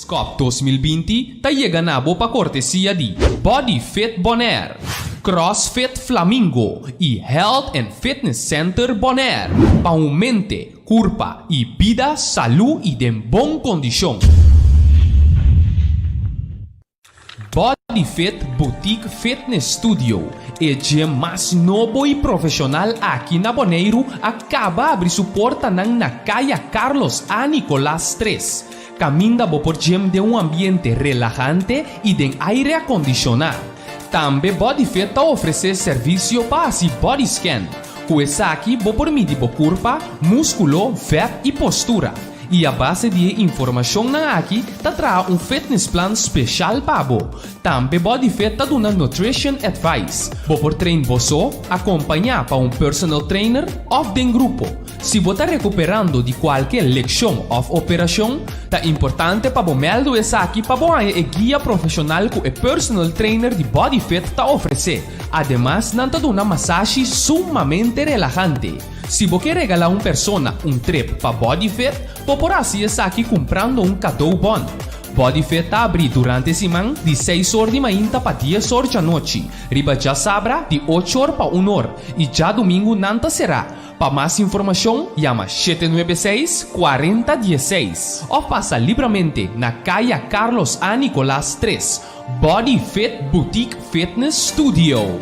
Cup 2020 ta yega na bo pa kortesia di Body Fit Bonaire, CrossFit Flamingo i Health and Fitness Center Bonaire pa un mente, kurpa i bida salú i den bon kondishon. Body Fit Boutique Fitness Studio, e gym mas nobo i profeshonal aki na Boneiru a kaba abri su portanan na Kaya Carlos A. Nicolaas 3, kaminda bo por gym den un ambiente relahante i den aire akondishoná. Tambe Body Fit ta ofresé servisio pa hasi body scan. Ku esaki bo por midi bo kurpa, múskulo, vèt i postura. I a base di e informashonnan aki ta traha un fitnessplan speshal pa bo. Tambe Body Fit ta duna nutrition advice. Bo por train bo so, akompañá pa un personal trainer òf den grupo. Si bo ta rekuperando di kualke lekshon òf operashon, ta importante pa bo mèldu esaki pa bo haña e guia profeshonal ku e personal trainer di Body Fit ta ofresé. Ademas nan ta duna masashi sumamente relahante. Si bo ke regalá un persona un trip pa Body Fit, bo por hasi esaki kumprando un cadeaubon. Body Fit ta abrí durante siman di 6 or di mainta pa 10 or djanochi, riba djasabra di 8 or pa 1 or i djadumingu nan ta será. Pa mas informashon, yama 796 4016 òf pasa libramente na Kaya Carlos A. Nicolaas 3, Body Fit Boutique Fitness Studio.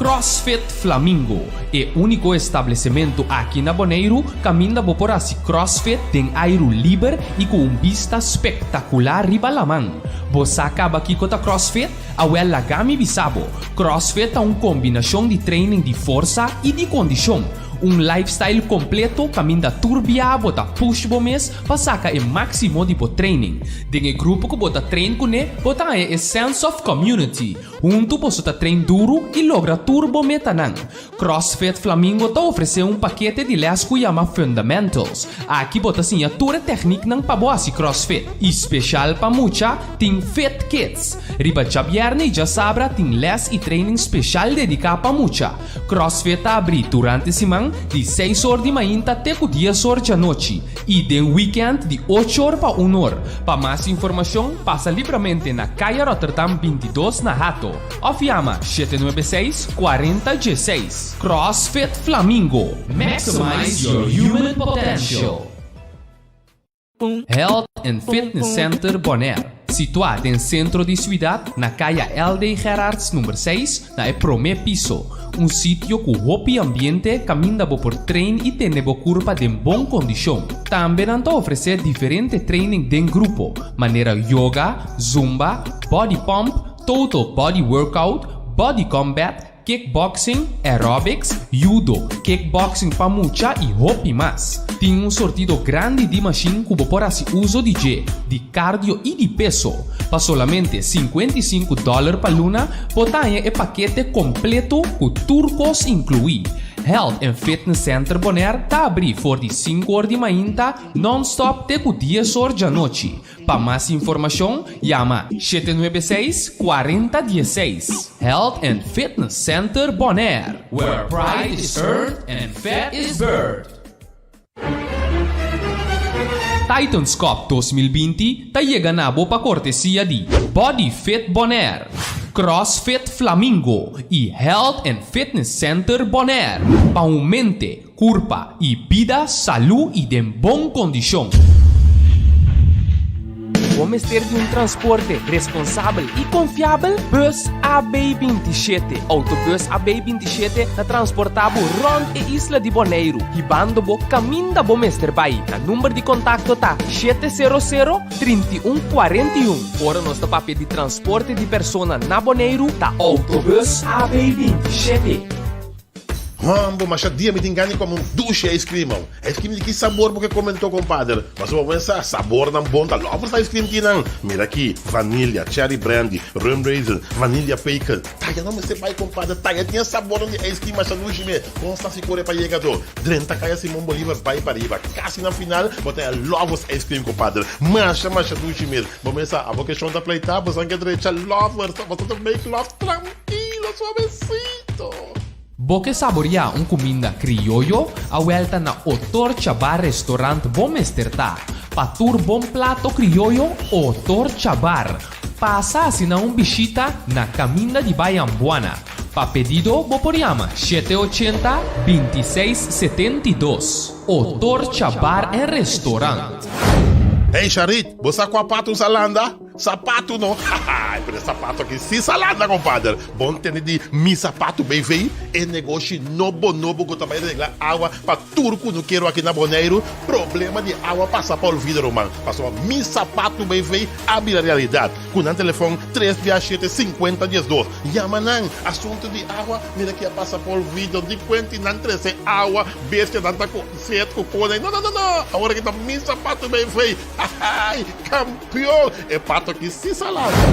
CrossFit Flamingo, e úniko establesimentu aki na Boneiru kaminda bo por hasi CrossFit den airu liber i ku un bista spektakular riba laman. Bo sa kaba kiko ta CrossFit? Awèl, laga mi bisa bo. CrossFit ta un kombinashon di training di forsa i di kondishon. Un lifestyle kompleto kaminda tur bia bo ta push bo mes pa saka e máksimo di bo training. Den e grupo ku bo ta train kuné, bo ta haña e sense of community. Huntu boso ta train duru i logra tur bo metanan. CrossFit Flamingo ta ofresé un pakete di lès ku yama Fundamentals. Aki bo ta siña tur e tekniknan pa bo hasi CrossFit. I spesial pa mucha tin Fit Kids. Riba djabièrnè i djasabra tin lès i training spesial dediká pa mucha. CrossFit ta abrí durante siman di 6 or di mainta te ku 10 or djanochi i den weekend di 8 or pa 1 or. Pa mas informashon, pasa libramente na Kaya Rotterdam 22 na Hato òf yama 796 4016. CrossFit Flamingo. Maximize your human potential. Health and Fitness Center Bonaire, situá den sentro di siudat na Kaya L.D. Gerards number 6 na e promé piso. Un sitio ku hopi ambiente kaminda bo por train i tene bo kurpa den bon kondishon. Tambe nan ta ofresé diferente training den grupo, manera yoga, zumba, body pump, total body workout, body combat, kickboxing, aerobics, judo, kickboxing pa mucha i hopi mas. Tin un sortido grandi di machine ku bo por hasi uso di dje, di cardio i di peso. Pa solamente $55 pa luna, bo ta haña e pakete kompleto ku tur kos inkluí. Health and Fitness Center Bonaire ta abrí for di 5 or di mainta non-stop te ku 10 or djanochi. Pa mas informashon, yama 796 4016. Health and Fitness Center Bonaire, where pride is earned and fat is burned. Titans Cup 2020 ta yega na bo pa kortesia di Body Fit Bonaire, CrossFit Flamingo i Health and Fitness Center Bonaire. Pa un mente, kurpa i bida salú i den bon kondishon. Bo mester di un transporte responsabel i konfiabel? Bus AB27. Autobus AB27 ta transportá bo rònt e isla di Boneiru, hibando bo kaminda bo mester bai. Nan number di kontakto ta 700 3141. Ora nos ta papia di transporte di persona na Boneiru, ta Autobus AB27. Hombo, masha dia mi tin gana di come un dushi ice cream, man. Ice cream di ki sabor bo ke come anto, compadre? Pasobra bo pensa, sabornan bon ta Lovers Ice Cream tin nan. Mira aki, vanilla, cherry brandy, rum raisin, vanilla pecan. Taya no mester bai, compadre. Taya tin e sabornan di ice cream masha dushi me. Kon sa si kore pa yega to? Drenta Kaya Simon Bolivar bai pariba. Kasi na final, bo ta haña Lovers Ice Cream, compadre. Masha, masha dushi mes. Bo pensa, abo ke shon ta pleita, bo san ke drecha Lovers. Bo ta make love trankilo, suavecito. Bo ke saboriá un kuminda krioyo? Awèl ta na Otorcha Bar Restaurant bo mester ta. Pa tur bon plato krioyo, Otorcha Bar. Pasa asina un bishita na Kaminda di Bai Ambuana. Pa pedido bo por yama 780 26 72. Otorcha Bar en Restaurant. Hey Sharit, bo sa kua pato usa landa? Sapatu no, haha, pero e sapatu aki si sa landa compadre. Bon tende di Mi Sapatu BV, e negoshi nobo nobo cu ta bay regla awa pa tur cunukero aki na Boneiru. Problema di awa pasa pa olvido ruman, pasobra Mi Sapatu BV a bira realidad. Cu nan telefon tres bia shete sinkuenta diesdos. Yama nan, asuntu di awa mira ki a pasa pa olvido, di cuenti nan trece awa, bestianan ta cu set cu cona, no no no no, awor aki ta Mi Sapatu BV. Hahaai! Kampion! E pato aki si sa lanta!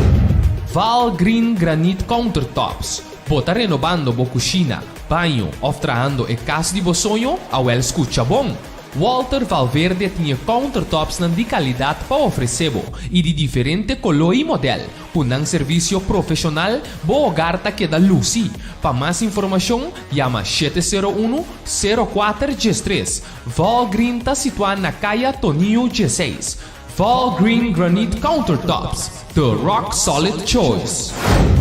Val Green Granite Countertops, Bo ta renobando bo kushina, baño òf trahando e kas di bo soño? Awèl skucha bon! Walter Valverde tin e countertopsnan di kalidat pa ofresé bo i di diferente koló i modèl. Ku nan servisio profeshonal, bo hogar ta keda lusi. Pa mas informashon, yama 701, 04 13. Valgreen ta situá na Kaya Tonio 16. Valgreen Granite Countertops, the rock solid choice.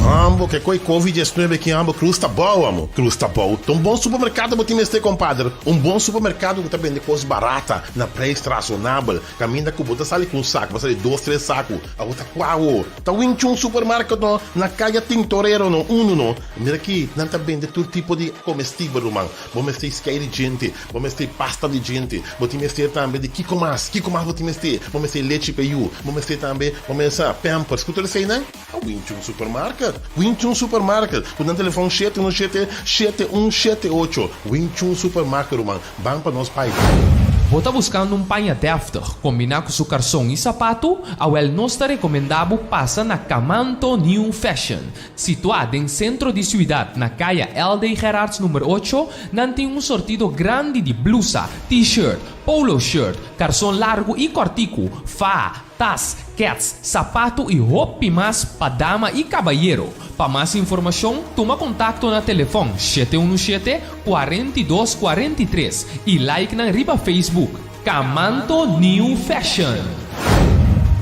Ambo ke koi covid 19 ki ambo cruz ta bou amo cruz ta bou ta un bon supermercado bo tin mester compadre un bon supermercado ku ta bende kos barata na prijs razonabel caminda ku bo ta sali ku un saco bo sali dos tres saco abo ta kua awo ta winchun supermarket no na kaya tintorero no uno no mira ki nan ta bende tur tipo di comestibel ruman bo mester skei di djente Bo mester pasta di djente. Bo tin mester tambe di kiko mas? Kiko mas bo tin mester? Bo mester lechi pa yu. Bo mester tambe, bo mester sa, pampers. Ku tur eseinan? A Winchun Supermarket. Winchun Supermarket. Ku nan telefon 717 7178. Winchun Supermarket, ruman. Ban pa nos pai. Bo ta buskando un paña dèftig kombiná ku su karson i sapatu? Awèl nos ta rekomendá bo pasa na Kamanto New Fashion. Situá den sentro di siudat na kaya LD Gerards number ocho, nan tin un sortido grandi di blusa, t-shirt, polo shirt, karson largu i kòrtiku, faha, tas, kèts, sapatu i hopi mas pa dama i kabayero. Pa mas informashon, tuma kontakto na telefòn 717, 42 43 i like nan riba Facebook. Kamanto New Fashion.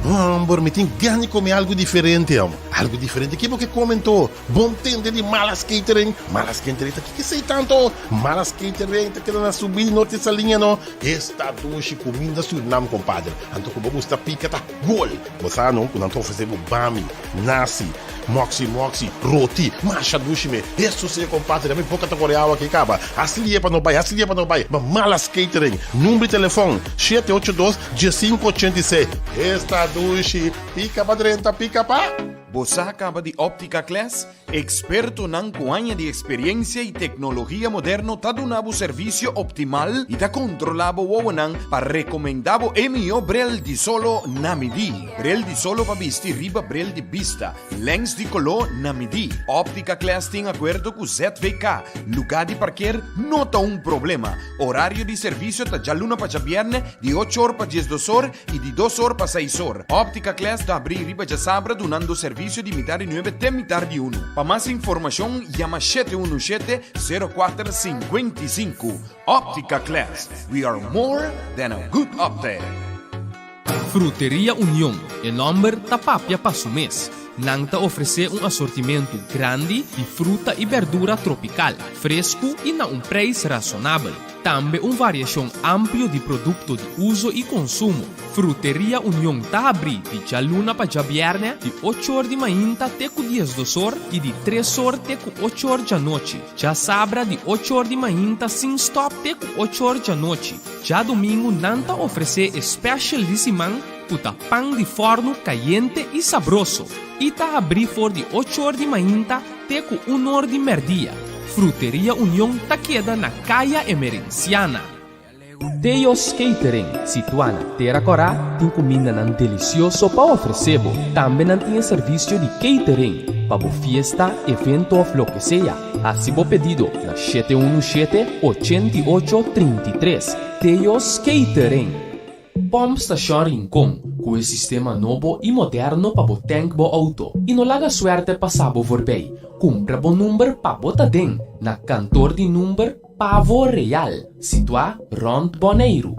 Homber, mi tin gana di come algo diferente, amo. Algo diferente? Ki bo ke come anto? Bon tende di Malas Catering? Malas Catering ta kiko esei tanto? Malas Catering ta keda na subida di Norte Saliña no. Esta dushi cuminda Surinam, compadre. Anto ku bo gusta pica ta gol. Bo sa no ku nan ta ofrece bo bami, nasi, moxi moxi, roti, masha dushi me. Eso si compadre, mi boca ta kore awa aki kaba. Hasi lie pa no bai, hasi lie pa no bai. Ma Malas Catering, number di telefon, shete ocho dos, diesinco ochenta i seis. Esta dushi, pica pa drenta, pica pa. Bo sa kaba di Optica Class? Ekspertonan ku aña di eksperiencia i teknologia moderno ta duna bo servisio optimal i ta kontrolá bo wowonan pa rekomendá bo e mihó brel di solo na midí. Brel di solo pa bisti riba brel di bista, lens di koló na midí. Optica Class tin akuerdo ku ZVK. Lugá di parker no ta un problema. Orario di servisio ta djaluna pa djabièrnè di ocho or pa diesdos or i di dos or pa seis or. Optica Class ta abrí riba djasabra dunando servisio di mitar di nuebe te mitar di unu. Pa mas informashon yama shete unu shete, sero kuater, 55. Optica Class, we are more than a good optic. Fruteria Union, e nòmber ta papia pa su mes. Nan ta ofresé un asortimentu grandi di fruta i bèrdura tropikal, fresku i na un preis rasonabel. Tambe un variashon amplio di produkto di uso i konsumo. Fruteria Union ta habrí di djaluna pa djabièrnè di ocho or di mainta te ku diesdos or i di tres or te ku ocho or djanochi. Djasabra di ocho or di mainta sin stòp te ku ocho or djanochi. Djadumingu nan ta ofresé e special di siman ku ta pan di fòrnu kayente i sabroso i ta habrí for di ocho or di mainta te ku un or di mèrdia. Fruteria Union ta keda na Kaya Emerenciana. Teo's Catering, situá na Tera Kòrá, tin kumindanan delisioso pa ofresé bo. Tambe nan tin e servisio di catering pa bo fiesta, evento òf loke sea. Hasi bo pedido na 717 88 33. Teo's Catering. Pòmpstashon Rincon. Ku e sistema nobo i moderno pa bo tank bo outo i no laga suerte pasa bo voorbij. Kumpra bo number pa bo ta den na kantor di number Pavo Real, situá rònt Boneiru.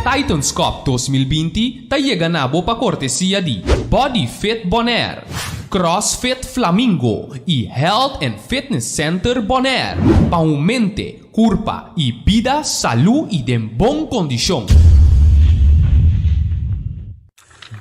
Titans Cup 2020 ta yega na bo pa kortesia di Body Fit Bonaire, CrossFit Flamingo i Health and Fitness Center Bonaire pa un mente, kurpa i bida salú i den bon kondishon.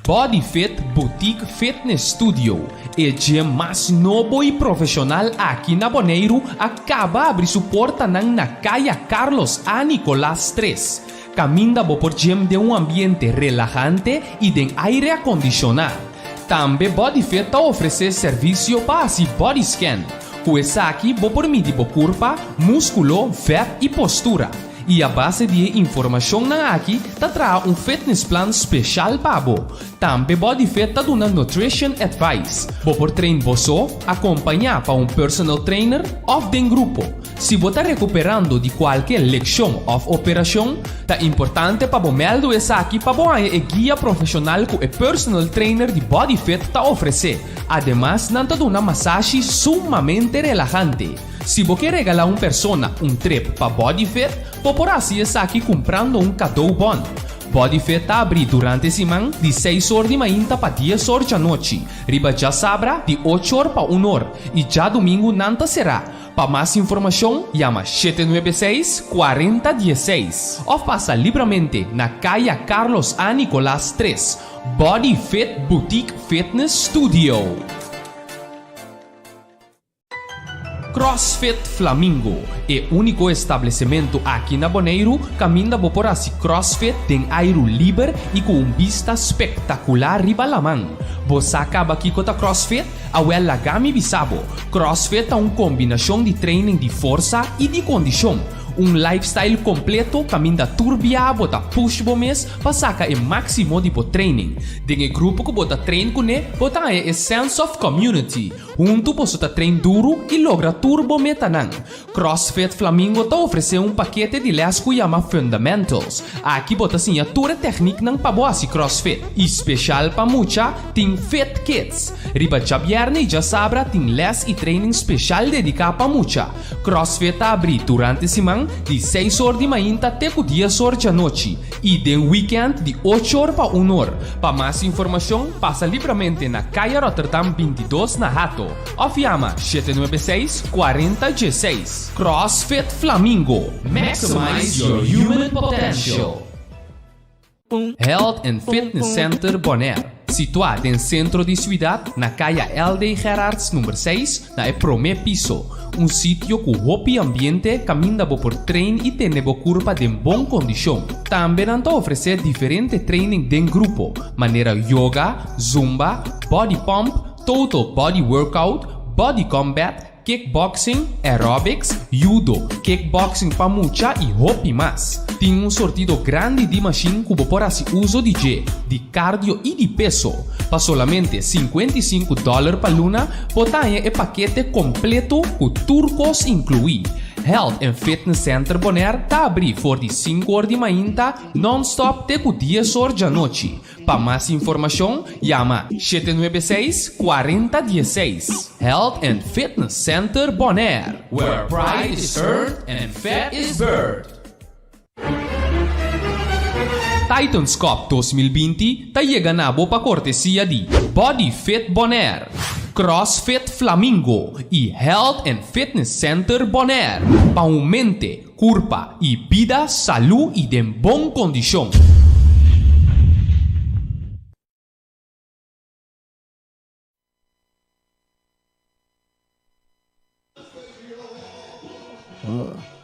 Body Fit Boutique Fitness Studio, e gym mas nobo i profeshonal aki na Boneiru a kaba abri su portanan na Kaya Carlos A. Nicolaas tres, kaminda bo por gym den un ambiente relahante i den aire akondishoná. Tambe Body Fit ta ofresé servisio pa hasi body scan. Ku esaki bo por midi bo kurpa, múskulo, vèt i postura. I a base di e informashonnan aki ta traha un fitnessplan speshal pa bo. Tambe BodyFit ta duna nutrition advice. Bo por train bo so, akompañá pa un personal trainer òf den grupo. Si bo ta rekuperando di kualke lekshon òf operashon, ta importante pa bo mèldu esaki pa bo haña e guia profeshonal ku e personal trainer di BodyFit ta ofresé. Ademas nan ta duna masashi sumamente relahante. Si bo ke regalá un persona un trip pa Bodyfit, bo por hasi esaki kumprando un kadoubon. Bodyfit ta abrí durante siman di seis or di mainta pa dies or djanochi, riba djasabra di ocho or pa un or i djadumingu nan ta será. Pa mas informashon yama 796 40 16 òf pasa libramente na Kaya Carlos A. Nicolaas 3, Bodyfit Boutique Fitness Studio. CrossFit Flamingo, e úniko establesimentu aki na Boneiru kaminda bo por hasi CrossFit den airu liber i ku un bista spektakular riba laman. Bo sa kaba kiko ta CrossFit? Awèl laga mi bisa bo, CrossFit ta un kombinashon di training di forsa i di kondishon. Un lifestyle kompleto kaminda tur bia bo ta push bo mes pa saka e máksimo di bo training. Den e grupo ku bo ta train kuné bo ta haña e sense of community. Huntu boso ta train duru i logra tur bo metanan. CrossFit Flamingo ta ofresé un pakete di lès ku yama Fundamentals. Aki bo ta siña tur e tèkniknan pa bo hasi CrossFit. I speshal pa mucha, tin Fit Kids. Riba djabièrnè i djasabra tin lès i training speshal dediká pa mucha. CrossFit ta abrí durante siman di seis or di mainta te ku dies or djanochi i den wikènt di ocho or pa un or. Pa mas informashon pasa libramente na Kaya Rotterdam 22 na Hato òf yama 796 40 16. CrossFit Flamingo, Maximize your human potential! Health and Fitness Center Bonaire, situá den sentro di siudat na Kaya LD. Gerards number seis na e promé piso. Un sitio ku hopi ambiente kaminda bo por train i tene bo kurpa den bon kondishon. Tambe nan ta ofresé diferente training den grupo, manera yoga, zumba, body pump, total body workout, body combat, Kickboxing, aerobics, judo, kickboxing pa mucha y hopi mas. Tin un sortido grandi di mashin cu bo por haci uzo di dje, di cardio y di peso. Pa solamente 55 dollar pa luna bo ta haña e pakete completo cu tur cos inclui. Health and Fitness Center Bonaire ta abri for di sinku or di mainta non-stop te cu dies or djanochi. Pa mas informashon yama 796 40 16. Health and Fitness Center Bonaire, where pride is earned and fat is burned. Titans Cup 2020 ta yega na bo pa kortesia di Body Fit Bonaire, CrossFit Flamingo i Health and Fitness Center Bonaire. Pa un mente, Kurpa i bida salú i den bon kondishon.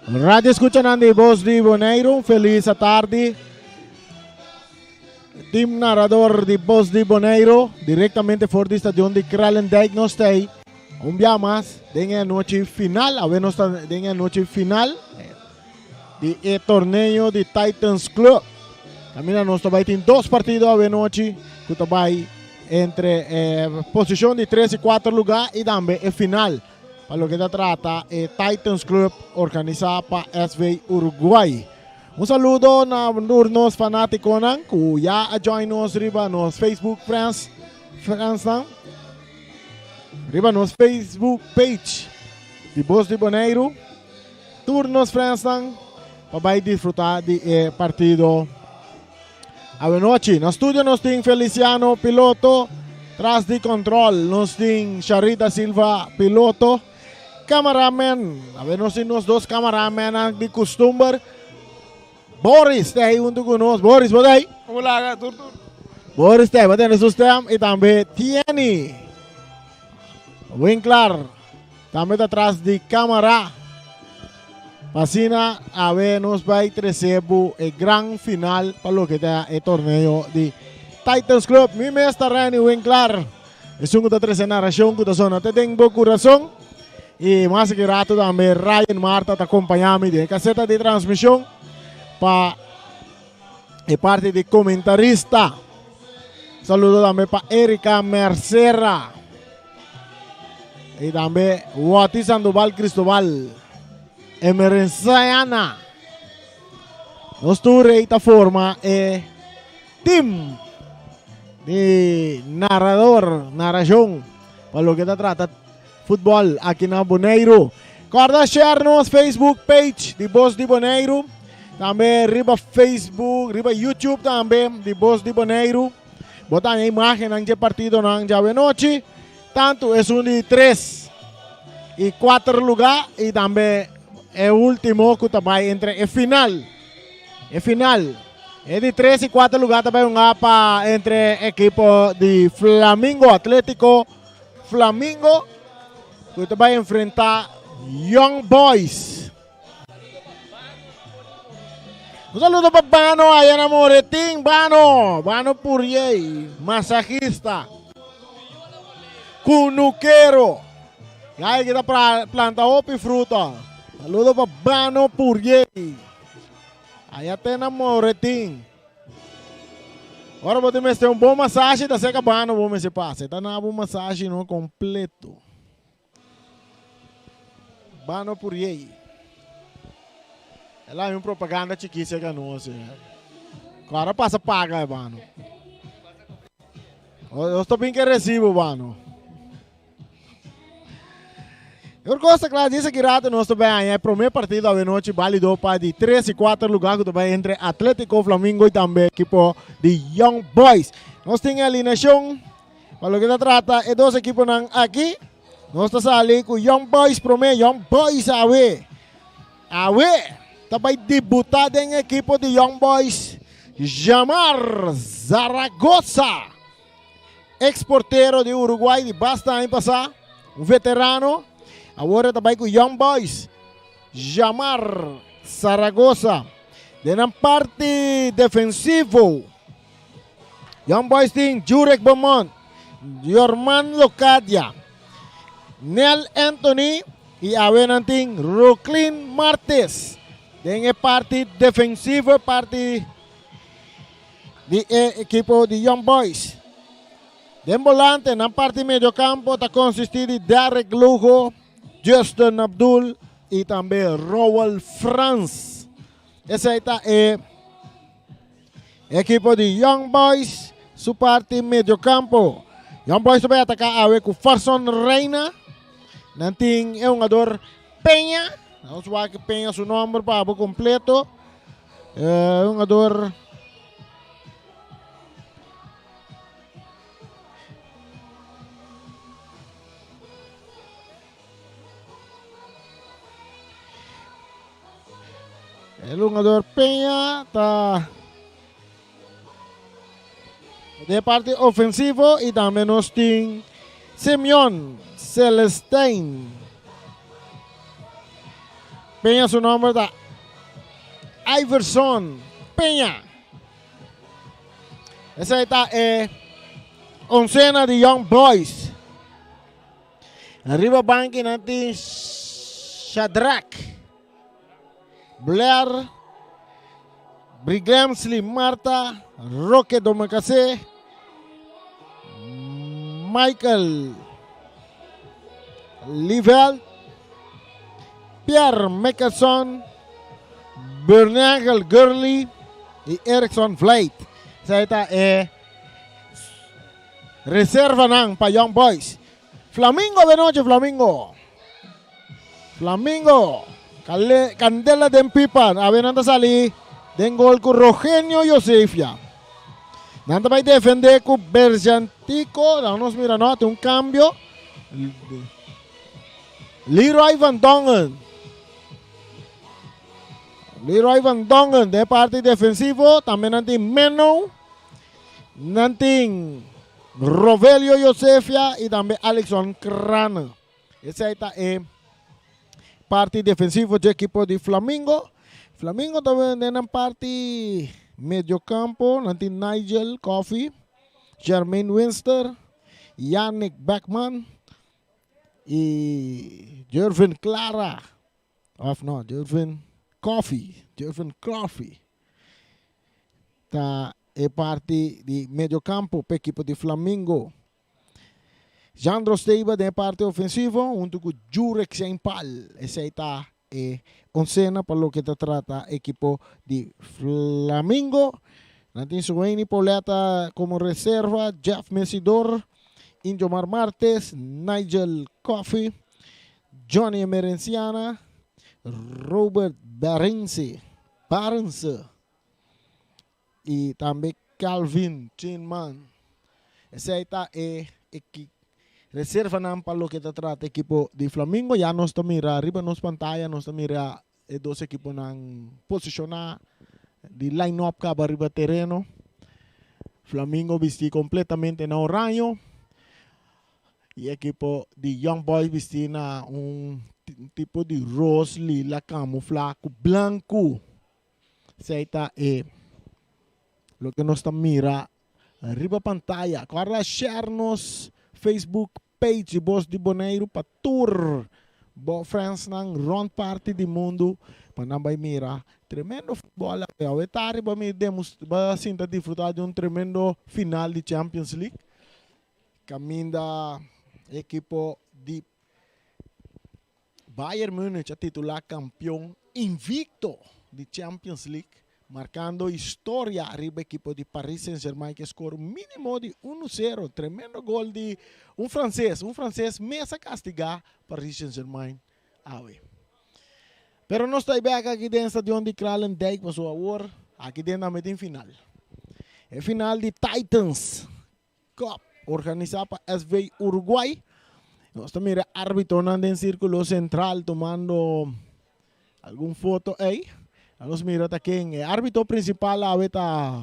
Radio escuchanan di Voz di Boneiru, un feliz atardi. Team narrador di Voz di Boneiru, directamente for di stadion di Kralendijk nos ta ei. Un bia mas den e anochi final, awe nos ta den e anochi final di e torneo di Titans Club. Camina nos ta bai tin dos partido awe nochi ku ta bai entre eh, posicion di 3 y 4 lugar y tambe e final. pa loke ta trata e Titans Club organisá pa SV Uruguay. Un saludo na tur nos fanátikonan ku ya a join nos riba nos Facebook friends, friendsnan, riba nos Facebook page di Bos di Boneiru. Tur nos friendsnan pa bai disfrutá di e partido Awenochi na studio nos tin Feliciano piloto, tras di control nos tin Sharita Silva piloto, cameraman, awe nos tin nos dos cameramennan di custumber, Boris ta ahí hunto cu nos, Boris bo ta ahí? Como laga, tur tur. Boris ta ahí, bo tene su stem y tambe Tieni Winklar. Tambe ta tras di camara. Pa asina awe nos bay trece bo e gran final pa loke ta e torneo di Titans Club. Mi mes ta Renny Winklar, esun cu ta trece narracion cu ta sona te den bo curason. Y mas aki rato tambe Ryan Marta ta acompaña mi den e caseta di transmision pa e parti di comentarista. Saludo tambe pa Erika Mercera. Y tambe Wati Sandoval Cristobal. Emerenciana. Nos tur rey ta forma e team di narrador, narracion, pa loke ta trata futbol aki na Boneiru. Corda share nos Facebook page di Bos di Boneiru. Tambe riba Facebook, riba YouTube tambe di Bos di Boneiru. Bo ta haña imágennan dje partidonan djawe nochi, tantu esun di tres i kuater lugá i tambe e último ku ta bai entre e final. E final. E di tres i kuater lugá ta bai hunga pa entre ekipo di Flamingo, Atlético Flamingo, ku ta bai enfrentá Young Boys. Un saludo pa Bano allá na Moretín. Bano, Bano Puriey, masajista, kunukero. Guy que ta planta hopi fruta. Saludo pa Bano Puriey. Allá te na Moretín. Ora bo tin mester un bon masaje, ta seca Bano bo mester pasa. E ta na bo masaje no completo. Bano Puriey. El hay un propaganda chikí cerca nos. Ahora pasa paga, Bano. Os ta bin ke recibo, Bano. Otro cosa, claro, dice que rato nos ta bay aña e primer partido avenochi válido pa di 3 y 4 lugar que ta bay entre Atlético Flamingo y tambe equipo di Young Boys. Nos tin alineación Pa loke ta trata e dos ekiponan aki, nos ta sali ku Young Boys promé. Young Boys awe, awe ta bai debuta den ekipo di Young Boys Jamar Zaragoza, ex portero di Uruguay di basta aña pasá, un veterano. Awor e ta bai ku Young Boys Jamar Zaragoza. Den nan parti defensivo. Young Boys tin Jurek Beaumont, Jorman Locadia, Nel Anthony y awe nan tin Rocklin Martes den e parti defensivo parti di e ekipo di Young Boys. Den volante nan parti mediocampo ta consisti di Derek Lugo, Justin Abdul y tambe Rowell Frans. Esey ta e Ekipo di Young Boys su parti mediocampo. Young Boys ta bay ataca awe cu Farson Reina. Nan tin e hungador Peña. Nos wak Peña su nomber pa abo completo. Eh, hungador El hungador Peña ta de parte ofensivo y tambe nos tin Simeon Celestein. Peña su nomber ta Iverson Peña. Esa ta e oncena di Young Boys. Riba banki nan tin Shadrack, Blair, Briglemsley Marta, Roque Domacassé, Michael Lieveld. Pierre Mickelson, Bernangel Gurley i Erickson Vlijt. Esei ta e reservanan pa Young Boys. Flamingo de noche, Flamingo. Flamingo. Candela den pipa. Awe nan ta sali den gol ku Rogenio Josefia. Nan ta bai defende ku Berjantico. Dan nos mira no, tin un cambio. Leroy van Dongen. Leroy van Dongen den parti defensivo. Tambe nan tin Menno. Nan tin Rovelio Josefia y tambe Alexon Crane. Esei ta e parti defensivo dje ekipo di Flamingo. Flamingo ta den nan parti mediocampo. Nan tin Nigel Coffey, Jermaine Winster, Yannick Beckman y Jervin Clara. Of no, Jervin Coffey. Jervin Coffey. Ta e parti di mediocampo pa ekipo di Flamingo. Jandro Steba den e parti ofensivo hunto ku Jurek Seinpal. Esei ta e oncena pa loke ta trata ekipo di Flamingo. Nan tin Sueni Pauletta komo reserva, Jeff Mesidor, Injomar Martes, Nigel Coffey, Johnny Emerenciana, Robert Barense, Barense y tambe Calvin Chinman. Esey ta e reservanan pa loke ta trata ekipo di Flamingo. Ya nos ta mira riba nos pantaya, nos ta mira e dos ekiponan posiciona di line up caba riba tereno. Flamingo bisti completamente na oraño y ekipo di Young Boys bisti na un tipo di ros lila camufla cu blanco. Esei ta e loke nos ta mira riba pantaya. Kòrda share nos Facebook page di Bos di Boneiru pa tur bo friendsnan rònt parti di mundu pa nan bai mira tremendo futbòl awe. Awe tardi bo a bo a sinta disfrutá di un tremendo final di Champions League kaminda ekipo di Bayern Munich a titulá kampion invicto di Champions League, markando historia riba ekipo di Paris Saint-Germain ku e skor mínimo di unu sero. Tremendo gol di un franses, un franses mes a kastigá Paris Saint-Germain awe. Pero nos ta bek aki den stadion di Kralendijk pasobra awor aki den tambe tin final. E final di Titans Cup organisá pa SV Uruguay. Nos ta mira árbitonan den sírkulo sentral tumando algun foto ei. Nos mira ta ken e árbito prinsipal awe ta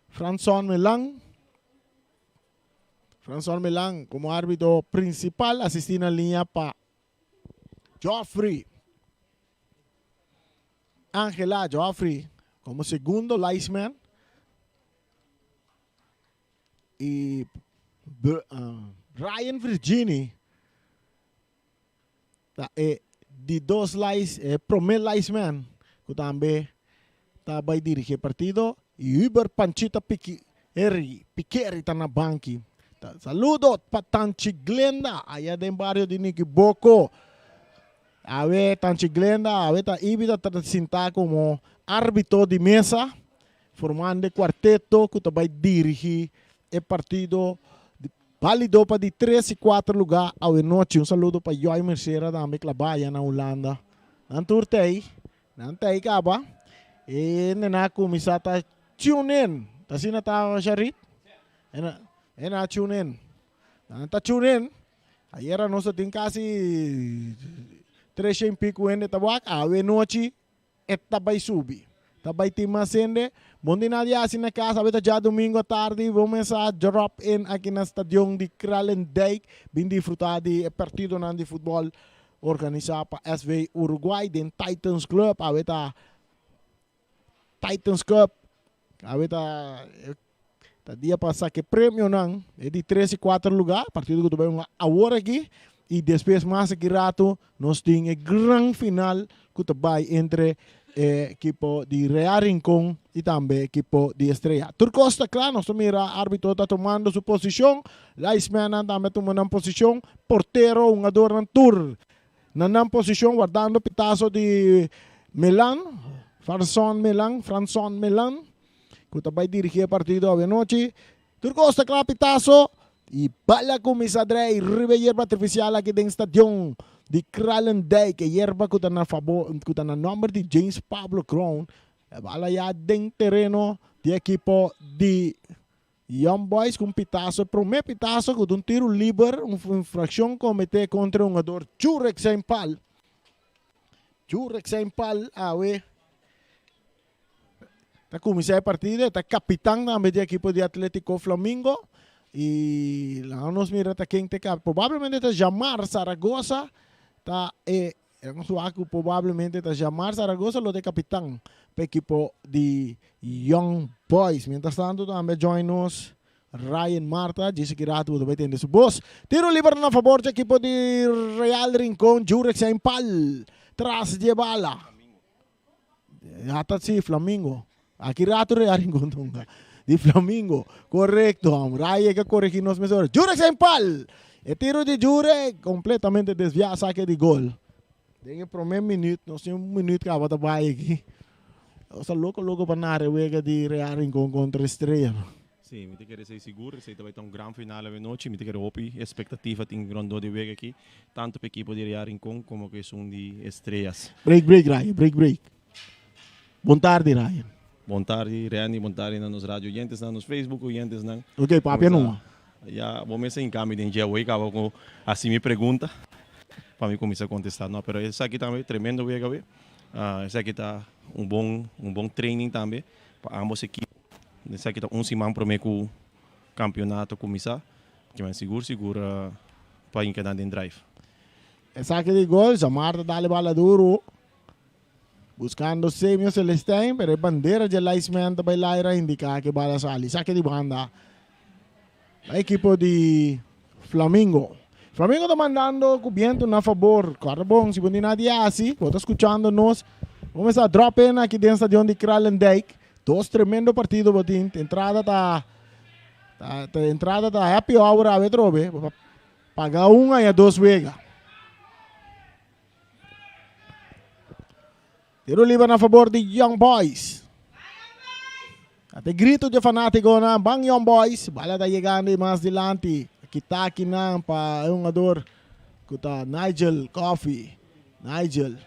Franson Melan. Franson Melan komo árbito prinsipal asistí na liña pa Geoffrey Angela Geoffrey komo segundo linesman. Y Ryan Virgini ta e di dos lines, e prome linesman cu tambe ta bay dirigi e partido. Y Hubert Panchita Piqueri, Piqueri ta na banki. Saludo pa Tanchi Glenda aya den bario di Nikiboko. Awe Tanchi Glenda, awe ta Ibi ta sinta como arbitro di mesa. Formando e kuarteto ku ta bai dirigí e partido bálido pa di tres i kuater lugá awenochi. Un saludo pa Joy Mercera tambe klabaya na Hulanda. Nan tur ta ei, nan ta ei kaba. E nena a kuminsá ta tune in. Ta asina ta Sharit? E na tune in. Nan ta tune in. Ayera nos a tin kasi tresha i piku hende ta wak. Awenochi E ta bai subi. Ta bai tin mas hende. Bon di nadie hasi na kas. Awe ta djadumingu atardi. Bo mesa drop in aki na stadion di Kralendijk. Bin disfruta di e partidonan di futbol organisa pa SV Uruguay den Titans Club. Awe ta Titans Cup. Awe ta ta dia pa saka e premionan. E di tres i kuater luga. Partido ku ta bai hunga awor aki. I despues mas aki rato nos tin e gran final ku ta bai entre e ekipo di Real Rincon i tambe ekipo di Estrella. Tur kos ta kla, nos ta mira arbitro ta tumando su posishon, linesmannan tambe a tuma nan posishon, portero, hungadornan tur. na nan posishon wardando pitaso di Milan, Farson Milan, Franson Milan, ku ta bai dirigí e partido awe nochi. Tur kos ta kla pitaso i bala kuminsá drei riba e yerba artifisial aki den stadion di Kralendijk. E yerba ku ta na fabor ku ta na nòmber di James Pablo Kroon. E bala ya den tereno di ekipo di Young Boys ku un pitaso, e promé pitaso ku ta un tiru liber, un infrakshon kometé kontra e hungador Jurek Seinpal. Jurek Seinpal awe ta kuminsá e partido, e ta kapitan tambe di ekipo di Atletico Flamingo i laga nos mira ta ken ta e kap, probablemente ta Jamar Zaragoza ta e Nos wak ku probablemente ta Jamar Zaragoza lo ta e kapitan pa ekipo di Young Boys. Mientras tanto tambe a join nos Ryan Marta, djis aki rato bo ta bai tende su bos. Tiro liber na fabor dje ekipo di Real Rincon, Jurek Sainpal tras dje bala. Ata si Flamingo. Aki rato Real Rincon ta hunga. Di Flamingo. Korekto. Ryan ke koregi nos mesora. Jurek Sainpal! E tiro di Jurek kompletamente desviá sake di gol. Den e promé minüt, nos tin un minüt kaba ta bai aki. Nos ta loko loko pa nara e wega di Real Rincon kontra Estrella. Sí, mi ta kere esei sigur. Esei ta bai ta un gran final awenochi. Mi ta kere hopi espektativa tin rondó di wega aki, tantu pa ekipo di Real Rincon komo ku esun di Estrellas. Break break Ryan, break break. Bon tardi Ryan. Bon tardi Randy, bon tardi na nos radio oyentesnan, nos Facebook oyentesnan. Ok, papia numa. Ya bo mester hinka mi den dje awor kaba ku hasi mi pregunta pa mi kuminsá kontestá. No, pero esaki tambe tremendo wega awe. Esaki ta un bon un bon training tambe pa ambos ekipo. Esaki ta un siman promé ku kampionato kuminsá. Kiman sigur sigur pa hinka nan den drive. Esaki di gol, Jamar ta dal e bala duru. Buscando Semio Celestijn, pero e bandera dje linesman ta bay laira indica cu e bala sali. Saque di banda pa equipo di Flamingo. Flamingo ta mandando cu biento na fabor. Corda bon, si bo tin nada di haci, bo ta scuchando nos. Bo mester a drop in aki den stadion di Kralendijk. Dos tremendo partido bo tin. Entrada ta, ta, ta entrada ta happy hour awe atrobe. Bo paga un aña dos wega. Tiro liber na fabor di Young Boys. Ate grito di fanaticonan, ban Young Boys. Bala ta yegando y mas dilanti. Kita akinan pa e hungador ku ta Nigel Coffee. Nigel.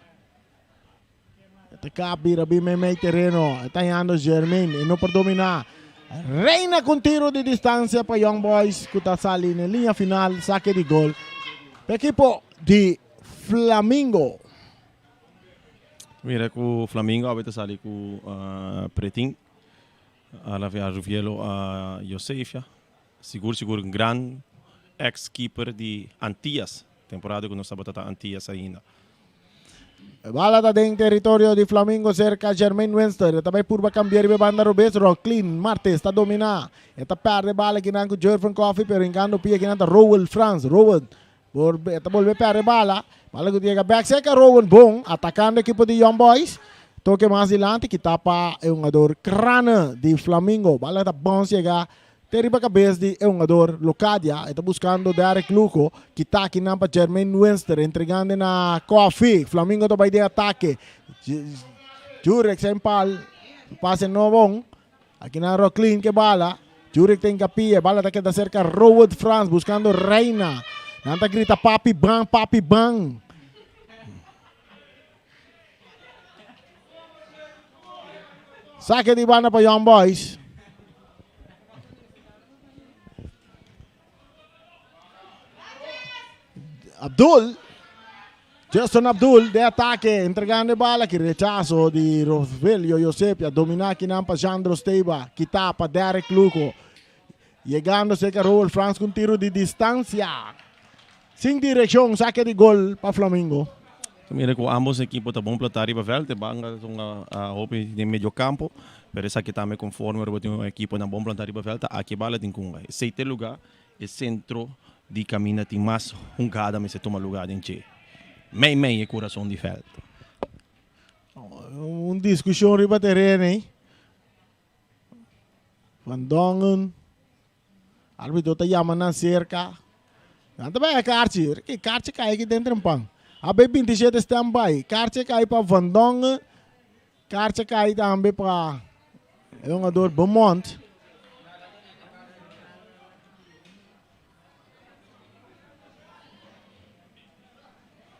Ta kap bira bin meimei tereno. E ta hando Jermaine. E no por domina. Reina ku un tiro di distancia pa Young Boys ku ta sali na liña final. Sake di gol. Pa ekipo di Flamingo. Mira ku Flamingo awe ta sali ku Pretin, Alavia Ruvielo Josefia. Sigur sigur un gran ex keeper di Antillas, temporada ku nos tabata ta Antillas ainda. E bala ta den teritorio di Flamingo serka Jermaine Winster. E ta bai purba kambia riba e banda robes. Rocklin Martes ta domina. E ta perde e bala kinan ku Jervin Coffie pero hinkando pia kinan ta Rowell Frans. Rowell E ta bolbe perde bala. Bala ku ta yega bek serka Rowan Bon, atakando ekipo di Young Boys. Toke mas dilanti kita pa e hungador Crane di Flamingo. Bala ta bounce yega te riba kabes di e hungador Locadia. E ta buskando Derrick Luco. Kita akinan pa Jermaine Winster entregando na Coffee. Flamingo ta bai den atake. Jurek sa empal. Pase no bon. Akinan Rocklin ke bala. Jurek ta hinkapia. Bala ta keda serka Roward Frans buskando Reina. Nan ta grita papi ban, papi ban. Sake di banda pa Young Boys. Abdul. Justin Abdul de atake, entregando e bala ki rechazo di Rovelio Josepia, domina akinan pa Jandro Steba, kita pa Derrick Luco. Yegando cerca Roel Frans con tiro di distancia. Sin direccion, saque di gol pa Flamingo. Mira cu ambos equipo ta bon plata riba veld, e banga ta un hopi den medio campo, pero esaki tambe conforme ora bo tin un equipo nan bon planta riba veld, ta aki e bala tin cu hunga. Esey ta e lugar, e centro di caminda tin mas hungada mester tuma lugar den dje, mei mei e curason di veld. Un discusion riba tereno ey. Van Dongen. Arbitro ta yama nan cerca. Nan ta bay a karchi. Ki karchi kai aki den trempan. AB 27 stand-by. Kaarchi a kai pa Van Dongen. Kaarchi a kai tambe pa e hungador Beaumont.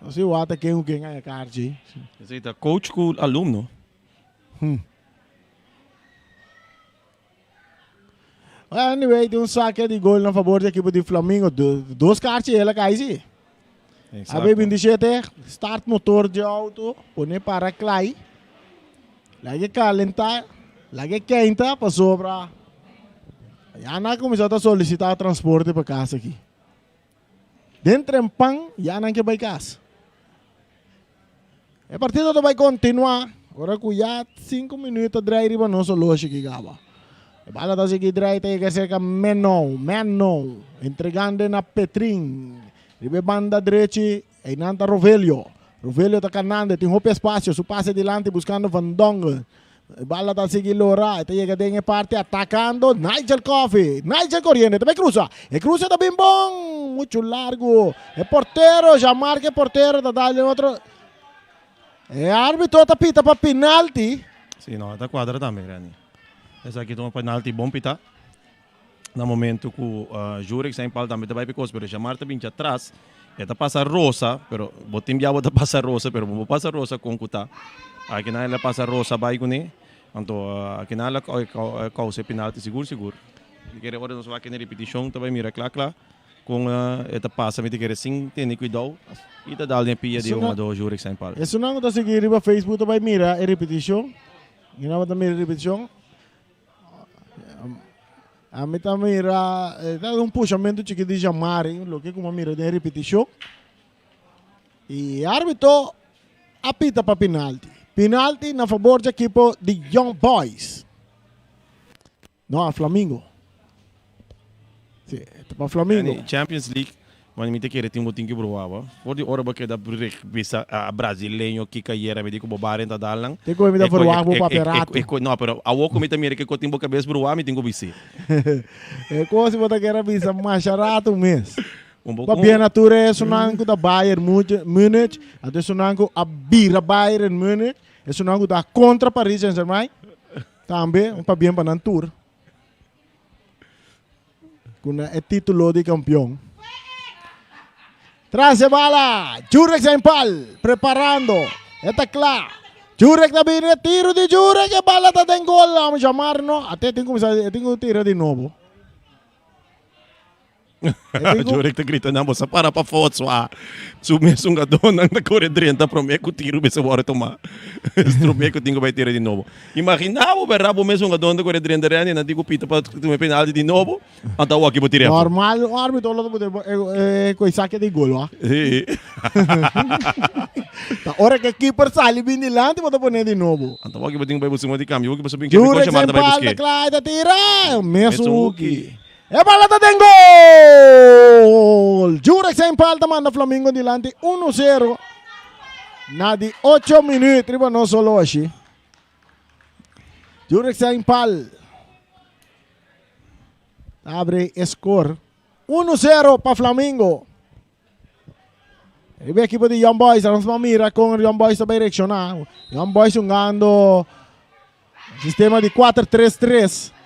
No si wata ken ku ken a kaarchi. Esei ta coach ku alumno. Anyway, tin un saque di gol na favor di equipo di Flamingo. Dos kaarchi el a kai si. Exacto. AB 27, start motor di auto, pone para klai. Laga calenta, laga keinta pasobra. Ya nan a cuminsa ta solicita transporte pa cas aki. Den trempan ya nan ke bai cas. E partido ta bai continua ora cu ya 5 minuut ta drai riba nos oloshi ki caba. E bala ta sigui drai ta yega cerca Meno, Meno, entregando na Petrin. Riba e banda drechi einan ta Rovelio. Rovelio ta canando, e tin hopi espacio, su pase dilanti buscando Van Dongen. E bala ta sigui lora, e ta yega den e parti atacando Nigel Coffey. Nigel coriendo, e ta bay cruza. E cruza ta bin bon, mucho largo. E portero, ya marca e portero, ta dal den otro. E arbitro ta pita pa penalti. Si, no, ta cuadra tambe, Randy. Esaki ta un penalti bon pita. Na momento cu Jurek zijn pal tambe ta bay picos, pero Jamar ta binchi atras. E ta pasa rosa, pero bo tin bia bo ta pasa rosa, pero bo pasa rosa con cu ta. Aki nan el a pasa rosa bay cune, anto aki nan el a causa e penalti sigur sigur. Mi kere ora nos wak e repeticion ta bay mira cla cla con e ta pasa, mi ta kere sin tene cuidao y ta dal den e pia di e hungador Jurek zijn pal. Esunnan cu ta sigui riba Facebook ta bay mira e repeticion. Mi nan ta mira e repeticion. Ami ta mira, e ta un pushamento chikito di Jamari, loke ku mi a mira den ripitishon. I arbitro a pita pa penalti. Penalti na fabor di ekipo di Young Boys. No, a Flamingo. Si, ta pa Flamingo. Champions League Ma mi ta kere tin bo tin ki proba bo. For di ora bo keda brek bisa a brasileño kiko ayera mi di ku bo baren ta dal nan. Te koe mi ta verwagt bo papia rato. No pero awor ku mi ta mira ke ko tin bo kabes bruá mi tin ku bis'é. E kos bo ta kere bisa masha rato mes. Pabia na tur esunnan ku ta Bayern Munich, anto esunnan ku a bira Bayern Munich, esunnan ku ta kontra Paris Saint Germain, tambe un pabien pa nan tur. Ku na e título di kampion. Tras e bala, Jurek Zijn Pal, preparando. E ta kla. Jurek ta bini, e tiro di Jurek, e bala ta den gol. Vamos chamar no. Ate tin kuminsá, e tin ku tira di nobo. Jurek ta grita nan, boso para pafó swa. Su mes hungadónan ta kore drenta promé ku tiru mester wòrdu tomá. Promé ku tin ku bai tira di nobo. Imaginá bo bèrdat bo mes hungadónan ta kore drenta rèn i nan tin ku pita pa tuma e penalti di nobo, anto awor aki bo tira afó. Normal un árbitro lo ta pone e koe sake di gol wak. Sí. Ta ora ku e keeper sali bin dilanti bo ta pone di nobo. Anto awor aki bo tin ku bai busca un di kambio, bo bin kebe Jurek kosha manda zijn bai pal ta busk'é. kla e ta tira. Mesun Mesun huki. huki. E bala ta den gol! Jurek Saint Paul ta manda Flamingo dilanti 1 zero na di ocho minuut riba nos oloshi. Jurek Saint Paul ta abri e score 1 zero pa Flamingo. Riba ekipo di Young Boys, nos a mira kon Young Boys ta bai reakshoná. Young Boys jugando sistema di 4-3-3.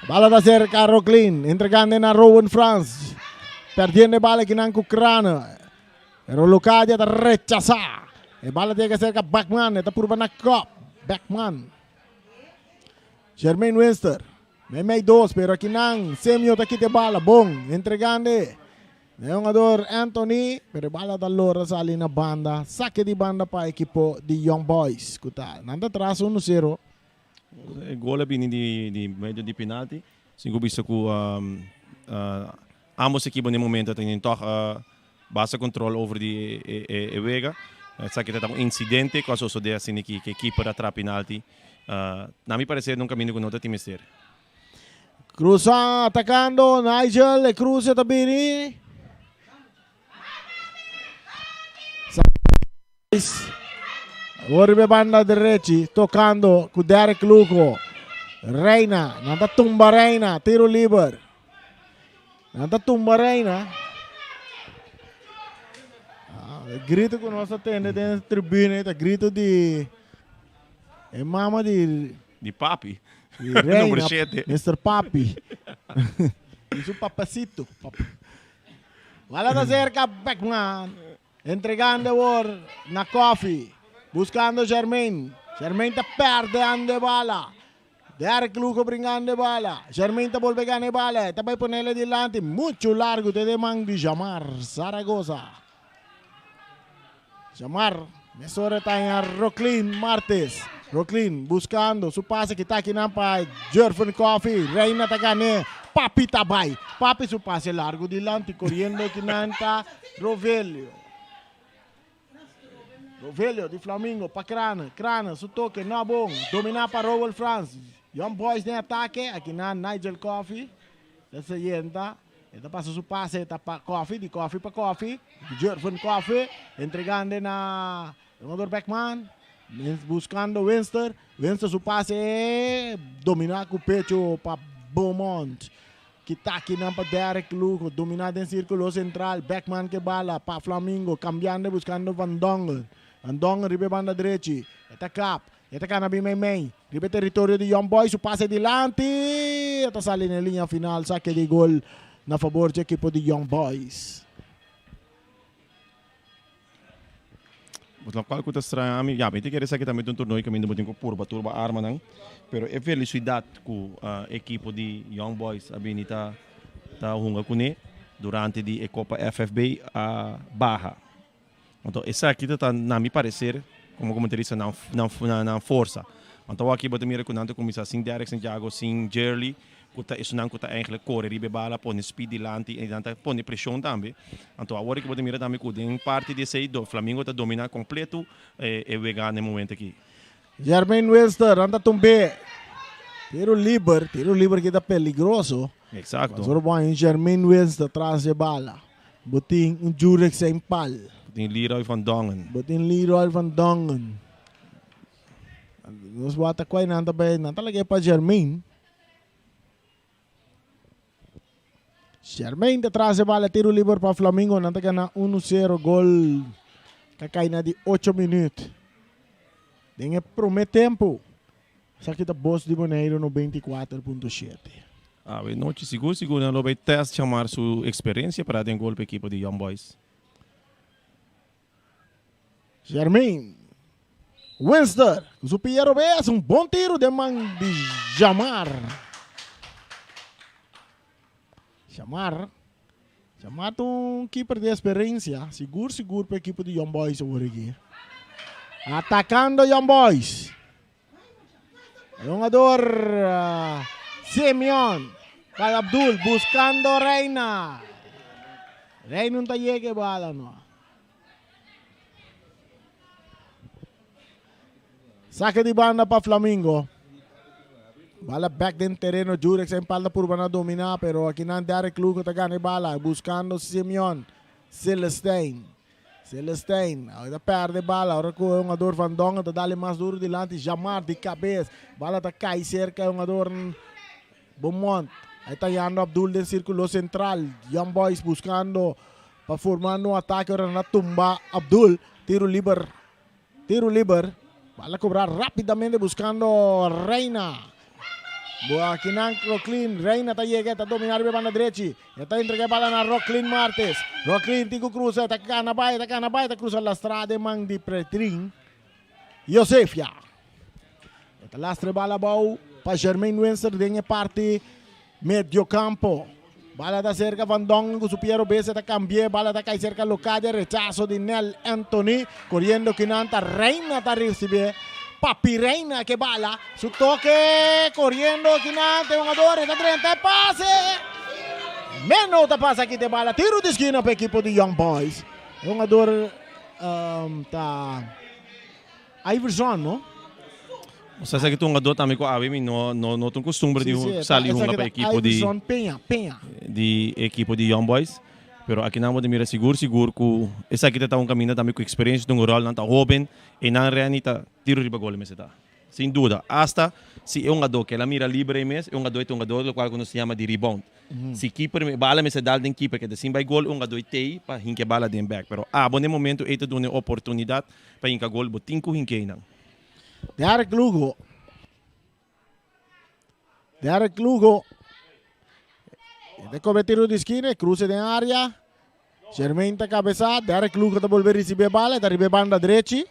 Bala ta cerca Rocklin, entregando na Rowan Frans. Perdiendo e bala kinan ku Krane. Pero Lucadia ta rechasá. E bala llega cerca Beckman, e ta purba na kop. Beckman. Jermaine Winster. Meimei dos, pero akinan Semio ta kita e bala. Bon, entregando e hungador Anthony, pero e bala ta lora sali na banda. Sake di banda pa ekipo di Young Boys, ku ta nan ta tras 1-0. E gol a bini di di medio di penalti. Sin ku bisa ku ambos ekipo den momento ta tene tòg basta control over di e wega. Esaki ta ta un incidente cu a sosode asina ki e keeper a traha penalti. Na mi parecer den un caminda cu no ta tin mester. Cruza atacando Nigel, e cruze ta bini. Awor riba e banda derechi tocando cu Derek Lugo. Reina, nan ta tumba Reina, tiro liber. Nan ta tumba Reina. E grito ku nos ta tende den e tribune ta grito di e mama di Di papi. Di Reina, Number shete. Mister Papi. Y su papacito. Bala ta cerca Beckman. Entregando awor na Coffee. Buscando Jermaine. Jermaine ta perde ande bala. Derek Lugo bringando e bala. Jermaine ta bolbe gana e bala. E ta bai ponele dilanti. Mucho largo te den man di Jamar Zaragoza. Jamar mesora ta haña Rocklin Martes. Rocklin buscando su pase kita akinan pa Jurven Coffee. Reina ta gane. Papi ta bai. Papi su pase largo dilanti coriendo akinan ta Rovelio. Rovelio di Flamingo pa Crane. Crane su toke no bon. Domina pa Rowell Frans. Young Boys den atake. Akinan Nigel Coffee. Ta seyenta. E ta pasa su pase ta pa Coffee. Di Coffee pa Coffee. Jurven Coffee. Entregando na Jugador Beckman. Buscando Winster. Winster su pase domina cu pecho pa Beaumont. Kita kinan pa Derek Lugo. Domina den circulo central. Beckman ke bala pa Flamingo. Cambiando buscando Van Dongen. Van Dongen riba e banda drechi. E ta kap. E ta cana bin meimei. Riba e territorio di Young Boys. Su pase dilanti. E ta sali na e liña final. Sake di gol na fabor dje ekipo di Young Boys. Lokual ku ta straña ami, ya mi ta kere esaki tambe ta un torneo kaminda bo tin ku purba tur bo armanan, pero e felisidat ku ekipo di Young Boys a bini ta ta hunga kuné durante di e Kopa FFB a baha. Anto esaki ta ta na mi pareser komo komentarista nan nan nan forsa. Anto awor aki bo ta mira ku nan ta kuminsá sin Derek Santiago, sin Jerly, ku ta esunnan ku ta eigenlijk kore riba e bala, pone speed dilanti i nan ta pone preshon tambe. Anto awor ku bo ta mira tambe ku den parti di esei Flamingo ta dominá kompleto e wega na e momento aki. Jermaine Winster, nan ta tumb'é. Tiro liber, tiro liber ki ta peligroso. Exacto. Pasobra bo haña un Jermaine Winster tras dje bala. Bo tin un Jurek Seinpal. Bo tin Leroy van Dongen. Bo tin Leroy van Dongen. Nos wak ta kua nan ta bai, nan ta lag'é pa Jermaine. Jermaine ta tras e bala tiro liber pa Flamingo. Nan ta gana 1-0 gol ta kai na di 8 minuut. Den e prome tempo. Esaki ta Bos di Boneiru 94.7. Awe nochi sigur sigur nan lo bay test Jamar su experiencia para den gol pa ekipo di Young Boys. Jermaine Winster ku su pia robes un bon tiro den man di Jamar. Jamar, Jamar ta un keeper di experiencia, sigur sigur pa ekipo di Young Boys awor aki. Atacando Young Boys. E hungador Simeon pa Abdul buscando Reina. Reina no ta yega e bala no. Saque di banda pa Flamingo. Bala back den tereno. Jurex en palda purba na domina, pero aki nan Derek Lugo ta gana e bala buscando Simeon Celestijn. Celestijn ta perde bala ora cu e hungador Van Dongen ta dale mas duro dilanti. Jamar di cabes. Bala ta cay cerca e hungador Beaumont. Ahí ta yando Abdul den circulo central. Young Boys buscando pa formando un ataque ora na tumba Abdul. Tiro liber. Tiro liber. Bala cobra rapidamente buscando Reina. Akinan Rocklin. Reina ta yega, ta domina riba banda drechi. E ta entrega bala na Rocklin Martes. Rocklin tin ku cruza, ta cana bai, ta cana bai, ta cruza lastra den man di Pretrin. Josefia. E ta lastra bala abou pa Jermaine Winster den e parti medio campo. Bala ta cerca Van Dongen cu su pie robes e ta cambie. Bala ta cay cerca Locadia. Rechazo di Nel Anthony. Corriendo kinan ta Reina ta recibe. Papi Reina ke bala. Su toque corriendo kinan ta e hungador. E ta drenta e pase. Meno ta pasa kita e bala. Tiro di esquina pa equipo di Young Boys. E hungador um, ta Iverson, no? Osea esaki ta un hungador tambe ku awe mi no no no ta un kustumber di sali hunga pa ekipo di Iverson Peña, Peña. di ekipo di Young Boys. Pero akinan bo ta mira sigur sigur ku esaki ta ta un kaminda tambe ku eksperensia ta un ròl, nan ta hóben i nan rèni ta tiro riba gol mester ta. Sin duda. Asta si e hungadó ke el a mira liber ei mes, e hungadó ei ta hungadó lokual ku nos ta yama di rebound. Si keeper, e bala mester dal den keeper keda sin bai gol, e hungadó ei t'ei pa hinka e bala den bèk. Pero abo na e momento ei ta duna e oportunidat pa hinka gol, bo tin ku hinka einan. Derek Lugo. Derek Lugo. E ta tiro di skina, e cruce den área. Jermaine ta cabeza, Derek Lugo ta bolbe recibe bala, ta riba e banda drechi.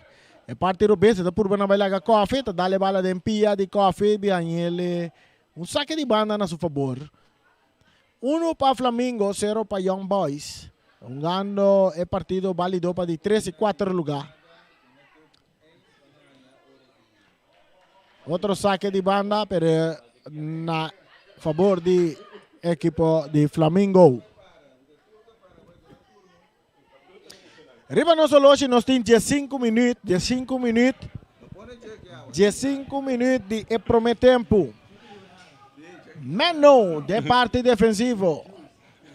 E parti robes, e ta purba na bai laga Coffee, ta dale bala den pia di Coffee, biañele un saque di banda na su fabor. Uno pa Flamingo, sero pa Young Boys. Hungando e partido balido pa di tres y cuater lugar. Otro saque di banda, pero na favor di equipo di Flamingo. Riba nos horloge nos tin 15 minuut, 15 minuut, 15 minuut di e prome tempo. Menno de parte defensivo.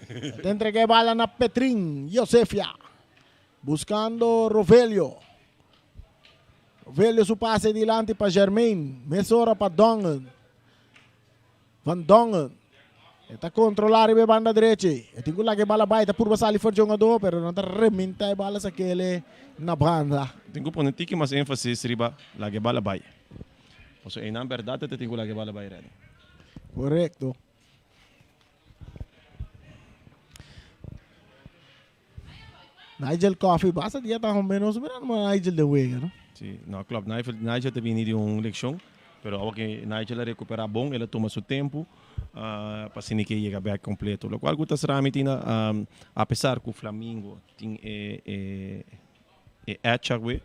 Te entrega e bala na Petrin Josefia. Buscando Rovelio. Rovelio su pase dilanti pa Germain. Mesora pa Dongen. Van Dongen. E ta controla riba e banda drechi. E tin cu laga e bala bai. Ta purba sali for djongador, pero nan ta reminta e bala sakele na banda. Tin cu pone tiki mas enfasis riba laga e bala bai. Pasobra einan berdad e ta tin cu laga e bala bai redi. Correcto. Nigel Coffey basta dia ta menos mira no Nigel den wega no. Si, no klopt. Nigel, Nigel ta bini di un lekshon, pero awor ke Nigel a rekupera bon, el a tuma su tempu pa asina ke yega bek kompleto. Lokual ku ta sra mi tin apesar ku Flamingo tin e e e edge awe,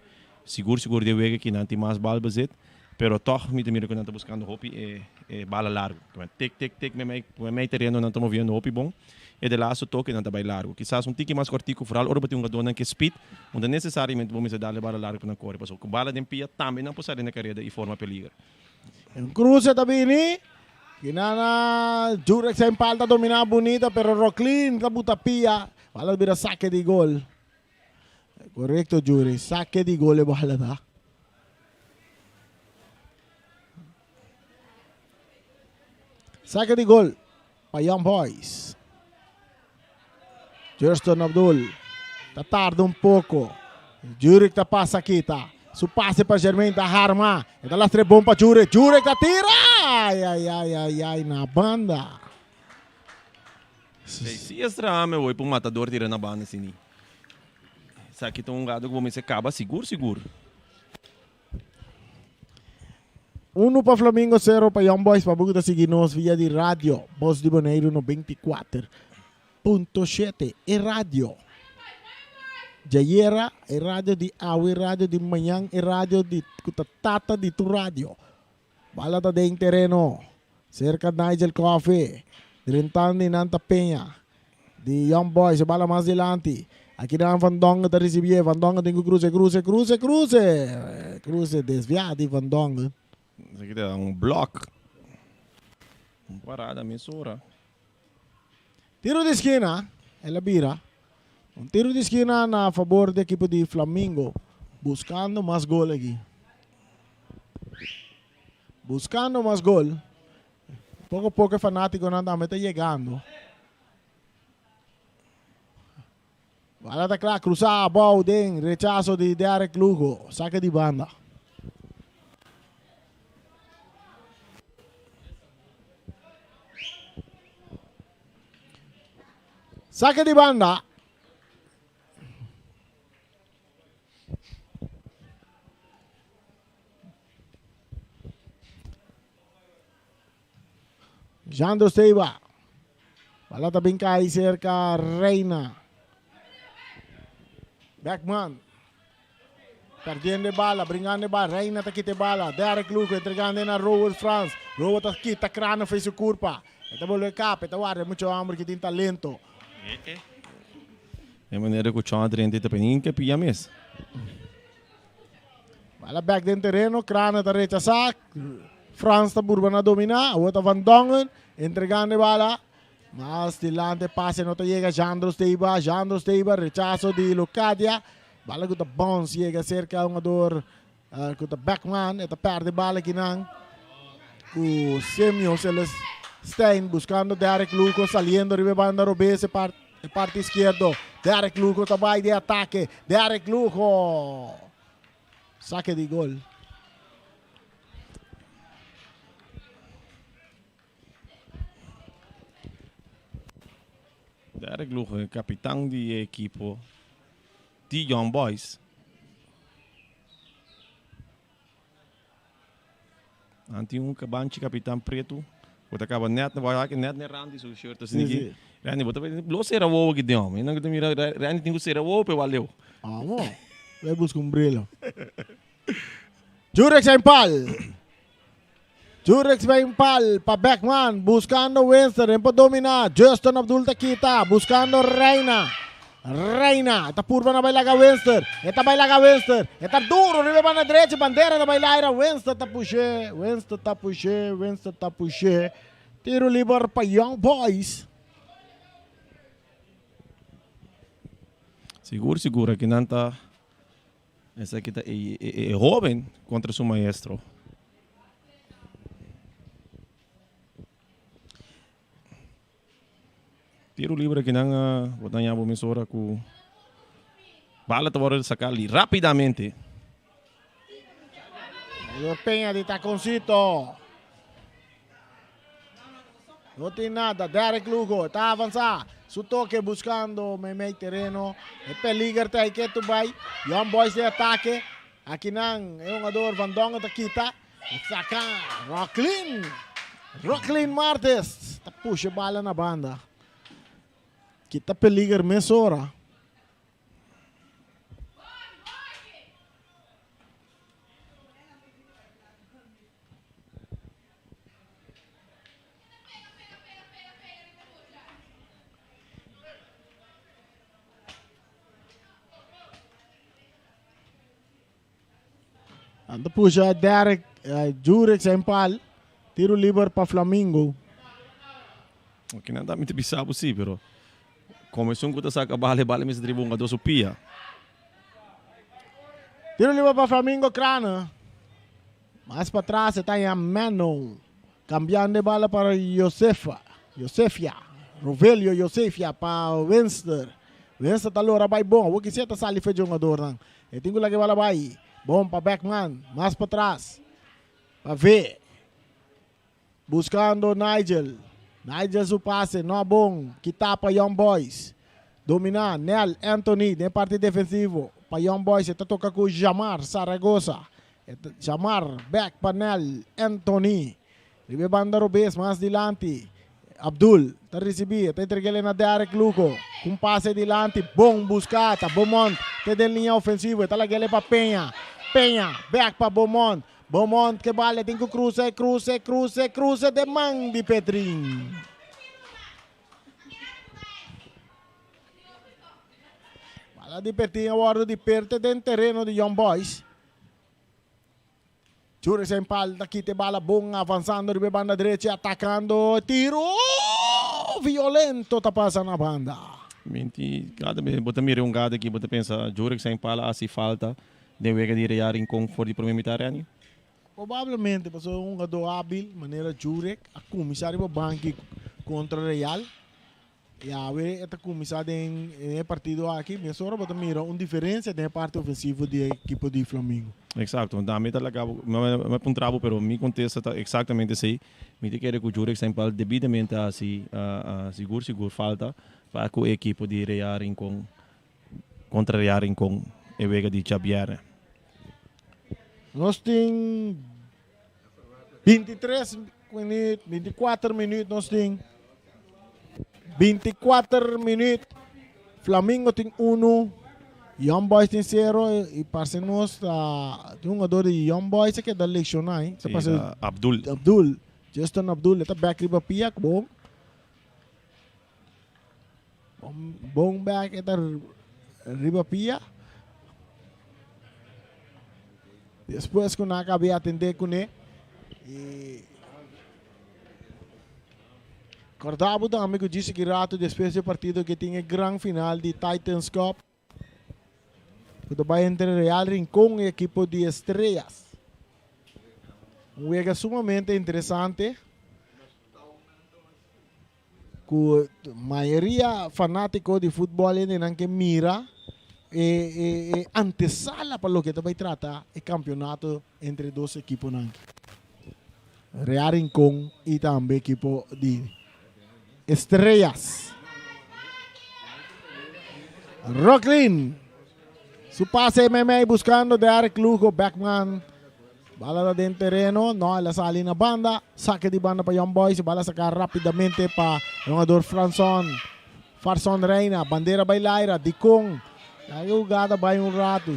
sigur sigur den wega ki nan tin mas bal bezit, pero tog mi ta mira ku nan ta buskando hopi e e bala largu. Tik tik tik mei mei tereno nan ta moviendo hopi bon. E de laatste toke nan ta bai largu. Kisas un tiki mas kortiku, vooral ora bo tin hungadónan ke speed, no ta nesesariamente bo mester dal e bala largu pa nan kore, pasobra ku bala den pia tambe nan por sali na kareda i forma peliger. Un cruce ta bini. Kinana Jurek sa impalta domina bunita pero Rocklin ta buta pia. Bala bira saque di gol. Correcto Jurek, saque di gol e bala ta. Saque di gol. Pa Young Boys. Justin Abdul ta tarda un poko. Jurek ta pasa kita. Su pase pa Jermaine ta harma. E ta lastre bon pa Jurek. Jurek ta tira! Ai, ai, ai, ai, ai, na banda. Si es traha me voy pa un matador tira na banda sini. Esaki ta un gado ku bo mester kaba sigur sigur. Uno pa Flamingo, sero pa Young Boys. Pa bo ku ta sigui nos via di radio Bos di Boneiru 94.7. E radio djayera, e radio di awe, e radio di mañan, e radio di ku ta tata di tur radio. Bala ta den tereno serka Nigel Coffee. Drentando i nan ta peña di Young Boys. E bala mas dilanti. Aki nan Van Dongen ta risibié. Van Dongen tin ku kruse, kruse, kruse, kruse. Kruse desviá di Van Dongen. Esaki ta un blòk. Un parada mesora. Tiro di skina. El a bira. Un tiro di skina na fabor di ekipo di Flamingo. Buskando mas gol aki. Buskando mas gol. Poko poko e fanatikonan tambe ta yegando. Bala ta kla, krusá abou den rechaso di Derek Lugo. Sake di banda. Sake di banda. Jandro Steiba. Bala ta bin kai cerca Reina. Beckman. Perdiendo e bala, bringando e bala. Reina ta kita e bala. Derek Lugo entregando na Robert Frans. Robert ta kita crano fe su curpa. E ta bolbe kap, e ta warda mucho hombre que tin talento. E manera ku Chon a drenta e ta peni ke pia mes. Bala bek den tereno, Crane ta rechasá. Frans ta burba na dominá. Awor ta Van Dongen entregando e bala. Mas dilante pase no ta yega Jandro Steiba. Jandro Steiba, rechaso di Locadia. Bala ku ta bounce yega serka hungador. Ku ta Beckman, e ta perde bala akinan ku Semio Celestijn buskando Derrick Lugo saliendo riba e banda robes e e parti iskierdo. Derrick Lugo ta bai den atake. Derrick Lugo sake di gol. Derrick Lugo e kapitan di e ekipo di Young Boys. Nan tin un banchi kapitan pretu ku ta kaba nèt wak nèt na e rand di su shirt asina aki. Randy bo ta lo sera wowo aki den hòmber. Mi nan ta mira Randy tin ku sera wowo pa e wak leu. Amo, bai buska un bril. Jurex en pal. Jurex bai pal pa Beckman buscando Winston en por domina. Justin Abdul ta kita buscando Reina. Reina ta purba na bai laga Winston. E ta bai laga Winston. E ta duro riba e banda derecho. Bandera ta bai laira. Winston ta pushe. Winston ta pushe. Winston ta pushe. Tiro liber pa Young Boys. Sigur sigur aki nan ta Esaki ta e hoben kontra su maestro. Tiro libre aki nan a bo ta haña bo mesora ku bala ta wòrdu saká li rápidamente. Peña di takoncito. No tin nada. Derek Lugo ta avansa. Su toke buscando meimei tereno. E peliger ta ahí ketu bai. Young Boys den atake. Akinan e hungador Van Dongen ta kita. E saka Rocklin. Rocklin Martes ta pusha e bala na banda. Kita peliger mesora. Anda pusha Derek uh, Jurek zijn pal. Tiro liber pa Flamingo. Oké, nan mi te bisa sí, pero como es un ku ta saca bale, bale mi se tribu un su pia. Tiro liber pa Flamingo Krana. Mas patras e ta haña Mano. Cambiando e bala para Josefa. Josefia. Rovelio Josefia pa Winster. Winster ta lora bai bon. Awor kisia ta sali fe jongadornan. E tin ku laga e bala bai. Bon pa Beckman. Mas patras. Pa V. Buscando Nigel. Nigel su pase no bon. Kita pa Young Boys. Domina Nel Anthony den parti defensivo pa Young Boys. E ta toca cu Jamar Zaragoza. E ta Jamar back pa Nel Anthony. Riba e banda robes mas dilanti. Abdul ta ricibi. E ta entreg'el na Derrick Lugo. Cu un pase dilanti. Bon busca. Ta Beaumont te den liña ofensivo. E ta lag'el pa Peña. Peña back pa Beaumont. Beaumont ke bala tin ku kruse, kruse, kruse, kruse den man di Petrin. Bala di Petrin a wòrdu di perte den tereno di Young Boys. Jurek Saint Paul ta kita e bala bon avansando riba e banda drechi atakando tiro violento ta pasa na banda. Minti kada bes bo ta mira un gada aki bo ta pensa Jurek Saint Paul a hasi falta Den wega di Real Rincon for di prome mitad Renny? Probablemente pasobra un hungador habil manera Jurek a cuminsa riba banki contra Real y awe e ta cuminsa den e partido aki mesora bo ta mira un diferencia den e parti ofensivo di e ekipo di Flamingo. Exacto, mi ta laga bo, mi a puntra bo pero mi contesta ta exactamente esey, mi ta kere cu Jurek Saint-Paul debidamente a haci sigur sigur falta pa cu e ekipo di Real Rincon Kontra Real Rincon e wega di djabièrnè. Nos tin 23 minuut, 24 minuut nos tin. 24 minuut. Flamingo tin 1, Young Boys tin 0 y parce nos ta tin un jugador di Young Boys a keda lesioná. Sí, ta Abdul. Abdul, Justin Abdul, e ta back riba pia, bon. Bon bek e ta riba pia. Despues ku nan a kabe atendé kuné. I kòrda bo tambe ku djis aki ratu despues di e partido ke tin e gran final di Titans Cup. Ku ta bai entre Real Rincon i ekipo di Estrellas. Un wega sumamente interesante ku mayoria fanátiko di futbòl hendenan ke mira e e e antesala pa loke ta bai trata e kampionato entre e dos ekiponan aki. Real Rincon i tambe ekipo di Estrellas. Rocklin su pase meimei buscando Derek Lugo, Beckman. Bala ta den tereno, no, el a sali na banda. Saque di banda pa Young Boys, bala saca rapidamente pa jugador Franson. Farson Reina, bandera bai laira, dicon? E jugada bai un rato.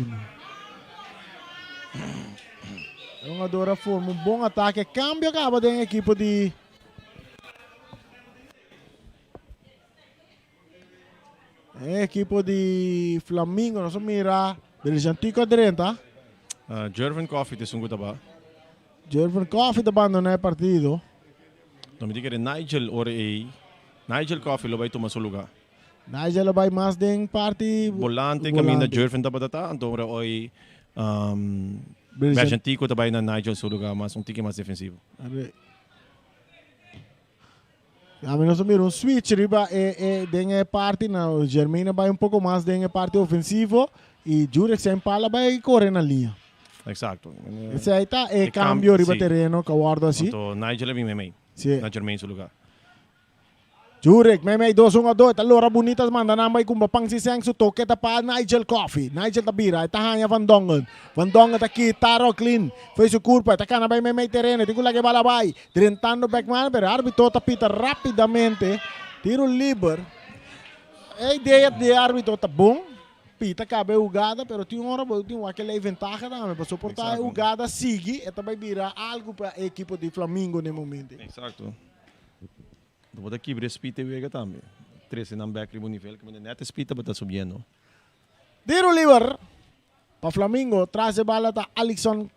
Jugador a forma un bon atake, cambio caba den equipo di E ekipo di Flamingo nos a mira Brillantico a drenta. Jervin Coffee ta esun ku ta ba. Jervin Coffee ta bandona e partido. No mi ta kere Nigel ora ei. Nigel Coffee lo bai tuma su luga. Nigel lo bai mas den parti Volante kaminda Jervin tabata ta anto ora oi Brillantico ta bai na Nigel su luga mas un tiki mas defensivo. Ami nos a mira un switch riba e e den e parti na Jermaine a bai un poco mas den e parti ofensivo y Jurek Saint Paul a bai core na liña. Exacto. Esei ta e cambio riba tereno cu a wordo haci. Anto Nigel a bin meimei. Si. Na Jermaine su lugar. Jurek meimei dos un a dos. Ta lora bunita manda nan bai cumba pan si seng su toke ta pa Nigel Coffee. Nigel ta bira e ta haña Van Dongen. Van Dongen ta kita Rocklin fo'i su curpa e ta cana bai meimei tereno e tin cu laga e bala bai. Drentando Beckman, pero e arbitro ta pita rapidamente. Tiro liber. E idea di e arbitro ta bon. Pita caba e hugada, pero tin ora bo tin wak ley ventaha tambe. Pasobra por ta e hugada sigui, e ta bay bira algo pa e ekipo di Flamingo na e momento. Exacto. Bo ta kibra e speed e wega tambe. Trece nan bek riba un nivel caminda net e speed tabata subiendo. Tiro liber pa Flamingo. Tras e bala ta Alixon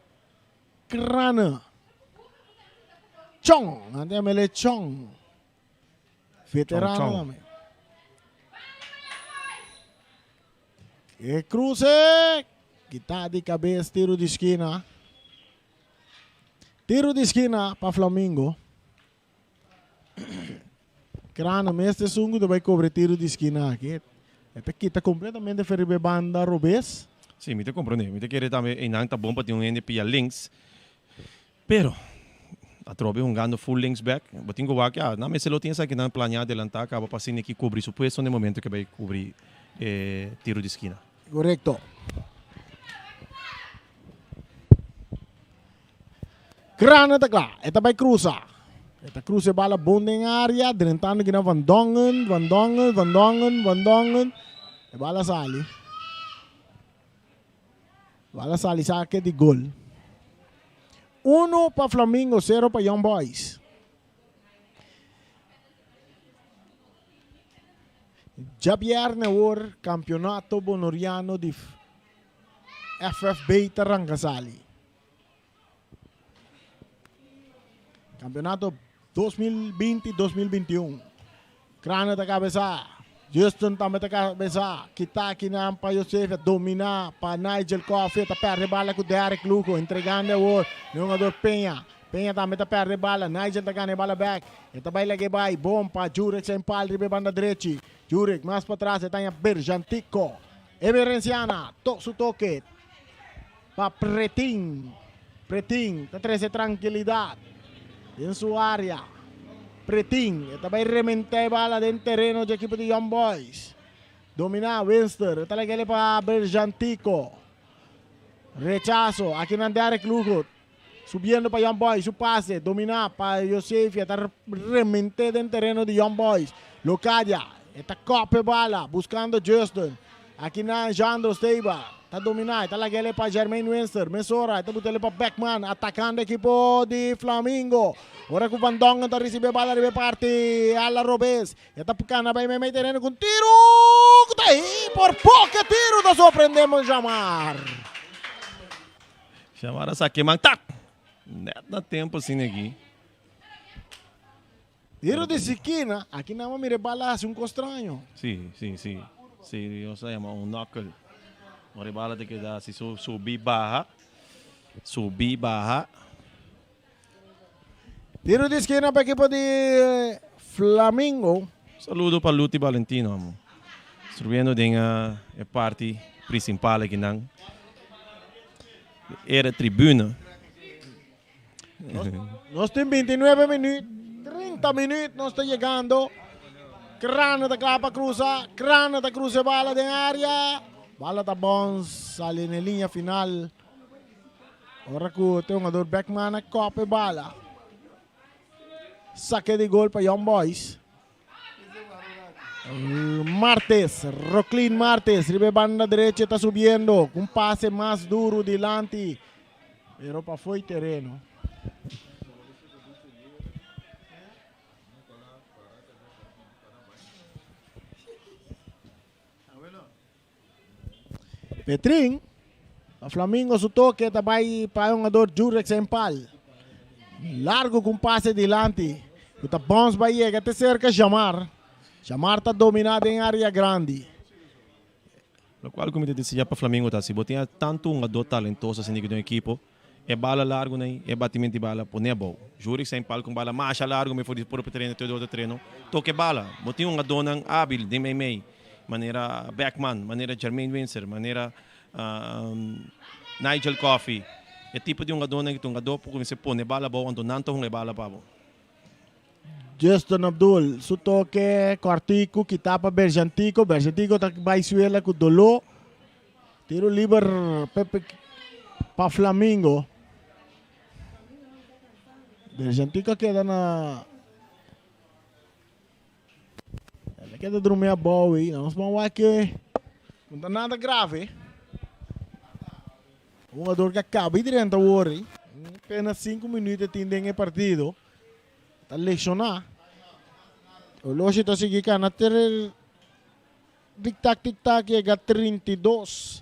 Krane. Chong, nan ta yam'e Chong. Veterano tambe. E cruce, kita di cabes, tiro di skina. Tiro di skina pa Flamingo. Krane mes ta esun ku ta bai kobre tiro di skina aki. E ta kita kompletamente for riba e banda robes. Sí, mi ta komprondé. Mi ta kere tambe einan ta bon pa tin un hende pia links. Pero, atrobe hungando full links back, bo tin ku wak, ya, nan mester lo tin esakinan planeá adelantá kaba pa asina ki kubri su puesto na e momento ke bai kubri e tiro di skina. Korekto. Krane ta kla, e ta bai krusa. E ta krusa e bala bon den area, drentando kina Van Dongen, Van Dongen, Van Dongen, Van Dongen. E bala sali. Bala sali sake di gol. Uno pa Flamingo, sero pa Young Boys. Djabièrnè awor kampionato bonoriano di FFB ta ranka sali. Campeonato 2020-2021. Crane ta cabeza. Justin tambe ta cabeza. Kita kinan pa Josefia. Domina pa Nigel Coffee. Ta perde bala cu Derek Lugo. Entregando awor e jugador Peña. Peña tambe ta perde bala. Nigel ta gana e bala back. E ta bay lag'e bay. Bon pa Jurek Saint Paul riba e banda drechi. Jurek mas patras e taña Berjantico. Emerenciana to su toke. Pa Pretin. Pretin ta trece trankilidad den su area. Pretin e ta bay rementa e bala den tereno dje ekipo di Young Boys. Domina Winster e ta lag'ele pa Berjantico. Rechaso aki nan Derek Lugo subiendo pa Young Boys su pase domina pa Josefia ta remente den tereno di Young Boys. Locadia e ta kop e bala buscando Justin. Aki nan Jandro Steiba ta domina, e ta lag'ele pa Jermaine Winster. Mesora e ta but'ele pa Beckman, atakando ekipo di Flamingo. Ora ku Van Dongen ta risibi e bala riba e parti ala robes. E ta kana bai meimei tereno ku un tiru ku ta ei por poco e tiru ta sorprende Jamar. Jamar a saki e man tak! Net na tempo asina aki. Tiro di sikina, aki nan a mira e bala hasi un kos straño. Si, si, si. Si, nos ta yama un knuckle. Ora e bala ta keda hasi su subi baha, subi baha. Tiro di skina pa ekipo di Flamingo. Saludo pa Luti Valentino amo. Strubiendo den e parti principal akinan. Era tribuna. Nos tin 29 minuut, 30 minuut nos ta yegando. Krana ta kla pa cruza. Krana ta cruza e bala den area. Bala ta bons, sali na e linea final. Ora cu te hungador Beckman a kop e bala. Sake di gol pa Young Boys. Martes, Rocklin Martes, riba e banda derecha ta subiendo. Un pase mas duro dilanti. Pero pa fo'i tereno. Petrin, pa Flamingo su toke ta bai pa e hungador Jurex Empal. Largo ku un pase dilanti ku ta bons bai yega te serka Jamar. Jamar ta domina den area grandi. Lokual ku mi ta desea pa Flamingo ta si bo tin tantu hungador talentoso asina den ekipo, e bala largu nan, e batimento di bala pone abou. Jurix Empal ku un bala masha largu mi for di propio tereno te di otro tereno, toke bala. Bo tin hungadornan abil den meimei, manera Beckman, manera Jermaine Windsor, manera Nigel Coffey. E tipo di hungadornan ku ta hungador por kuminsá pone bala abou anto nan ta hunga e bala pa bo. Justin Abdul su toke kòrtiku kitá pa Berjantico. Berjantico ta bai suela ku doló. Tiro liber pa Flamingo. Berjantico a keda na El a keda drumi abou ei. Nos ban wak ke no ta nada grave. Un hugador ke a kaba i drenta awor ei. Apenas sinku minuut e tin den e partido. Ta lesioná. Oloshi ta sigui kana ter Tik tak tik tak yega 32.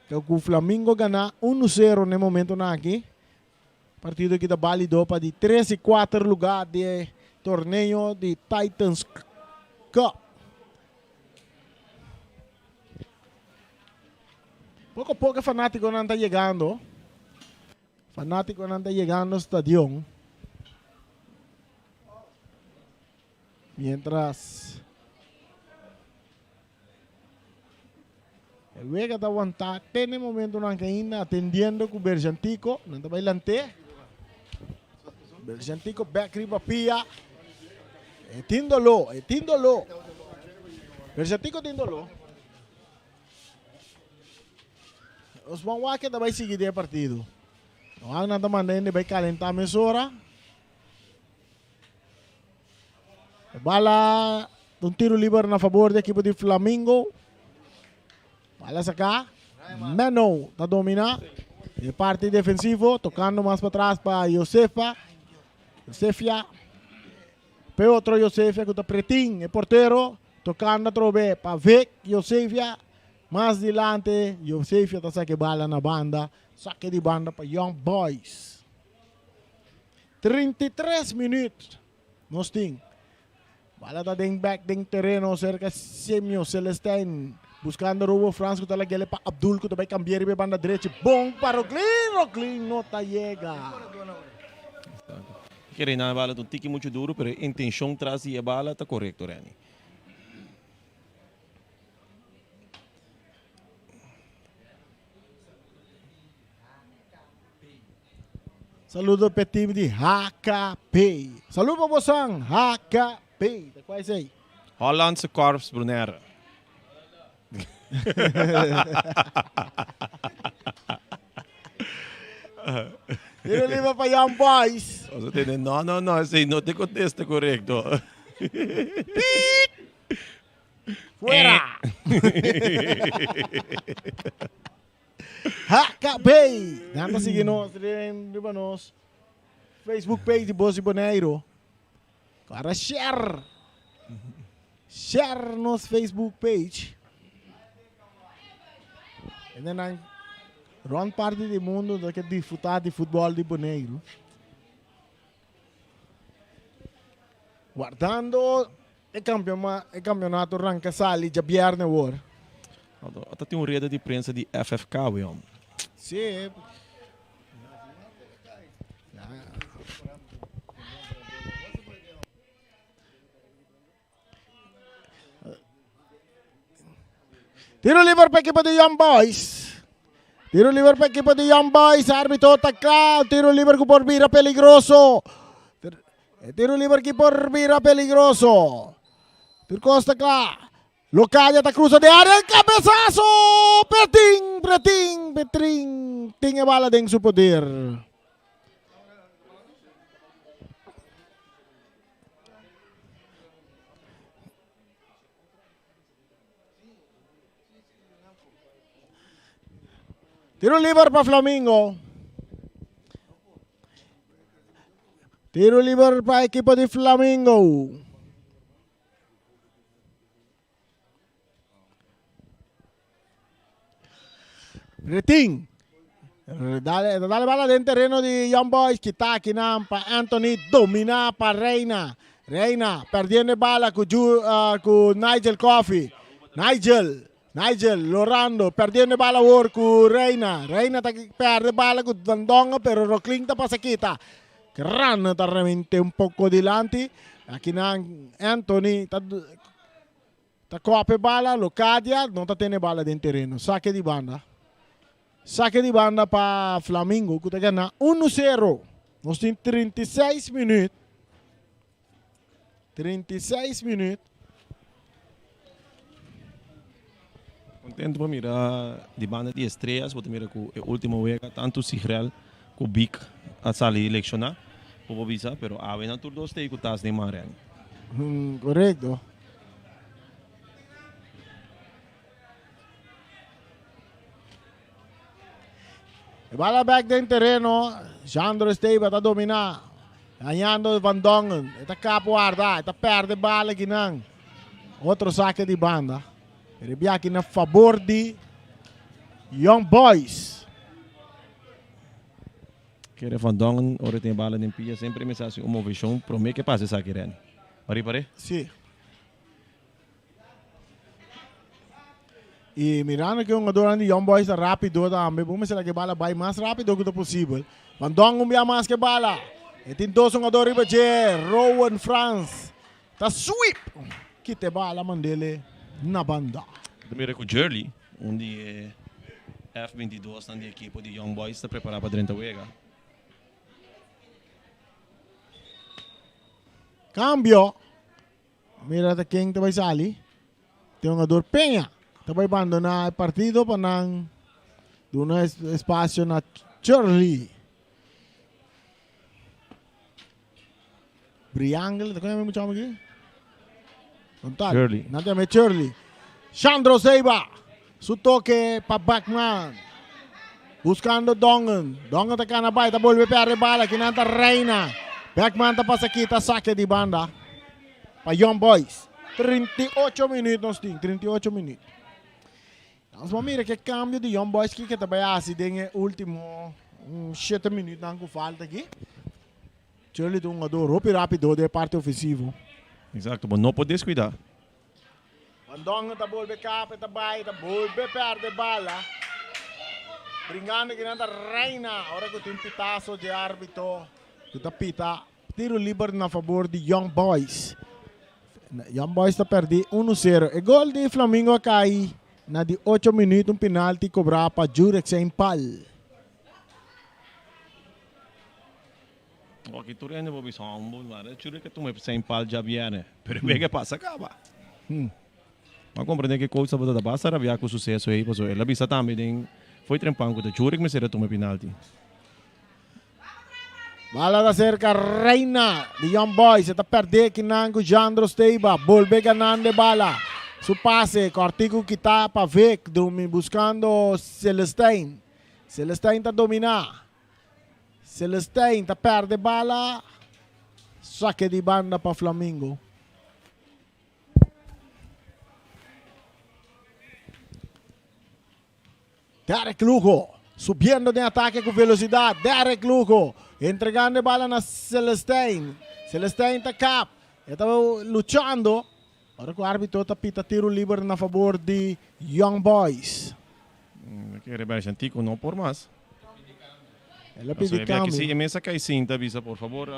Ku Flamingo gana unu sero na e momentonan aki. Partido aki ta balido pa di tres i kuater lugar di e torneo di Titans Cup. Poko poko e fanatikonan ta yegando. Fanatikonan ta yegando stadion. Mientras e wega ta wantá te na e momentonan ku ainda atendiendo ku Berjantico, nan ta bai lant'é. Berjantico bèk riba pia. E tin doló, e tin doló. Berjantico tin doló. Nos ban wak ke ta bai sigui den e partido. Wak nan ta manda hende bai kalentá mesora. E bala ta un tiro liber na fabor di ekipo di Flamingo. Bala saká. Menno ta domina e parti defensivo, tokando mas patras pa Josefa. Josefia. Pe otro Josefia ku ta Pretin, e portero, tokando atrobe pa Vic Josefia. Mas dilante, Josefia ta saka e bala na banda. Sake di banda pa Young Boys. 33 minuut nos tin. Bala ta den bek den tereno serka Semio Celestijn. Buscando Robo Frans ku ta lagele pa Abdul ku ta bai cambia riba e banda drechi. Bon pa Rocklin. Rocklin no ta yega. Kere nan e bala ta un tiki mucho duro pero e intencion tras di e bala ta corecto Renny. Saludo p'e team di HKP. Saludo pa bosan HKP. Ta kua esei? Hollandse Korps Bonaire. Tiro liber pa Young Boys. Oso tene, no, no, no, esei no te contesta correcto. Piet! Fuera! HKB! Nan ta sigui nos riba nos Facebook page di Bos di Boneiru. Kora share! Share nos Facebook page. Hendenan rond parti di mundo ta ke disfruta di futbol di Boneiru. Wardando e campeonato ranca sali djabierne awor. Ata tin un reda di prensa di FFK we om. Sí. Tiro liber pa equipo di Young Boys. Tiro liber pa equipo di Young Boys. Arbitro ta kla. Tiro liber ku por bira peligroso. Tiro liber ki por bira peligroso. Tur kos ta kla. Locadia ta cruza de área. Cabezazo! Petin, Pretin, Petrin. Tin e bala den su poder. Tiro liber pa Flamingo. Tiro liber pa equipo di Flamingo. Retin. Dale, dale bala den terreno di Young Boys. Kita akinan pa Anthony. Domina pa Reina. Reina perdiendo bala ku, Ju, uh, ku Nigel Coffee. Nigel. Nigel Lorando perdiendo bala awor ku Reina. Reina ta perde bala ku Van Dongen, pero Rocklin ta pasa kita. Gran ta remente un poco dilanti. Akinan Anthony ta Ta kope bala, Locadia no ta tene bala den tereno. Sake di banda. Sake di banda pa Flamingo ku ta gana unu sero. Nos tin 36 minuut. 36 minuut. Contento pa mira di banda di Estrellas, bo ta mira ku e ultimo wega tantu Sigrel ku Bik a sali lekshoná, bo por bisa, pero awe nan tur dos ta ei ku tas den man Renny. Korekto. E bala bek den tereno. Jandro Esteba ta dominá. Gañando Van Dongen. E ta kap warda. E ta perde bala kinan. Otro sake di banda. Pero e biaki na fabor di Young Boys. Kere Van Dongen ora e tin e bala den pia semper e mester hasi un moveshon prome ke pasa esaki Renny. Pari pare? Sí. Y mirando que hungadornan di Young Boys ta rápido tambe, bo mester laga e bala bai mas rápido ku ta posibel. Van Dongen un bia mas ku e bala. E tin dos hungador riba dje, Rowan Frans ta sweep kita e bala mandele na banda. Ta mira ku Jerly, un di e F 22 nan di ekipo di Young Boys ta prepara pa drenta wega. Cambio. Mira ta ken ta bai sali. Tin hungador Peña ta bai bandona e partido pa nan duna espacio na Churley. Briangle, ta kon yama e muchacho aki? Total. Churley. Nan ta yama e Churley. Shandro Seiba. Su toke pa Backman. Buscando Dongen. Dongen ta cana bay, ta bolbe perde bala. Kinan ta Reina. Backman ta pasa kita saque di banda. Pa Young Boys. 38 minuut nos tin. 38 minuut. Nos ban mira ke cambio di Young Boys kiko ta bay haci den e ultimo 7 minuut nan ku falta aki. Shirley ta un jugador hopi rapido den e parte ofensivo. Exacto, bo no por descuida. Van Dongen ta bolbe kap, e ta bai, ta bolbe perde bala. Bringando kinan ta Reina, ora ku tin pitaso dje arbitro ku ta pita tiro liber na fabor di Young Boys. Young Boys ta perdi uno sero. E gol di Flamingo a kai na di ocho minuut, un penalti kobrá pa Jurek Saint Paul. Aki tur hende por bisa humble, maar e churi ke tuma e Saint Paul djabierne, pero e wega pasa kaba. M'a comprende ke coach tabata ta basta rabia ku suceso ei, pasobra el a bisa tambe den foi trempan ku ta Jurek mester a tuma e penalti. Bala ta serka Reina di Young Boys. E ta perde kinan ku Jandro Steiba. Bolbe ganando e bala. Su pase kòrtiku kita pa Vic. Drumi buskando Celestijn. Celestijn ta dominá. Celestijn ta perde bala. Sake di banda pa Flamingo. Derek Lugo subiendo den atake ku velosidad. Derek Lugo entregando e bala na Celestijn. Celestijn ta kap. E ta luchando. Ora ku arbitro ta pita tiro liber na fabor di Young Boys. Kere bai Shantico no por mas. El a pidi cambio. Si e mes a cay sinta bisa por favor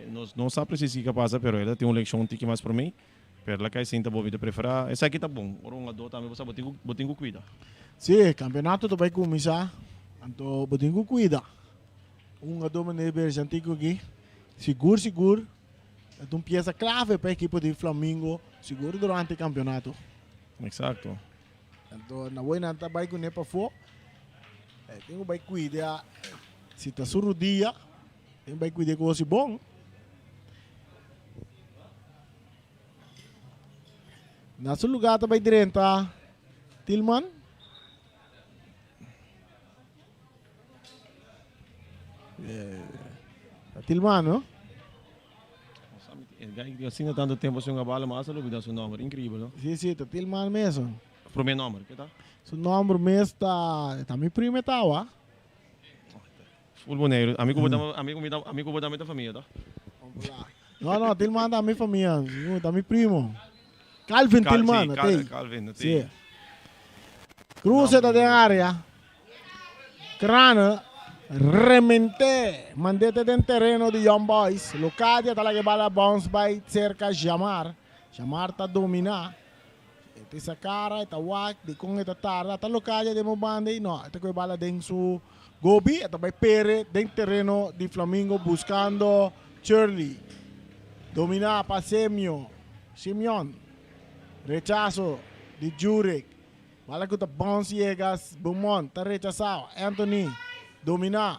nos no sa precies kico a pasa pero el a tin un leccion tiki mas prome pero el a cay sinta bo mi ta prefera esaki ta bon ora un hungador tambe bo sa bo tin bo tin cu cuida. Si campeonato ta bay cuminsa anto bo tin cu cuida un hungador manera Berry Shantico aki sigur sigur E ta un piesa clave pa e ekipo di Flamingo, sigur durante e campeonato. Exacto. Anto na wei nan ta bai kuné pafó. E tin ku bai kuida si ta su rudia, tin ku bai kuida ku hosi bon. Na su lugá ta bai drenta Tilman. Ta Tilman, no? Asina tanto tempo sin un bala, mas a lubida su nomber. Increíble, no? Sí, sí, ta Tilman mes. Prome nomber, ke ta? Su nomber mes ta, ta mi primo tawa. Full Boneiru. Ami ku bo ta, ami ku mi ta, ami ku bo ta mi ta famia, ta? No, no, Tilman ta mi famia, ta mi primo. Calvin Cal, Tilman, sí, ta Cal, ei. Calvin, ta Sí. ei. Cruce ta den área. Crane remente, mandete den tereno di Young Boys. Locadia ta laga e bala bounce bai cerca Jamar. Jamar ta domina. E ta sa cara, e ta wak dikon e ta tarda. Ta Locadia den bo banda ei? No, e ta ku e bala den su gobi. E ta bai pere den tereno di Flamingo buscando Shirley. Domina pa Semio, Simeon. Rechaso di Jurek. Bala ku ta bounce yega Beaumont ta rechasá. Anthony dominá.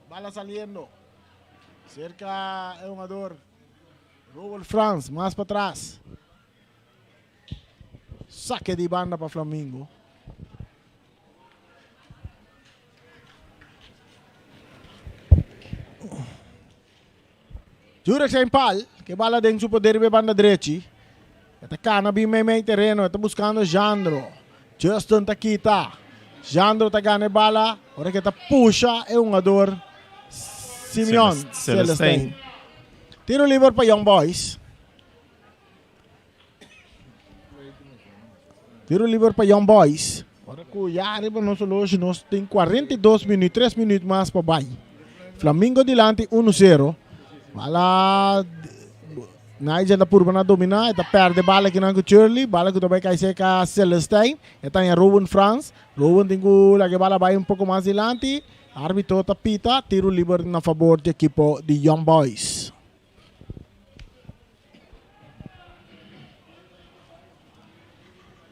Bala saliendo. Serka e hungador Robert Frans mas patras. Sake di banda pa Flamingo. Jurek Saint Paul ke bala den su poder riba e banda drechi. E ta kana bin meimei tereno, e ta buskando Jandro. Justin ta kita. Jandro ta gana e bala ora ke ta pusha e hungador Simeon Celestijn. Tiro liber pa Young Boys. Tiro liber pa Young Boys. Ora ku ya riba nos oloshi nos tin 42 minuut, 3 minuut mas pa bai. Flamingo dilanti 1-0. Bala Nigel ta purba na domina, e ta perde bala kinan ku Shirley, bala ku ta bai kai serka Celestijn. E ta haña Rowan Frans. Rowan tin ku laga e bala bai un poko mas dilanti. Arbitro ta pita, tiro liber na fabor di ekipo di Young Boys.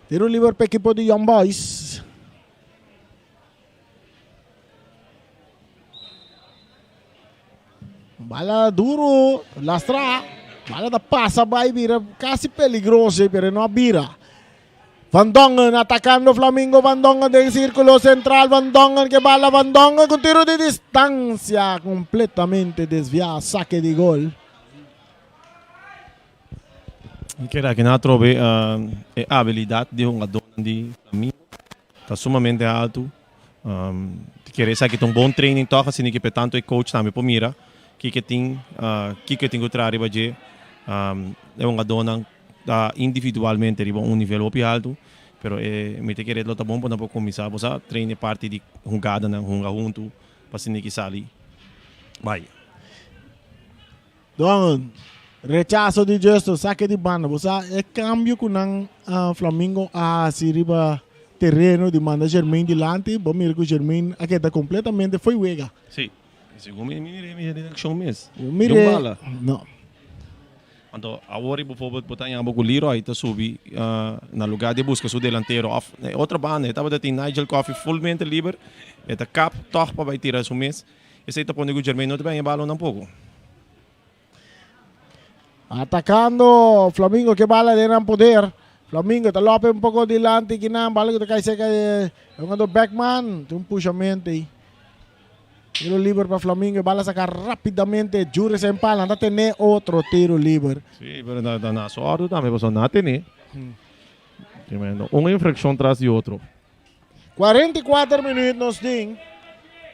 Tiro liber pa ekipo di Young Boys. Bala duro, lastra. Bala ta pasa bai bira casi peligroso, pero no a bira. Van Dongen atacando Flamingo, Van Dongen den círculo central, Van Dongen que bala, Van Dongen con tiro de distancia completamente desviado, saque de gol. Kere aki nan atrobe e abilidad di hungadornan di Flamingo ta sumamente alto. Kere esaki ta un bon training toch asina ki pe tanto e coach tambe por mira kiko tin kiko e tin ku traha riba dje. E hungadornan ta individualmente riba un nivel hopi alto pero e mi ta kere lo ta bon pa nan por kuminsá bo sa train e parti di hungadanan hunga huntu pa asina ki sali bai. Don, rechaso di Justo, sake di banda. Bo sa e cambio cu nan Flamingo a haci riba tereno di manda Germain dilanti, bo mira cu Germain a keda completamente fo'i wega. Si, segun mi mire mi hende den accion mes. Bo mire, Di un bala. No. Anto awor bijvoorbeeld bo ta yama cu Leroy ta subi na lugar di busca su delantero of na e otro banda e tabata tin Nigel Coffey fulmente liber, e ta kap toch pa bay tira su mes. Esey ta pone cu Jermaine no ta bay e balon tampoco. Atacando Flamingo ke bala den nan poder. Flamingo ta lope un poco dilanti kinan bala cu ta cay cerca di hungador Beckman. Tin un pushamento ey. Tiro liber pa Flamingo. E bala saca rapidamente. Jure Saint Paul nan ta tene otro tiro liber. Si, pero na na su ordo tambe pasobra nan a tene. Tremendo. Un infraccion tras di otro. 44 minuut nos tin.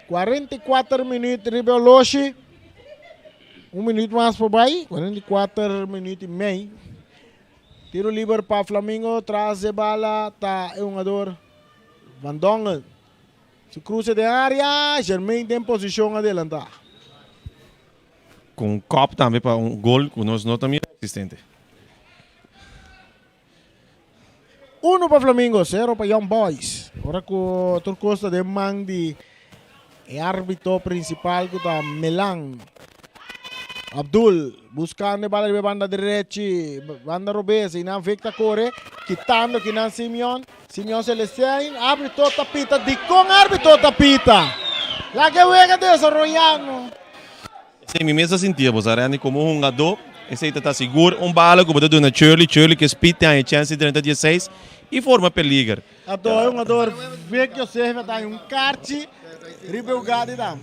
44 minuut riba e oloshi. Un minuut mas por bai. 44 minuut y mei. Tiro liber pa Flamingo tras e bala ta e hungador Van Dongen. Su cruce den area, Germain den posicion adelanta. Cu un kop tambe pa un gol cu nos no ta mira existente. Uno pa Flamingo, sero pa Young Boys. Ora cu tur cos ta den man di e arbitro principal cu ta Melan. Abdul buscando e bala riba e banda derechi, banda robes, y nan Vic ta core, kitando kinan Simeon. Simeon Celestijn, arbitro ta pita. Dicon arbitro ta pita? Laga e wega desaroya no. Esei mi mes a sintia bo sa Randy komo hungadó esei ta ta sigur un bala ku bo ta duna Shirley, Shirley ke speed tin haña chèns di drenta dieseis i forma peliger. Anto e hungador Vic Joseph a daña un karchi riba e hugada di dam.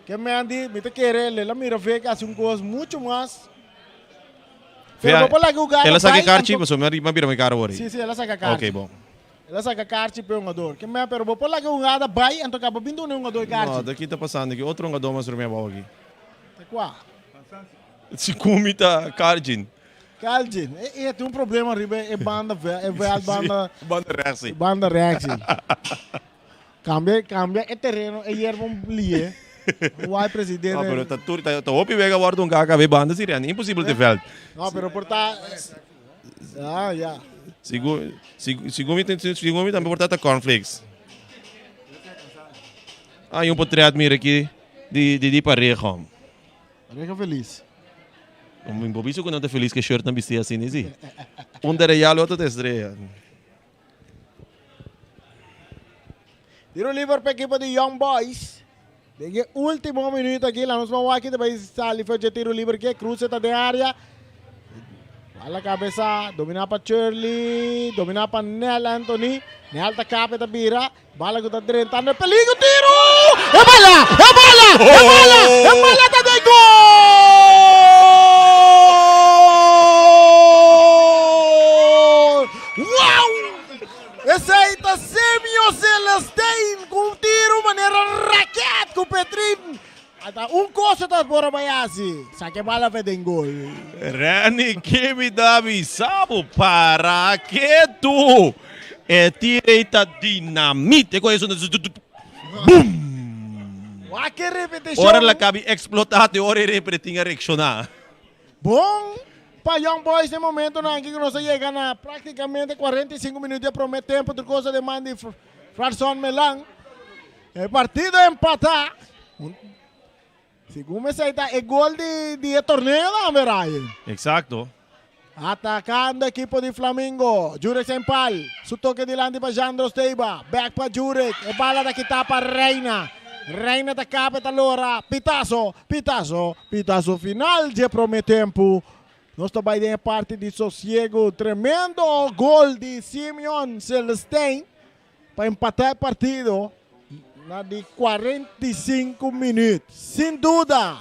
Ke men di mi ta kere el a mira Vic hasi un kos mucho mas. Pero bo por laga e hugada El a saka e bai karchi anto. pasobra mi a bira mi kara awor. Si si el a saka karchi. Ok bon. El a saka karchi pa e hungador. Ke men pero bo por laga e hungada bai anto kaba bin duna e hungador e karchi. No, ta ki ta pasando aki? Otro hungador mas rumi abou aki. Ta kua? Si kumi ta Cargin. Cargin. E e tin un problema riba e banda e veld banda. Banda rechts si. Banda rechts si. Cambia cambia e tereno e yerba un lie. Why presidente. No, pero ta tur ta hopi wega wordo un kaka be banda si Randy. Imposibel te veld. No, pero por ta Ah, ya. Sigun sigun mi sigun mi tambe por ta ta cornflakes. Hay un potret mira aki di di di pareha. Pareha feliz. Mi bo bisa ku nan ta feliz ku e shirt nan bisti asina si. Un ta real otro ta estrella. Tiro liber pa ekipo di Young Boys. Den e ultimo minuut aki la nos ban wak ta bay sali for dje tiro liber ke Cruze ta den area. Bala cabeza, domina pa Shirley, domina pa Nel Anthony. Nel ta kape ta bira, bala ku ta drentando e peligro, tiro! E bala! E bala! E bala! E bala ta den gol! Wow! Esei ta Semio Celestijn ku un tiru manera raket ku Petrin. Ata un kos ta por a bai hasi, saka e bala fe den gol. Renny Kimi ta bisa bo para ketu e tira ei ta dinamit e koe sona boom. Wak e repetishon. Ora la kabi eksplotá te ora e repre tin a reakshoná. Bon pa Young Boys den momentonan aki ku nos a yega na praktikamente 45 minuut di e prome tempo tur kos a den man di Fradson Melan. E partido empatá. Segun esei ta e gol di di e torneo tambe Ryan. Exacto. Atakando ekipo di Flamingo. Jurek Sempal. Su toke dilanti pa Jandro Steiba. Back pa Jurek. E bala ta kita pa Reina. Reina ta kapa e ta lora. Pitazo, pitazo, pitazo final dje prome tempu. Nos ta bai den e parti di sosiego. Tremendo gol di Simeon Celestijn pa empata e partido na di 45 minuut. Sin duda.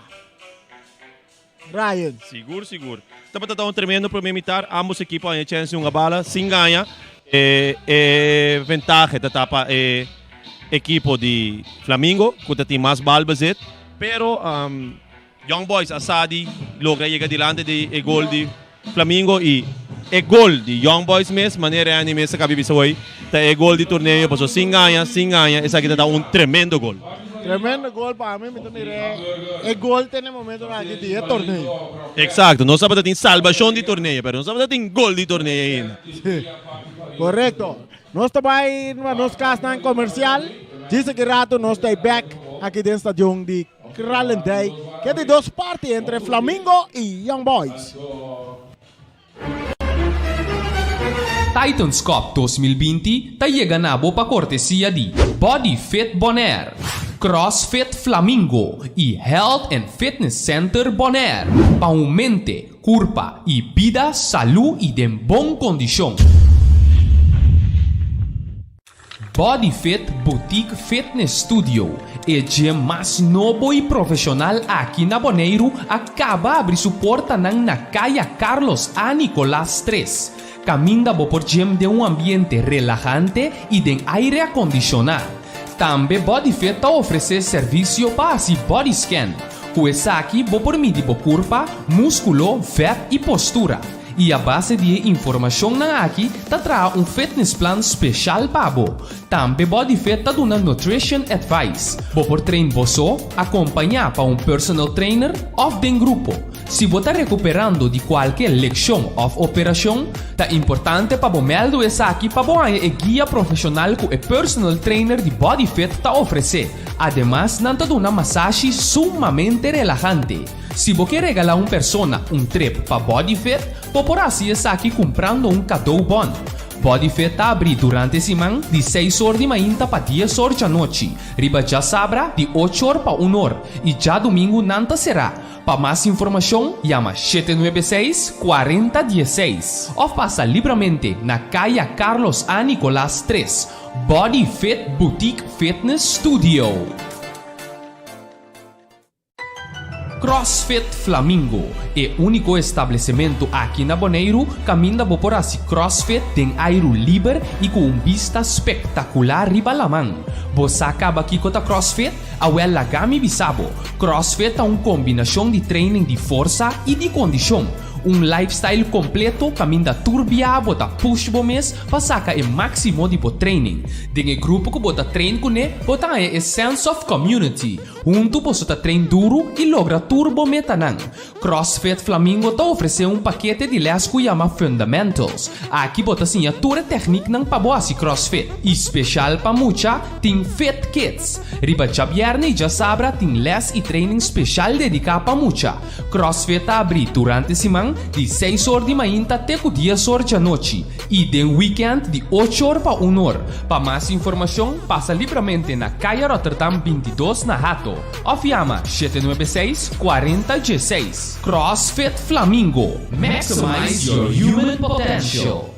Ryan. Sigur sigur. Tabata ta un tremendo prome mitar. Ambos ekipo a haña chèns di hunga bala sin gaña. E e ventahe ta ta pa e ekipo di Flamingo ku ta tin mas bal bezit. Pero Young Boys a sa di logra yega dilanti di e gol di Flamingo i e gol di Young Boys mes, manera Randy mes a kabi bisa hoy, ta e gol di torneo pasobra sin gaña, sin gaña esaki ta ta un tremendo gol. Tremendo gol pa mi, mi ta mira e gol te na e momentonan aki di e torneo. Exacto, nos tabata tin salbacion di torneo, pero nos tabata tin gol di torneo ainda. Sí, correcto. Nos ta bai na nos casnan comercial, djis aki rato nos ta back aki den stadion di Kralendijk ke di dos parti entre Flamingo y Young Boys. Titans Cup 2020 ta yega na bo pa kortesia di Body Fit Bonaire, CrossFit Flamingo y Health and Fitness Center Bonaire pa un mente, kurpa y bida salú y den bon kondishon. Body Fit Boutique Fitness Studio, e gym mas nobo y profesional aki na Boneiru a caba abri su portanan na Caya Carlos A. Nicolaas 3, caminda bo por gym den un ambiente relahante y den aire acondiciona. Tambe Body Fit ta ofrece servicio pa haci body scan. Cu esaki bo por midi bo curpa, musculo, vet y postura. I a base di e informashonnan aki ta traha un fitness plan speshal pa bo. Tambe Body Fit ta duna nutrition advice. Bo por train bo so, akompañá pa un personal trainer òf den grupo. Si bo ta rekuperando di kualke lekshon òf operashon, ta importante pa bo mèldu esaki pa bo haña e guia profeshonal ku e personal trainer di Body Fit ta ofresé. Ademas nan ta duna masashi sumamente relahante. Si bo ke regalá un persona un trip pa Body Fit, bo por hasi esaki kumprando un kadou bon. Body Fit ta abrí durante siman di seis or di mainta pa dies or djanochi, riba djasabra di ocho or pa un or i djadumingu nan ta será. Pa mas informashon yama 796 40 16 òf pasa libramente na Kaya Carlos A. Nicolaas 3, Body Fit Boutique Fitness Studio. CrossFit Flamingo, e úniko establesimentu aki na Boneiru kaminda bo por hasi CrossFit den airu liber i ku un bista spektakular riba laman. Bo sa kaba kiko ta CrossFit? Awel laga mi bisa bo, CrossFit ta un kombinashon di training di forsa i di kondishon. Un lifestyle kompleto kaminda tur bia bo ta push bo mes pa saka e máksimo di bo training. Den e grupo ku bo ta train kuné bo ta haña e sense of community. Huntu boso ta train duru i logra tur bo metanan. CrossFit Flamingo ta ofresé un pakete di lès ku yama Fundamentals. Aki bo ta siña tur e tèkniknan pa bo hasi CrossFit. I speshal pa mucha tin Fit Kids. Riba djabièrnè i djasabra tin lès i training speshal dediká pa mucha. CrossFit ta abrí durante siman di seis or di mainta te ku dies or djanochi i den wikènt di ocho or pa un or. Pa mas informashon pasa libramente na Kaya Rotterdam 22 na Hato òf yama 796 40 16. CrossFit Flamingo, Maximize your human potential!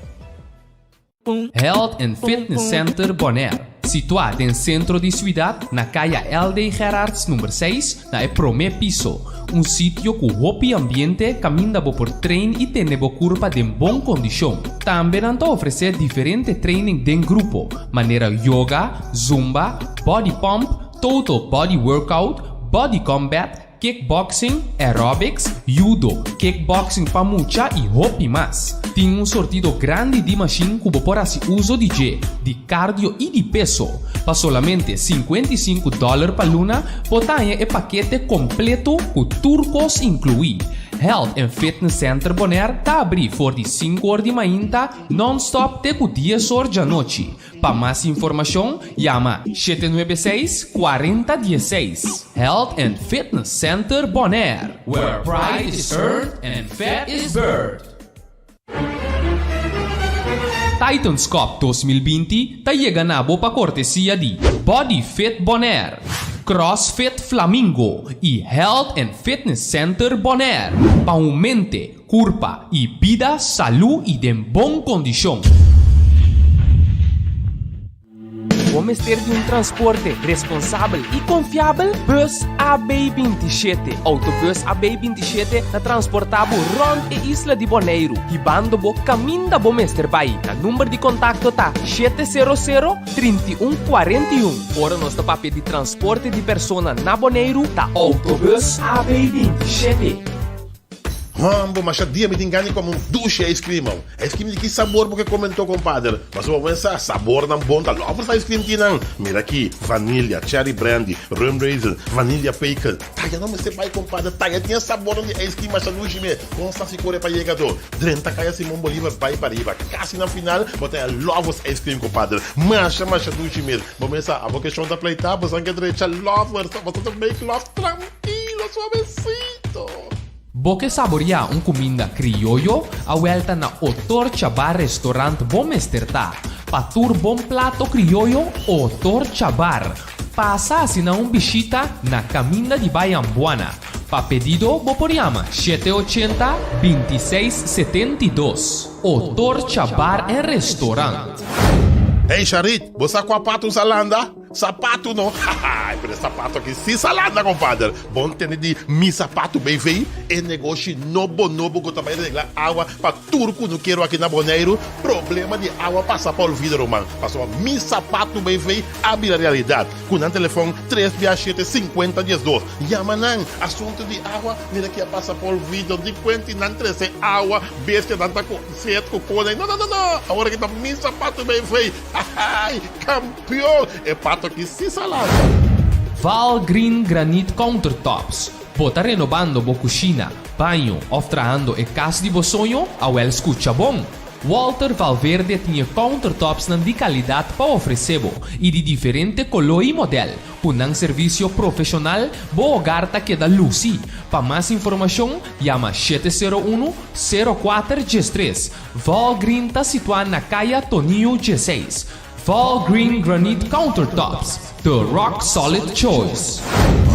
Health and Fitness Center Bonaire, situá den sentro di suidat na Kaya LD. Gerards number seis na e promé piso. Un sitio ku hopi ambiente kaminda bo por train i tene bo kurpa den bon kondishon. Tambe nan ta ofresé diferente training den grupo, manera yoga, zumba, body pump, total body workout, body combat, Kickboxing, aerobics, judo, kickboxing pa mucha y hopi mas. Tin un sortido grandi di mashin cu bo por haci uzo di dje, di cardio y di peso. Pa solamente 55 dollar pa luna bo ta haña e pakete completo cu tur cos inclui. Health and Fitness Center Bonaire ta abri for di sinku or di mainta non-stop te cu dies or djanochi. Pa mas informashon yama 796 40 16. Health and Fitness Center Bonaire, where pride is earned and fat is burned. Titans Cup 2020 ta yega na bo pa kortesia di Body Fit Bonaire, CrossFit Flamingo i Health and Fitness Center Bonaire. Pa un mente, Kurpa i bida salú i den bon kondishon. Bo mester di un transporte responsabel i konfiabel? Bus AB 27. Autobus AB 27 ta transportá bo rònt e isla di Boneiru, hibando bo kaminda bo mester bai. Nan number di kontakto ta 700 31 41. Ora nos ta papia di transporte di persona na Boneiru, ta Autobus AB 27. Hombo, masha dia mi tin gana di come un dushi ice cream au. Ice cream di ki sabor bo ke comentó compadre? Pasobra bo pensa sabornan bon ta lovers ice cream tin nan. Mira aki, vanilla, cherry brandy, rum raisin, vanilla pecan. Taya no mester bai compadre, taya tin e sabornan di ice cream masha dushi me. Con sa si core pa yega to? Drenta caya Simon Bolivar bai pariba. Casi na final bo ta haya lovers ice cream compadre. Masha masha dushi mes. Bo mesa abo ke shon ta pleita bo san ke drecha lovers, bo sa ta make love trankilo suavecito. Bo ke saboriá un kuminda krioyo? Awèl ta na Otorcha Bar Restaurant bo mester ta. Pa tur bon plato krioyo, Otorcha Bar. Pasa asina un bishita na kaminda di bai Ambuana. Pa pedido bo por yama 780 26 72. Otorcha Bar en Restaurant. Hey Sharit, bo sa kua patus a landa? Sapatu no, haha, pero e sapatu aki si sa landa compadre. Bon tende di Mi Sapatu BV, e negoshi nobo nobo cu ta bay regla awa pa tur cunukero aki na Boneiru. Problema di awa pasa pa olvido ruman, pasobra Mi Sapatu BV a bira realidad. Cu nan telefon tres bia shete sinkuenta diesdos. Yama nan, asuntu di awa mira ki a pasa pa olvido, di kuenti nan trese awa, bestia nan ta cu set cu konai. No no no no, awor aki ta Mi Sapatu BV. Hahaai! Kampion! E pato aki si sa lanta! Val Green Granite Countertops, Bo ta renobando bo kushina, baño òf trahando e kas di bo soño? Awèl skucha bon! Walter Valverde tin e countertopsnan di kalidat pa ofresé bo i di diferente koló i modèl. Ku nan servisio profeshonal, bo hogar ta keda lusi. Pa mas informashon, yama 701, 04 13. Valgreen ta situá na Kaya Tonio 16. Valgreen Granite Countertops, the rock solid choice.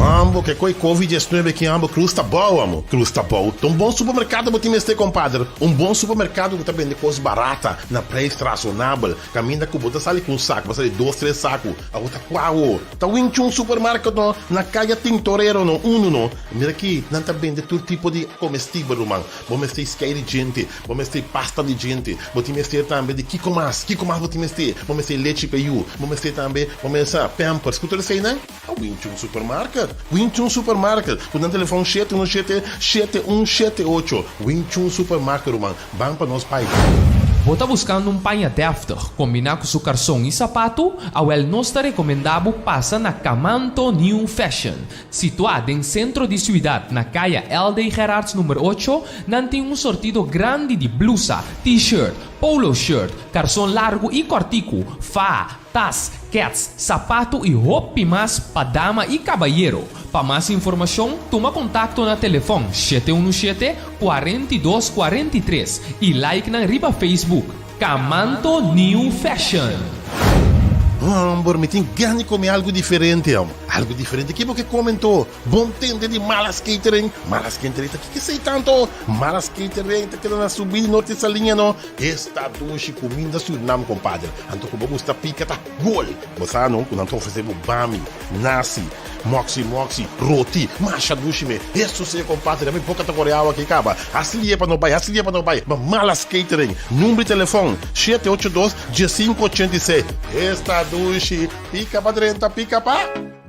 Ambo ke koi covid 19 ki ambo cruz ta bou amo cruz ta bou ta un bon supermercado bo tin mester compadre un bon supermercado ku ta bende kos barata na prijs razonabel kaminda ku bo ta sali ku un saku bo sali dos tres saku abo ta kua awo ta winchun supermarket no na kaya tintorero no unu no mira ki nan ta bende tur tipo di comestibel ruman bo mester skei di djente Bo mester pasta di djente. Bo tin mester tambe di kiko mas? Kiko mas bo tin mester? Bo mester lechi pa yu. Bo mester tambe, bo mester sa, pampers. Ku tur eseinan? A Winchun Supermarket. Winchun Supermarket. Ku nan telefon 717 7178. Winchun Supermarket, ruman. Ban pa nos bai. Bo ta buskando un paña dèftig kombiná ku su karson i sapatu? Awèl nos ta rekomendá bo pasa na Kamanto New Fashion. Situá den sentro di siudat na kaya LD Gerards number ocho, nan tin un sortido grandi di blusa, t-shirt, polo shirt, karson largu i kòrtiku, faha, tas, kèts, sapatu i hopi mas pa dama i kabayero. Pa mas informashon, tuma kontakto na telefòn 717, 42 43 i like nan riba Facebook. Kamanto New Fashion. Homber, mi tin gana di come algo diferente, hom. Algo diferente? Ki bo ke come anto? Bon tende di Malas Catering. Malas Catering ta kiko esei tanto? Malas Catering ta keda na subi di Norte Saliña no. Esta dushi cuminda Surinam, compadre. Anto cu bo gusta pica ta gol. Bo sa no cu nan ta ofrece bo bami, nasi, moxi moxi, roti, masha dushi me. Eso si compadre, mi boca ta core awa aki caba. Haci lie pa no bay, haci lie pa no bay. Ma Malas Catering, number di telefon, shete ocho dos, diesinco ochenta i seis. Esta dushi, pica pa drenta, pica pa.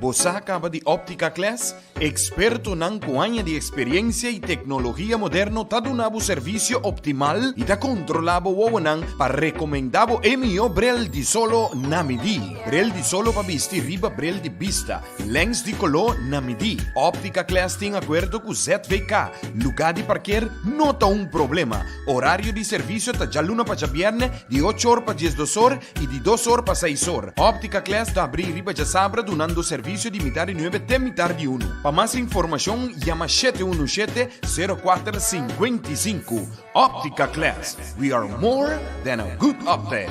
Bo sa caba di Optica Class? Expertonan cu aña di experiencia y tecnologia moderno ta duna bo servicio optimal y ta controla bo wowonan pa recomenda bo e miho bril di solo na midi. Bril di solo pa bisti riba bril di bista, lens di color na midi. Optica Class tin acuerdo cu ZVK. Lugar di parkeer no ta un problema. Horario di servicio ta djaluna pa djabierne di ocho or pa diesdos or y di dos or pa seis or. Optica Class ta abri riba djasabra dunando servicio di mitar di nuebe te mitar di unu. Pa mas informacion yama 717 04 55. Optica Class, we are more than a good optic.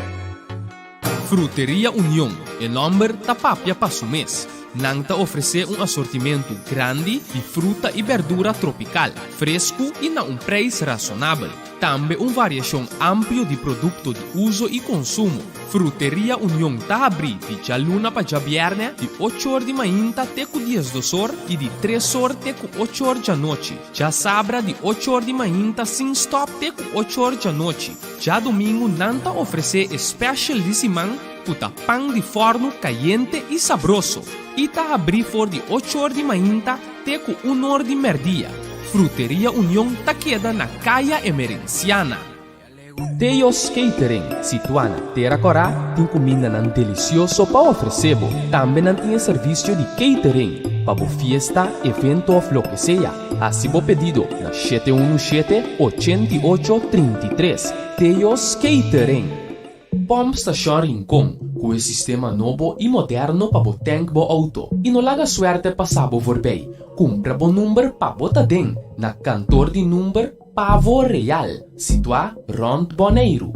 Fruteria Union, e nomber ta papia pa su mes. Nan ta ofresé un asortimentu grandi di fruta i berdura tropikal, fresku i na un preis rasonabel. Tambe un variashon amplio di produkto di uso i konsumo. Fruteria Union ta habrí di djaluna pa djabièrnè di ocho or di mainta te ku diesdos or i di tres or te ku ocho or djanochi. Djasabra di ocho or di mainta sin stòp te ku ocho or djanochi. Djadumingu nan ta ofresé e special di siman ku ta pan di fòrnu kayente i sabroso i ta habrí for di ocho or di mainta te ku un or di mèrdia. Fruteria Union ta keda na Kaya Emerenciana. Teo's Catering, situá na Tera Kòrá, tin kumindanan delisioso pa ofresé bo. Tambe nan tin e servisio di catering pa bo fiesta, evento òf loke sea. Hasi bo pedido na 717 88 33. Teo's Catering. Pòmp Stashon Rincon ku e sistema nobo i moderno pa bo tènk bo outo i no laga suèrtè pasa bo voorbij. Kumpra bo number pa bo ta den na kantor di number Pavo Real, situá rònt Boneiru.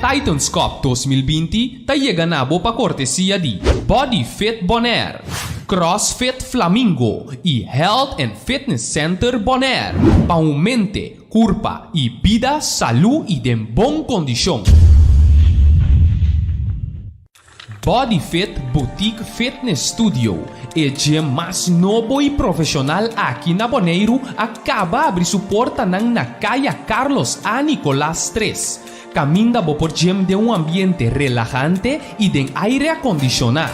Titans Cup 2020 ta yega na bo pa kortesia di Body Fit Bonaire, CrossFit Flamingo i Health and Fitness Center Bonaire pa un mente, kurpa i bida salú i den bon kondishon. Body Fit Boutique Fitness Studio, e gym mas nobo i profeshonal aki na Boneiru a kaba abri su portanan na Kaya Carlos A. Nicolaas 3. Kaminda bo por gym den un ambiente relahante i den aire akondishoná.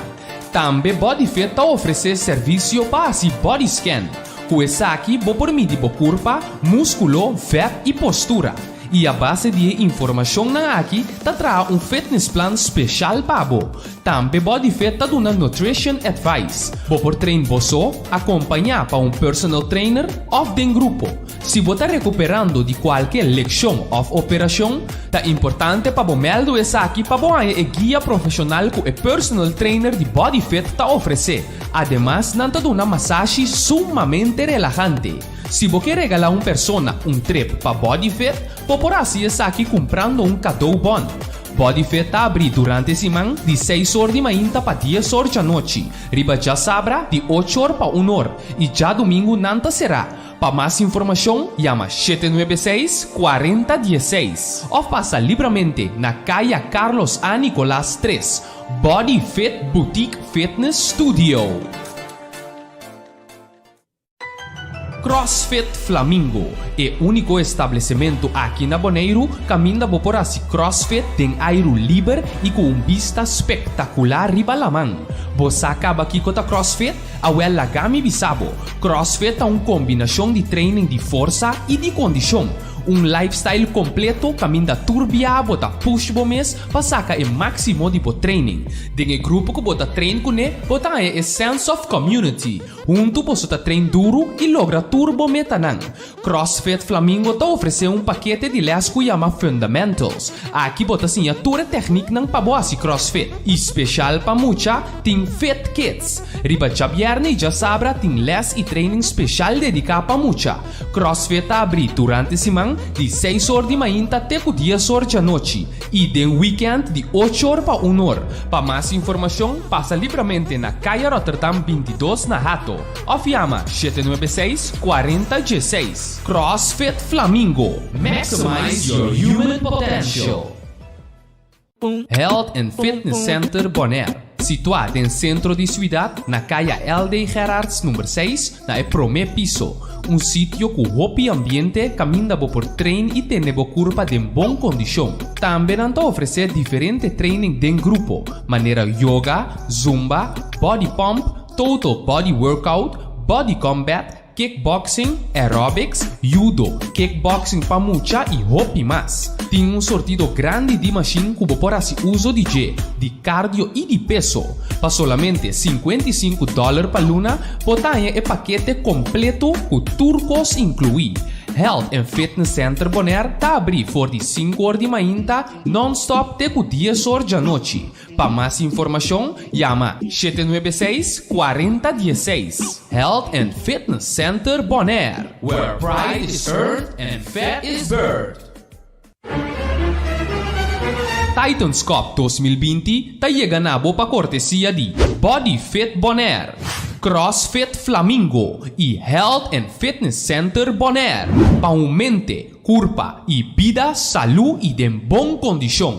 Tambe Body Fit ta ofresé servisio pa hasi body scan. Ku esaki bo por midi bo kurpa, múskulo, vèt i postura. I a base di e informashonnan aki ta traha un fitnessplan speshal pa bo. Tambe Bodyfit ta duna nutrition advice. Bo por train bo so, akompañá pa un personal trainer òf den grupo. Si bo ta rekuperando di kualke lekshon òf operashon, ta importante pa bo mèldu esaki pa bo haña e guia profeshonal ku e personal trainer di Bodyfit ta ofresé. Ademas nan ta duna masashi sumamente relahante. Si bo ke regalá un persona un trip pa Bodyfit, bo por hasi esaki kumprando un kadou bon. Bodyfit ta abrí durante siman di seis or di mainta pa dies or djanochi, riba djasabra di ocho or pa un or i djadumingu nan ta será. Pa mas informashon yama 796 40 16 òf pasa libramente na Kaya Carlos A. Nicolaas 3, Body Fit Boutique Fitness Studio. CrossFit Flamingo, e úniko establesimentu aki na Boneiru kaminda bo por hasi CrossFit den airu liber i ku un bista spektakular riba laman. Bo sa kaba kiko ta CrossFit? Awèl laga mi bisa bo, CrossFit ta un kombinashon di training di forsa i di kondishon, un lifestyle kompleto kaminda tur bia bo ta push bo mes pa saka e máksimo di bo training. Den e grupo ku bo ta train kuné bo ta haña e sense of community. Huntu boso ta train duru i logra tur bo metanan. CrossFit Flamingo ta ofresé un pakete di lès ku yama Fundamentals. Aki bo ta siña tur e tèkniknan pa bo hasi CrossFit. I speshal pa mucha tin Fit Kids. Riba djabièrnè i djasabra tin lès i training speshal dediká pa mucha. CrossFit ta abrí durante siman di seis or di mainta te ku dies or djanochi i den wikènt di ocho or pa un or. Pa mas informashon pasa libramente na Kaya Rotterdam 22 na Hato òf yama 796 40 16. CrossFit Flamingo, Maximize your human potential! Health and Fitness Center Bonaire, situá den sentro di suidat na Kaya LD Gerards number 6 na e promé piso. Un sitio ku hopi ambiente kaminda bo por train i tene bo kurpa den bon kondishon. Tambe nan ta ofresé diferente training den grupo, manera yoga, zumba, body pump, total body workout, body combat, Kickboxing, aerobics, judo, kickboxing pa mucha i hopi mas. Tin un sortido grandi di mashin ku bo por hasi uso di dje, di cardio i di peso. Pa solamente 55 dòler pa luna bo ta haña e pakete kompleto ku tur kos inkluí. Health and Fitness Center Bonaire ta abrí for di sinku or di mainta nònstòp te ku dies or djanochi. Pa mas informashon yama 796 40 16. Health and Fitness Center Bonaire, where pride is earned and fat is birthed. Titans Cup 2020 ta yega na bo pa kortesia di Body Fit Bonaire, CrossFit Flamingo i Health and Fitness Center Bonaire. Pa un mente, Kurpa i bida salú i den bon kondishon.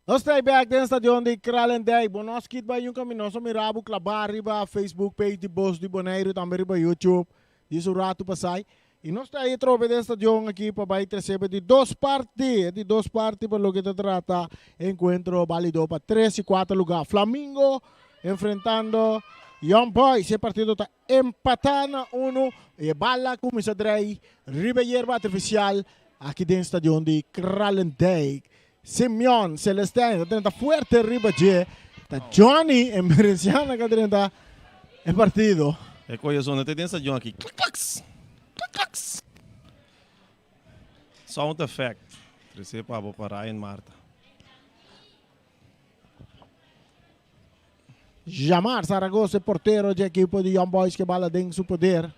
Nos ta bek den stadion di Kralendijk. Bo no a skit bai yunka mi nos a mira bo klabá riba Facebook page di Bos di Boneiru tambe riba YouTube djis un ratu pasai. I nos ta ei atrobe den stadion aki pa bai tresebe di dos parti. E di dos parti pa loke ta trata e enkuentro balido pa tres i kuater lugá. Flamingo enfrentando Young Boys. E partido ta empatá na unu i e bala a kuminsá drei riba e yerba artifisial aki den stadion di Kralendijk. Simeon Celestijn ta drenta fuerte riba dje. Ta Johnny Emerenciana ka drenta e partido. E koyo zona te den stadion aki. Klak klaks! Klak klaks! Sound effect. Trese pa bo pa Ryan Marta. Jamar Zaragoza e portero dje ekipo di Young Boys ke bala den su poder.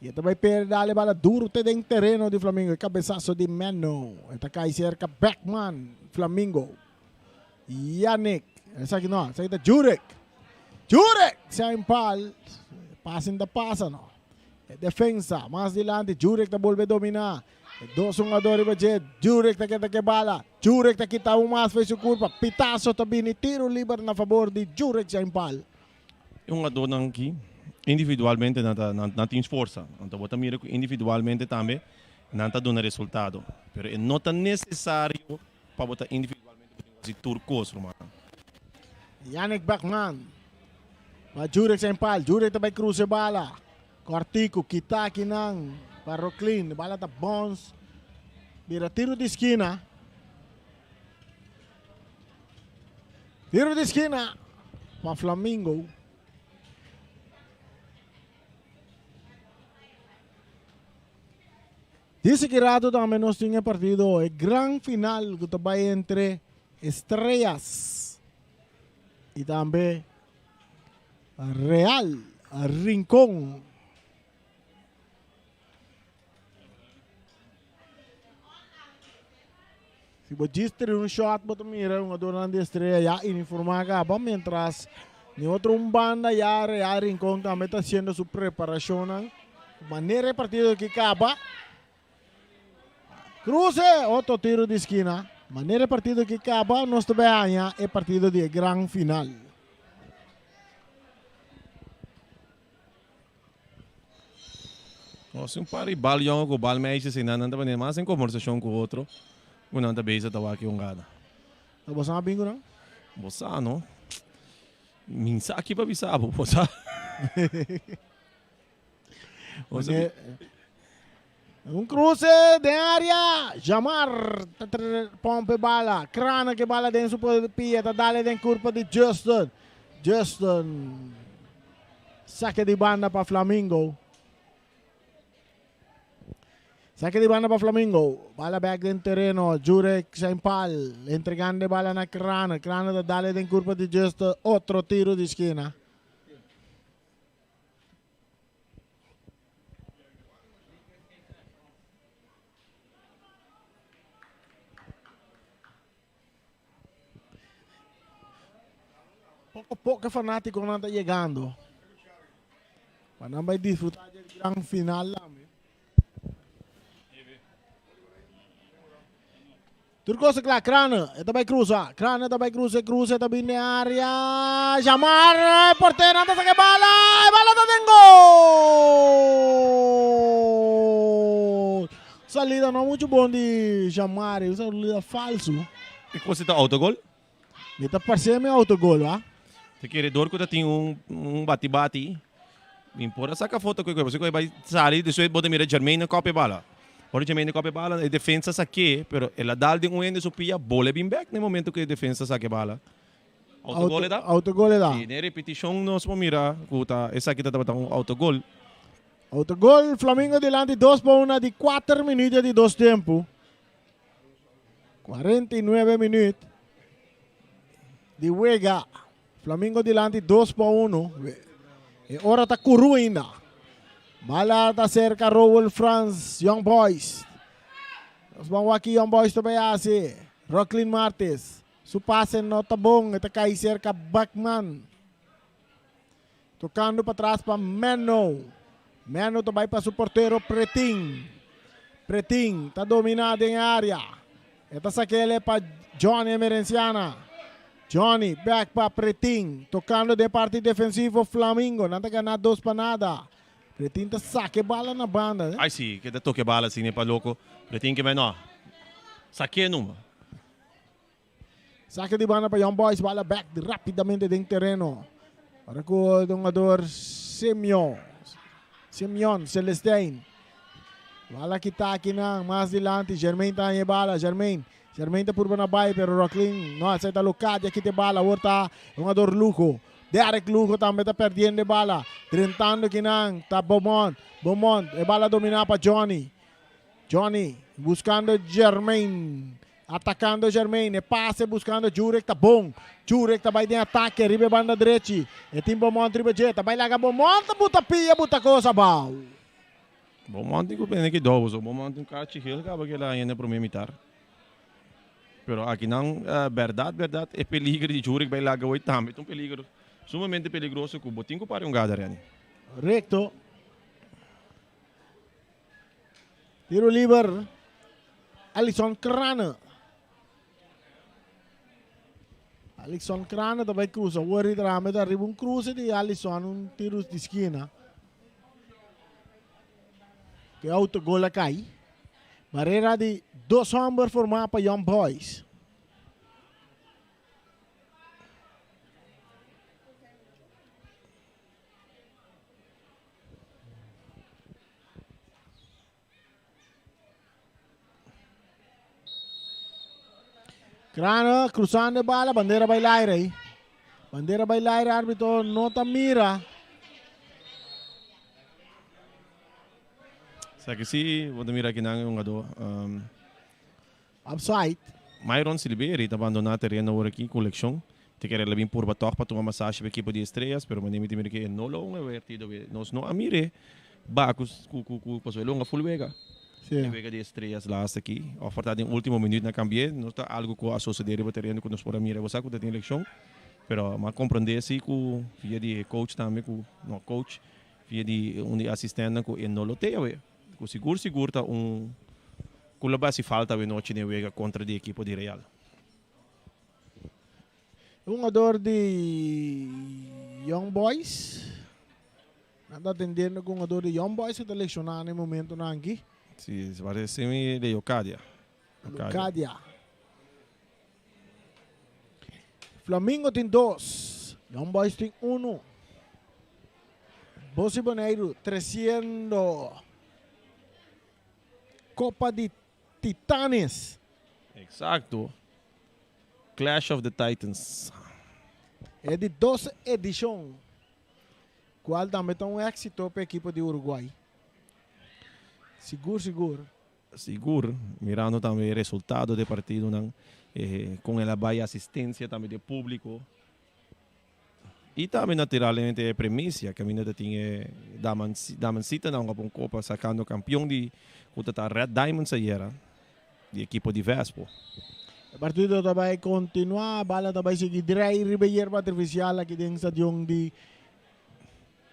Y e ta bay perde dale bala duro te den tereno di Flamingo. E cabezazo di Menno. E ta cay cerca Beckman. Flamingo. Yannick. Esaki no. Esaki ta Jurek. Jurek! Zijn pal. Pasen ta pasa no. E defensa. Mas dilanti. Jurek ta bolbe domina. E dos hungador riba dje. Jurek ta keda ke bala. Jurek ta kita un mas fe su curpa. Pitazo ta bini. Tiro liber na favor di Jurek zijn pal. E hungadornan aki individualmente nan ta nan tin forsa. Anto bo ta mira ku individualmente tambe nan ta duna resultado. Pero e no ta nesesario pa bo ta individualmente bo tin ku hasi tur kos, rumannan. Yannick Bachmann pa Jurek zijn pal. Jurek ta bai krusa e bala. Kòrtiku kita akinan pa Rocklin. Bala ta bons. Bira tiro di skina. Tiro di skina pa Flamingo. Dice ki rato tambe nos tin e partido, e gran final ku ta bai entre Estrellas y tambe Real Rincon. Si bo djis tira un shot bo ta mira e hungadornan di Estrella ya uniforma caba mientras den otro un banda ya Real Rincon tambe ta haciendo su preparacionnan manera e partido aki caba. Cruce otro tiro di esquina manera e partido aki caba nos ta bay haña e partido di e gran final. Nos tin un par di bal yongo ku bal meisje si nan nan ta bini mas den kombersashon ku otro ku nan ta bezig ta wak e hungada. Ta bo sa bin ku nan? Bo sa no. Mi sa ki pa bisa bo, bo sa. Un cruce den area. Jamar ta pompe bala. Crana ke bala den su pia ta dale den curpa di Justin. Justin saque di banda pa Flamingo. Saque di banda pa Flamingo. Bala back den terreno. Jurek zijn pal. Entregando bala na Crana. Crana ta dale den curpa di Justin. Otro tiro di esquina. Poco poco fanaticonan ta yegando. Pa nan bai disfruta di e gran final tambe. Tur cosa cla, Crane, e ta bai cruza, Crane ta bai cruza, e cruza, e ta bin den area, Jamar, e portero ta saca e bala, e bala ta den gol! Salida no mucho bon di Jamar, un salida falso. E cosa ta autogol? Mi ta parce mi autogol, wa. Ta kere dor cu ta tin un un bati bati, mi por a saca foto cu e pasobra cu e bay sali despues bo ta mira Jermaine a copia e bala. Ora Jermaine a copia e bala e defensa saque pero el a dal den un hende su pia bola e bin bek na e momento cu e defensa saca e bala. Autogol e da? Autogol e da. Si, den repeticion nos por mira cu ta esaki ta tabata un autogol. Autogol, Flamingo dilanti dos pa una di cuater minuut di dos tempo. 49 minuut di wega. Flamingo dilanti 2 pa 1. E ora ta kuru ainda. Bala ta cerca Rowell Frans, Young Boys. Nos ban wak Young Boys ta bay hasi. Rocklin Martis. Su pase no ta bon. E ta kai cerca Bachman. Tocando patras pa Menno. Menno ta bay pa su portero Pretin. Pretin ta domina den area. E ta sakele pa Johnny Emerenciana. Johnny back pa Pretin. Tocando den parti defensivo Flamingo. Nan ta gana dos pa nada. Pretin ta sake bala na banda. Ay si, ke ta toke bala asina pa loko. Pretin ke men no. Sake numa. Sake di banda pa Young Boys, bala back rapidamente den tereno. Ora ku hungador Simeon, Simeon Celestijn. Bala kita akinan, mas dilanti, Jermaine ta haña e bala, Jermaine, Jermaine ta purba na bai, pero Rocklin no acepta Locadia kita e bala, awor ta hungador Lugo. Derek Lugo tambe ta perdiendo e bala, drentando kinan ta Beaumont, Beaumont, e bala domina pa Johnny. Johnny buscando Jermaine. Atacando Jermaine. E pase buscando Jurek ta bon. Jurek ta bai den atake riba e banda drechi. E tin Beaumont riba dje. Ta bai laga Beaumont ta buta pia buta cos abao. Beaumont tin cu bene ki dobo so. Beaumont tin un kachi geel caba kela aña na prome mitar. Pero akinan berdad berdad e peligro di Jurek bai laga hoy tambe ta un peligro sumamente peligroso cu bo tin cu para un gada Renny. Recto. Tiro liber Alisson Crane. Alisson Crane ta bai cruza. Wori trame ta riba un cruce di Alisson, un tiro di esquina. Que autogol a cai. Barrera di dos homber formá pa Young Boys. Crano cruzando e bala, bandera bai laire ahí. Bandera bai laire, árbitro no ta mira. Sa que sí, bo ta mira kinan un jugador. Upside. Myron Silveri ta bandoná tereno awor aki ku lekshon. Ta kere el a bin purba tòg pa tuma masashi pa ekipo di Estrellas, pero manera mi ta mira ke e no lo un ewertido be. Nos no a mir'é ba ku ku ku pasobra e lo hunga full wega. Sí. E wega di Estrellas laatste aki. Òf por ta den último minuut nan kambi'é. No ta algu ku a sosodé riba tereno ku nos por a mira. Bo sa ku ta tin lekshon, pero mi a komprondé si ku via di e coach tambe ku, no coach, via di un di e asistèntnan ku e no lo te awe. Ku sigur sigur ta un ku lo basi falta awe nochi den wega kontra di ekipo di Real. E hungador di Young Boys. Nan ta atendiendo ku hungador di Young Boys ku ta lekshoná na e momentonan aki. Si, parese mi Leocadia. Leocadia. Flamingo tin dos, Young Boys tin uno. Bosi Boneiru tresiendo Copa di Titanes. Exacto. Clash of the Titans. E di dos edicion, cual tambe ta un exito pa ekipo di Uruguay. Sigur sigur. Sigur, mirando tambe e resultado di e partidonan, con el a bay asistencia tambe di e publico y tambe naturalmente e premicia caminda ta tin e damansitanan cu a pon copa sacando campeon di cu ta ta Red Diamonds ayera di ekipo di Vespo. E partido ta bay continua, bala ta bay sigui drei riba e yerba artificial aki den stadion di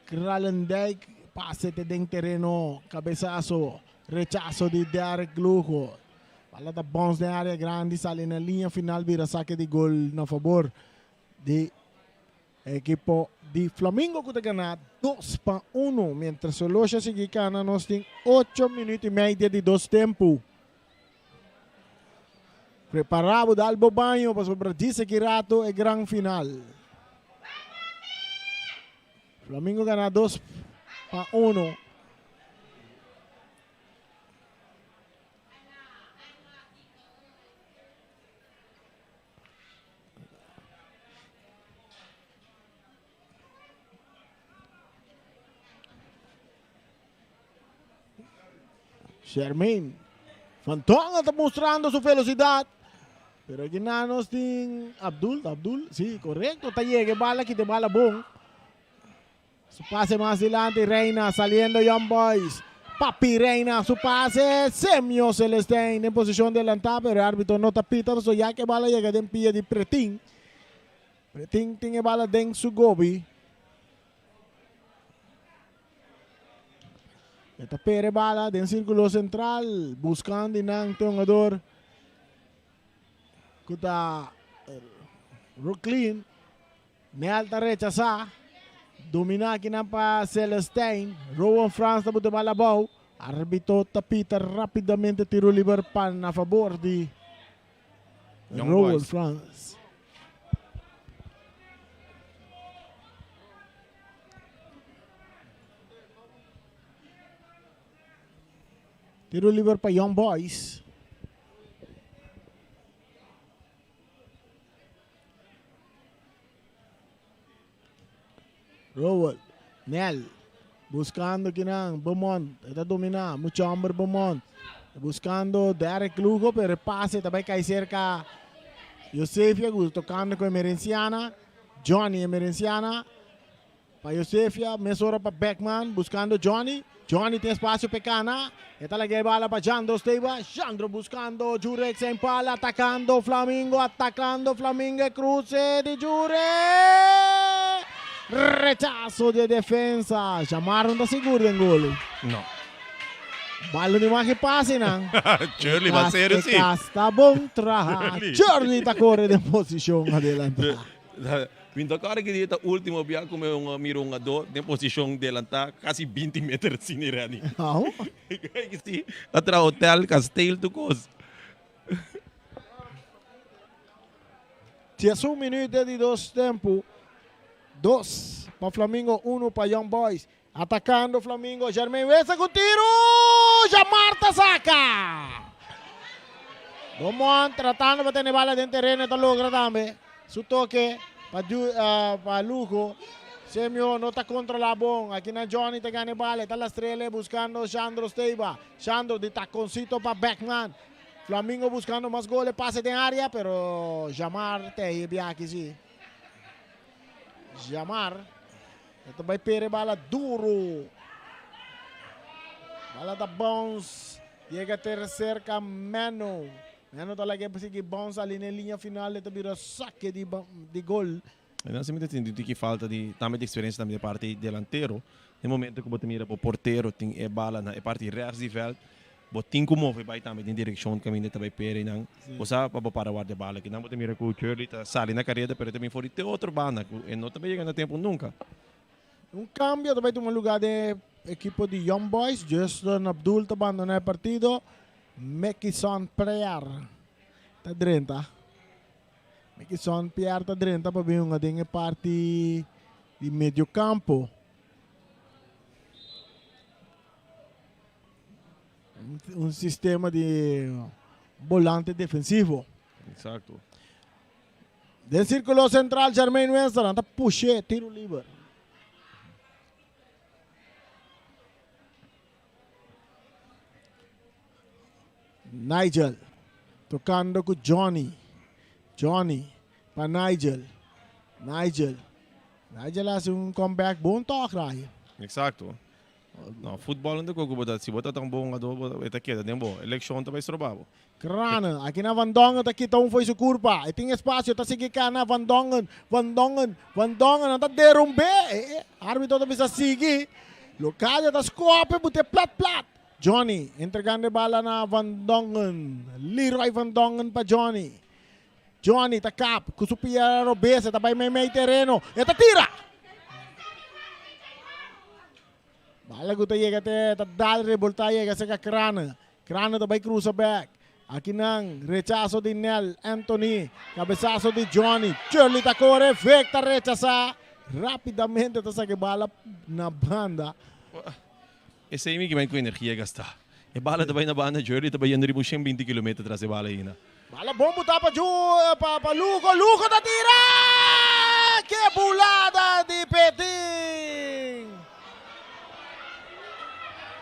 Kralendijk, pase te den tereno, cabesazo, rechazo di Derek Lugo. Bala ta bounce den area grandi, sali na liña final bira saque di gol na favor di ekipo di Flamingo cu ta gana 2-1. Mientras Solosia a sigui cana nos tin ocho minuut y media di dos tempo. Prepara bo dal bo baño pasobra djis aki rato e gran final. Flamingo gana 2-1. Shermaine Van Dongen ta mostrando su velocidad. Pero aquí na nos tin Abdul, Abdul, sí, correcto, ta llega bala, quita bala bon. Su pase más delante, Reina saliendo Young Boys. Papi Reina, su pase, Semio Celestijn en posición adelantada, pero el árbitro no ta pita, so ya que bala llega den pie di Pretin. Pretin tin e bala den su gobi. E ta pere bala den círculo central, buscando nan te hungador. ku ta Rooklyn. Nel ta rechasá. Dominá akinan pa Celestijn. Rowan Frans ta buta bala abou. Arbitro ta pita rápidamente tiro liber pa na fabor di Young Rowan Boys. Frans. Tiro liber pa Young Boys. Rowell, Nel, buscando kinan, Beaumont, e ta domina, mucho homber Beaumont, buscando Derek Lugo, pero e pase ta bay cay cerca Josefia, cu tocando cu Emerenciana, Johnny Emerenciana, Pa Josefia, mesora pa Beckman, buscando Johnny. Johnny tin espacio p'e cana. E ta laga e bala pa Jandro Steba. Jandro buscando Jurek sen pala, atacando Flamingo, atacando Flamingo, e cruce di Jurek! Rechazo di e defensa. Jamar no ta sigur den gol. No. Bala no mag e pase nan. Shirley, ba serio si. E cas ta bon traha. Shirley. Shirley ta core den posicion adelanta. Mi ta kòrda ki dia ta último bia ku mi a mira un hungadó den posishon delantá kasi binti meter sin e rèni. Si, a traha hotel, kasteel, tur kos. Diesun minüt den di dos tempu, dos pa Flamingo, unu pa Young Boys. Atakando Flamingo, Jermaine Wesa ku tiru! Jamar ta saka! Beaumont tratando pa tene bala den tereno, e ta logra tambe. Su toke pa pa Lugo. Semio no ta kontrola bon. Akinan Johnny ta gana e bala, e ta lastrele buskando Shandro Steiba. Shandro di takoncito pa Beckman. Flamingo buskando mas gol, e pase den area, pero Jamar ta e biaha aki si. Jamar. E ta bai pere bala duro. Bala ta bounce. Yega ter cerca Meno. Meno ta laga e sigui bounce ali na e linea final. E ta bira saque di, di gol. E nan simplemente tin tiki falta di tambe di experiencia tambe di parti delantero. Den momento cu bo ta mira bo portero tin e bala na e parti rechts di veld, bo tin cu move bai tambe den direccion caminda ta bai pere nan. Bo sa pa bo para warda e bala aki. Nan bo ta mira cu Shirley ta sali na careda pero e ta bin for di te otro banda cu e no ta bay yega na tempo nunca. Un cambio ta bay tuma lugar den e ekipo di Young Boys. Justin Abdul ta bandona e partido. Mekison Pierre ta drenta. Mekison Pierre ta drenta pa bin hunga den e parti di medio campo. Un sistema di volante defensivo. Exacto. Den círculo central Jermaine Winston ta push'é tiro liber. Nigel tocando cu Johnny. Johnny pa Nigel. Nigel. Nigel hace un comeback bon toch, Ryan. Exacto. No, futbol no ta ku bo ta, si bo ta tan bon hungadó, bo e ta keda den bo. Elekshon ta bai stroba bo. Kranen, aki na Van Dongen ta kita un fo'i su kurpa. E tin espasio, ta sigui kana Van Dongen, Van Dongen, Van Dongen, nan ta derumb'é. E e arbitro ta bisa sigui. Locadia ta skope, but'é plat plat. Johnny entregando e bala na Van Dongen. Leroy Van Dongen pa Johnny. Johnny ta kap ku su pia robes, e ta bai meimei tereno, e ta tira! Bala ku ta yega te ta dal rebolta yega serka Krane. Krane ta bai krusa bek. Akinan rechaso di Nel Anthony, kabesaso di Johnny. Shirley ta kore, Vic ta rechasa. Rapidamente ta saka e bala na banda. Esei mi ki bai ku energia gastá. E bala ta bai na banda, Shirley ta bai yendo riba un 120 kilometer tras e bala ainda. Bala bon butá pa Ju, pa pa Lugo, Lugo ta tira! Ke bulada di Petin!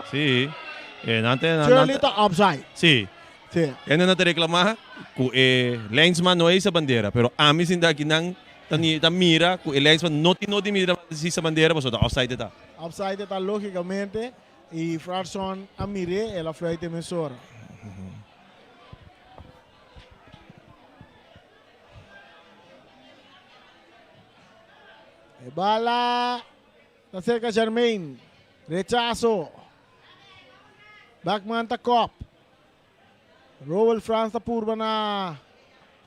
Sí, e nan te, nan, Shirley ta offside. Sí. Sí. E nan ta reclamá ku e linesman no a hisa bandera, pero ami sinta aki nan ta ni ta mira ku e linesman no tin no di mira hisa bandera pasobra ta offside e ta. Offside e ta lógicamente i Frarson a mir'é, el a fluit e mesora. E bala ta cerca Jermaine. Rechazo. Backman ta kop. Rowell Frans ta purba na.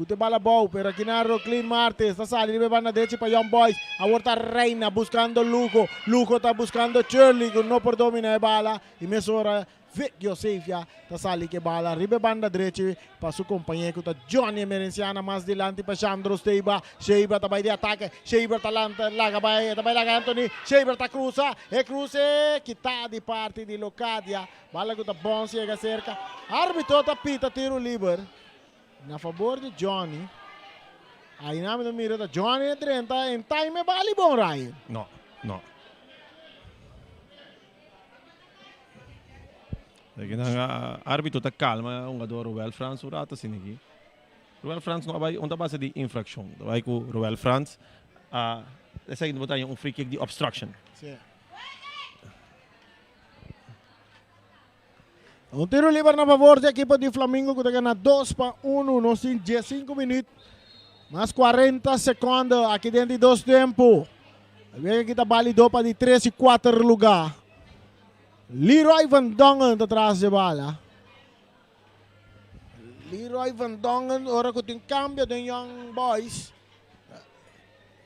Ku te bala abou, pero aki na Rocklin Martes ta sali riba e banda drechi pa Young Boys. Awor ta Reina buskando Lugo. Lugo ta buskando Shirley ku no por domina e bala i mesora Vic Josefia ta sali ku e bala riba e banda drechi pa su kompañé ku ta Johnny Emerenciana mas dilanti pa Shandro Steiba. Sheiber ta bai di atake. Sheiber ta lanta laga bai e ta bai laga Anthony. Sheiber ta krusa. E kruse kita di parti di Locadia. Bala ku ta bon si yega serka. Arbitro ta pita tiru liber. Na fabor di Johnny. Aina mi ta mira ta Johnny a drenta en time e bali bon Ryan. No, no. Aki nan arbitro ta calma hungador Roel Frans un rato asina aki. Roel Frans no a bai un ta base di infraccion. Ta bai cu Roel Frans a esaki bo ta haña un free kick di obstruction. Sí. Un tiro liber na favor di ekipo di Flamingo ku ta gana 2-1. Nos tin 15 minuut mas 40 sekonde aki den di dos tempu. Wega aki ta balido pa di 3 i 4 lugar. Leroy van Dongen ta tras di bala. Leroy van Dongen ora ku tin kambio den Young Boys.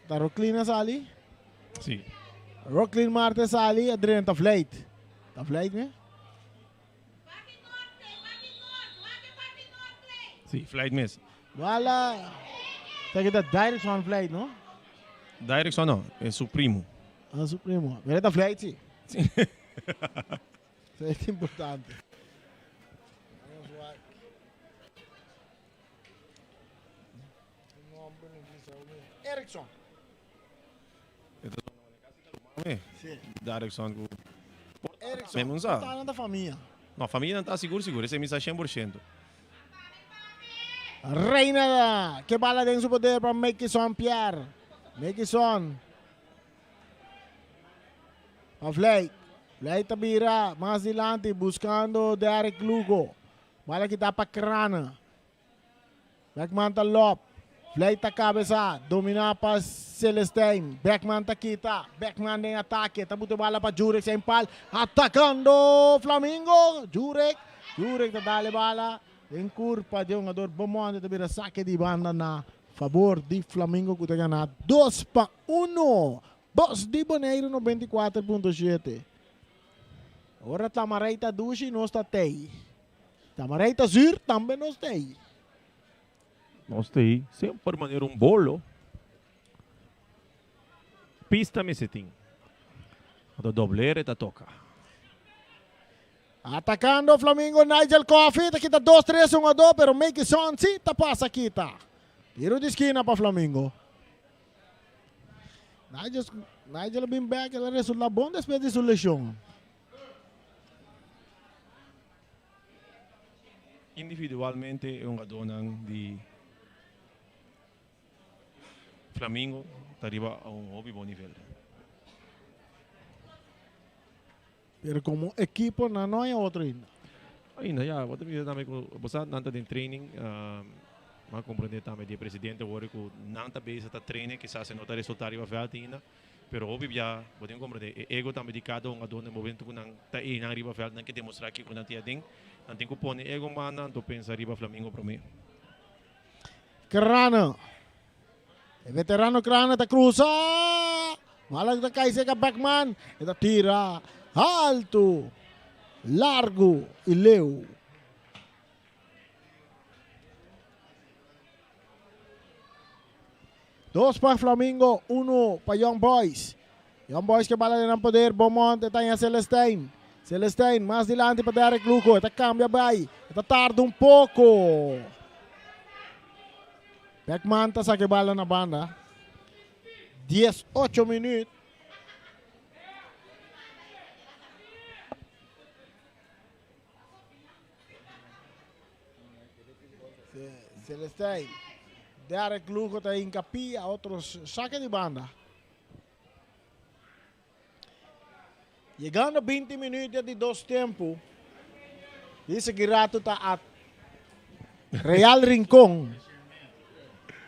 Ta Rocklin a sali? Sí. Rocklin Marte sali, a drenta Vleit. Ta Vleit me? Sí, Vleit mes. Wala. Ta kita Dirkson Vleit, no? Dirkson no, es su primo. Ah, su primo. Pero ta Vleit, sí. Sí. Eso es importante. Erickson. Erickson ku Erickson. Mesmo sa. Ta nan ta famia. No, famia nan ta sigur sigur, esei mi sa 100%. Reina ke bala den su poder pa Mekison Pierre. Mekison. Pa Vleit. Vleit ta bira mas dilanti buscando Derek Lugo. Bala kita pa Krana. Beckman ta lop. Vleit ta kabesa. Dominá pa Celestijn. Beckman ta kita. Beckman den atake. Ta buta e bala pa Jurek zijn pal. Atakando Flamingo. Jurek. Jurek ta dal e bala den kurpa di e hungador Beaumont. Ta bira sake di banda na fabor di Flamingo ku ta gana 2-1. Bos di Boneiru 94.7. Ora Tamarey ta dushi nos ta tei. Tamarey ta zuur, tambe nos ta ei. Nos ta ei semper manera un bolo. Pista mester tin. Anto doblere ta toka. Atacando Flamingo Nigel Coffee ta kita dos tres un a do pero Makeson si ta pasa kita. Tiro di skina pa Flamingo. Nigel, Nigel a bin back el a resulta bon despues di su lesion. Individualmente e hungadónan di Flamingo ta riba a un hopi bon nivel. Pero komo ekipo nan no hay otro ainda. Ainda ya, bo ta bisa tambe ku bo sa nan ta den training, mi a komprende tambe di e presidente wòrdu ku nan ta bezig ta trainen, kisas e no ta resultá riba vèlt ainda. Pero hopi bia bo tin comprende e ego tambe di cada hungador na e momento cu nan ta eynan riba veld nan ke demostra kico nan tin aden. Nan tin cu pone ego un banda anto pensa riba Flamingo prome. Crana. E veterano Crana ta cruza. Bala ta cay cerca Beckman. E ta tira alto, largo y leu. Dos pa Flamingo, uno pa Young Boys. Young Boys ke bala den nan poder. Beaumont e ta haña Celestijn. Celestijn mas dilanti pa Derek Lugo. E ta cambia bai. E ta tarda un poco. Beckman ta saca e bala na banda. 18 minuut. Celestijn. Derek Lugo ta hinca pia, otro saque di banda. Llegando 20 minuut di dos tempo. Dice que rato ta a Real Rincón.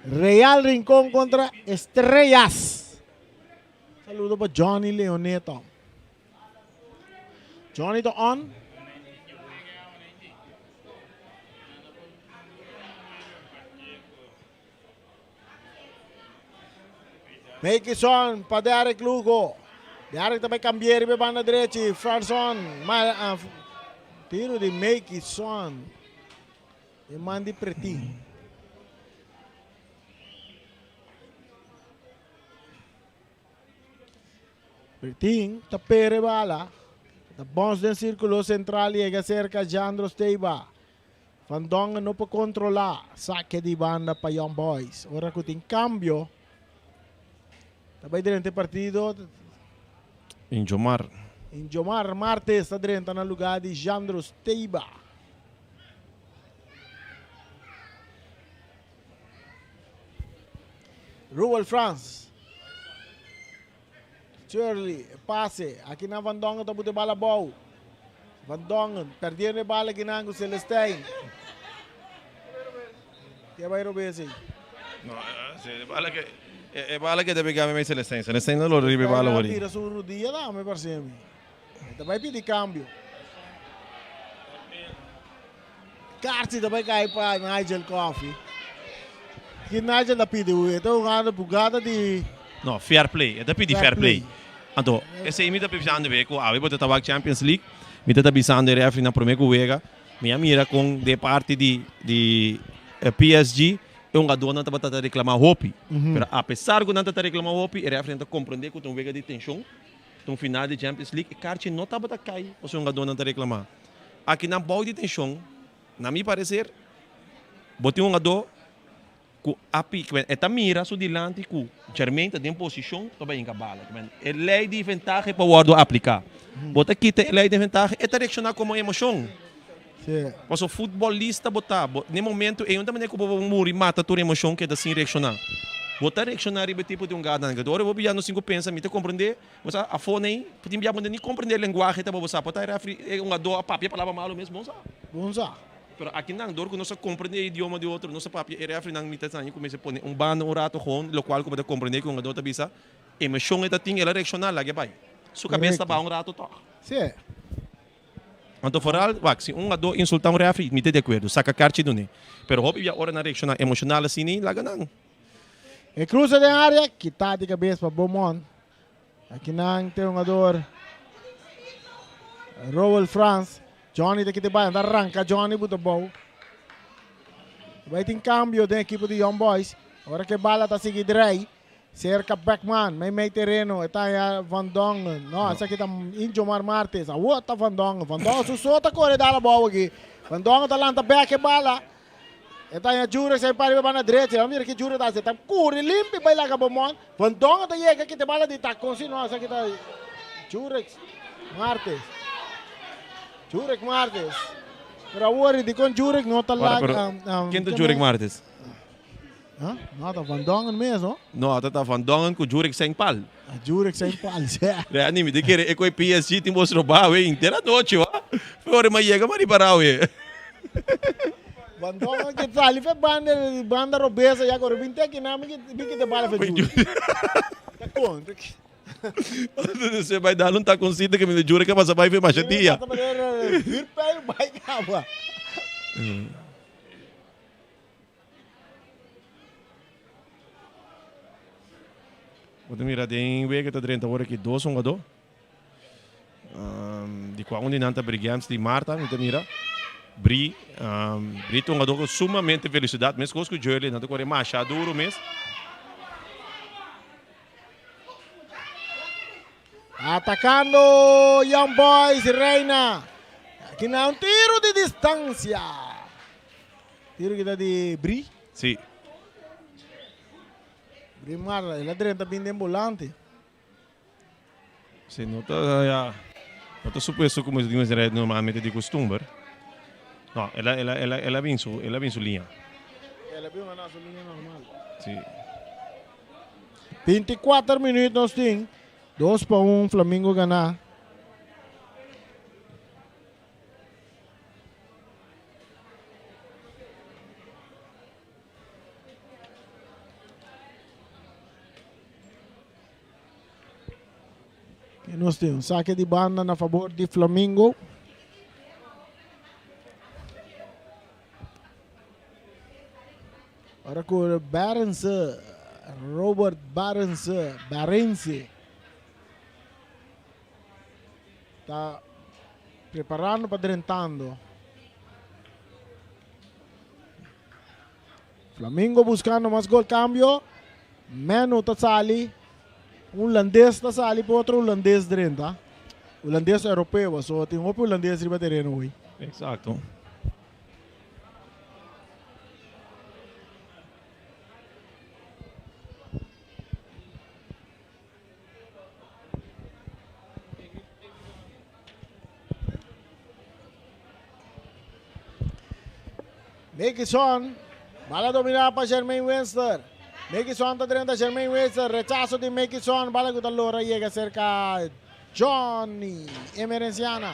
Real Rincón contra Estrellas. Saludo pa Johnny Leoneto. Johnny ta on. Meikison pa Derek Lugo. Derek ta bai kambia riba e banda drechi. Franson. Ma, tiro di Meikison. E man di Pretin. Pretin ta pere bala. Ta bons den sirkulo sentral yega serka Jandro Steiba. Van Dongen no por kontrolá. Sake di banda pa Young Boys. Ora ku tin kambio ta bai drenta e partido. Injomar. Injomar Martes ta drenta na lugá di Jandro Steiba. Ruel Frans. Shirley, pase. Aki na Van Dongen ta bute bala bou. Van Dongen perdiendo e bala aki nan ku Celestijn. Ke bai robes ei? No, e bala ke e bala ke ta pega mi Celestijn. Celestijn no lo riba e bala wori. Tira su rudia dame parse mi. E ta bai pidi cambio. Karchi ta bai kai pa Nigel Coffee. Ki Nigel ta pidi hui? E ta hugando bugada di. No, fair play. E ta pidi fair play. Anto, esei mi ta bisando be ku awe bo ta tabak Champions League. Mi ta ta bisando e referee na prome ku wega. Mi a mira kon de parti di di PSG e hungadornan tabata ta reclama hopi. Pero apesar ku nan ta ta reclama hopi, e referee nan ta comprende ku ta un wega di tension. Ta un final di Champions League. E karchi no tabata kai pasobra e hungadornan ta reclama. Aki nan bou di tenshon, na mi pareser, bo tin un hungadó ku a piki, e ta mira su dilanti ku Jermaine ta den posishon pa bai hinka bala. E lei di ventahe por wòrdu apliká. Bo ta kita e lei di ventahe, e ta reakshoná komo emoshon. Pasobra futbolista bo ta, bo den momento ei no ta manera ku bo muri mata tur emoshon keda sin reakshoná. Bo ta reakshoná riba e tipo di hungadanan. Ora bo bia no sin ku pensa, mi ta komprendé. Bo sa, afó nei, por tin bia bo ni comprende lenguahe ta bo sa, por ta e refri e hungadó a papia palabra malo mes, bon sa. Bon sa. Pero aki nan, dor ku nos a comprende e idioma di otro, nos a papia, e refrinan mi ta haña ku mester pone un banda un rato gewoon, lokual ku bo ta comprende ku e hungadó ta bisa, emocion e ta tin, el a reacciona, laga e bai. Su kabes ta baha un rato tòg. Sí. Anto foral, wak, si un hungadó insulta un refri, mi ta di akuerdo, saka karchi dun'é. Pero hopi bia ora nan reacciona emocional asina, laga nan. E cruza den area, kita di cabes pa Beaumont. Akinan te hungador Roel Frans. Johnny ta kita bai, anda ranca Johnny buta bou. Bai tin cambio den equipo di Young Boys. Ora que bala ta sigui drei. Cerca Beckman, mei mei terreno. Eta ya Van Dongen. No, esa kita Injomar Martes. Awo ta Van Dongen. Van Dongen su so ta corre dala bou aki. Van Dongen ta lanta back e bala. E ta haña Jurek sa e pariba banda drechi. Lo mira ki Jurek ta hasi. E ta kuri limpi bai laga Beaumont. Van Dongen ta yega kita e bala di takon si no esaki ta Jurek Martes. Jurek Martes. Pero awor dikon Jurek no ta laga. Ken ta Jurek Martes? No, ta Van Dongen mes, no? No, ta ta Van Dongen ku Jurek Saint Paul. Jurek Saint Paul, sè. Reni, mi ta kere e ku e PSG tin bos robá we henter anochi, wa. Fe ora mi a yega mi a ripará we. Van Dongen ke sali fe banda, banda robes ya kore bin te akinan mi mi kita bala fe Jurek. Ta kon. Se bai dal un takoncito ke mi ta Jurek a pasa bai fe masha dia. Vuurpijl bai kaba. Bo ta mira den wega ta drenta awor aki dos hungadó. Di kua un di nan ta Brigance di Marta, mi ta mira. Bri, Bri ta un hungadó ku sumamente velosidat, meskos ku Jurley, nan ta kore masha duru mes. Atacando Young Boys Reina. Aki na un tiro di distancia. Tiro kita di Bri. Si. Bri Marla, el a drenta bin den volante. Si, no ta ya, no ta supuesto como di mester normalmente di costumber. No, el a, el a, el a, el a bin su, el a bin su liña. El a bin na su liña normal. Si. 24 minuut nos tin. 2-1 Flamingo gana. Ke nos tin? Un sake di banda na fabor di Flamingo. Ora ku Berendse. Robert Barense, Barense ta preparando pa drentando. Flamingo buscando mas gol cambio. Menu ta sali. Un holandés ta sali pa otro holandés drenta. Holandés europeo, so tin hopi holandés riba tereno hoy. Exacto. Mekison, bala dominá pa Jermaine Winster. Mekison ta drenta Jermaine Winster, rechaso di Mekison, bala ku ta lora yega serka Johnny Emerenciana.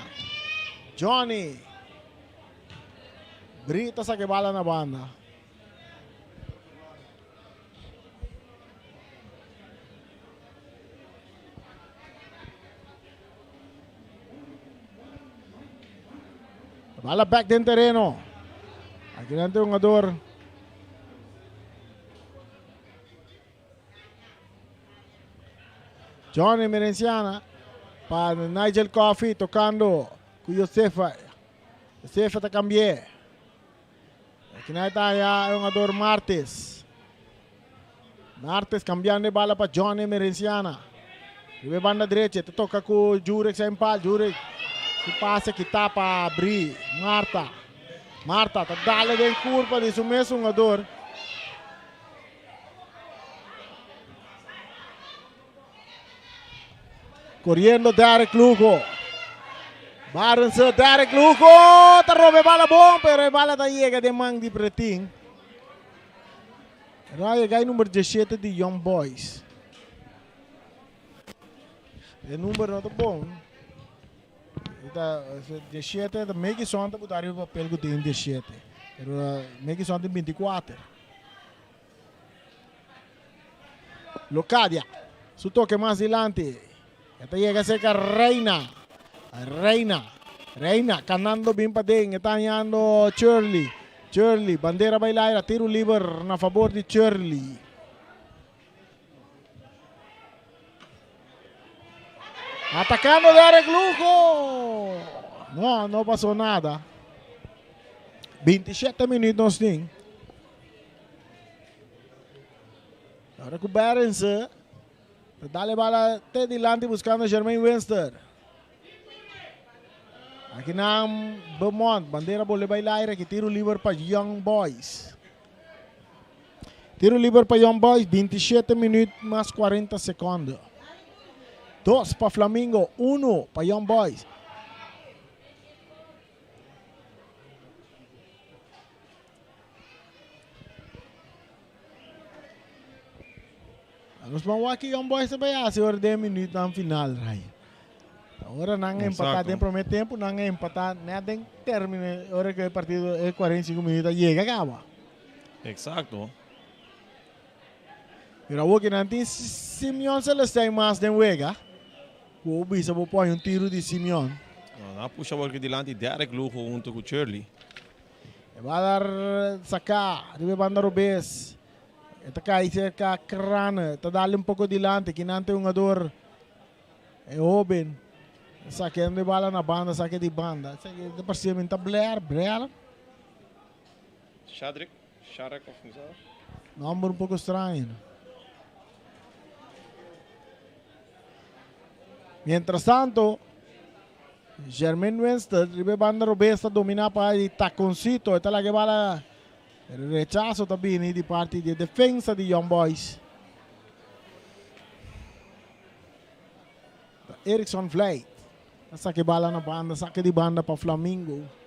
Johnny Brita saka e bala na banda. Bala back den tereno. Aki nan tin hungador. Johnny Merenciana pa Nigel Coffee tocando cu Josefa. Josefa ta cambié. Aki nan ta haya e hungador Martes. Martes cambiando e bala pa Johnny Emerenciana. Riba e banda drecha ta toca cu Jurek Sainpal. Jurek su pase kita pa Bri. Marta. Marta ta dale den curpa di su mes hungador. Coriendo Derek Lugo. Barendse, Derek Lugo ta roba e bala bon, pero e bala ta yega den man di Pretin. Ra yega e number 17 di Young Boys. E number no ta bon. Ta 17, ta Megison ta buta riba papel ku tin 17. Pero Megison tin 24. Locadia, su toke mas dilanti. E ta yega cerca Reina. Reina. Reina canando bin paden. E ta hañando Shirley. Shirley, bandera bay laira. Tiro liber na favor di Shirley. Atacando Derek Lugo. No, no pasó nada. 27 minuut nos tin. Ahora cu Berense ta dale bala te dilanti buscando Jermaine Winster. Aki nan Beaumont, bandera bolbe bay laire aki tiro liber pa Young Boys. Tiro liber pa Young Boys, 27 minuut mas 40 seconde. Dos pa Flamingo, uno pa Young Boys. Nos ban wak Young Boys ta bay haci ora den minuutnan final, Ray. Ora nan empata den primer tempo, nan empata net den termino ora cu e partido e 45 minuut a yega caba. Exacto. Pero awor cu nan tin Simeon Celestijn mas den wega, cu bo bisa bo pone un tiro di Simeon. No, nan a pusha awor cu dilanti Derek Lugo hunto cu Shirley. E bala saká riba e banda robes. E ta kai serka Krane. Ta dal un poko dilanti. Kinan ta e hungador e hoben. Sakendo e bala na banda, sake di banda. Esaki ta parse mi ta Blair, Blair. Shadrick, Shadrack of mi sa. Nomber un poko straño. Mientras tanto, Jermaine Winston riba e banda robes ta domina pa di Taconcito. E ta laga e bala rechazo ta bini di parti di e defensa di Young Boys. Ta Erickson Vlijt ta saka e bala na banda, saka di banda pa Flamingo.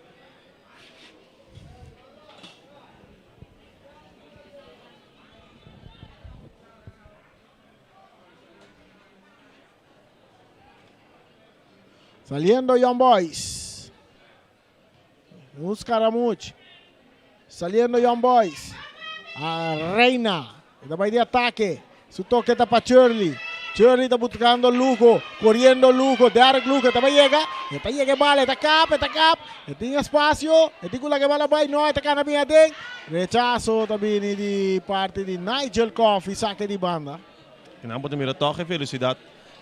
Saliendo Young Boys. Un Scaramucci. Saliendo Young Boys. A Reina. Esta vai de ataque. Su toque está para Shirley. Shirley ta buscando Lugo, coriendo Lugo, Derek Lugo ta yega, e ta yega e bala, e ta kap, e ta kap, e tin espacio, e tin cu laga e bala bay, no, e ta cana bin aden. Rechazo ta bini di parti di Nigel Coffey, saque di banda. Y nan por ta mira toch e velocidad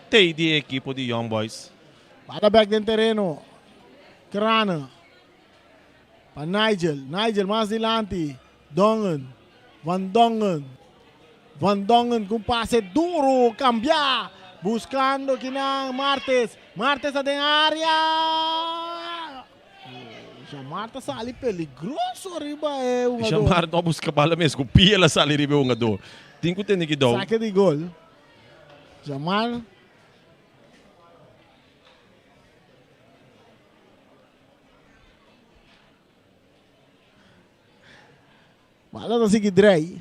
tey di e ekipo di Young Boys. Bala bek den tereno, Craane pa Nigel, Nigel mas dilanti, Dongen, Van Dongen, Van Dongen ku un pase duro, kambia, buskando kinan Martes, Martes ta den area, Jamar ta sali peligroso riba e hungador. Jamar no a buska bala mes, ku pia el a sali riba e hungador. Tin ku tene kidou. Sake di gol. Jamar. Bala ta sigui drei.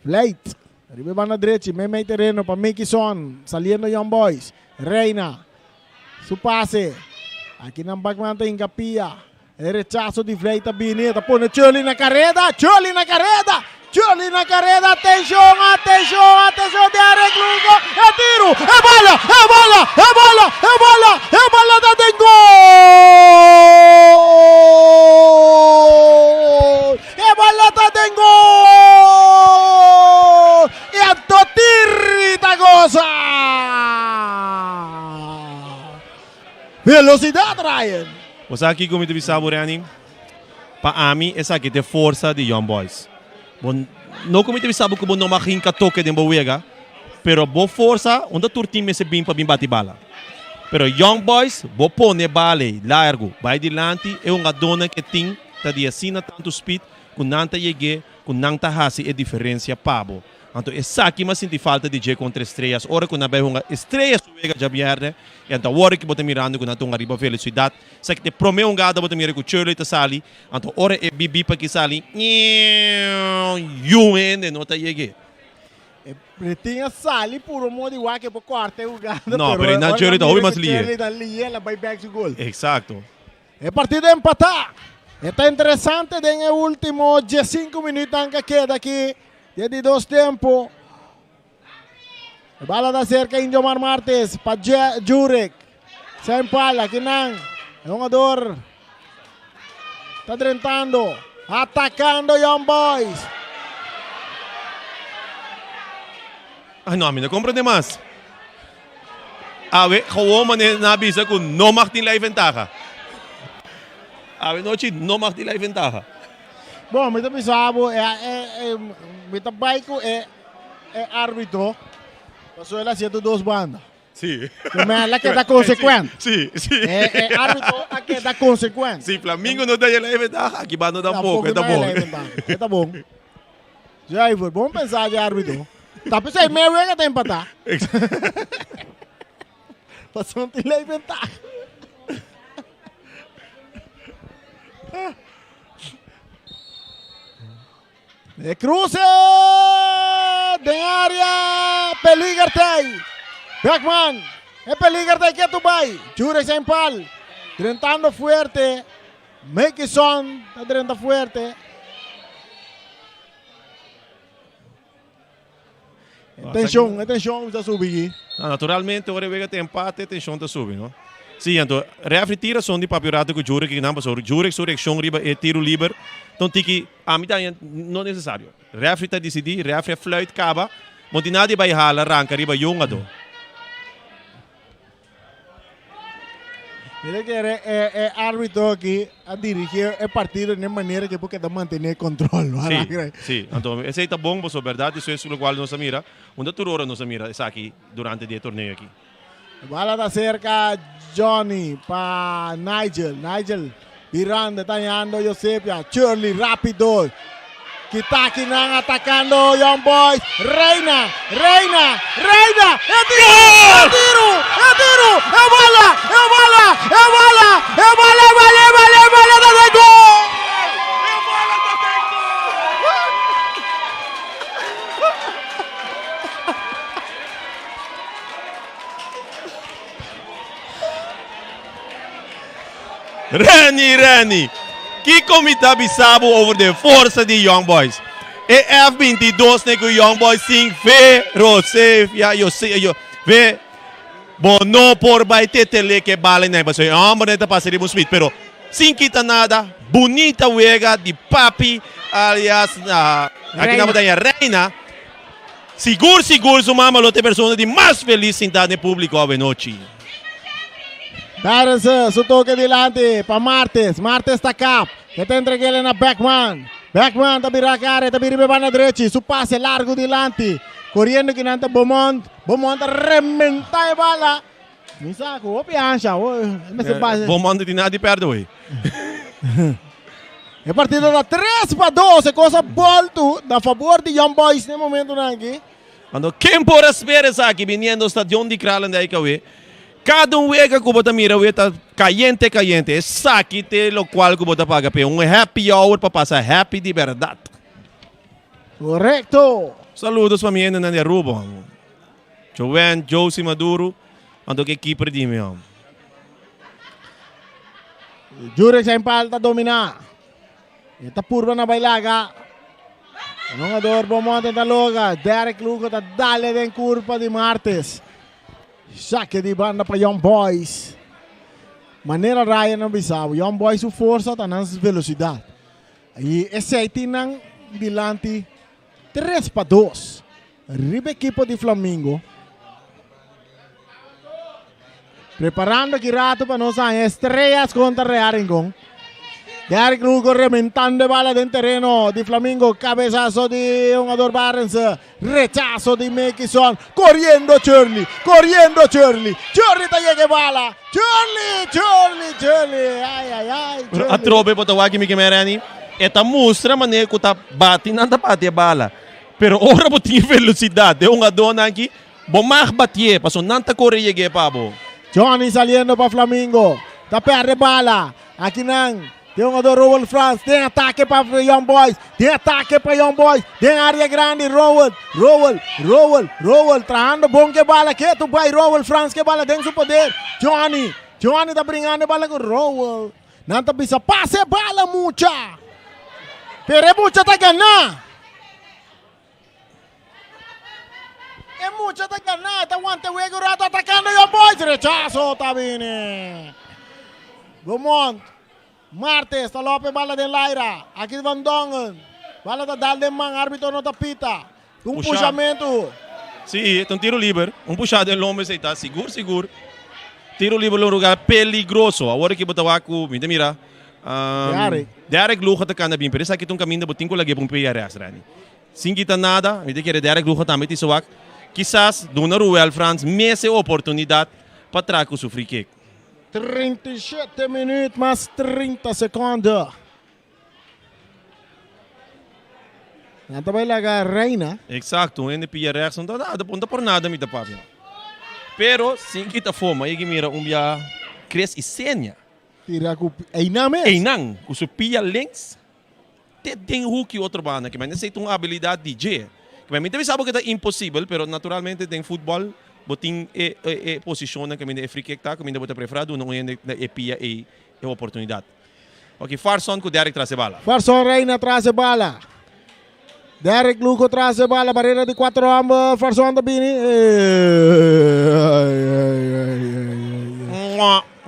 Vleit. Riba e banda drechi, meimei tereno pa Mickeyson. Saliendo Young Boys. Reina. Su pase. Aki nan Bakman ta hinka pia. E rechaso di Vleit ta bini. E ta pone Churley na kareda. Churley na kareda. Churley na kareda. Atenshon, atenshon, atenshon. Derek Lugo. E tiru. E bala, e bala, e bala, e bala, e bala ta den gol! E bala ta den gol! I anto Tirri ta goza! Velocidad Ryan! Bo sa kiko mi ta bisa bo Renny? Pa ami esaki ta e forsa di Young Boys. Bo no ku mi ta bisa bo ku bo no mag hinka toke den bo wega, pero bo forsa unda tur team mester bin pa bin bati bala. Pero Young Boys bo pone bala ei largu bai dilanti e hungadónan ke tin ta di asina tantu speed ku nan ta yeg'é ku nan ta hasi e diferensia pa bo. Anto esaki m'a sinti falta di dje kontra Estrellas ora ku nan bai hunga Estrellas su wega djabièrnè i anto awor ki bo ta mirando ku nan ta hunga riba velosidat. Esaki ta e promé hungada bo ta mira ku Shirley ta sali anto ora e bibi pa ki sali ñiuuw yu hende no ta yeg'é. E pretin a sali puro modo di wak e por kòrta e hungada No, pero einan Shirley ta hopi mas lihe. Shirley ta lihe el a bai bèk su gol. Eksakto. E partido empatá. E ta interesante den e ultimo diesinku minuutnan ku a keda aki den di dos tempu. E bala ta serka Injomar Martes pa Jurek. Zijn pala kinan e hungador ta drentando, atakando Young Boys. Ay no, ami no comprende mas. Awe gewoon manera nan a bisa ku no mag tin lei ventaha. Awe nochi no mag tin lei ventaha. Bon, mi ta bisa bo, e, e, e, mi ta bai ku e, e arbitro, pasobra el a hasié tur dos banda. Sí. Pero el a keda consecuente. Sí, sí. E, e arbitro a keda consecuente. Si Flamingo no ta lei ventaha, aki banda tampoco, e ta bon. E ta bon. Zuiver, bon pensá di árbitro. Ta pensá e medio wega ta empatá. Pasobra no tin lei ventaha. E cruce den área. Peliger tei. Beckman. E peliger tei ketu bai. Jurek zijn pal. Drentando fuerte. Mekison ta drenta fuerte. E tension, e tension ta subi aquí. No, naturalmente, ora e wega ta empate, e tension ta subi, no? Sí, anto, refri tira son di papia un rato ku Jurek kinan pasobra Jurek su reakshon riba e tiro liber ta un tiki, ami ta haña no nesesario. Refri ta disidí, refri a fluit kaba, bo no tin nada di bai hala ranka riba yongadó. Mira kere e, e árbitro aki a dirigí e partido den manera ke por keda mantené control. Sí, sí. Anto esei ta bon pasobra bèrdat esei es lokual nos a mira. Unda tur ora nos a mira esaki durante di e torneo aki. Bala ta serka Johnny pa Nigel. Nigel birando ta hañando Josepia. Shirley rápido. Kitaki nan atacando Young Boys. Reina, Reina, Reina. E tiro, e tiro, e tiro. E bala, e bala, e bala, e bala, e bala, e bala, e bala ta den gol. E bala ta den gol. Renny, Renny, kiko mi ta bisa bo over de forsa di Young Boys? E F-22 ne ku Young Boys sin fe, Rosef, ya, yo, yo. Ve, bo no por bai tetele ke bala nei pasobra e homber nei ta pasa riba un speed, pero sin kita nada, bunita wega di Papi alias aki nan bo ta Reina. Sigur sigur su mama lo ta e persona di mas felis sintá den públiko awenochi. Barendse su toke dilanti pa Martes. Martes ta kap. E ta entreg'el na Beckman. Beckman ta bira kara, e ta bira riba e banda drechi. Su pase largu dilanti. Koriendo kinan ta Beaumont. Beaumont ta rementá e bala. Mi sa ku hopi ansha. E mester base. Beaumont no tin nada di pèrdè hoy. E partido ta 3-2. E kos a boltu na fabor di Young Boys na e momentunan aki. Anto ken por a spera esaki biniendo stadion di Kralendijk awe? Kada un wega ku bo ta mira awe ta kayente kayente. Esaki ta e lokual ku bo ta paga p'e. Un happy hour pa pasa happy di bèrdat. Korekto! Saludos pa mi hendenan di Aruba. Joanne, Josie Maduro, anto ke keeper di mi hom. Jurek zijn pal ta domina. E ta purba na bailaga. Hungador Beaumont ta loga. Derek Lugo ta dale den curpa di Martes. Saque di banda pa Young Boys. Manera Ryan a bisa, Young Boys su forsa ta nan velocidad. Y esey tin nan dilanti 3-2. Riba ekipo di Flamingo. Preparando ki rato pa nos haña Estrellas kontra Real Rincon. Derrick Lugo rementando e bala den tereno di Flamingo. Cabezazo di jugador Barendse. Rechazo di Mekison. Corriendo Shirley. Corriendo Shirley. Shirley ta yega e bala. Shirley, Shirley, Shirley. Ay, ay, ay. Pero atrobe bo ta wak mi ke Merani. E ta mustra manera ku ta bati nan ta bati e bala. Pero ora bo tin e velocidad den hungadónan aki, bo mag batié, pasobra nan ta kore yeg'é pa bo. Johnny saliendo pa Flamingo. Ta perde bala. Aki nan tin hungador Rowell Frans den atake pa Young Boys. Den atake pa Young Boys. Den area grandi Rowell, Rowell, Rowell, Rowell trahando bon ke bala. Ketu bai Rowell Frans ke bala den su poder. Johnny, Johnny ta bringando e bala ku Rowell. Nan ta bisa pasa e bala mucha. Pero e mucha ta gana. E mucha ta gana. Ta wanta e wega un rato atacando Young Boys. Rechazo ta bini. Beaumont. Martes ta lopa e bala den laira. Aki Van Dongen. Bala ta dal den man. Arbitro no ta pita. Un Pusha. pushamentu. Sí, ta un tiro liber. Un pushá den lomba esei ta sigur sigur. Tiro liber lo un lugar peligroso. Awor aki bo ta wak ku mi ta mira Derek. Derek Lugo ta kanda bin, pero esaki ta un kaminda bo tin ku lag'é pa un pia rèks, Reni. Sin kita nada, mi ta kere Derek Lugo tambe tin su wak. Kisas duna Ruel Frans mes e oportunidat pa traha ku su free kick. 37 minuut mas 30 sekonde. Nan ta bai laga Reina. Exacto, un hende pilla rechts no ta nada, no ta por nada mi ta papia. Pero sin kita foma, yegi mira un bia Chris y Senia. Tira ku einan mes. Einan, ku su pia links te den hoek y otro banda. Ke men esei ta un habilidad di dje. Ke men mi ta bisa bo ke ta imposibel, pero naturalmente den futbol bo tin e e posicionnan kaminda e free kick ta, kaminda bo ta prefera duna un hende na e pia ei e oportunidad. Ok, Farson ku Derrick tras e bala. Farson Reina tras e bala. Derrick Lugo tras e bala. Barrera di cuatro homber. Farson ta bini.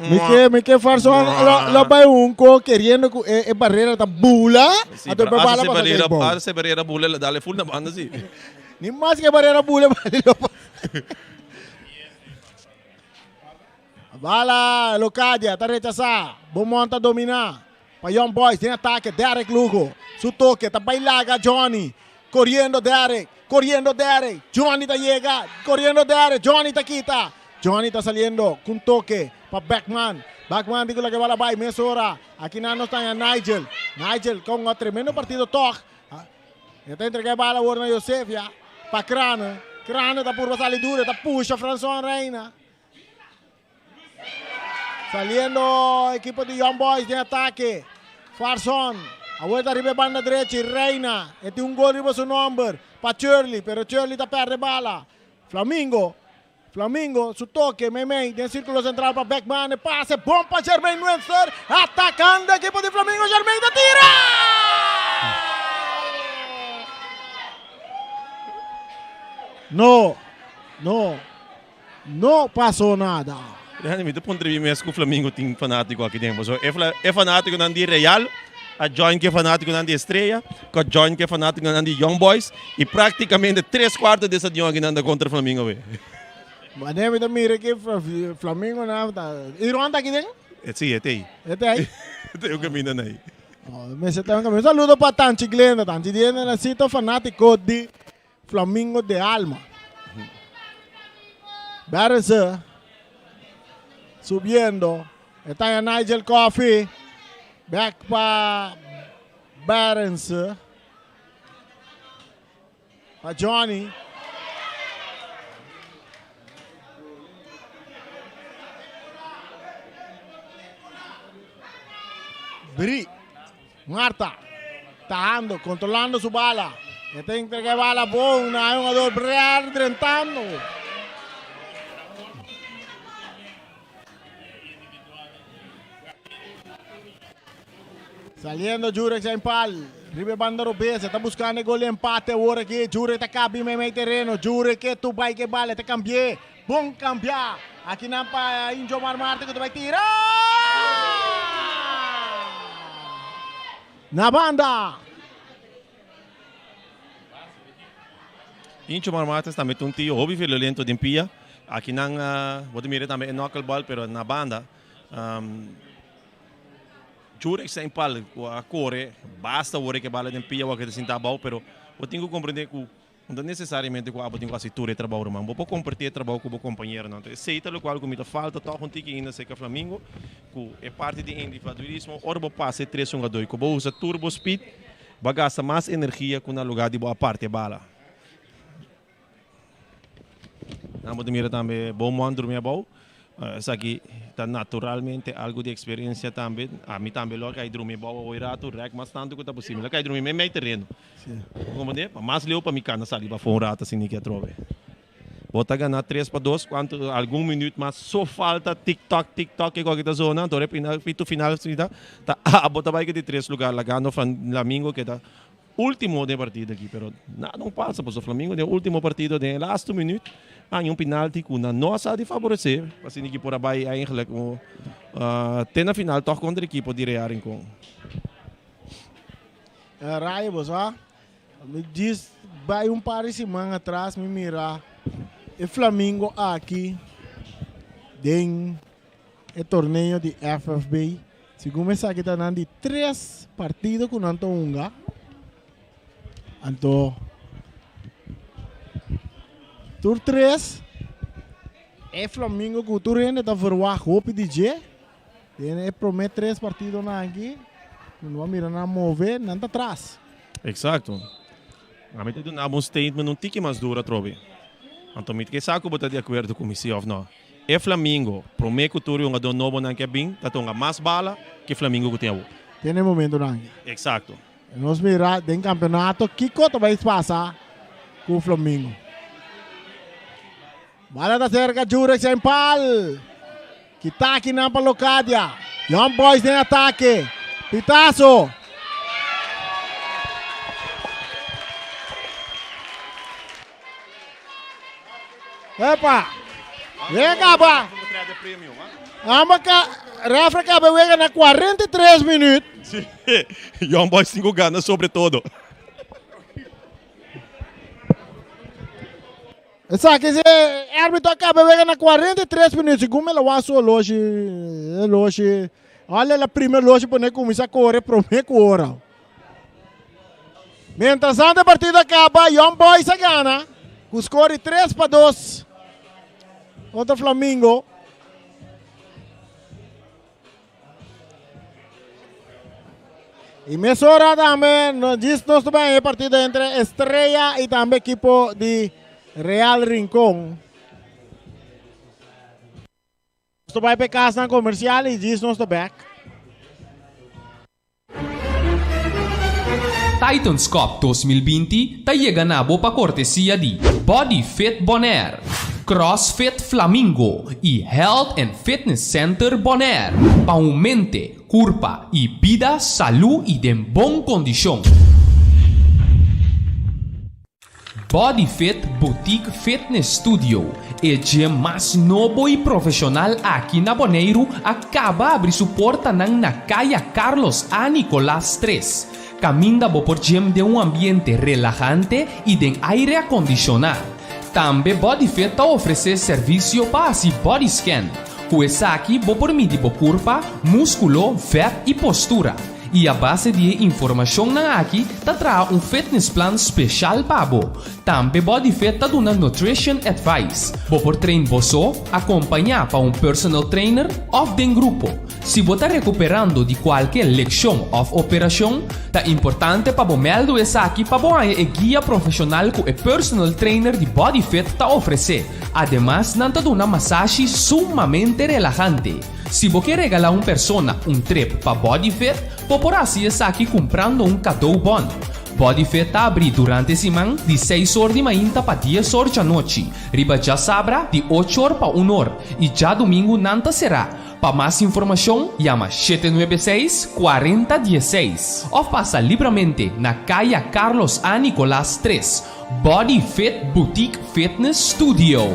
Mi ke, mi ke Farson lo, lo bai un ko queriendo ku e, e barrera ta bula. Sí, Anto pero e bala asa se pasa barrera, kay bou. asa se barrera bula, la dale full na banda sí. Ni mas ke barrera bula, bala lo pasa. Bala Locadia ta rechasá. Beaumont ta dominá pa Young Boys den atake. Derrick Lugo su toke ta bai laga Johnny. Koriendo Derrick, koriendo Derrick. Johnny ta yega, koriendo Derrick. Johnny ta kita. Johnny ta saliendo ku un toke pa Beckman. Beckman di ku laga e bala bai mesora. Aki nan nos ta haña Nigel. Nigel kon un tremendo partido tòg. E ta entrega e bala awor na Josefia pa Crane. Crane ta purba sali duro, e ta pusha Franson Reina. Saliendo equipo di Young Boys den atake. Farson. Awor ta riba e banda drechi. Reina. E tin un gol riba su nomber. Pa Shirley. Pero Shirley ta perde bala. Flamingo. Flamingo su toke meimei den circulo central pa Beckman. E pase bon pa Jermaine Webster. Atacando equipo di Flamingo. Jermaine ta tira! No. No. No pasó nada. Randy, mi ta puntra mi mes ku Flamingo tin fanátiko aki den. Pasobra e fla, e fanátikonan di Real a join ku e fanátikonan di Estrella, ku a join ku e fanátikonan di Young Boys, i práktikamente tres kuarto di e stadion akinan ta kontra Flamingo awe. Wanneer mi ta mira ki Flamingo nan ta, Iron ta aki den? Si, e ta ei. E ta ei? E ta ei un kaminda na ei. Oh, mester ta un kaminda. Un saludo pa Tanchi Glenda. Tanchi Glenda na si ta fanátiko di Flamingo de alma. Berse subiendo. Está en Nigel Coffee. Back pa Berse. Pa Johnny. Bri. Marta tajando, controlando su bala. E ta entrega e bala bon na e hungador Brear drentando. Saliendo Jurek zijn pal. Riba e banda robes. E ta buscando e gol di empate awor aki. Jurek ta cabi meimei tereno. Jurek ke tu bai ke bala. E ta cambi'é. Bon cambia. Aki nan pa Injomar Marte cu ta bay tira. Na banda. Injomar Martes tambe ta un tio hopi violento den pia. Aki nan bo ta mira tambe e knuckleball pero na banda. Jurek Saint Paul cu a core basta ora ke bala den pia wak e ta sinta abao pero bo tin cu comprende cu No ta nesesariamente ku abo tin ku hasi tur e trabou ruman. Bo por kompartí e trabou ku bo kompañeronan. Anto esei ta lokual ku mi ta falta tòg un tiki ainda serka Flamingo, ku e parti di individualismo, ora bo pasa e tres hungadó i ku bo usa tur bo speed, bo a gasta mas energia ku na lugá di bo a parti e bala. Nan bo ta mira tambe Beaumont drumi abou. Esaki ta naturalmente algu di eksperensia tambe. Ami tambe lo a kai drumi abou awor ratu, rèk mas tantu ku ta posibel. Lo a kai drumi meimei tereno. Bo comprende? Pa mas leu pa mi cana sali pafó un rato asina ki atrobe. Bo ta gana tres pa dos cuanto algun minuut mas so falta tik tok tik tok ke koke ta zona anto ora e pito final asina ta abo ta bai ku di tres lugar lagando Flamingo keda ultimo den e partido aki pero nada un pasa pasobra Flamingo den e ultimo partido den e lasto minuut haña un penalti ku nan no a sa di faborece asina ki por a bai eigenlijk te na final tog kontra ekipo di Real Rincon. Rayo bo sa, mi djis bai un par di siman atras mi mira e Flamingo aki den e torneo di FFB. Segun mi esaki ta nan di tres partido ku nan ta hunga. Anto tur tres e Flamingo ku tur hende ta verwagt hopi di dje. Den e prome tres partidonan aki, ku no a mira nan move, nan ta tras. Exacto. Ami ta duna bo un statement un tiki mas duro atrobe. Anto mi ta ke sa ku bo ta di akuerdo ku mi si of no. E Flamingo, prome ku tur e hungadó nobonan ke a bin, ta tonga mas bala ke Flamingo ku tin awor. Den e momentonan aki. Exacto. Nos mira den kampeonato kiko ta bai pasa ku Flamingo. Bala ta serka Jurek zijn pal. Kitaki nan pa Locadia. Young Boys den atake. Pitazo. Epa. Wega kaba. Amba ka refre kaba wega na 43 minuut. Sí. Young Boys tin ku gana sobre todo. Esaki si e arbitro a caba e wega na 43 minuut segun mi lo wak su oloshi e oloshi ora el a primi oloshi pone cuminsa core prome cu ora. Mientras tanto e partido a caba Young Boys a gana cu score di 3-2 contra Flamingo. Y mesora tambe nos djis nos ta bay e partido entre Estrella y tambe equipo di Real Rincón. Nos ta bay pa e casnan comercial y djis nos ta back. Titans Cup 2020 ta yega na bo pa kortesia di Body Fit Bonaire, CrossFit Flamingo i Health and Fitness Center Bonaire pa un mente, kurpa i bida salú i den bon kondishon. Body Fit Boutique Fitness Studio, e gym mas nobo i profeshonal aki na Boneiru a kaba abri su portanan na Kaya Carlos A. Nicolaas 3. Kaminda bo por gym den un ambiente relahante i den aire akondishoná. Tambe Body Fit ta ofresé servisio pa hasi body scan. Ku esaki bo por midi bo kurpa, múskulo, vèt i postura. I a base di e informashonnan aki ta traha un fitnessplan speshal pa bo. Tambe Body Fit ta duna nutrition advice. Bo por train bo so, akompañá pa un personal trainer òf den grupo. Si bo ta rekuperando di kualke lekshon òf operashon, ta importante pa bo mèldu esaki pa bo haña e guia profeshonal ku e personal trainer di Body Fit ta ofresé. Ademas nan ta duna masashi sumamente relahante. Si bo ke regalá un persona un trip pa Body Fit, bo por hasi esaki kumprando un kadou bon. Body Fit ta abrí durante siman di seis or di mainta pa dies or djanochi, riba djasabra di ocho or pa un or i djadumingu nan ta será. Pa mas informashon yama 796 40 16 òf pasa libramente na Kaya Carlos A. Nicolaas 3, Body Fit Boutique Fitness Studio.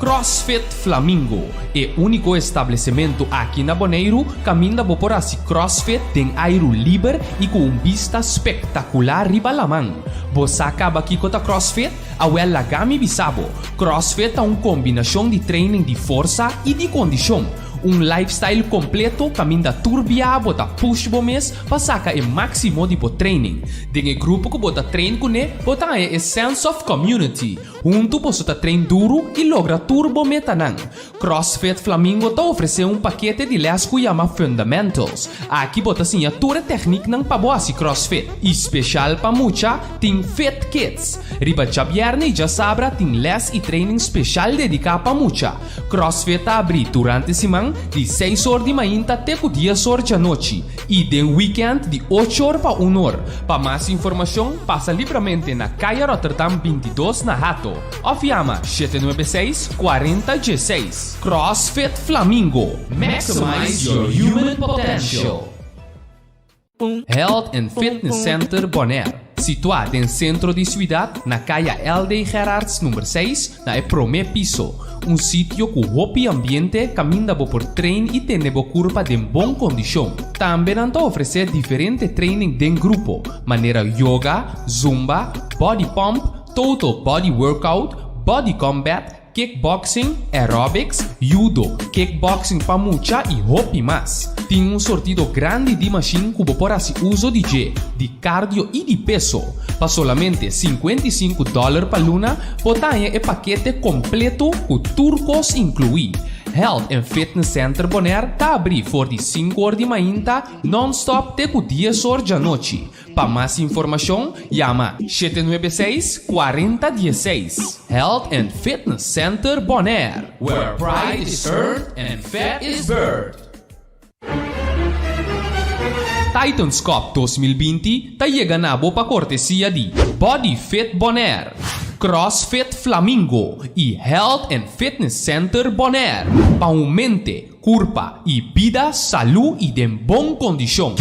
CrossFit Flamingo, e úniko establesementu aki na Boneiru kaminda bo por hasi CrossFit den airu liber i ku un bista spektakular riba laman. Bo sa kaba kiko ta CrossFit? Awel laga mi bisa bo, CrossFit ta un kombinashon di training di forsa i di kondishon. Un lifestyle kompleto kaminda tur bia bo ta push bo mes pa saka e máksimo di bo training. Den e grupo ku bo ta train kuné bo ta haña e sense of community. Huntu boso ta train duru i logra tur bo metanan. CrossFit Flamingo ta ofresé un pakete di lès ku yama Fundamentals. Aki bo ta siña tur e tèkniknan pa bo hasi CrossFit. I speshal pa mucha, tin Fit Kids. Riba djabièrnè i djasabra tin lès i training speshal dediká pa mucha. CrossFit ta abrí durante siman di seis or di mainta te ku dies or djanochi i den wikènt di ocho or pa un or. Pa mas informashon pasa libramente na Kaya Rotterdam 22 na Hato. Òf yama 796 40 16. CrossFit Flamingo, Maximize your human potential! Health and Fitness Center Bonaire, situá den sentro di suidat na Kaya LD Gerards number 6 na e promé piso. Un sitio ku hopi ambiente kaminda bo por train i tene bo kurpa den bon kondishon. Tambe nan ta ofresé diferente training den grupo, manera yoga, zumba, body pump, Total Body Workout, Body Combat, Kickboxing, Aerobics, Judo, Kickboxing pa mucha i hopi mas. Tin un sortido grandi di mashin ku bo por hasi uso di dje, di cardio i di peso. Pa solamente 55 dòler pa luna bo ta haña e pakete kompleto ku tur kos inkluí. Health and Fitness Center Bonaire ta abrí for di sinku or di mainta nònstòp te ku dies or djanochi. Pa mas informashon yama 796 40 16. Health and Fitness Center Bonaire, where pride is earned and fat is burned. Titans Cup 2020 ta yega na bo pa kortesia di Body Fit Bonaire, CrossFit Flamingo i Health and Fitness Center Bonaire. Pa un mente, Kurpa i bida salú i den bon kondishon.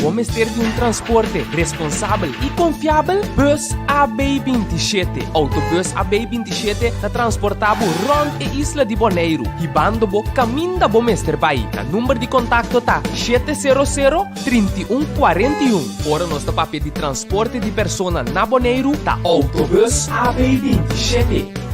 Bo mester di un transporte responsabel i konfiabel? Bus AB 27. Autobus AB 27 ta transportá bo rònt e isla di Boneiru, hibando bo kaminda bo mester bai. Nan number di kontakto ta 700 31 41. Ora nos ta papia di transporte di persona na Boneiru, ta Autobus AB 27.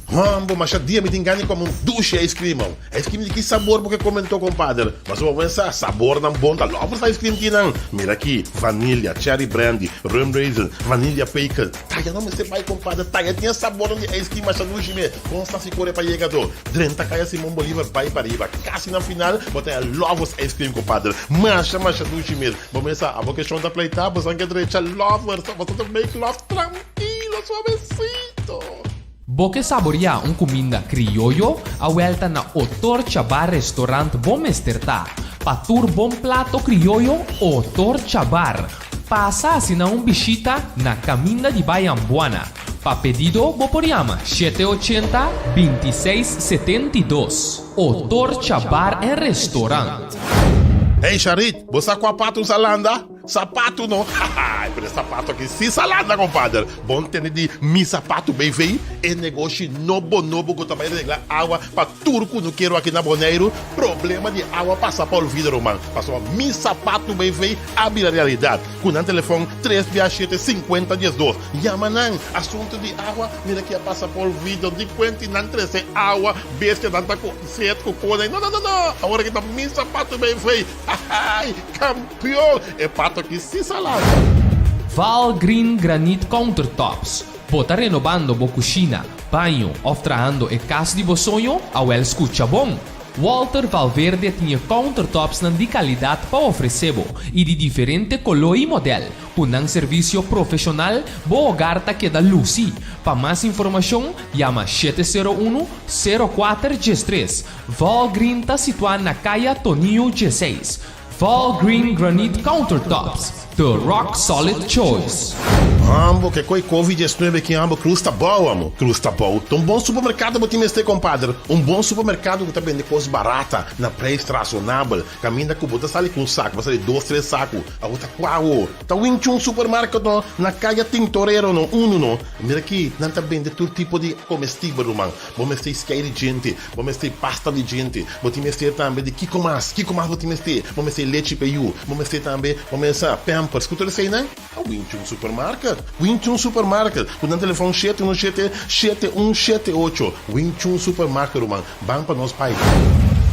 Hombo, masha dia mi tin gana di come un dushi ice cream. Ice cream di ki sabor bo ke comentó, compadre? Pasobra bo pensa, sabornan bon ta lovers ice cream ki nan. Mira aki, vanilla, cherry brandy, rum raisin, vanilla pecan. Taya no mester bai, compadre. Taya tin e sabornan di ice cream masha dushi me. Kon sa si kore pa yega to? Drenta Kaya Simon Bolivar bai pariba. Kasi na final bo ta haña lovers ice cream, compadre. Masha, masha dushi mes. Bo mesa, abo ke shon ta pleita, boso ke drecha lovers. Boso ta make love trankilo, suavecito. Bo ke saboriá un kuminda krioyo? Awèl ta na Otorcha Bar Restaurant bo mester ta. Pa tur bon plato krioyo, Otorcha Bar. Pasa asina un bishita na Kaminda di Bai Ambuana. Pa pedido bo por yama 780 26 72. Otorcha Bar en Restaurant. Hey Sharit, bo sa kua patu sa landa? Sapatu no? Haha, pero e sapatu aki si sa landa compadre. Bon tende di Mi Sapatu BV, e negoshi nobo nobo ku ta bai regla awa pa tur kunukero aki na Boneiru. Problema di awa pasa pa olvido ruman, pasobra Mi Sapatu BV a bira realidat. Ku nan telefòn tres bia shete sinkuenta diesdos. Yama nan. Asuntu di awa, mira ki a pasa pa olvido. Di kuenti nan trese awa, bestianan ta ku set ku kone. No, no, no, no! Awor aki ta Mi Sapatu BV. Hahaai! Kampion! E pato aki si sa lanta. Val Green Granite Countertops. Bo ta renobando bo kushina, baño òf trahando e kas di bo soño? Awèl skucha bon! Walter Valverde tin e countertopsnan di kalidat pa ofresé bo i di diferente koló i modèl. Ku nan servisio profeshonal, bo hogar ta keda lusi. Pa mas informashon, yama 701, 04 13. Valgreen ta situá na Kaya Tonio 16. Valgreen Granite Countertops, the rock solid choice. Ambo ke koi covid 19 ki ambo cruz ta bou amo cruz ta bou ta un bon supermercado bo tin mester compadre un bon supermercado ku ta bende kos barata na prijs razonabel kaminda ku bo ta sali ku un saku bo sali dos tres saku abo ta kua awo ta winchun supermarket no na kaya tintorero no unu no mira ki nan ta bende tur tipo di comestibel ruman. Bo mester skei di djente, bo mester pasta di djente, bo tin mester tambe di kiko mas, kiko mas bo tin mester? Bo mester lechi pa yu, bo mester tambe, bo mester pampers, ku tur eseinan? A Winchun Supermarket, Winchun Supermarket, ku nan telefon 717 7178, Winchun Supermarket ruman, ban pa nos pai.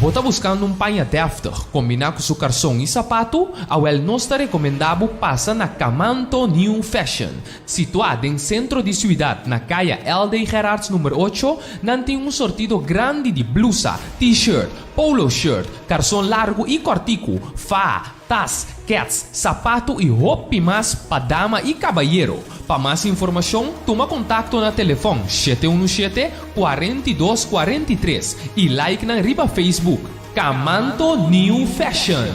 Bo ta buskando un paña dèftig kombiná ku su karson i sapatu? Awèl nos ta rekomendá bo pasa na Kamanto New Fashion. Situá den sentro di siudat na kaya LD Gerards number ocho, nan tin un sortido grandi di blusa, t-shirt, polo shirt, karson largu i kòrtiku, faha, tas, kèts, sapatu i hopi mas pa dama i kabayero. Pa mas informashon, tuma kontakto na telefòn 717, 42 43 i like nan riba Facebook. Kamanto New Fashion.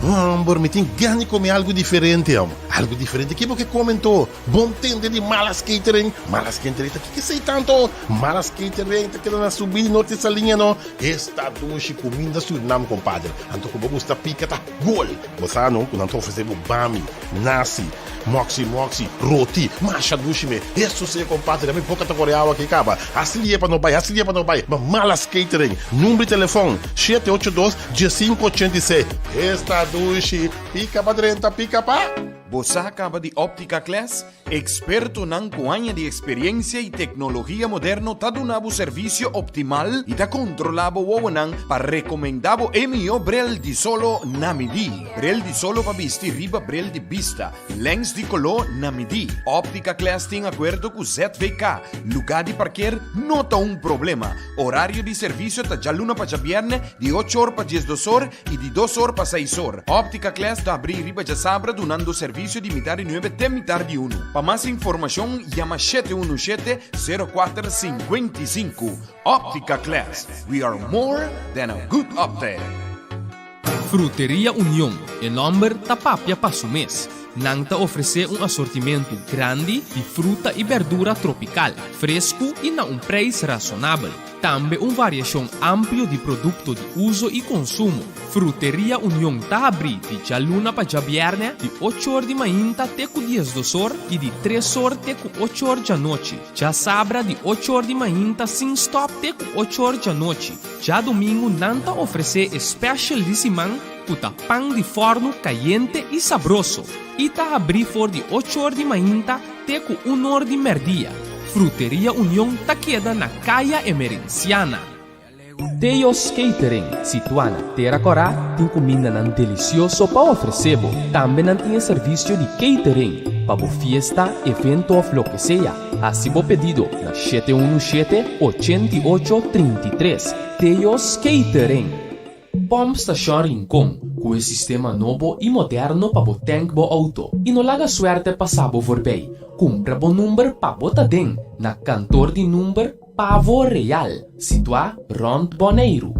Homber, mi tin gana di come algo diferente, hom. Algo diferente? Ki bo ke come anto? Bon tende di Malas Catering? Malas Catering ta kiko esei tanto? Malas Catering ta keda na subida di Norte Saliña no? Esta dushi cuminda Surinam, compadre. Anto cu bo gusta pica ta gol. Bo sa no cu nan ta ofrece bo bami, nasi, moxi moxi, roti, masha dushi me. Eso si compadre, mi boca ta core awa aki caba. Haci lie pa no bay, haci lie pa no bay. Ma Malas Catering, number di telefon, 782 1586. Esta dushi, pica pa drenta, pica pa. Bo sa caba di Optica Class? Ekspertonan ku aña di eksperiencia i teknologia moderno ta duna bo servisio optimal i ta kontrolá bo wowonan pa rekomendá bo e mihó brel di solo na midí. Brel di solo pa bisti riba brel di bista, lens di koló na midí. Optica Class tin akuerdo ku ZVK. Lugá di parker no ta un problema. Orario di servisio ta djaluna pa djabièrnè di ocho or pa diesdos or i di dos or pa seis or. Optica Class ta abrí riba djasabra dunando servisio di mitar di nuebe te mitar di unu. Pa mas informashon yama 717 04 55. Optica Class, we are more than a good optic. Fruteria Union, e nòmber ta papia pa su mes. Nan ta ofresé un asortimentu grandi di fruta i bèrdura tropikal, fresku i na un preis rasonabel. Tambe un variashon amplio di produkto di uso i konsumo. Fruteria Union ta habrí di djaluna pa djabièrnè di ocho or di mainta te ku diesdos or i di tres or te ku ocho or djanochi. Djasabra di ocho or di mainta sin stòp te ku ocho or djanochi. Djadumingu nan ta ofresé e special di siman ku ta pan di fòrnu kayente i sabroso i ta habrí for di ocho or di mainta te ku un or di mèrdia. Fruteria Union ta keda na Kaya Emerenciana. Teo's Catering, situá na Tera Kòrá, tin kumindanan delisioso pa ofresé bo. Tambe nan tin e servisio di catering pa bo fiesta, evento òf loke sea. Hasi bo pedido na 717 88 33. Teo's Catering. Pòmp Stashon Rincon ku e sistema nobo i moderno pa bo tènk bo outo i no laga suèrtè pasa bo voorbij. Kumpra bo number pa bo ta den na kantor di number Pavo Real, situá rònt Boneiru.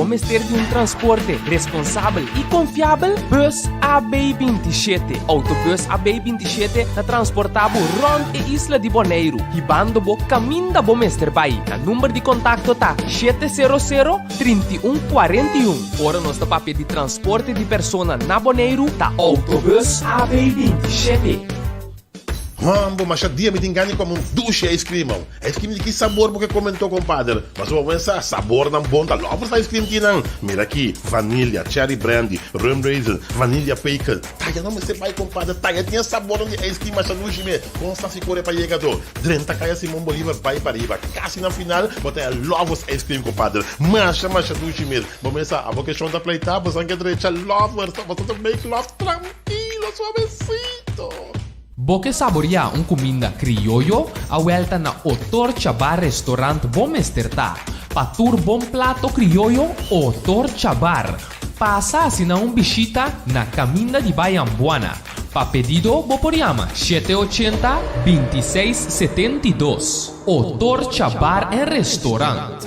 Bo mester di un transporte responsabel i konfiabel? Bus AB 27. Autobus AB 27 ta transportá bo rònt e isla di Boneiru, hibando bo kaminda bo mester bai. Nan number di kontakto ta 700 31 41. Ora nos ta papia di transporte di persona na Boneiru, ta Autobus AB 27. Hombo, masha dia mi tin gana di come un dushi ice cream. Ice cream di ki sabor bo ke comentó, compadre? Pasobra bo pensa, sabornan bon ta lovers ice cream kinan. Mira aki, vanilla, cherry brandy, rum raisin, vanilla pecan. Taya no mester bai, compadre. Taya tin e sabornan di ice cream masha dushi me. Kon sa si kore pa yega to? Drenta Kaya Simon Bolivar bai pariba. Kasi na final bo ta e lovers ice cream, compadre. Masha, masha dushi mes. Bo mesa, abo ke shon ta pleita, bo san ke drecha lovers. Bo ta make love trankilo, suavecito. Bo ke saboriá un kuminda krioyo? Awèl ta na Otorcha Bar Restaurant bo mester ta. Pa tur bon plato krioyo, Otorcha Bar. Pasa asina un bishita na Kaminda di Bai Ambuana. Pa pedido bo por yama 780 26 72. Otorcha Bar en Restaurant.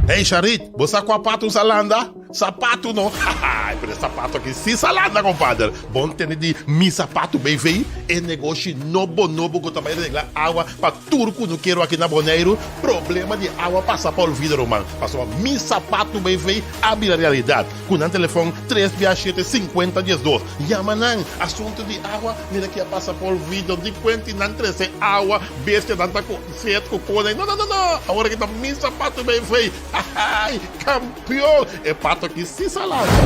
Hey Sharit, bo sa kua pato usa landa? Sapatu no, haha, pero e sapatu aki si sa landa compadre. Bon tende di Mi Sapatu BV, e negoshi nobo nobo cu ta bay regla awa pa tur cunukero aki na Boneiru. Problema di awa pasa pa olvido ruman, pasobra Mi Sapatu BV a bira realidad. Cu nan telefon tres bia shete sinkuenta diesdos. Yama nan, asunto di awa mira ki a pasa pa olvido, di cuenti nan trece awa, bestia nan ta cu set cu cona, no no no no, awor aki ta Mi Sapatu BV. Hahaai! Kampion! E pato aki si sa lanta!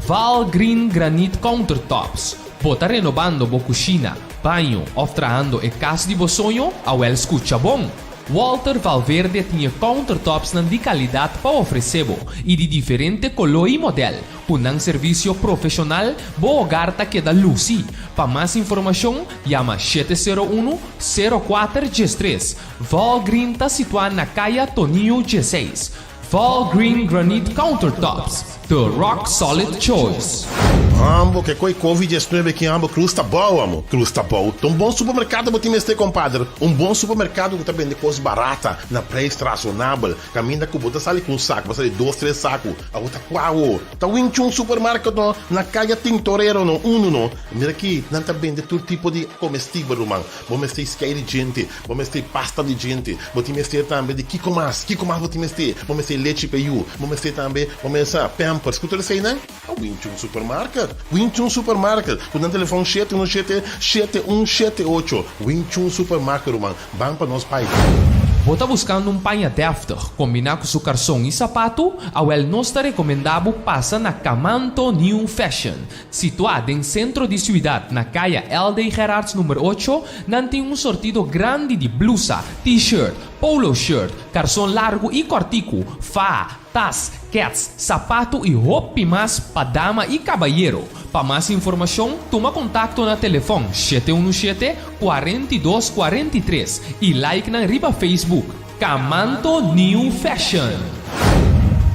Val Green Granite Countertops. Bo ta renobando bo kushina, baño òf trahando e kas di bo soño? Awèl skucha bon! Walter Valverde tin e countertopsnan di kalidat pa ofresé bo i di diferente koló i modèl. Ku nan servisio profeshonal, bo hogar ta keda lusi. Pa mas informashon, yama 701, 04 13. Valgreen ta situá na Kaya Tonio 16. Valgreen Granite Countertops, the rock solid choice. Ambo ke koi Covid 19 ki ambo Cruz ta bou amo Cruz ta bou ta un bon supermercado bo tin mester compadre un bon supermercado ku ta bende kos barata na prijs razonabel kaminda ku bo ta sali ku un saku bo sali dos tres saku abo ta kua awo ta winchun supermarket no na kaya Tintorero no uno no mira ki nan ta bende tur tipo di comestibel ruman bo mester skei di djente Bo mester pasta di djente. Bo tin mester tambe di kiko mas? Kiko mas bo tin mester? Bo mester lechi pa yu. Bo mester tambe, bo mester pampers. Ku tur eseinan? A Wing Chun Supermarket. Wing Chun Supermarket. Ku nan telefon 717 7178. Wing Chun Supermarket, ruman. Ban pa nos bai. Bo ta buskando un paña dèftig kombiná ku su karson i sapatu? Awèl nos ta rekomendá bo pasa na Kamanto New Fashion. Situá den sentro di siudat na kaya LD Gerards number ocho, nan tin un sortido grandi di blusa, t-shirt, polo shirt, karson largu i kòrtiku, faha, tas, kèts, sapatu i hopi mas pa dama i kabayero. Pa mas informashon, tuma kontakto na telefòn 717, 42 43 i like nan riba Facebook. Kamanto New Fashion.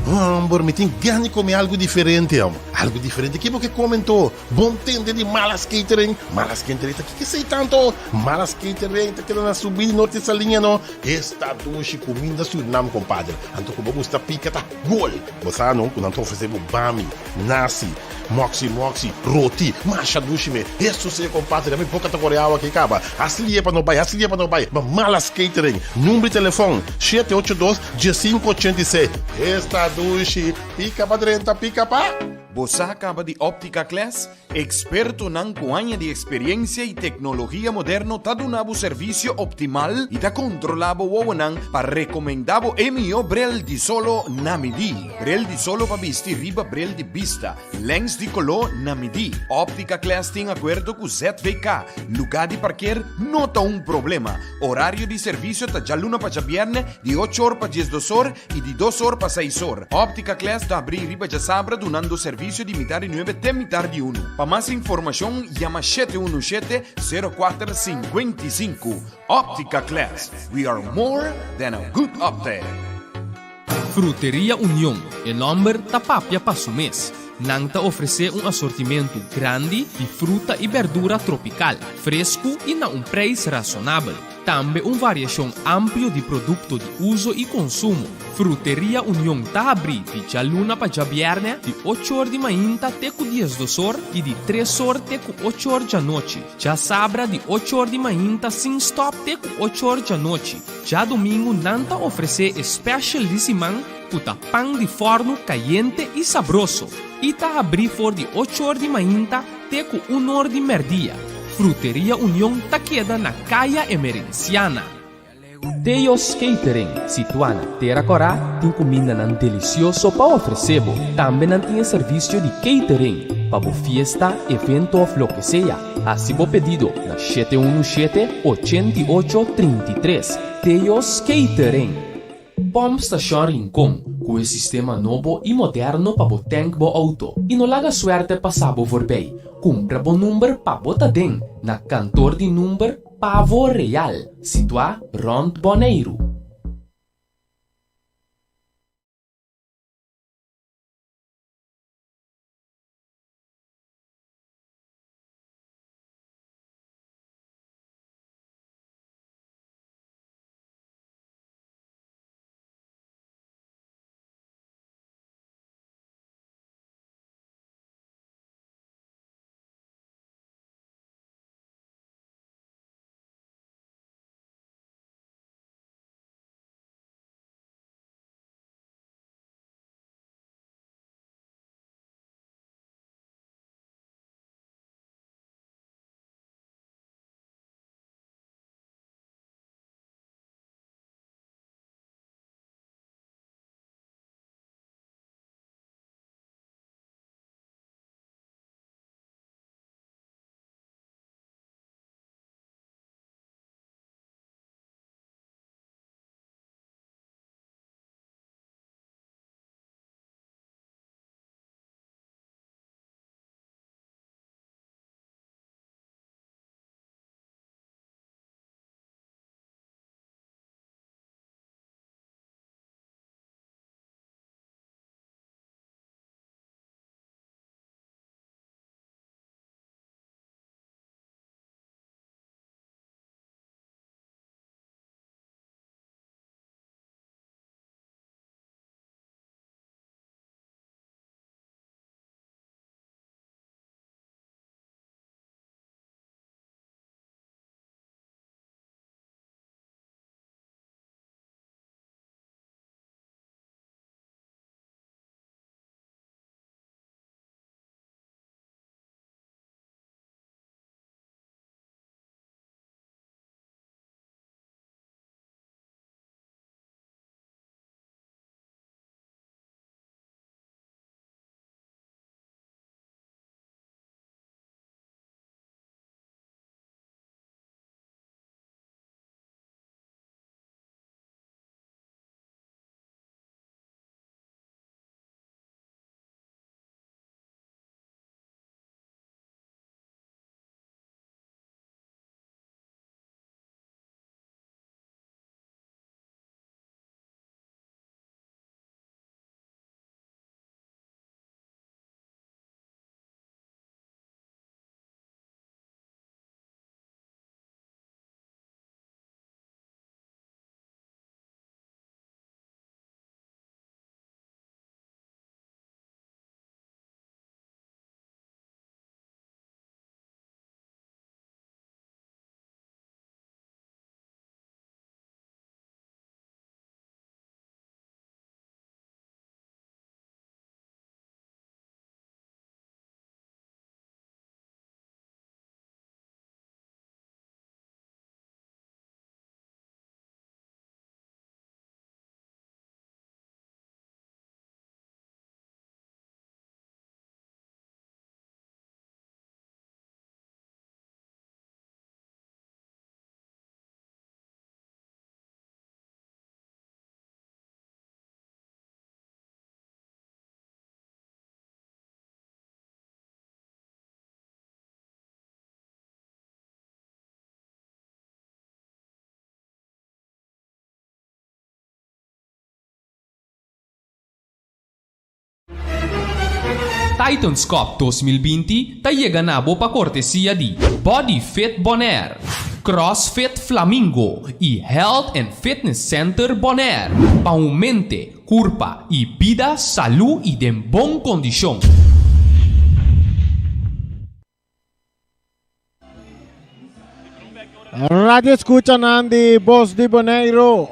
Homber, mi tin gana di come algo diferente, amo. Algo diferente? Ki bo ke come anto? Bon tende di Malas Catering? Malas Catering ta kiko esei tanto? Malas Catering ta keda na subida di Norte Saliña no. Esta dushi cuminda Surinam, compadre. Anto cu bo gusta pica ta gol. Bo sa no cu nan ta ofrece bo bami, nasi, moxi moxi, roti, masha dushi me. Eso si compadre, mi boca ta core awa aki caba. Haci lie pa no bay, haci lie pa no bay. Ma Malas Catering, number di telefon, 782 1586. Esta dushi, pica pa drenta, pica pa. Bo sa caba di Optica Class? Expertonan cu aña di experiencia y tecnologia moderno ta duna bo servicio optimal y ta controla bo wowonan pa recomenda bo e miho bril di solo na midi. Bril di solo pa bisti riba bril di bista, lens di color na midi. Optica Class tin acuerdo cu ZVK. Lugar di parkeer no ta un problema. Horario di servicio ta djaluna pa djabierne di ocho or pa 12 or y di dos or pa seis or. Optica Class ta abri riba djasabra dunando servicio di mitar di nuebe te mitar di unu. Pa mas informacion yama 717 04 55. Optica Class, we are more than a good optic. Fruteria Union, e nomber ta papia pa su mes. Nan ta ofresé un asortimentu grandi di fruta i berdura tropikal, fresku i na un preis rasonabel. Tambe un variashon amplio di produkto di uso i konsumo. Fruteria Union ta habrí di djaluna pa djabièrnè di ocho or di mainta te ku diesdos or i di tres or te ku ocho or djanochi. Djasabra di ocho or di mainta sin stòp te ku ocho or djanochi. Djadumingu nan ta ofresé e special di siman ku ta pan di fòrnu kayente i sabroso i ta habrí for di ocho or di mainta te ku un or di mèrdia. Fruteria Union ta keda na Kaya Emerenciana. Teo's Catering, situá na Tera Kòrá, tin kumindanan delisioso pa ofresé bo. Tambe nan tin e servisio di catering pa bo fiesta, evento òf loke sea. Hasi bo pedido na 717 88 33. Teo's Catering. Pòmp Stashon Rincon ku e sistema nobo i moderno pa bo tènk bo outo i no laga suèrtè pasa bo voorbij. Kumpra bo number pa bo ta den na kantor di number Pavo Real, situá rònt Boneiru. Titans Cup 2020 ta yega na bo pa kortesia di Body Fit Bonaire. CrossFit Flamingo i Health and Fitness Center Bonaire pa un mente, kurpa i bida salú i den bon kondishon. Radio escuchanan di Bos di Boneiro.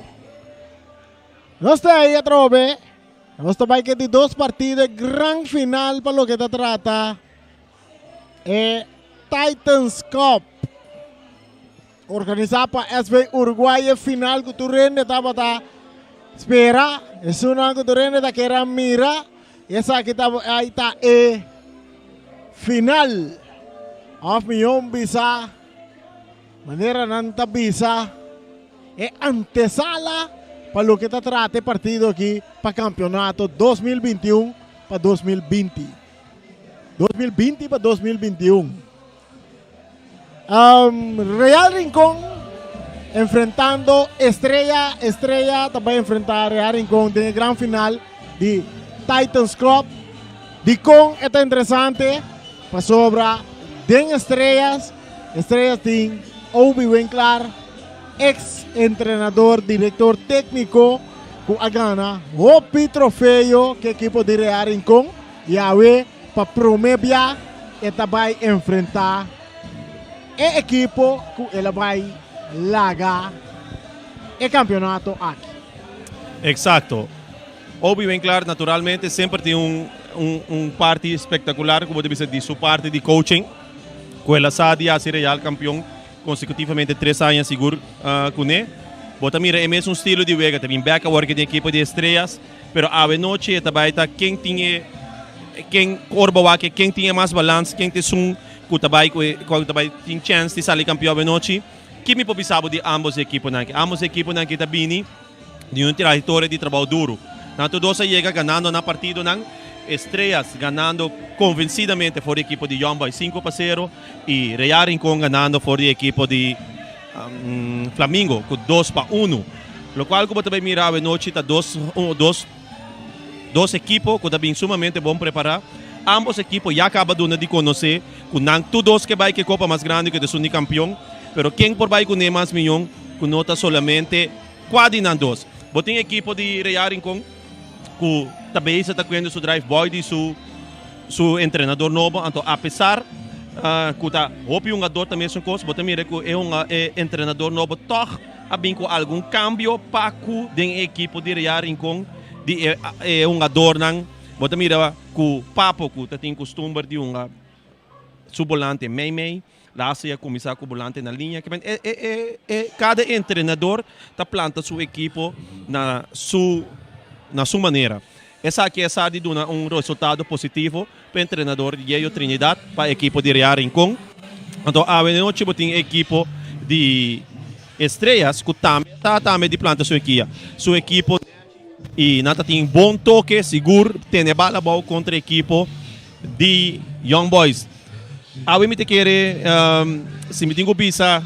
Nos ta ahí atrobe. Nos ta bai ke di dos partido e gran final pa loke ta trata e Titans Cup. Organisá pa SV Uruguay e final ku tur hende tabata spera. Esunnan ku tur hende ta kere a mira. Esaki ta ahí ta e final. Of mihó bisa manera nan ta bisa e antesala pa loke ta trata e partido aki pa campeonato 2021 pa 2020. 2020 pa 2021. Um, Real Rincón enfrentando Estrella. Estrella ta bai enfrenta Real Rincón den e gran final di Titans Cup. Dikon e ta interesante? Pasobra den Estrellas, Estrellas tin Obi Winklar, ex entrenador, director técnico ku a gana hopi trofeo ku ekipo di Real Rincón i awe Pa prome bia e ta bai enfrenta e ekipo ku el a bai laga e kampeonato aki. Eksakto. Obi Winklar naturalmente semper tin un un parti spektakular ku bo ta bisa di su parti di coaching ku el a sa di hasi Real kampeon konsekutivamente tres aña sigur kuné. Bo ta mira e mesun stilo di wega ta bin bek awor ke den ekipo di Estrellas. Pero awe nochi e ta bai ta ken tin e ken ora bo wak ken tin e mas balans, ken ta esun ku ta bai ku e ku ta bai tin chèns di sali kampion awe nochi. Ki mi por bisa bo di ambos e ekiponan aki? Ambos e ekiponan aki ta bini di un trayektoria di trabou duru. Nan tur dos a yega ganando nan partidonan, Estrellas ganando konvensidamente for di ekipo di Young Boys 5-0 i Real Rincon ganando for di ekipo di Flamingo ku 2-1. Lokual ku bo ta bai mira awe nochi ta dos dos dos ekipo ku ta bin sumamente bon prepará. Ambos ekipo ya kaba duna di konosé ku nan tur dos ke bai ku e kopa mas grandi ku ta esun di kampion. Pero ken por bai kuné mas miyon ku no ta solamente kua di nan dos. Bo tin ekipo di Real Rincon ku ta bezig ta kuendo su drive boy di su su entrenador nobo. Anto apesar ku ta hopi hungador ta mesun kos, bo ta mira ku e hunga e entrenador nobo tòg a bin ku algun kambio pa ku den e ekipo di Real Rincon di e e hungadornan. Bo ta mira ku Papo ku ta tin kustumber di hunga su bolante mei mei. Laatste ya kuminsá ku bolante na liña. Ke men e e e e kada entrenador ta planta su ekipo na su na su manera. Esaki a sa di duna un resultado positivo pa entrenador Yeyo Trinidad pa ekipo di Real Rincon. Anto awe nochi bo tin ekipo di Estrellas ku tambe ta tambe di planta su ekia su ekipo i nan ta tin bon toke sigur tene bal abou kontra ekipo di Young Boys. Awe mi ta kere si mi tin ku bisa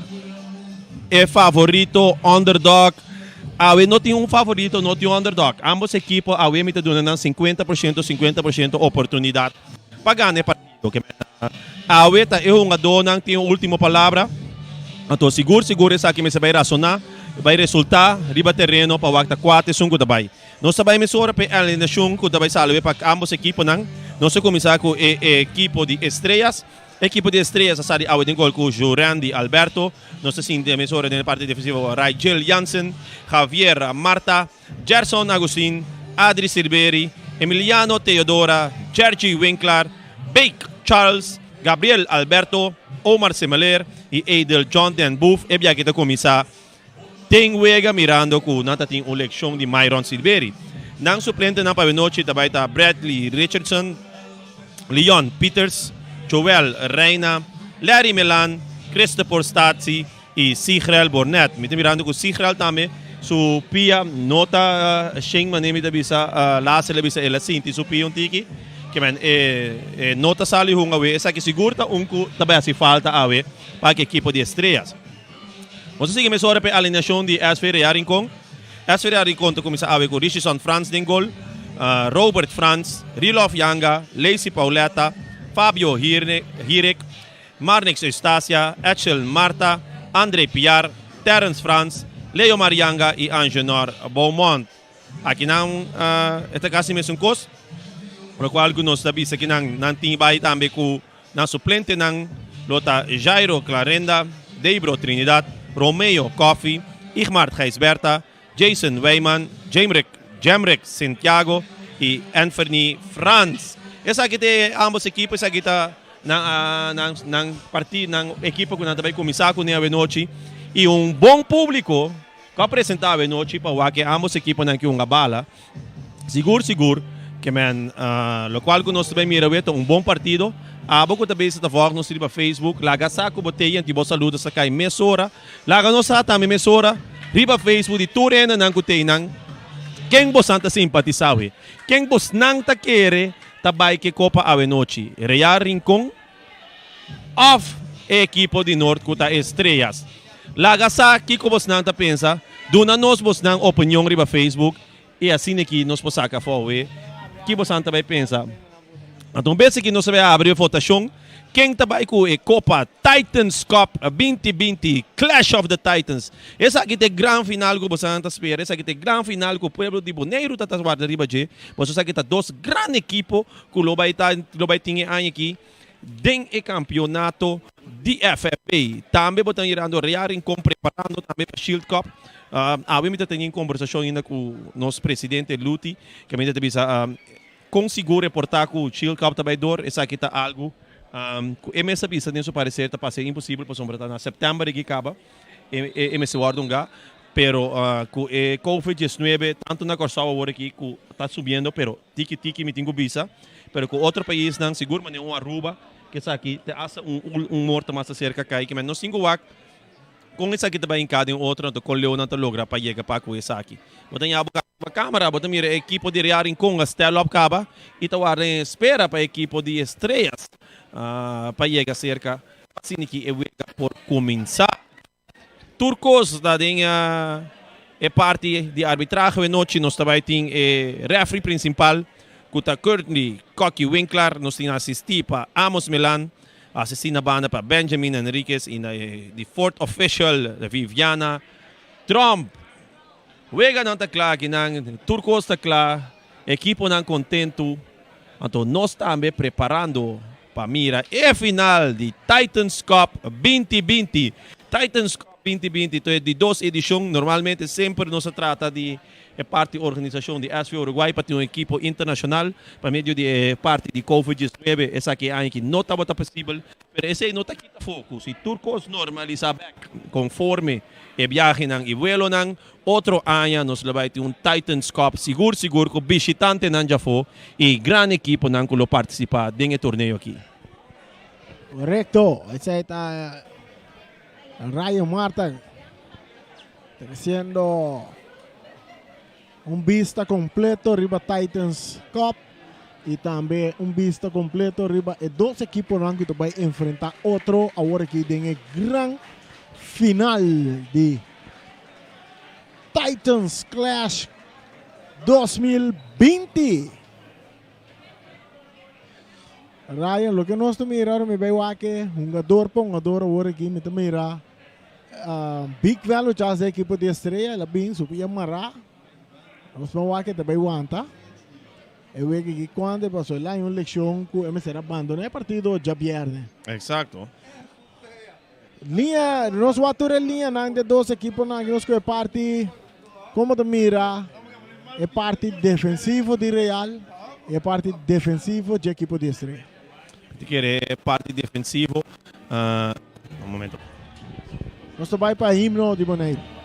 e favorito, underdog, awe no tin un favorito, no tin un underdog. Ambos ekipo awe mi ta duna nan 50% 50% oportunidat pa gana e partido. Awe ta e hungadónan tin e último palabra. Anto sigur sigur esaki mester bai rasoná, bai resultá riba tereno pa wak ta kua ta esun ku ta bai. Nos ta bai mesora pa e alineacion cu ta bai sali pa ambos ekiponan. Nos ta cuminsa cu e ekipo di Estrellas. E ekipo di Estrellas a sali awe den gol cu Jurandy Alberto. Nos ta sinti mesora den e parti defensivo Raijel Jansen, Javier Marta, Gerson Agustin, Adri Silveri, Emiliano Theodora, Jergy Winklar, Bake Charles, Gabriel Alberto, Omar Semeler y Edel John Den Boef. E biaha aki ta cuminsa Den wega mirando ku nan ta tin un lekshon di Myron Silveri. Nan suplentenan pa awenochi ta bai ta Bradley Richardson, Leon Pieters, Joel Reina, Larry Melan, Christopher Statie i Sigrel Bornet. Mi ta mirando ku Sigrel tambe su pia no ta shen manera mi ta bisa laatste el a bisa el a sinti su pia un tiki. Ke men e no ta sali hunga awe. Esaki sigur ta un ku ta bai hasi falta awe pa ki ekipo di Estrellas. Nos a sigui mesora pa e alineacion di SV Real Rincon. SV Real Rincon ta cuminsa awe cu Richison Frans den gol, Robert Frans, Rilof Janga, Lacey Pauletta, Fabio Hirik, Marnix Eustacia, Etchel Marta, Andre Piar, Terrence Frans, Leo Marianga i Angenor Beaumont. Akinan e ta kasi mesun kos, lokual ku nos ta bisa kinan nan tin bai tambe ku nan suplentenan lo ta Jairo Clarenda, Debro Trinidad, Romeo Coffie, Igmart Gijsbertha, Jason Wijman, Jamrick Jamrick Santiago i Anthony Frans. Esaki ta e ambos ekipo, esaki ta nan nan nan parti nan ekipo ku nan ta bai kuminsá kuné awenochi i un bon públiko ku a presentá awenochi pa wak e ambos ekiponan ki hunga bala. Sigur sigur ke men lokual ku nos ta bai mira awe ta un bon partido. Abo ku ta bisa ta vòg nos riba Facebook, laga sa ku bo te i anti bo saludo sa kai mesora. Laga nos sa tambe mesora riba Facebook di tur hendenan ku te einan ken bosan ta simpatisá awe, ken bosnan ta kere ta bai ke kopa awenochi, Real Rincon òf e ekipo di Noord ku ta Estrellas. Laga sa kiko bosnan ta pensa, duna nos bosnan opinion riba Facebook i asina ki nos por saka afó awe ki bosan ta bai pensa. Anto un bes aki nos ta bai abri e votashon ken ta bai ku e kopa Titans Cup 2020, Clash of the Titans. Esaki ta e gran final ku bosan ta spera, esaki ta e gran final ku pueblo di Boneiru ta ta warda riba dje, pasobra esaki ta dos gran ekipo ku lo bai ta lo bai tin e aña aki den e kampionato di FFA. Tambe bo ta mirando Real Rincon preparando tambe pa Shield Cup. Awe mi ta teni un kombersashon ainda ku nos presidente Luti, ku mi ta bisa kon sigur e por ta ku Shield Cup ta bai dor, esaki ta algu ku e mes a bisa den su pareser ta pasa imposibel pasobra ta na sèptèmber e ki kaba e mester wòrdu hunga. Pero ku e covid 19 tantu na Kòrsou awor aki ku ta subiendo pero tiki tiki mi tin ku bisa pero ku otro paisnan sigur manera un Aruba ku esaki te hasta un un morto mas aserka kai kimen nos tin ku wak kon esaki ta bai hinká den otro anto kon leu nan ta logra pa yega pa ku esaki. Bo ta ña bo riba kamera bo ta mira e ekipo di Real Rincon a stel op kaba i ta warda en espera pa e ekipo di Estrellas pa yega serka asina ki e wega por kuminsá. Tur kos ta den e parti di arbitrahe. Awenochi nos ta bai tin e refri principal ku ta Curtney Cocky Winklar. Nos tin asisti pa Amos Melan, asisti na banda pa Benjamin Henriquez i na e di fourth official Viviana Tromp. Weganan ta kla akinan, tur kos ta kla, ekiponan kontentu, anto nos tambe preparando Pa mira e final di Titans Cup 2020. Titans Cup 2020 ta e di dos edishon. Normalmente semper nos a trata di e parti organisashon di SV Uruguay pa tin un ekipo internashonal. Pa medio di e parti di Covid 19 esaki e aña aki no tabata posibel. Pero esei no ta kita focus y tur cos normalisa bek conforme e biahenan y vuelonan. Otro aña nos lo bai tin un Titans Cup sigur sigur ku bishitantenan djafó i gran ekiponan ku lo partisipá den e torneo aki. Korekto, esei ta Rayo Marta tresiendo un bista kompleto riba Titans Cup i tambe un bista kompleto riba e dos ekiponan ku ta bai enfrentá otro awor aki den e gran final di Titans Clash 2020. Ryan, loke nos ta mira ora mi bai wak e hungador pa hungador awor aki, mi ta mira uh, Big Velo chas de ekipo di Estrella, el a bin su pia mará. Nos ban wak e ta bai wanta. E wega aki cuando e pasó el a haña un leccion cu e mester abandona e partido djabierne. Exacto. Liña, nos wak tur e liñanan di e dos ekiponan aki, nos ku e parti komo ta mira e parti defensivo di Real i e parti defensivo dje ekipo di Estrella. Mi ta kere e parti defensivo, un momento. Nos ta bai pa himno di Boneiru.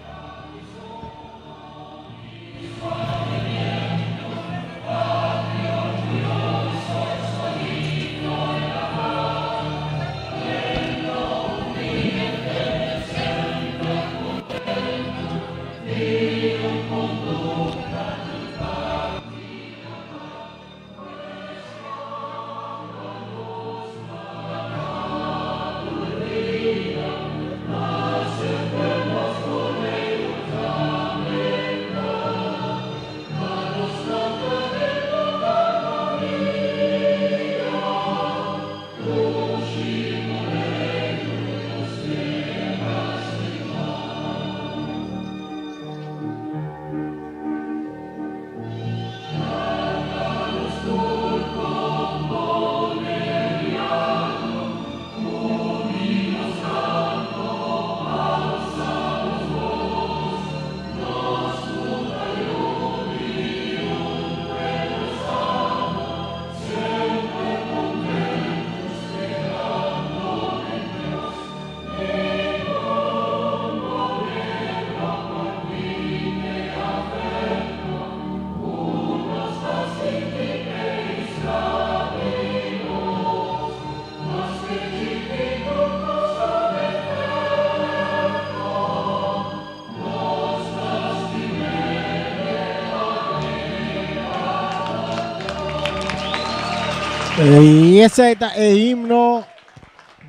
I esei ta e himno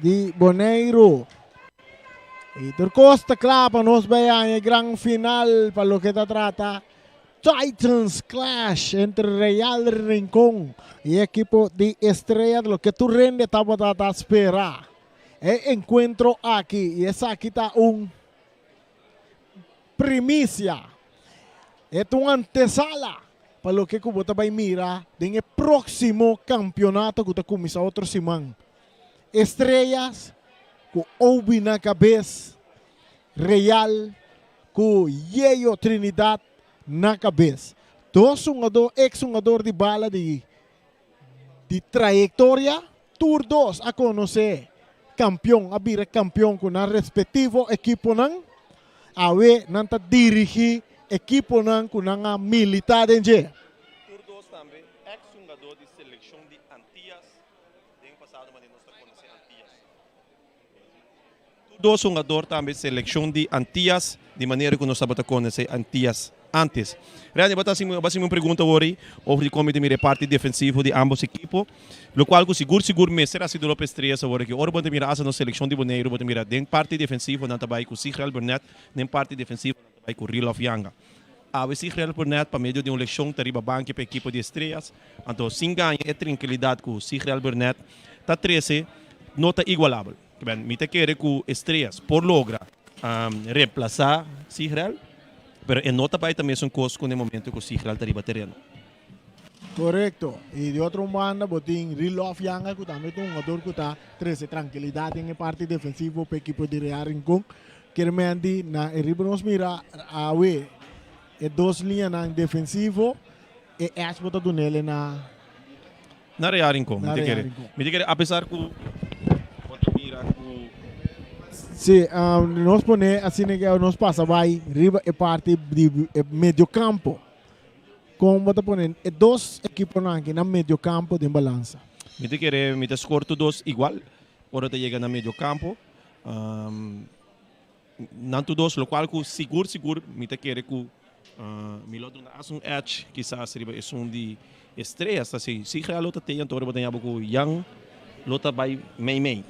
di Boneiru. I tur kos ta kla pa nos bai haña e gran final pa loke ta trata Titans Clash entre Real Rincon i ekipo di Estrella loke tur hende tabata ta spera e enkuentro aki i esaki ta un Primisia. E ta un antesala pa loke ku bo ta bai mira den e próksimo kampionato ku ta kuminsá otro siman. Estrellas ku Obi na kabes, Real ku Yeyo Trinidad na kabes. Dos hungadó, eks hungador di bala di di trayektoria, tur dos a konosé kampion, a bira kampion ku nan respektivo ekiponan. Awe nan ta dirigí ekiponan ku nan a militá den dje. Tur dos tambe eks hungadó di selekshon di Antias den pasado manera nos ta konosé Antias. Tur dos hungador tambe seleccion di Antillas, di manera cu nos tabata conoce Antillas antes. Randy, bo ta haci bo haci mi un pregunta awor ei over di con mi ta mira e parti defensivo di ambos ekipo, locual cu sigur sigur mester haci dolor pa Estrellas awor aki. Ora bo ta mira hasta nos seleccion di Boneiru, bo ta mira den parti defensivo nan ta bay cu Sigrel Burnett, den parti defensivo nan ta bay cu Rilof Yanga. Awe Sigrel Burnett pa medio di un lesion ta riba banki pa ekipo di Estrellas, anto sin gaña e trankilidad cu Sigrel Burnett ta trece no ta igualabel. Ben, mi ta kere ku Estrellas por logra remplasá Sigrel, pero e no ta bai ta mesun kos ku na e momento ku Sigrel ta riba tereno. Korekto. I di otro un banda bo tin Rilof Yanga ku tambe ta un hungador ku ta trese trankilidat den e parti defensivo pa ekipo di Real Rincon. Kermendi na e riba nos mira awe e dos liñanan defensivo e edge bo ta dunele na. Na Real Rincon, mi ta kere. Mi ta kere apesar ku bo ta mira ku. Si, nos pone asina ke nos pasa bai riba e parti di e medio kampo. Kon bo ta pone e dos ekiponan aki na medio kampo den balansa? Mi ta kere mi ta skor tur dos igual ora ta yega na medio kampo. Nan tur dos, lokual ku sigur sigur mi ta kere ku mi lo duna as un edge kisas riba esun di Estrellas ta si si Gea lo ta te anto ora bo ta yaba ku Jan lo ta bai mei mei.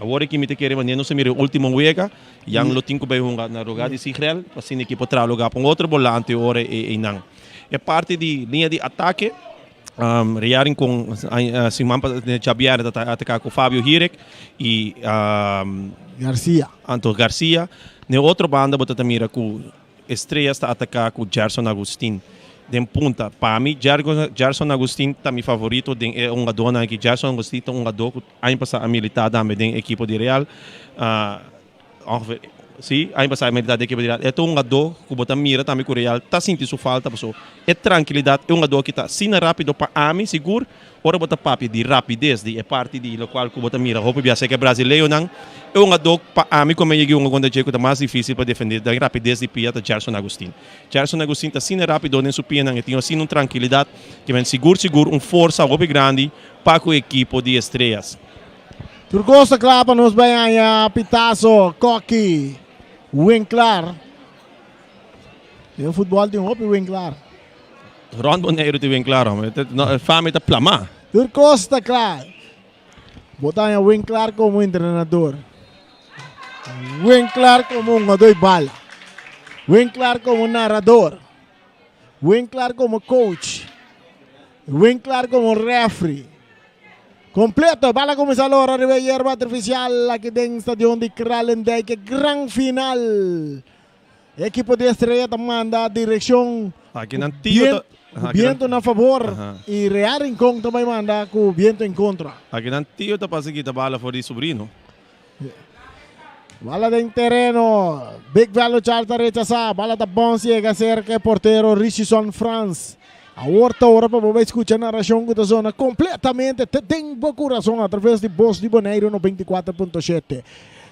Awor aki mi ta kere manera nos a mira e ultimo wega Jan lo tin ku bai hunga na lugar di Sigrel pa asina ekipo traha lugar pa un otro bolante ora e einan. E parti di liña di atake Real Rincon siman pa djabièrnè ta ataka ku Fabio Hirek i Garcia. Anto Garcia. Na e otro banda bo ta ta mira ku Estrellas ta ataka ku Gerson Agustin den punta. Pa mi Gerson Agustin ta mi favorito den e hungadónan aki. Gerson Agustin ta un hungadó ku aña pasá a militá tambe den ekipo di Real. Ongeveer, si, aña pasá e militá den ekipo di Real. E ta un hungadó ku bo ta mira tambe ku Real ta sinti su falta pasobra e trankilidat e hungadó aki ta asina rápido pa ami sigur ora bo ta papia di rapides di e parti di lokual ku bo ta mira hopi bia seka e brasileonan e hungadó pa ami ku mi a yega hunga kontra dje ku ta mas difísil pa defendé den rapides di pia ta Gerson Agustin. Gerson Agustin ta asina rápido den su pianan e tin asina un trankilidat ke men sigur sigur un forsa hopi grandi pa ku e ekipo di Estrellas. Tur kos ta kla pa nos bai haña Pitazo, Koki, Winklaar. Den futbòl tin hopi Winklaar. Rònt Boneiru tin Winklaar hòmber. E fama ta plamá. Tur kos ta kla. Bo ta haña Winklaar komo entrenador. Winklaar komo hungadó di bala. Winklaar komo narador. Winklaar komo coach. Winklaar komo refri. Completo, bala cuminsa lora riba e yerba artificial aki den stadion di Kralendijk, e gran final. Ekipo di Estrella ta manda direccion Aki nan tio ta cu biento na favor y Real Rincon ta bay manda cu biento en contra. Aki nan tio ta pasa kita bala for di sobrino. Bala den tereno, Big Velo Charles ta rechasa, bala ta bounce yega cerca e portero Richison Frans. Awor ta ora pa bo bai scucha narracion cu ta zona completamente te den bo curason a traves di Bos di Boneiru 94.7.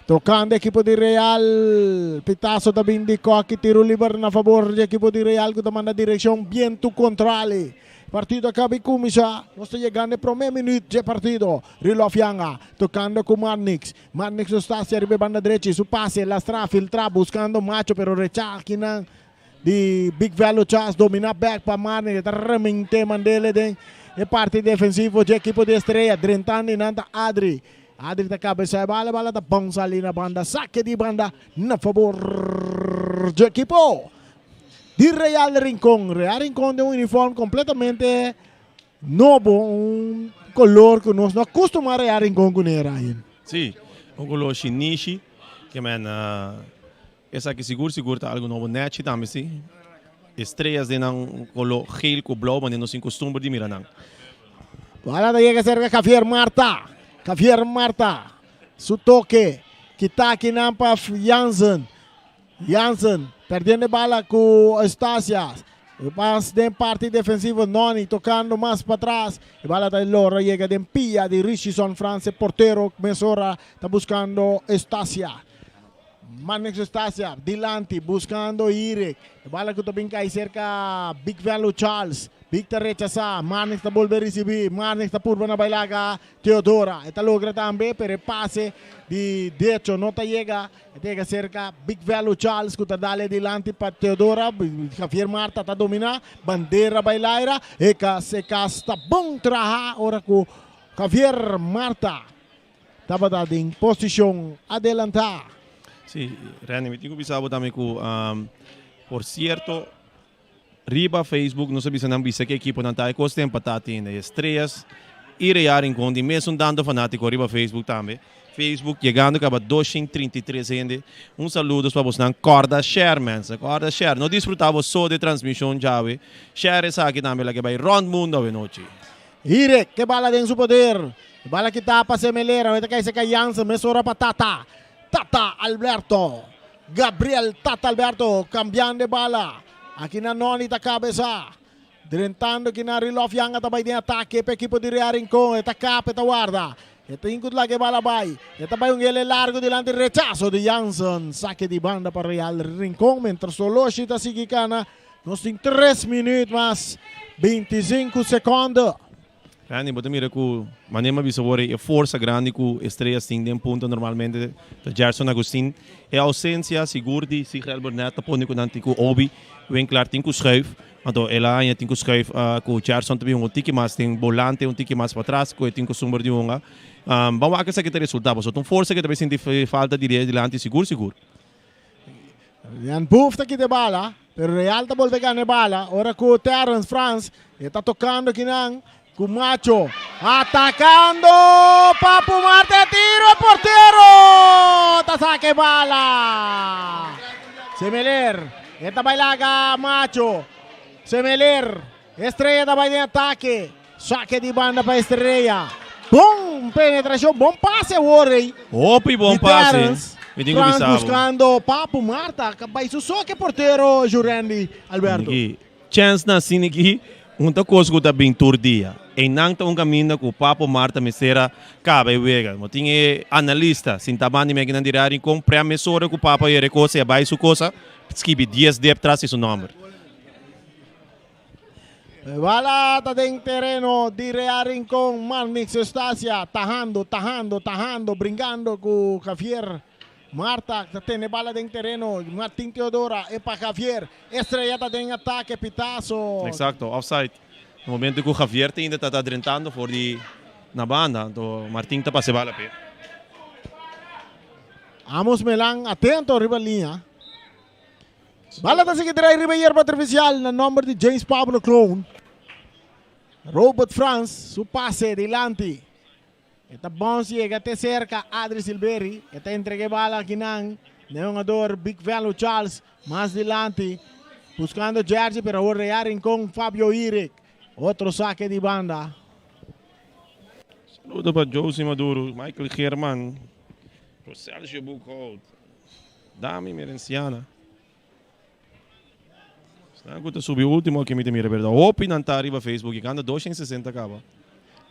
Tocando ekipo di Real, pitazo ta bin di Koki, tiro liber na fabor di ekipo di Real cu ta manda direccion biento contrali. Partido a caba y cuminsa, nos ta yegando e prome minuut dje partido. Rilof Yanga tocando cu Marnix, Marnix lo sta hacia riba e banda drechi, su pase lastra, filtra buscando Macho pero recha akinan di Big Velo Chas domina bek pa Marnix, e ta remente mandele den. E parti defensivo dje ekipo di Estrella. Drentando y nan ta Adri. Adri ta cabeza e bala, e bala ta bounce ali na banda. Saque di banda na favor dje ekipo di Real Rincon. Real Rincon den un uniform completamente nobo, un color cu nos no a custuma Real Rincon cune, Ryan. Sí, un color shinishi, ke men esaki sigur sigur ta algo nobo nechi tambe sí. Estrellas den nan color geel cu blauw, manera nos tin costumber di mira nan. Bala ta yega cerca Javier Marta. Javier Marta, su toque, kita akinan pa Jansen. Jansen perdiendo e bala cu Eustacia. E pas den parti defensivo Noni tocando mas patras. E bala ta lora yega den pia di Richison Frans e portero mesora ta buscando Eustacia. Manex Eustacia dilanti buscando Irek. E bala cu ta bin cay cerca Big Velo Charles. Big ta rechasa. Manex ta bolbe ricibi. Manex ta purba na bailaga Teodora. E ta logra tambe pero e pase di decho no ta yega. E ta yega serka Big Velo Charles ku ta dal e dilanti pa Teodora. Javier Marta ta dominá. Bandera bai laira. E kas e kas ta bon traha ora ku Javier Marta tabata den posishon adelantá. Sí, Randy, mi tin ku bisa bo tambe ku por sierto Riba Facebook nos a bisa nan bisa ke ekiponan ta e kos den pa ta tende Estrellas y Real Rincon di mesun tanto fanatico riba Facebook tambe. Facebook yegando kaba 233 hende. Un saludos pa bosnan. Corda share mensen, corda share. No disfruta bo so de transmision djawe. Share esaki tambe laga bai rond mundo awe nochi. Hirek ke bala den su poder. Bala kita pa Semelera. Awor ta kai seka Jansen mesora pa Tata. Tata Alberto. Gabriel Tata Alberto cambiando e bala. Aki na Noni ta cabeza. Drentando aki na Rilof Yanga ta bay den atake pa ekipo di Real Rincon. E ta kap, e ta warda. E ta incut laga e bala bay. E ta bay un hele largo dilanti rechazo di Jansen. Sake di banda pa Real Rincon. Mientras Toloshi ta sigui cana. Nos tin tres minuut mas 25 seconde. Randy, bo ta mira ku manera mi a bisa awor e forsa grandi ku Estrellas tin den punta normalmente ta Gerson Agustin. E ausencia sigur di Sigrel Burnett ta pone ku nan tin ku Obi Winklar tin ku schuif. Anto el a haña tin ku schuif ku Gerson ta bin hunga un tiki mas den bolante, un tiki mas patras ku e tin kustumber di hunga. Ban wak esaki ta resulta pasobra ta un forsa ke ta bay sinti falta di dilanti sigur sigur. Jan Boef ta kita e bala, pero Real ta bolbe gana e bala ora ku Terrence Frans e ta tokando kinan ku Macho atakando Papu Marte tiro e portero ta saka e bala. Semeler e ta bai laga Macho. Semeler Estrella ta bai den atake. Sake di banda pa Estrella. Bon penetracion, bon pase awor ey. Hopi bon Di pase. Terrence. Mi tin ku Frans bisa bo. buscando Papu Marta. Ka bai su soke portero Jurandy Alberto. Niki, chens na asina aki, un ta kos ku ta bin tur dia. Einan ta un kaminda ku Papu Marta mester a kaba e wega. Bo tin e analista sinta banda di mi akinan di Radio Rincon, prea mesora ku Papu a yera e kos, e a bai su kosa, skibi dies dep tras di su nòmber. Bala ta den tereno di Real Rincon, Marnix Eustacia tajando, tajando, tajando, bringando cu Javier Marta ta tene bala den tereno, Martin Teodora e pa Javier, Estrella ta den atake, pitazo. Exacto, offside. Na momento cu Javier ta ainda ta ta drentando for di na banda, anto Martin ta pasa e bala p'e. Amos Melan atento riba liña. Bala ta sigui drai riba yerba artificial na nomber di James Pablo Kroon. Robert Frans su pase dilanti. E ta bounce yega te cerca Adri Silveri. E ta entrega e bala akinan na e hungador Big Velo Charles mas dilanti. Buscando Jerzy pero awor Real Rincon Fabio Irik. Otro saque di banda. Saludo pa Josie Maduro, Michael Geerman, Roselgio Boekhout. Dami Merenciana. Esnan ku ta subi ultimo aki mi ta mira berda hopi nan ta riba Facebook i kanda 260 kaba.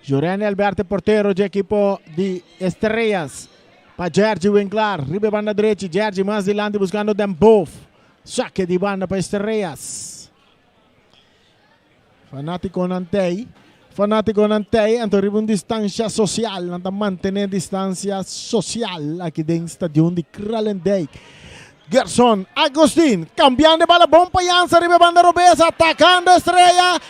Jorene Alberto portero dje ekipo di Estrellas pa Jergy Winklar riba e banda drechi Jergy mas dilanti buscando Den Boef sake di banda pa Estrellas. Fanaticonan tey fanaticonan tey anto riba un distancia social nan ta mantene distancia social aki den stadion di Kralendijk. Gerson Agustin cambiando e bala bon pa Jansen riba e banda robes atacando Estrella.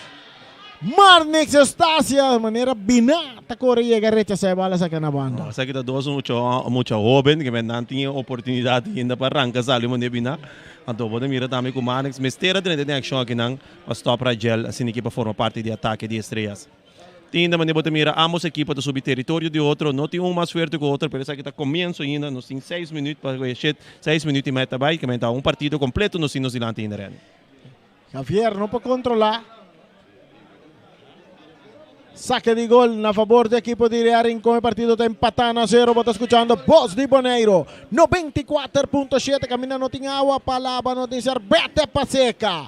Marnix Eustacia manera bina ta kore yega rechasá e bala saka na banda. Esaki ta dos mucha hoben ke nan tin e oportunidat ainda pa ranka sali manera bina. Anto bo ta mira tambe ku Marnix mester a drenta den akshon akinan pa stòp Rajel asina ki pa forma parti di atake di Estrellas. Tin ainda manera bo ta mira ambos ekipo ta subi teritorio di otro, no tin un mas fuerte ku otro pero esaki ta komienso ainda, nos tin seis minüt pa shet, seis minüt i mei ta bai, ke ta un partido kompleto nos tin nos dilanti ainda Renny. Javier no por controla. Saque di gol na favor di equipo di Real Rincón. E partido ta empata na 0. Bo ta escuchando Voz di Boneiro. 94.7. Caminda no tin awa pa laba, no tin serbete pa seca.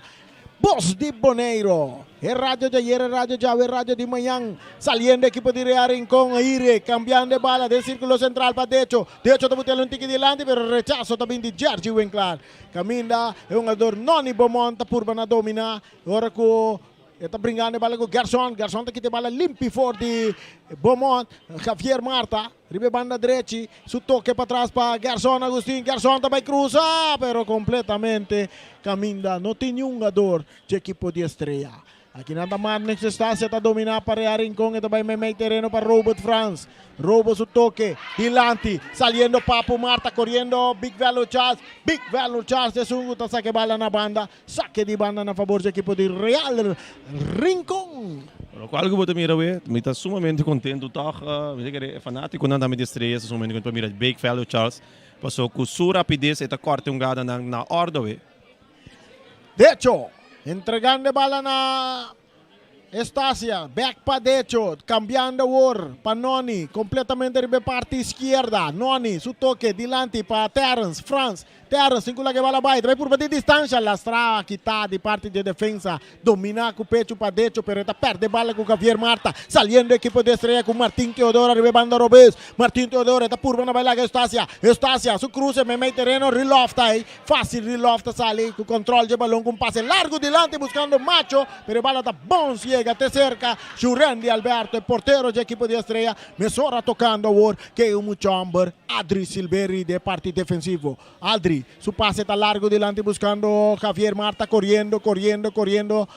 Voz di Boneiro. E radio di ayer, e radio di awe, e radio di mañan. Saliendo equipo di Real Rincón. Aire cambiando e bala den circulo central pa Decho. Decho ta butele un tiki dilanti, pero rechazo ta bin di Jergy Winklar. Caminda e hungador Nonny Beaumont ta purba na domina ora cu e ta bringando e bala cu Gerson. Gerson ta kita e bala limpi for di Beaumont. Javier Marta riba e banda drechi. Su toke patras pa Gerson Agustin. Gerson ta bay cruza pero completamente caminda no tin niun hungador dje ekipo di Estrella. Aki nan ta Marnix Estacia ta domina pa Rea Rincon e ta bai meimei tereno pa Robert Frans. Robo su toke dilanti saliendo Papu Marta coriendo Big Velo Charles. Big Velo Charles esun cu ta saca e bala na banda. Sake di banda na fabor di ekipo di Real Rincon. Locual cu bo ta mira awe, mi ta sumamente contento toch. Mi ta kere e fanaticonan tambe di Estrellas ta sumamente contento pa mira Big Velo Charles. Paso cu su rapidez e ta corta un gadanan na orde awe. Decho, entregando e bala na Estacia, bek pa Decho, cambiando awor pa Noni, completamente riba e parti izquierda, Noni su toke dilanti pa Terrence, Frans, Terrence tin cu laga e bala bay, ta bay purba di distancia, lastra kita di parti di e defensa, domina cu pecho pa Decho, pero e ta perde bala cu Javier Marta, saliendo ekipo di Estrella cu Martin Teodoro riba e banda robes, Martin Teodoro e ta purba na bay laga Estacia, Estacia su cruce meimei tereno, Rilof ta ey. Fácil Rilov ta sali ku control dje balon ku un pase largu dilanti buscando Macho, pero e bala ta bons yega te cerca Shurendi Alberto, e portero dje ekipo di Estrella, mesora tocando awor ke un mucha homber Adri Silveri de parti defensivo. Adri su pase ta largu dilanti buscando Javier Marta coriendo, coriendo, coriendo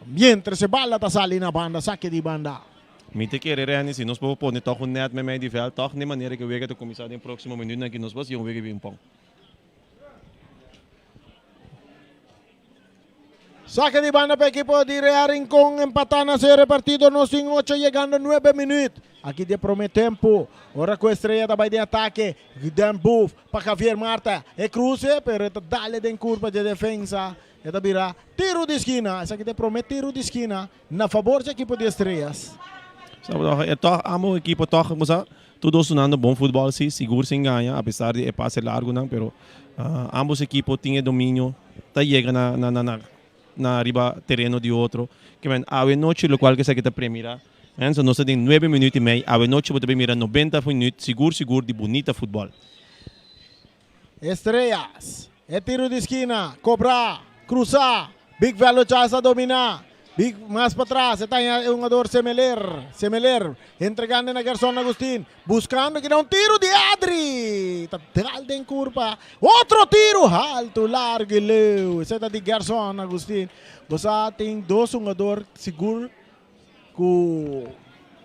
mientras e bala ta sali na banda, sake di banda. Mi ta kere Renny si nos por pone tog un net meimei di veld tog n'e manera ku e wega ta kuminsá den próksimo minuutnan aki nos por hasi un wega bien pon. Saque di banda pa equipo di Real Rincón empatá na cero e partido nos tin ocho yegando nuebe minuut aki di e prome tempo ora cu Estrella ta bay den atake Den Boef pa Javier Marta e cruce pero e ta dale den curpa dje defensa e ta bira tiro di skina esaki ta e prome tiro di skina na fabor dje equipo di Estrellas. E toch amo equipo toch bo sa Tur dos dunando bon futbol si, sigur sin gaña apesar di e pase largunan pero ambos ekipo tin e dominio ta yega na na na na riba tereno di otro. Ke men awe nochi lokual ke esaki ta premira Enzo nos ta den nuebe minuut i mei awe nochi bo ta bin mira nobenta minuut sigur sigur di bunita futbol. Estrellas, e tiro di skina, kobra, krusa, Big Velo Charles a domina, Big mas patras, e ta haña e hungador Semeler, Semeler entregando na Gerson Agustin, buscando keda un tiro di Adri, ta dal den curpa, otro tiro halto, largo y leu, esei ta di Gerson Agustin, bo sa tin dos hungador sigur cu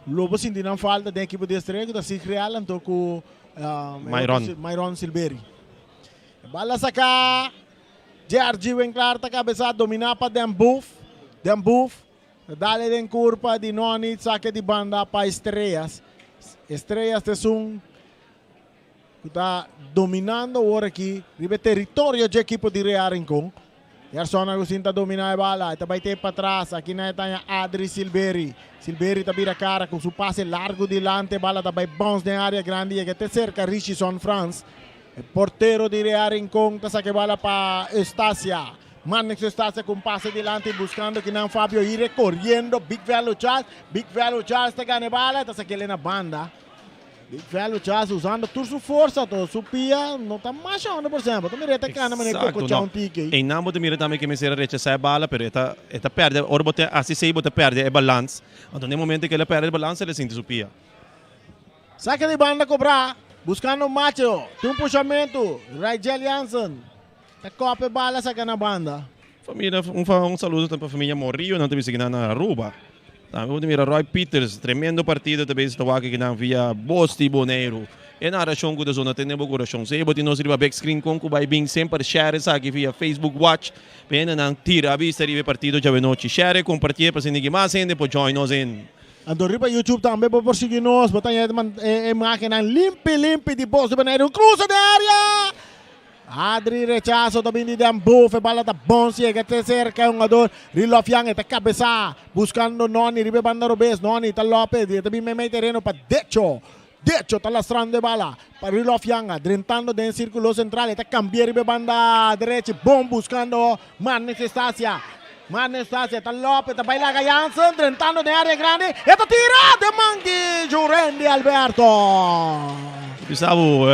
lo bo sinti nan falta den ekipo di Estrella cu ta Sig Real anto cu Myron. Myron Silveri. Bala saca Jergy Winklaar ta cabeza domina pa Den Boef. Den Boef ta dale den curpa di Noni saque di banda pa Estrellas. Estrellas ta esun cu ta dominando awor aki riba e teritorio dje ekipo di Real Rincon. Gerson Agustin ta domina e bala, e ta bai te patras, aki nan e ta haña Adri Silveri. Silveri ta bira cara cu su pase largo dilanti, e bala ta bai bounce den area grandi yega te cerca Richison Frans. E portero di Real Rincon ta saca e bala pa Eustacia. Marnix Eustacia cu un pase dilanti buscando kinan Fabio Ire coriendo Big Velo Charles. Big Velo Charles ta gana e bala, e ta saquele na banda. Big Velo Charles usando tur su forsa, to su pia no ta masha hondo por sempro. Ta mira e ta cana manera Exacto, coco no. un tiki. Einan bo ta mira tambe ke mester a rechasa e bala, pero e ta e ta perde, ora bo ta hasi esei bo ta perde e balans. Anto na e momento ke el a perde e balans el a sinti su pia. Saka di banda kobra, buscando Macho. Tin un pushamento, Rigel Jansen ta kop e bala saka na banda. Familia, un un saludo tambe pa familia Morillo, nan ta bisa kinan na Aruba. Tambe bo ta mira Roy Pieters, tremendo partido ta bezig ta wak akinan via Bos di Boneiru. E narashon ku ta zona tene bo kurashon. Sea bo tin nos riba big screen kon ku bai bin semper share esaki via Facebook Watch pa hendenan tira bista riba e partido djawe nochi. Share, kompartié pa asina ki mas hende por join nos in. Anto riba YouTube tambe bo por sigui nos. Bo ta haña e imagennan limpi limpi di Bos di Boneiru. Cruza den area! Adri rechazo ta bin di Den Boef. E bala ta bon ciega te cerca e hungador Rilof Young. E ta cabeza buscando Noni riba e banda robes. Noni ta lope. E ta bin meimei tereno pa Decho. Decho ta lastrando e bala pa Rilof Young. Drentando den circulo central. E ta cambia riba e banda derechi. Bon buscando Marnix Estacia. Marnix Estacia ta lope. Ta bay laga Jansen. Drentando den area grandi. E ta tira den man di Jurendi Alberto. Bisa bo,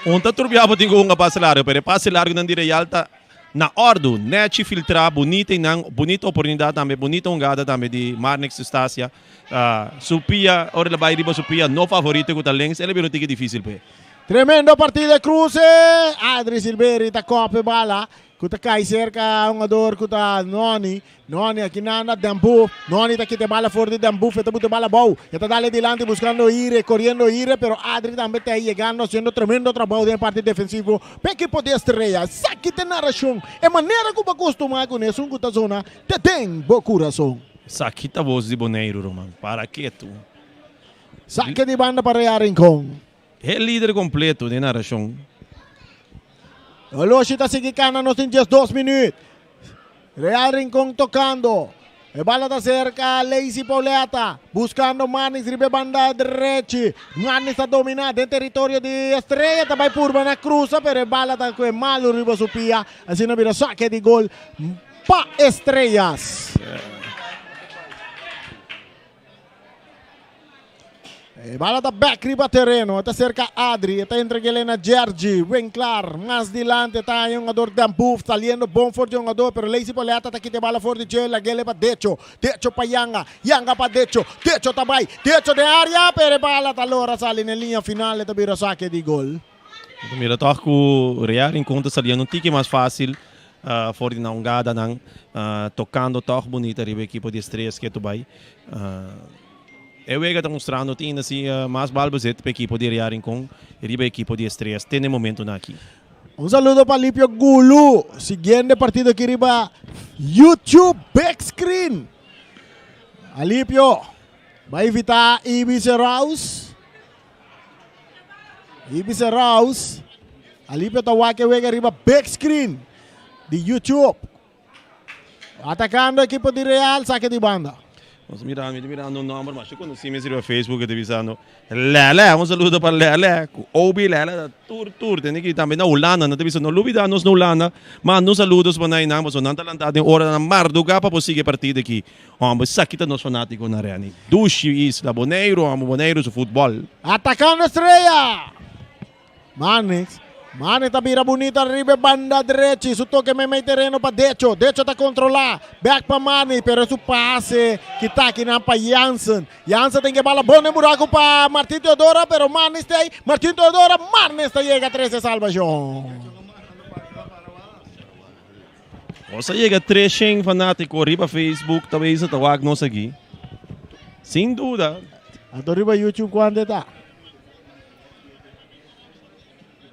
un ta turbia bo tin ku hunga pase largu, pero e pase largu nan di Real ta na òrdu. Nèchi filtrá, bunita i nan bunita oportunidat tambe, bunita hungada tambe di Marnix Estacia. Su pia, ora el a bai riba su pia no favorito ku ta links, el a bira un tiki difísil p'e. Tremendo partido e cruce. Adri Silveri ta kope bala ku ta kai serka hungador ku ta Noni. Noni aki nanda Den Boef. Noni ta kita e bala for di Den Boef. E ta buta e bala abou. E ta dale dilanti buscando Ire, coriendo Ire, pero Adri tambe ta yegando haciendo tremendo trabou den e parti defensivo p'e ekipo di Estrella. Esaki ta e narracion, e manera cu bo a costuma cune esun cu ta zona te den bo curason. Esaki ta bos di Boneiru, ruman. Para ketu. Sake di banda pa Real Rincon. E lider completo den narracion. Oloshi ta sigui cana, nos tin 12 minuut. Real Rincon tocando. E bala ta cerca Lacey Pauletta. Buscando Marnix riba e banda drechi. Marnix ta domina den territorio di Estrella. Ta bay purba na cruza, pero e bala ta cu e malo riba su pia. Asina bira saque di gol pa Estrellas. E bala ta back riba tereno. Ta cerca Adri. E ta entreg'é na Gergi. Winklar mas dilante ta e hungador Den Boef saliendo bon for di hungador. Pero Lacey Pauletta ta kita e bala for di dje. Lag'é pa Decho. Decho pa Yanga. Yanga pa Decho. Decho ta bai. Decho den area. Pero e bala ta lora sali na e liña final. E ta bira sake di gol. Mira toch ku Real Rincon ta saliendo un tiki mas fácil for di nan hungadanan. Tocando toch bunita riba e ekipo di Estrellas ketu bai. E wega ta mustrando tin así mas bal bezit pa ekipo di Real Rincon riba ekipo di Estrellas te na e momentonan aki. Un saludo pa Lipio Gulu, siguiendo e partido aki riba YouTube Big Screen. Alipio bai invita Ibis Rouse. Ibis Rouse. Alipio ta wak e wega riba Big Screen di YouTube. Atacando equipo di Real, saque di banda. Nos mira, mi ta mirando un nomber masha conoci mes riba Facebook e ta bisando Lele, un saludo pa Lele, cu Obi Lele ta tur tur, tende ki tambe na Hulanda, nan ta bisa no lubida nos na Hulanda, manda un saludos pa nan, pasobra nan ta lanta den ora nan marduga pa por sigui e partido aki. Homber, esaki ta nos fanaticonan Renny. Dushi isla, Boneiru, homber, Boneiru su futbol. Atacando Estrella! Marnix. Marnix ta bira bunita riba e banda drechi. Su toke meimei tereno pa Decho. Decho ta kontrolá. Bek pa Marnix, pero su pase kita akinan pa Jansen. Jansen tin ke bala bon den buraku pa Martin Teodora, pero Marnix ta ei. Martin Teodora, Marnix ta yega trese salbashon. Nos a yega 300 fanátiko riba Facebook ta bezig ta wak nos aki. Sin duda. Anto riba YouTube kuantu e ta?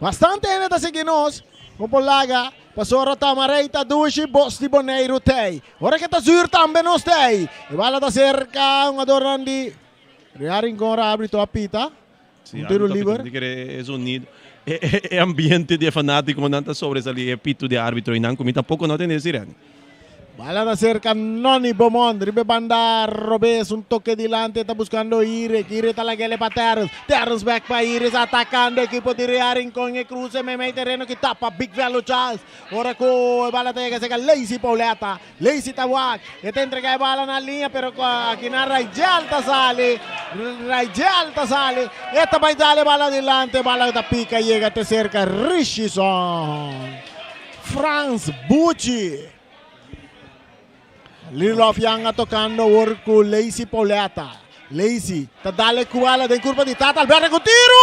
Bastante hende ta sigui nos. Bo por laga pasobra Tamarey ta dushi bos di Boneiru tei. Ora ke ta zuur tambe nos tei. E bala ta serka hungadornan di Real Rincon ora arbitro a pita. Sí, Un tiro arbitro a pita. liber. Mi ta kere e zonido, e ambiente di e fanatikonan ta sobresali e pitu di arbitro i nan ku mi tampoko no tende sirena. Bala ta cerca Noni Beaumont riba e banda robes, un toque dilante ta buscando Ire, Ire ta lagele pa Terrence, Terrence back pa Iris atacando equipo di Real Rincon e cruce meimei terreno ki tapa Big Velo Charles ora cu e bala ta yega cerca Lacey Pauletta, Lacey ta wak, e ta entrega e bala na linea pero aki na Raigel ta sali, Raigel ta sali, e ta bay dal e bala dilante, e bala ta pica yega te cerca Richison. Frans Bucci. Lilof Yanga tocando awor cu Lacey Pauletta. Lacey ta dale cu bala den curpa di Tata Alberto cu tiro!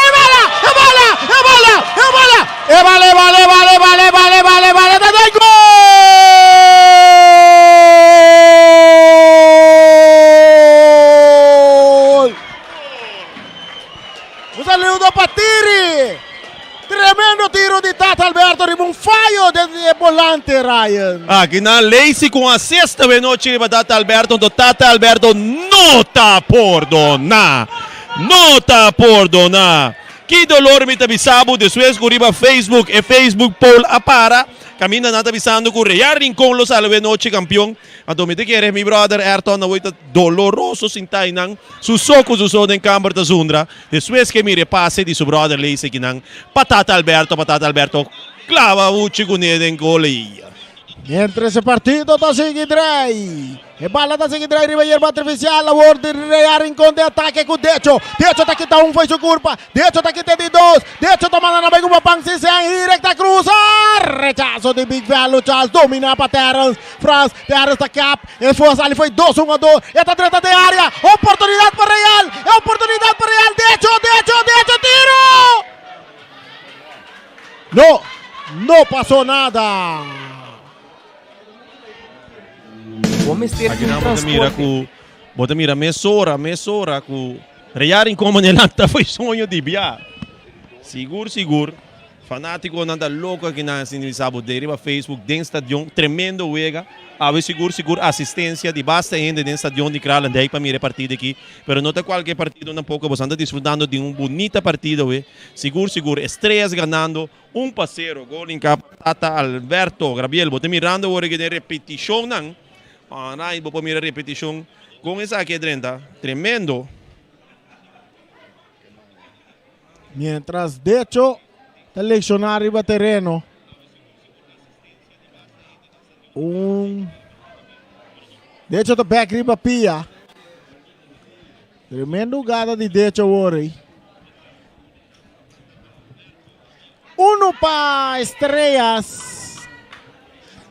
E bala! E bala! E bala! E bala! E bala! E bala! E bala! E bala! E bala! E bala! E bala! Ta den gol! saludo pa Tiri. Tremendo tiro di Tata Alberto riba un fayo di e bolante Ryan. Aki nan Lacey cu un assist awe nochi riba Tata Alberto, anto Tata Alberto no ta pordona! No ta pordona! Ki dolor mi ta bisa bo despues cu riba Facebook e Facebook poll a para caminda nan ta bisando cu Real Rincon lo sali awe nochi campeon. Anto mi ta kere mi brother Ayrton awor ta doloroso sinta einan su so cu su so den camber ta zundra despues ke mira e pase di su brother Lacey kinan pa Tata Alberto pa Tata Alberto clava uchi cune den gol ei. Mientras e partido ta sigui drei, e bala ta sigui drei riba yerba artificial awor di Real Rincon den atake cu Decho. Decho ta kita un fo'i su curpa, Decho ta kita di dos, Decho ta manda na bay cu Papan Sisen, Hirek ta cruza, rechazo di Big Velo Charles domina pa Terrence. Frans, Terrence ta kap, e for sali foi dos hungador, e ta drenta den area, oportunidad pa Real, e oportunidad pa Real, Decho, Decho, Decho, tiro! No, no pasó nada. Bo mester di Aki un nan bo ta mira transporte. ku bo ta mira mesora, mesora ku Real Rincon manera ta foi soño di bia. Sigur sigur. Fanaticonan ta loco aki nan sin bisa bo den riba Facebook den stadion tremendo wega awe sigur sigur asistencia di basta hende den stadion di Kralendijk pa mira e partido aki pero no ta cualke partido tampoco boso ta disfrutando di un bunita partido awe sigur sigur Estrellas ganando un pa cero gol hinca pa Tata Alberto Grabiel bo ta mirando awor aki den repeticionnan alright bo por mira repeticion con esaki a drenta tremendo. Mientras Decho ta lecciona riba tereno. Un Decho ta back riba pia. Tremendo jugada di Decho awor. Uno pa Estrellas.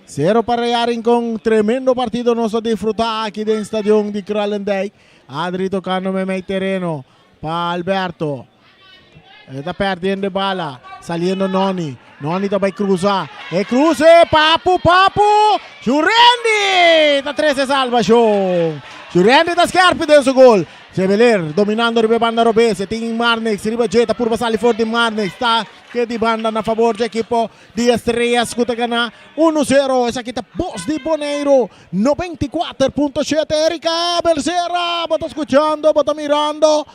Cero pa Real Rincón. Tremendo partido nos a disfruta aki den stadion di Kralendijk. Adri tocando meimei tereno. Pa Alberto. E ta perdiendo e bala. Saliendo Noni. Noni ta bai cruza. E cruce. Papu, Papu. Jurendi ta trece salvacion. Jurendi ta scherpi den su gol. Cheveler dominando riba e banda robes. E tin Marnix riba dje. Ta purba sali for di Marnix. Ta ke di banda na favor dje ekipo di Estrellas ku ta gana 1-0. Esaki ta Bos di Boneiru. 94.7 Erika Mercera, bo ta skuchando, bo ta mirando.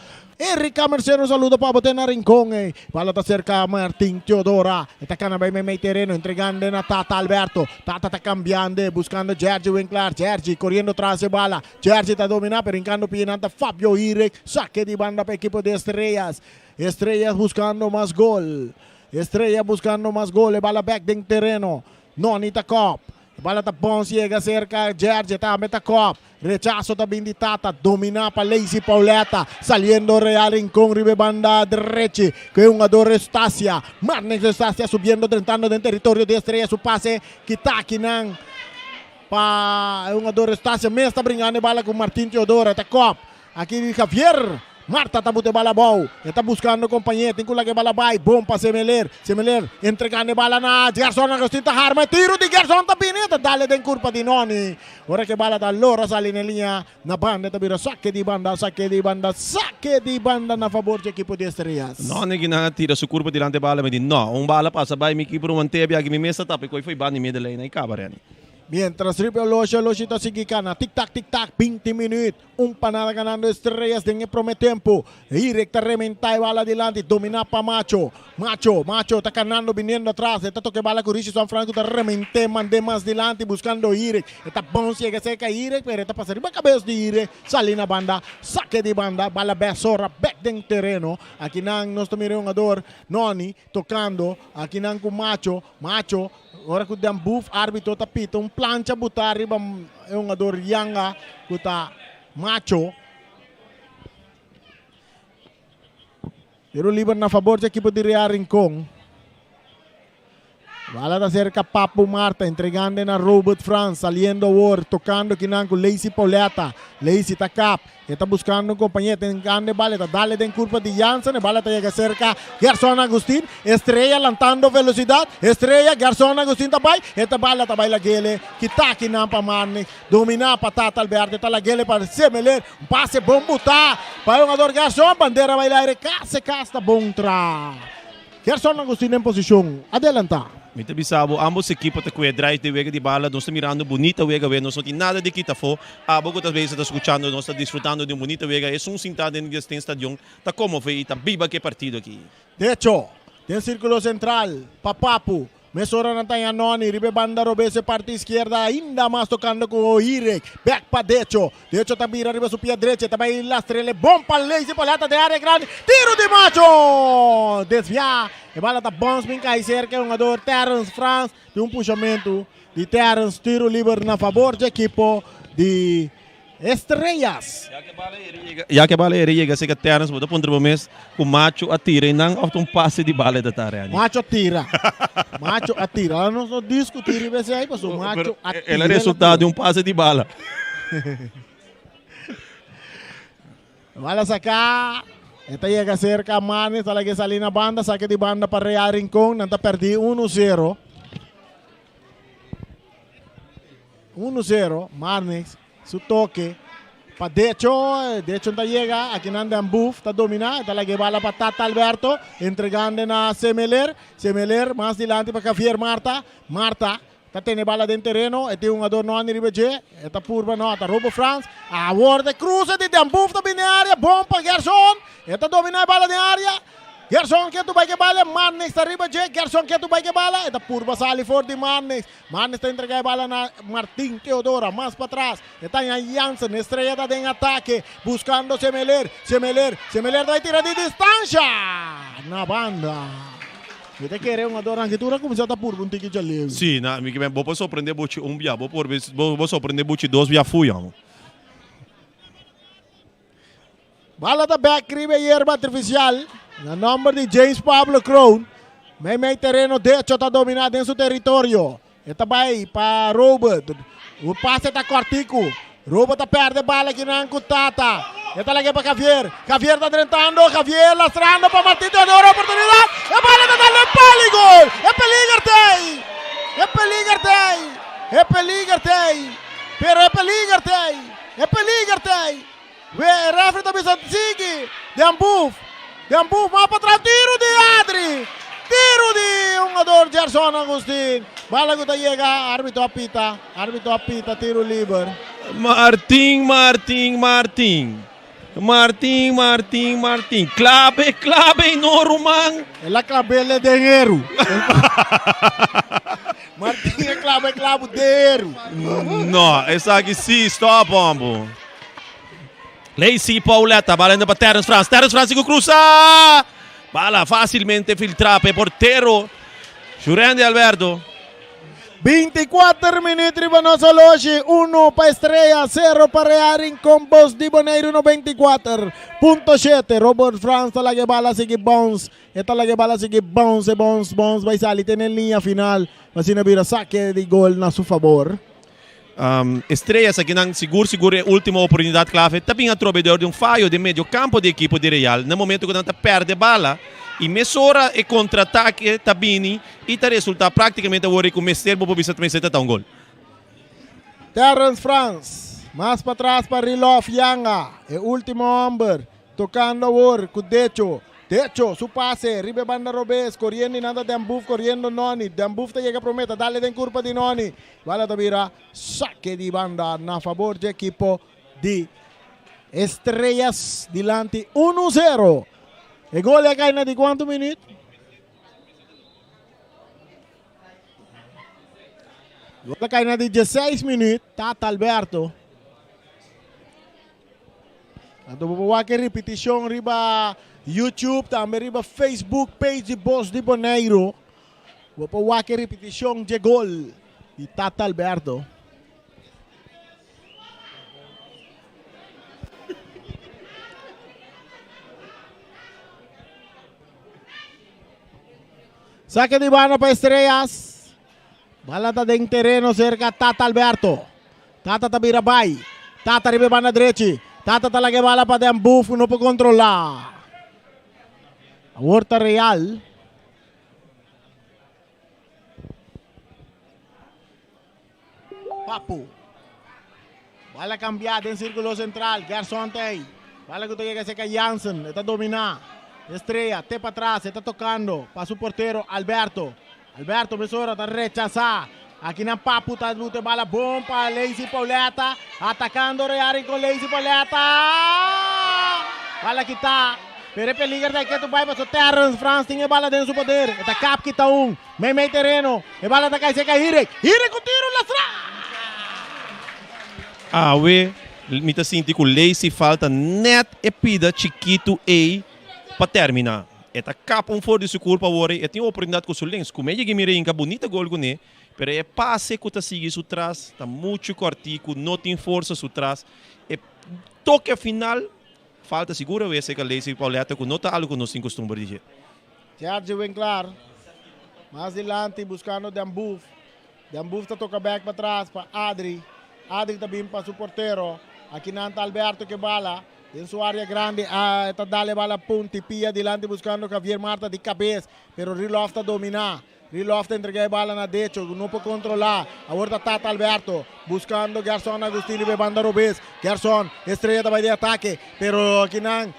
Erika Mercera, un saludo pa bo te na Rincon. Eh. Bala ta serka Martin Teodora. E ta kana bai meimei tereno, entregando na Tata Alberto. Tata ta cambiando, buscando Jergy Winklar. Jergy corriendo tras e bala. Jergy ta domina, pero hincando pienan ta Fabio Irek. Saque di banda pa equipo de Estrellas. Estrellas buscando mas gol. Estrella buscando mas gol. E bala back den tereno. Noni ta kop. E bala ta bons yega serka Jerje tambe ta kop. Rechaso ta bin di Tata, domina pa Lacey Pauletta. Saliendo Real Rincon riba e banda drechi ku e hungador Eustacia. Marnix Eustacia subiendo drentando den teritorio di Estrella su pase kita akinan pa e hungador Eustacia mes ta bringando e bala ku Martin Teodoro ta kop. Aki Javier Marta ta buta e bala abou. E ta buskando kompañé. Tin ku laga e bala bai. Bon pa Semeler. Semeler entregando e bala na Gerson. Agustin ta harma e tiru di Gerson ta bini. E ta dale den kurpa di Noni. Ora ku e bala ta lora sali na e liña na banda e ta bira sake di banda, sake di banda, sake di banda na fabor di ekipo di Estrellas. Noni kinan a tira su kurpa dilanti e bala. Mi di no, un bala pasa bai mi kiper un mantebia aki mi mes ta tapa e koi foi banda di middelijn. Ai kaba Renny. Mientras riba e oloshi, oloshi ta sigui kana. Tik tak, tik tak, binti minuut. Un pa nada ganando Estrellas den e prome tempo. Hirek ta rementa e bala dilanti, domina pa Macho. Macho, Macho ta kanando biniendo atras. E ta toka e bala ku Richie San Franco ta remente mande mas dilanti buskando Hirek. E ta bounce yega serka Hirek pero e ta pasa riba kabes di Hirek. Sali na banda, sake di banda, bala bek sora bek den tereno. Akinan nos ta mira e hungador Noni tokando akinan ku Macho. Macho Ora ku den buf arbitro ta pita un plancha buta riba e hungador Yanga ku ta Macho. Tiro liber na fabor di ekipo di Real Rincon. Bala ta serka Papu Marta entregando na Robert Frans saliendo awor tocando kinan ku Lacey Pauletta. Lacey ta kap. E ta buscando un compañero, ten grande bala, e ta dale den curva di Jansen, e bala ta yega cerca Gerson Agustin, Estrella lantando velocidad, Estrella, Gerson Agustin ta bay, e ta bala ta bay lagele, kita akinan pa Marnix, domina pa Tata Alberto, e ta lagele pa Semeler, un pase bon buta pa. Pa e hungador Gerson, bandera bai laire casi cas ta bon tra. Gerson Agustin den posicion adelanta. Mi ta bisa bo, ambos ekipo ta kue drive den wega di bala, nos ta mirando bunita wega awe, nos no tin nada di kita afo. Abo ku ta bezig ta skuchando nos ta disfrutando di un bunita wega, esun sintá den den stadion ta konmove i ta biba ku e partido aki. Decho, den sirkulo sentral, pa Papu, Mesora nan ta haña Noni riba e banda robes e parti iskierda ainda mas tokando ku Oirek. Bek pa Decho. Decho ta bira riba su pia drechi e ta bai lastrele bon pa Lazy Paleta den área grandi. Tiro di Macho! Desviá. E bala ta bons bin kai serka e hungador Terrence Frans. Tin un pushamentu di Terrence. Tiro liber na fabor dje ekipo di Estrellas. Ya ke bala ere yega seka Terrence bo ta puntra bo mes ku Macho a tira einan of ta un pase di bala e ta ta Randy. Macho a tira. Macho a tira. Ahora nos no discuti riba esei pasobra Macho a tira. El a resulta di un pase di bala. Bala saka. E ta yega serka Manes ta laga e sali na banda saka di banda pa Real Rincon nan ta perdi uno sero. Uno sero, Marnix su toke pa Decho, Decho ta yega, akinan Den Boef ta domina, e ta laga e bala pa Tata Alberto, entregando na Semeler, Semeler mas dilanti pa Javier Marta, Marta ta tene bala den tereno, e tin hungador Noni riba dje, e ta purba no, ta Robo Frans, awor de cruce di Den Boef ta bini den area, bon pa Gerson, e ta domina e bala den area, Gerson ke tu bai ke bala, Marnix ta riba dje, Gerson ke tu bai ke bala, e ta purba sali for di Marnix, Marnix ta entrega e bala na Martin Teodora, mas patras e ta haña Jansen, Estrella ta den atake, buskando Semeler, Semeler, Semeler ta bai tira di distansha na banda. Mi ta kere un ador nan ki tur a kuminsá ta purba un tiki djaleu. Sí, na mi bo por sorprende buchi un bia, bo por bo sorprende buchi dos bia fuya. Bala ta bek riba e yerba artifisial na nomber di James Pablo Kroon. Meimei tereno Decho ta domina den su teritorio. E ta bai pa Robert. Un pase ta kortiku. Robert ta perde bala kinan ku Tata. E ta lag'e pa Javier. Javier ta drentando. Javier lastrando pa Martin Teodoro. Oportunidat. E bala ta dal den pal i gol. E peliger t'ei. E peliger t'ei. E peliger t'ei. Pero e peliger t'ei. E peliger t'ei. We e refri ta bisa sigui den buf den buf mas patras tiro di Adri tiro di hungador Gerson Agustin bala ku ta yega arbitro a pita arbitro a pita tiro liber. Martin Martin Martin Martin Martin Martin klabe klabe no ruman. El a klabele den eru. Martin a klaba e klabu den eru. No esaki si stop hombo. Lacey Pauletta, bala ainda pa Terence Frans. Terence Frans ku cruza. Bala fácilmente filtra pa e portero Jurendi Alberto. 24 minuut riba nos holoshi, 1 pa Estrella, 0 pa Real Rincon, Bos di Boneiru 94.7. Robert Frans ta laga e bala sigui bounce, e ta laga e bala sigui bounce, e bounce, bounce bai sali te na e liña final, asina bira sake di gol na su fabor. Estrellas akinan sigur sigur e ultimo oportunidat klave ta bin atrobe dor di un fayo den medio kampo di ekipo di Real na momento ku nan ta pèrdè bala i mesora e kontratake ta bini i ta resultá praktikamente awor ku mester bo por bisa ta mester ta ta un gol. Terrence Frans mas patras pa Rilof Yanga e ultimo hòmber Tocando awor cu Decho. Decho su pase riba e banda robes, coriendo y nan ta Den Boef coriendo Noni. Den Boef ta yega prome, ta dale den curpa di Noni. Bala ta bira saque di banda na fabor dje equipo di Estrellas dilanti uno zero. E gol a cay na di cuanto minuut? Gol a cay na di dieseis minuut. Tata Alberto. Anto bo por wak e ripitishon riba YouTube, tambe riba Facebook page di Bos di Boneiru. Bo por wak e ripitishon dje gol di Tata Alberto. Sake di banda pa Estrellas. Bala ta den tereno serka Tata Alberto. Tata ta bira bai. Tata riba e banda drechi. Tata ta laga e bala pa den Boef no por kontrolá. Awor ta Real. Papu. Bala kambiá den sirkulo sentral. Gerson ta ei. Bala ku ta yega serka Jansen, e ta dominá. Estrella te patras, e ta tokando pa su portero Alberto. Alberto mesora ta rechasá. Akinan Papu ta buta e bala bon pa Leisy Pauletta. Atakando Real Rincon Leisy Pauletta. Bala kitá. Pero e peliger ta ketu bai paso Terrence Frans tin e bala den su poder. E ta kap kita un. Mei mei tereno. E bala ta kai serka Hirek. Hirek ku tiro lastra! Awe mi ta sinti ku Leisy falta nèt e pida chikitu ei pa terminá. E ta kap un for di su kurpa awor ei. E tin oportunidat ku su lens. Ku me yega mira hinka bunita gol kuné, pero e pase ku ta sigui su tras ta muchu kòrtiku, no tin forsa su tras. E toke final falta sigur awe serka Leisy Pauletta ku no ta algu ku nos tin kustumber di dje. Sergio Winklaar mas dilanti buskando Den Boef. Den Boef ta toka bek patras pa Adri. Adri ta bin pa su portero. Akinan ta Alberto ke bala. Den su area grandi e ta dal e bala punti pia dilanti buskando Javier Marta di kabes. Pero Rilof ta domina. Rilof ta entrega e bala na Decho ku no por kontrola. Awor ta Tata Alberto buskando Gerson Agustin riba e banda robes. Gerson, Estrella ta bai den atake. Pero akinan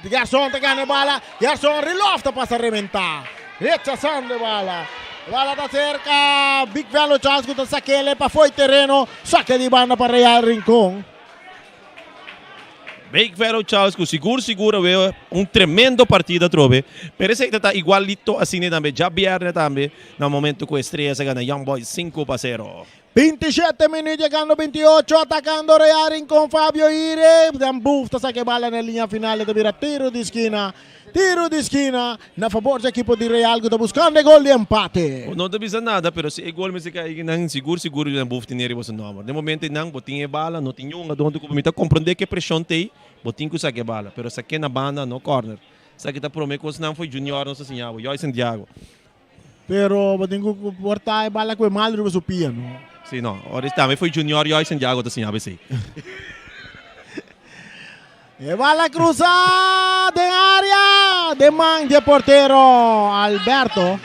Gerson ta gana e bala. Gerson Rilof ta pasa rementa. Rechasando e bala. E bala ta serka Big Velo Charles ku ta sakele pafó e tereno. Sake di banda pa Real Rincon. Big Velo Charles ku sigur sigur a wea un tremendo partido atrobe. Pero esei ta ta igualito asina tambe djabierne tambe na momento ku Estrellas a gana Young Boys 5-0. 27 minuut yegando 28 atakando Real Rincon Fabio Ire Den Boef ta saka e bala na e liña final e ta bira tiro di skina tiro di skina na fabor dje ekipo di Real ku ta buskando e gol di empate. Bo no ta bisa nada pero si e gol mester kai aki nan sigur sigur Den Boef tene riba su nomber. Den momento einan bo tin e bala no tin yunga donde ku bo mi ta komprende ke preshon t'ei bo tin ku saka e bala pero sak'e na banda no corner. Esaki ta prome kosnan fo'i junior nos ta siña bo Joy Santiago. Pero bo tin ku porta e bala ku e mal riba su pia, no? Si, no. Ora tambe foi Junior Joy Santiago ta siña esei. E bala krusa den área den man dje portero Alberto.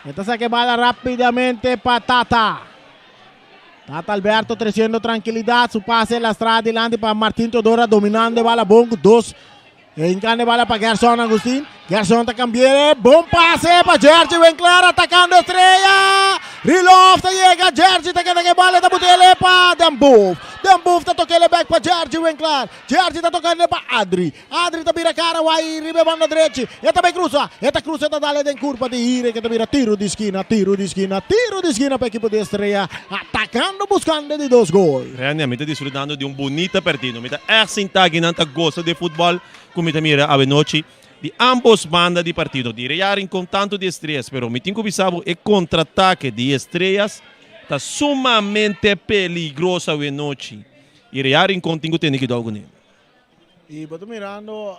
E ta saka e bala rápidamente pa Tata. Tata Alberto tresiendo trankilidat. Su pase lastra dilanti pa Martin Teodora dominando e bala bon ku dos E hincando e bala pa Gerson Agustin. Gerson ta cambi'e. Bon pase pa Jerzy Winkler atacando Estrella. Rilof ta yega. Jerzy ta keda ku e bala. E ta but'e pa Den Boef. Den Boef ta tok'e bek pa Jerzy Winkler. Jerzy ta tokando pa Adri. Adri ta bira cara wai riba e banda drechi. E ta bay cruza. E ta cruza e ta dale den curpa di Hire ke ta bira tiro di skina. Tiro di skina. Tiro di skina pa ekipo di Estrella. Atacando buscando di dos gol. Rene, mi ta disfrutando di un bunita partido. Mi ta ègt sintá aki nan ta gosa di e futbòl ku mi ta mira awenochi di ámbos banda di partido. Di Real Rincon tantu di Estrellas, pero mi tin ku bisa bo e kontratake di Estrellas ta sumamente peligroso awenochi i Real Rincon tin ku tene kidou kuné. I bo ta mirando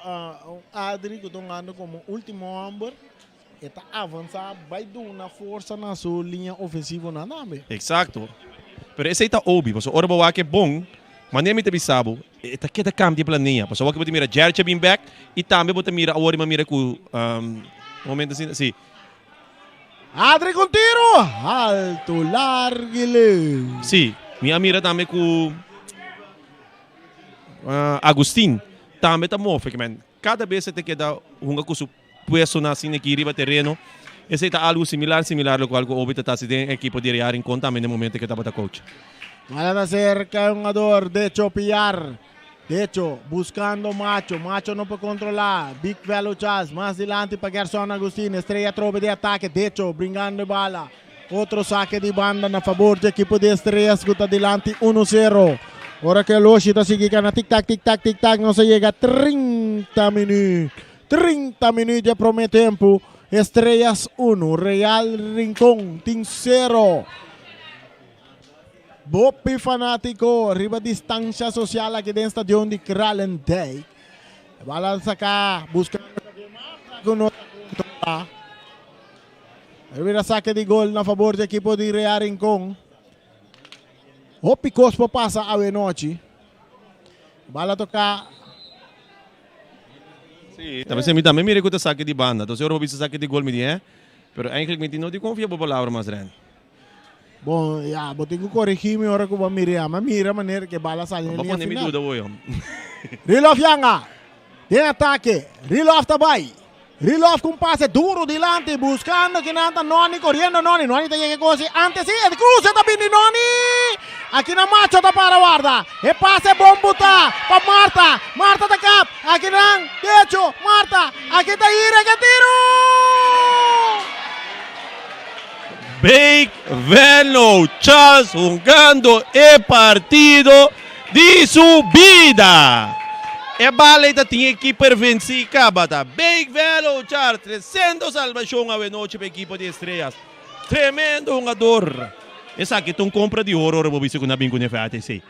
un Adri ku ta hungando komo último hòmber. E ta avansa bai duna forsa na su liña ofensivonan tambe. Exacto. Pero esey ta obi, pasobra ora bo wak e bon, manera mi ta bisa bo, e ta keda cambia planea. Pasobra awor bo ta mira Jerche bin bek y tambe bo ta mira awor mi a mira cu un momento asina, si. Adri cu un tiro alto, largo y leu. Si, mi a mira tambe cu Agustin tambe ta mofe, cada bes e ta keda hunga cu su. Puestonan asina aki riba tereno. Esei ta algu similar, similar lokual ku Obi ta ta hasi den ekipo di Real Rincon tambe den momento ke tabata coach. Bala ta serka e hungador Decho Piar. Decho buscando Macho. Macho no por controla. Big Velo Charles mas dilanti pa Gerson Agustin. Estrella atrobe di atake. Decho bringando e bala. Otro sake di banda na fabor di ekipo di Estrellas ku ta dilanti uno sero. Ora ku e loshi ta sigui kana tik tak tik tak tik tak nos a yega 30 minuut. 30 minuut dje prome tempu, Estrellas unu, Real Rincon tin sero. Bopi fanatiko riba distansha sosial aki den stadion di Kralendijk. E bala ta saka buskando Xavier Marta ku no ta kontrola. E bira sake di gol na fabor dje ekipo di Real Rincon. Hopi kos por pasa awe nochi. Bala toka. Sí, ta pensé mi tambe mira ku ta saki di banda. Entonces ora bo bisa saki di gol mi di eh. Pero eigenlijk mi tin no di konfia bo palabra mas Ren. Bon, ya, bo tin ku korigí mi ora ku bo a mira. Mi a mira manera ku e bala sali na Bo liña pone mi final. duda bo yom. Rilof Yanga den atake. Rilof ta bai. Rilof ku un pase duro dilanti buskando kinan ta Noni koriendo Noni. Noni ta yega e kosi antes si e kruse ta bini Noni. Aki na Macho ta para warda. E pase bon buta pa Marta. Marta ta kap. Akinan decho Marta. Aki ta Irek e tiro! Big Venlo Charles hungando e partido di su bida. E bala ei ta tin e keeper venci caba ta Big Venlo Charles treciendo salvacion awe nochi pa ekipo di Estrellas. Tremendo hungador. Esaki ta un compra di oro ora bo bisa cu nan a bin cu ne FATC.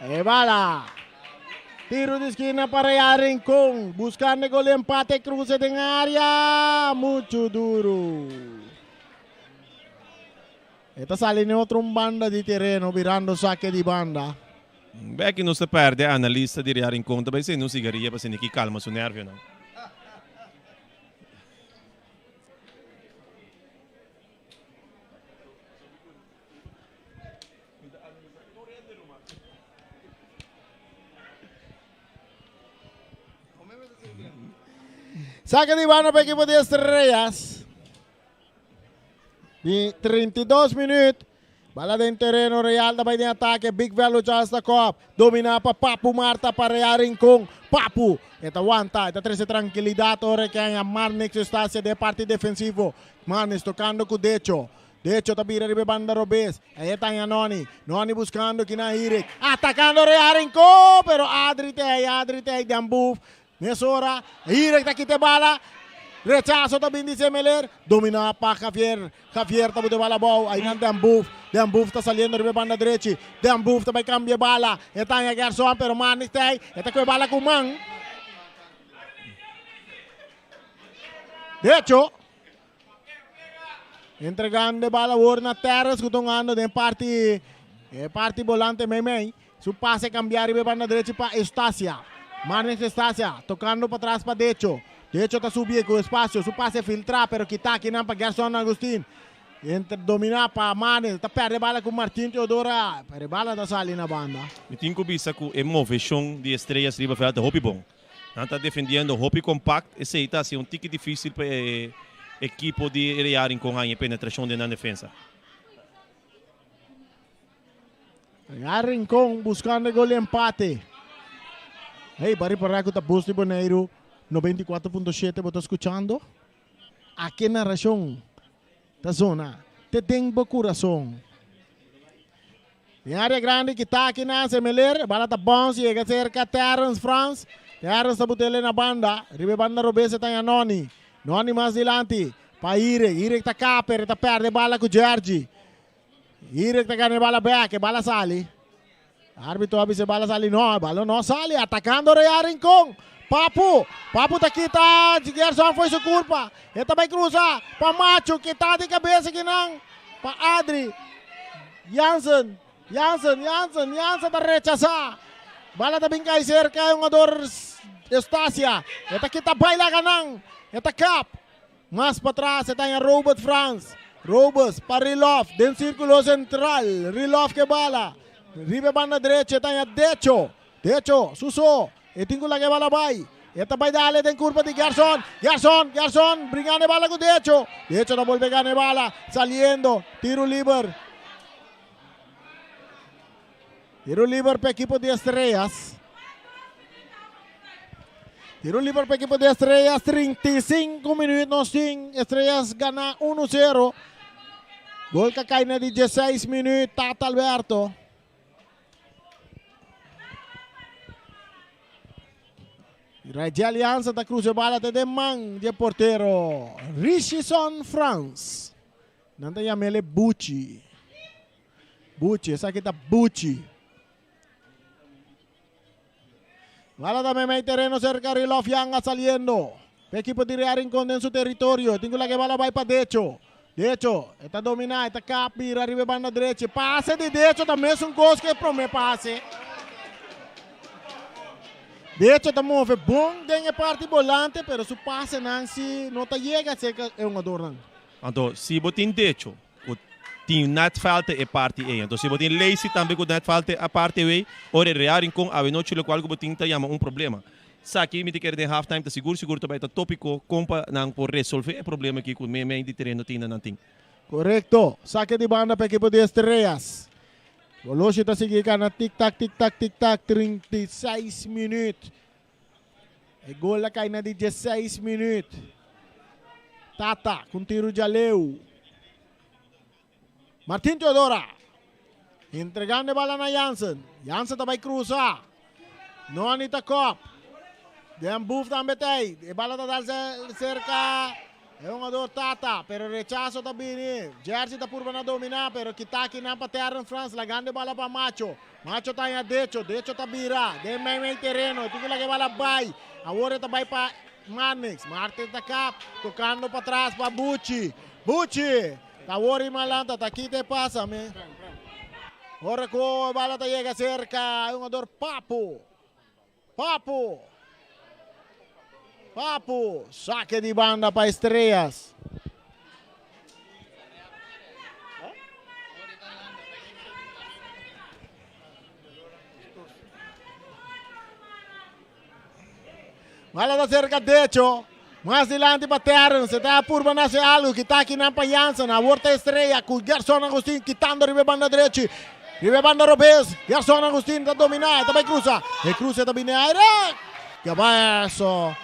E bala. Tiro di skina pa Real Rincon. Buscando e gol empate cruce den area. Mucho duro. E ta sali den otro un banda di tereno birando saque di banda. Beki nos ta perde analista di Real Rincon ta bai sende un sigaria pa sende ki calma su nervionan. Saque di banda pa equipo di Estrellas. Di 32 minuut. Bala den tereno, Real ta bai den ataque. Big Velo Charles ta kop. Domina pa Papu Marta pa Real Rincon. Papu, e ta wanta, e ta trece tranquilidad ora que haña Marnix Eustacia den parti defensivo. Marnix tocando cu Decho. Decho ta bira riba e banda robes. Ahí ta haña Noni. Noni buscando kina Hirik. Atacando Real Rincon, pero Adri te ahí, Adri te ahí den buf. Mesora, Hirik ta kita e bala. Rechazo ta bin di Semeler. Domina pa Javier. Javier ta buta e bala abou. Ahí nan Den Boef. Den Boef ta saliendo riba e banda drechi. Den Boef ta bai cambia e bala. E ta haña Gerson, pero Marnix ta ahí. E ta cu e bala cu man. Decho. Entregando e bala awor na Terrence cu ta hungando den parti e parti volante meimei. Su pase cambia riba e banda drechi pa Eustacia. Marnix Eustacia tocando patras pa Decho. Decho ta subi cu espacio. Su pase filtra pero kita akinan pa Gerson Agustin. Entre domina pa Marnix. Ta perde bala cu Martin Teodora. Pero e bala ta sali na banda. Mi tin cu bisa cu e movecion di Estrellas riba veld ta hopi bon. Nan ta defendiendo hopi compact, esey ta haci un tiki dificil pa e ekipo di Real Rincon haña penetracion den nan defensa. Real Rincon buscando e gol di empate. Hey, Barry Parraco ta bus di Boneiru 94.7 bo ta scuchando? Aki narracion ta zona te den bo curason. Den area grandi kita aki nan Semeler, bala ta bounce yega cerca Terrence Frans. Terrence ta butele na banda, riba e banda robes e ta haña Noni. Noni mas dilanti pa Irek, Irek ta kaper, e ta perde bala ku Jergy. Irek ta gana e bala bek, e bala sali. Arbitro a bisa e bala sali, no, e bala no sali, atakando Real Rincon. Papu, Papu ta kita Gerson fo'i su kurpa, e ta bai krusa pa Machu, kita di kabes akinan pa Adri. Jansen, Jansen, Jansen, Jansen ta rechasá. Bala ta bin kai serka e hungador Eustacia. E ta kita bai laga nan. E ta kap. Mas patras e ta haña Robert Frans. Robes pa Rilof den sirkulo sentral. Rilof ke bala. Riba e banda drechi e ta haña Decho. Decho, su so. E tin ku laga e bala bai. E ta bai dale den kurpa di Gerson. Gerson, Gerson, bringando e bala ku Decho. Decho ta bolbe gana e bala. Saliendo, tiru liber. Tiru liber pa ekipo di Estrellas. Tiru liber pa ekipo di Estrellas. 35 minuut nos tin. Estrellas gana 1-0. Gol ka kai na di 16 minuut. Tata Alberto. Reggie Alianza ta cruza e bala te den man di e portero Richison Frans. Nan ta yam'ele Buchi. Buchi, esaki ta Buchi. Bala ta meimei tereno cerca Rilof Yanga saliendo. E equipo di Real Rincon den su territorio. Tin cu laga e bala bay pa Decho. Decho, e ta domina, e ta kap bira riba e banda drechi. Pase di Decho ta mesun kos ku e prome pase. Decho ta move bon den e parti bolante, pero su pasenan si no ta yega serka e hungadornan. Anto, si bo tin Decho ku Tin net falta e parti ei. Anto si bo tin Lacey tambe ku net falta e parti ei, ora e Real Rincon awenochi lokual ku bo tin ta yama un problema. Esaki mi ta kere den half time ta sigur sigur ta bai ta topiko kon pa nan por resolve e problema aki ku mei mei di tereno tin na nan tin. Korekto. Sake di banda pa ekipo di Estrellas. Oloshi ta sigui kana tik tak tik tak tik tak 36 minuut. E gol a kai na di 16 minuut. Tata ku un tiru djaleu. Martin Teodora entregando e bala na Jansen. Jansen ta bai cruza. Noni ta kop. Den Boef tambe ta ei. E bala ta dal cerca e hungador Tata, pero rechazo ta bini. Jersey ta purba na domina, pero kita aki nan pa Terren Frans, lagando e bala pa Macho. Macho ta haña Decho, Decho ta bira den mei mei tereno, e tin ku laga e bala bai. Awor e ta bai pa Marnix, Martin ta kap, tokando patras pa Buchi. Buchi! Ta wori malanta, ta kita e pasa mi. Ora ku e bala ta yega serka e hungador Papu. Papu! Papu! Sake di banda pa Estrellas. Bala ta serka Decho. Mas dilanti pa Terrence. E ta purba na hasi algu. Kita akinan pa Jansen. Awor ta Estrella ku Gerson Agustin kitando riba e banda drechi. Riba e banda robes. Gerson Agustin ta domina. E ta bai krusa. E krusa ta bini aire. Kabaso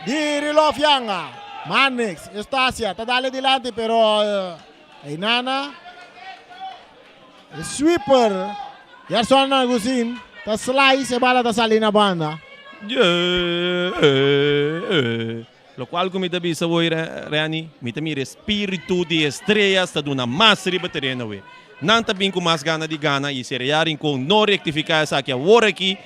di Rilof Yanga. Marnix Eustacia ta dale dilanti pero Einana e sweeper Gerson Agustin ta slice e bala ta sali na banda. Locual cu mi ta bisa hoy Renny, mi ta mira e spiritu di Estrellas ta duna mas riba tereno awe. Nan ta bin cu mas gana di gana y si Real Rincon no rectifica esaki awor aki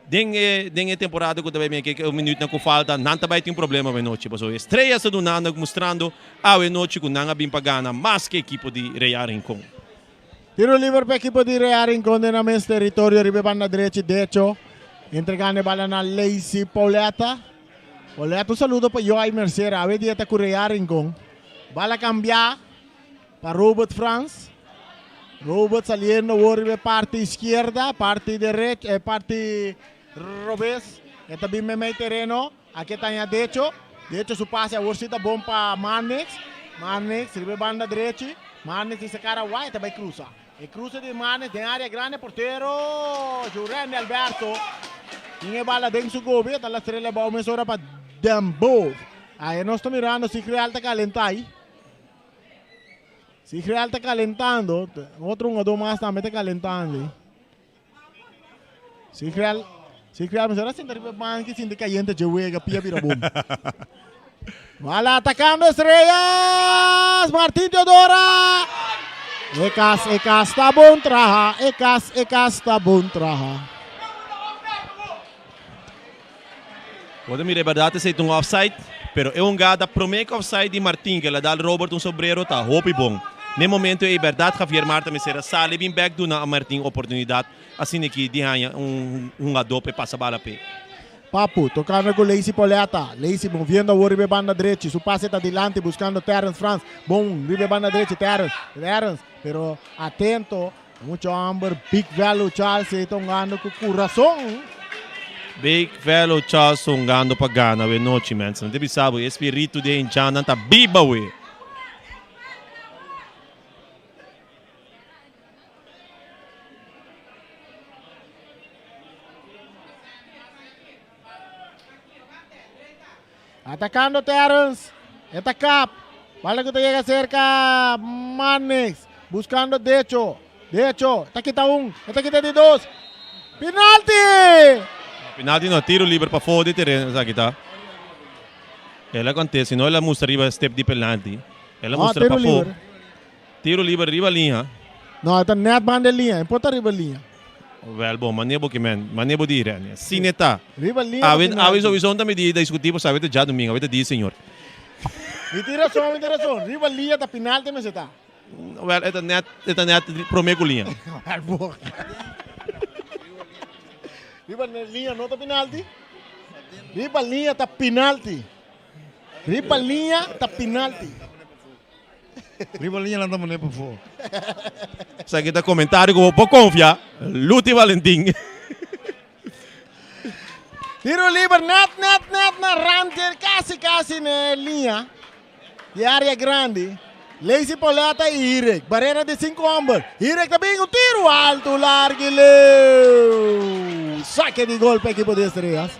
den e den e temporada cu ta bay bin aki e minuutnan cu falta nan ta bay tin un problema awe nochi pasobra Estrellas ta dunando mustrando awe nochi cu nan a bin pa gana mas cu e ekipo di Real Rincon. Tiro liber pa ekipo di Real Rincon den nan mes teritorio riba e banda drechi Decho entregando e bala na Lacey Pauletta. Pauletta un saludo pa Joy Mercera awe dia ta cu Real Rincon. Bala cambia pa Robert Frans. Robert saliendo awor riba e parti izquierda, parti derecho, e parti robes. E ta bin memey tereno. Aki ta haña Decho. Decho su pase awor si ta bon pa Marnix. Marnix riba e banda drechi. Marnix di se cara wai ta bai cruza. E cruza di Marnix den area grande portero Jurendy Alberto tin e bala den su gobi e ta lastrel e bou mesora pa Dembow. Aye nos ta mirando si Real ta calenta ay. Si Real ta calentando otro hungador mas tambe ta calentando. Si real, si real, mi sinta riba e banki sinti cayente dje wega, pia bira bom. Bala atacando Estrellas, Martin Teodora. E cas, e cas ta bon traha, e cas, e cas ta bon traha. Bo ta mira e berdad esey ta un offside, pero e hungada prome cu offside di Martin cu el a dal Robert un sobrero ta hopi bon. N'e momento ey berdad Javier Marta mester a sali bin bek duna a Martin oportunidad asina aki di haña un hungador p'e pasa bala p'e. Papu tocando cu Lacey Pauletta. Lacey moviendo awor riba e banda drechi. Su pase ta dilanti buscando Terrence Frans. Bon riba e banda drechi Terrence. Terrence pero atento. Mucho homber Big Velo Charles ei ta hungando ku kurason. Big Velo Charles ta hungando pa gana awe nochi mensen. Mi ta bisa bo e spiritu di e hinchanan ta biba awe. Atacando Terrence. E ta kap. Bala ku ta yega serka Marnix. Buscando Decho. Decho. Ta kita un. E ta kita di dos. Penalti! Penalti no. Tiro liber pafó di tereno esaki ta. El a konte. Si no el a mustra riba step di penalti. El a mustra pafó. Tiro liber riba liña. No, e ta net banda e liña. E por ta riba liña. Wel bon, mane bo ki men, mane bo di Rene. Si ne ta. Riba liña ta Awe, awe penalti. sowieso no ta midi discuti pasobra awe ta djadumingu, awe ta dia Señor. Mi tin rason, mi tin rason. Riba liña ta penalti mester ta. Wel, e ta net, e ta net prome ku liña. Wel bon. Riba liña no ta penalti? Riba liña ta penalti. Riba liña ta penalti. Riba liña nan ta mane pafó. Esaki ta comentario cu bo por confia. Luti Valentin. Tiro liber net net net na rand casi casi na e liña di area grandi. Lacey Pauletta y Irek. Barrera di cinco homber. Irek ta bin un tiro alto largo y leu. Saque di gol pa equipo di Estrellas.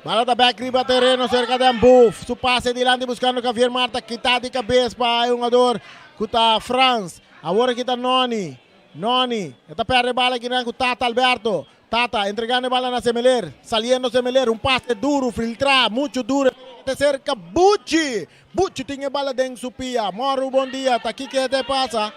Bala ta bek riba tereno cerca den Boef. Su pase dilanti buscando Javier Marta. Kita di cabes pa e hungador cu ta Frans. Awor aki ta Noni. Noni. E ta perde bala akinan cu Tata Alberto. Tata entregando e bala na Semeler. Saliendo Semeler. Un pase duro, filtra, mucho duro. E ta cerca Buchi. Buchi tin e bala den su pia. Moro bon dia. Ta kiko te pasa?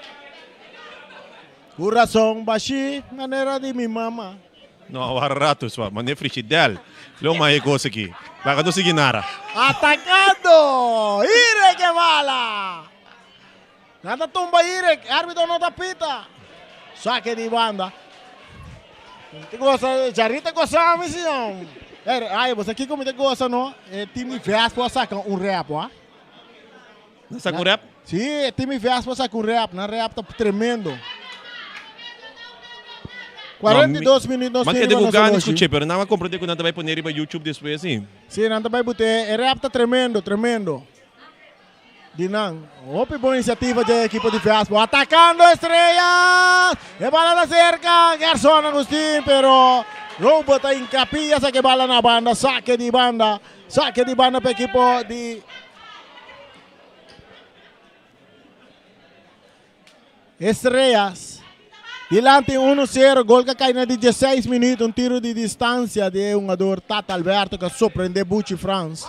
Curason bashi manera di mi mama. No, awor rato swa, mane frigidel. Lo mai e cos aki. Laga nos sigui nara. Atacando! Irek e bala! Nan ta tumba Irek, arbitro no ta pita. Saque di banda. Te goza, Jarry ta goza mi señor. Ay, bo sa kiko mi ta goza no? E team di Vespo a saca un rap, wa. Nan saca un rap? Sí, e team di Vespo a saca un rap. Nan rap ta tremendo. 42 minuut nos Man tin kende riba ku nos gana oloshi. skuché, pero nan a komprendé ku nan ta bai pone riba YouTube despues, sí. Sí, nan ta bai bute. E rap ta tremendo, tremendo. Di nan. Hopi bon iniciativa dje ekipo di Vespo. Atacando Estrellas! E bala ta cerca Gerson Agustin, pero Robert a hincapia sa ke bala na banda. Saque di banda. Saque di banda pa ekipo di Estrellas. Dilanti 1-0, gol ka kai na di 16 minuut, un tiro di distancia di e hungador Tata Alberto ka sorprende Buchi Frans.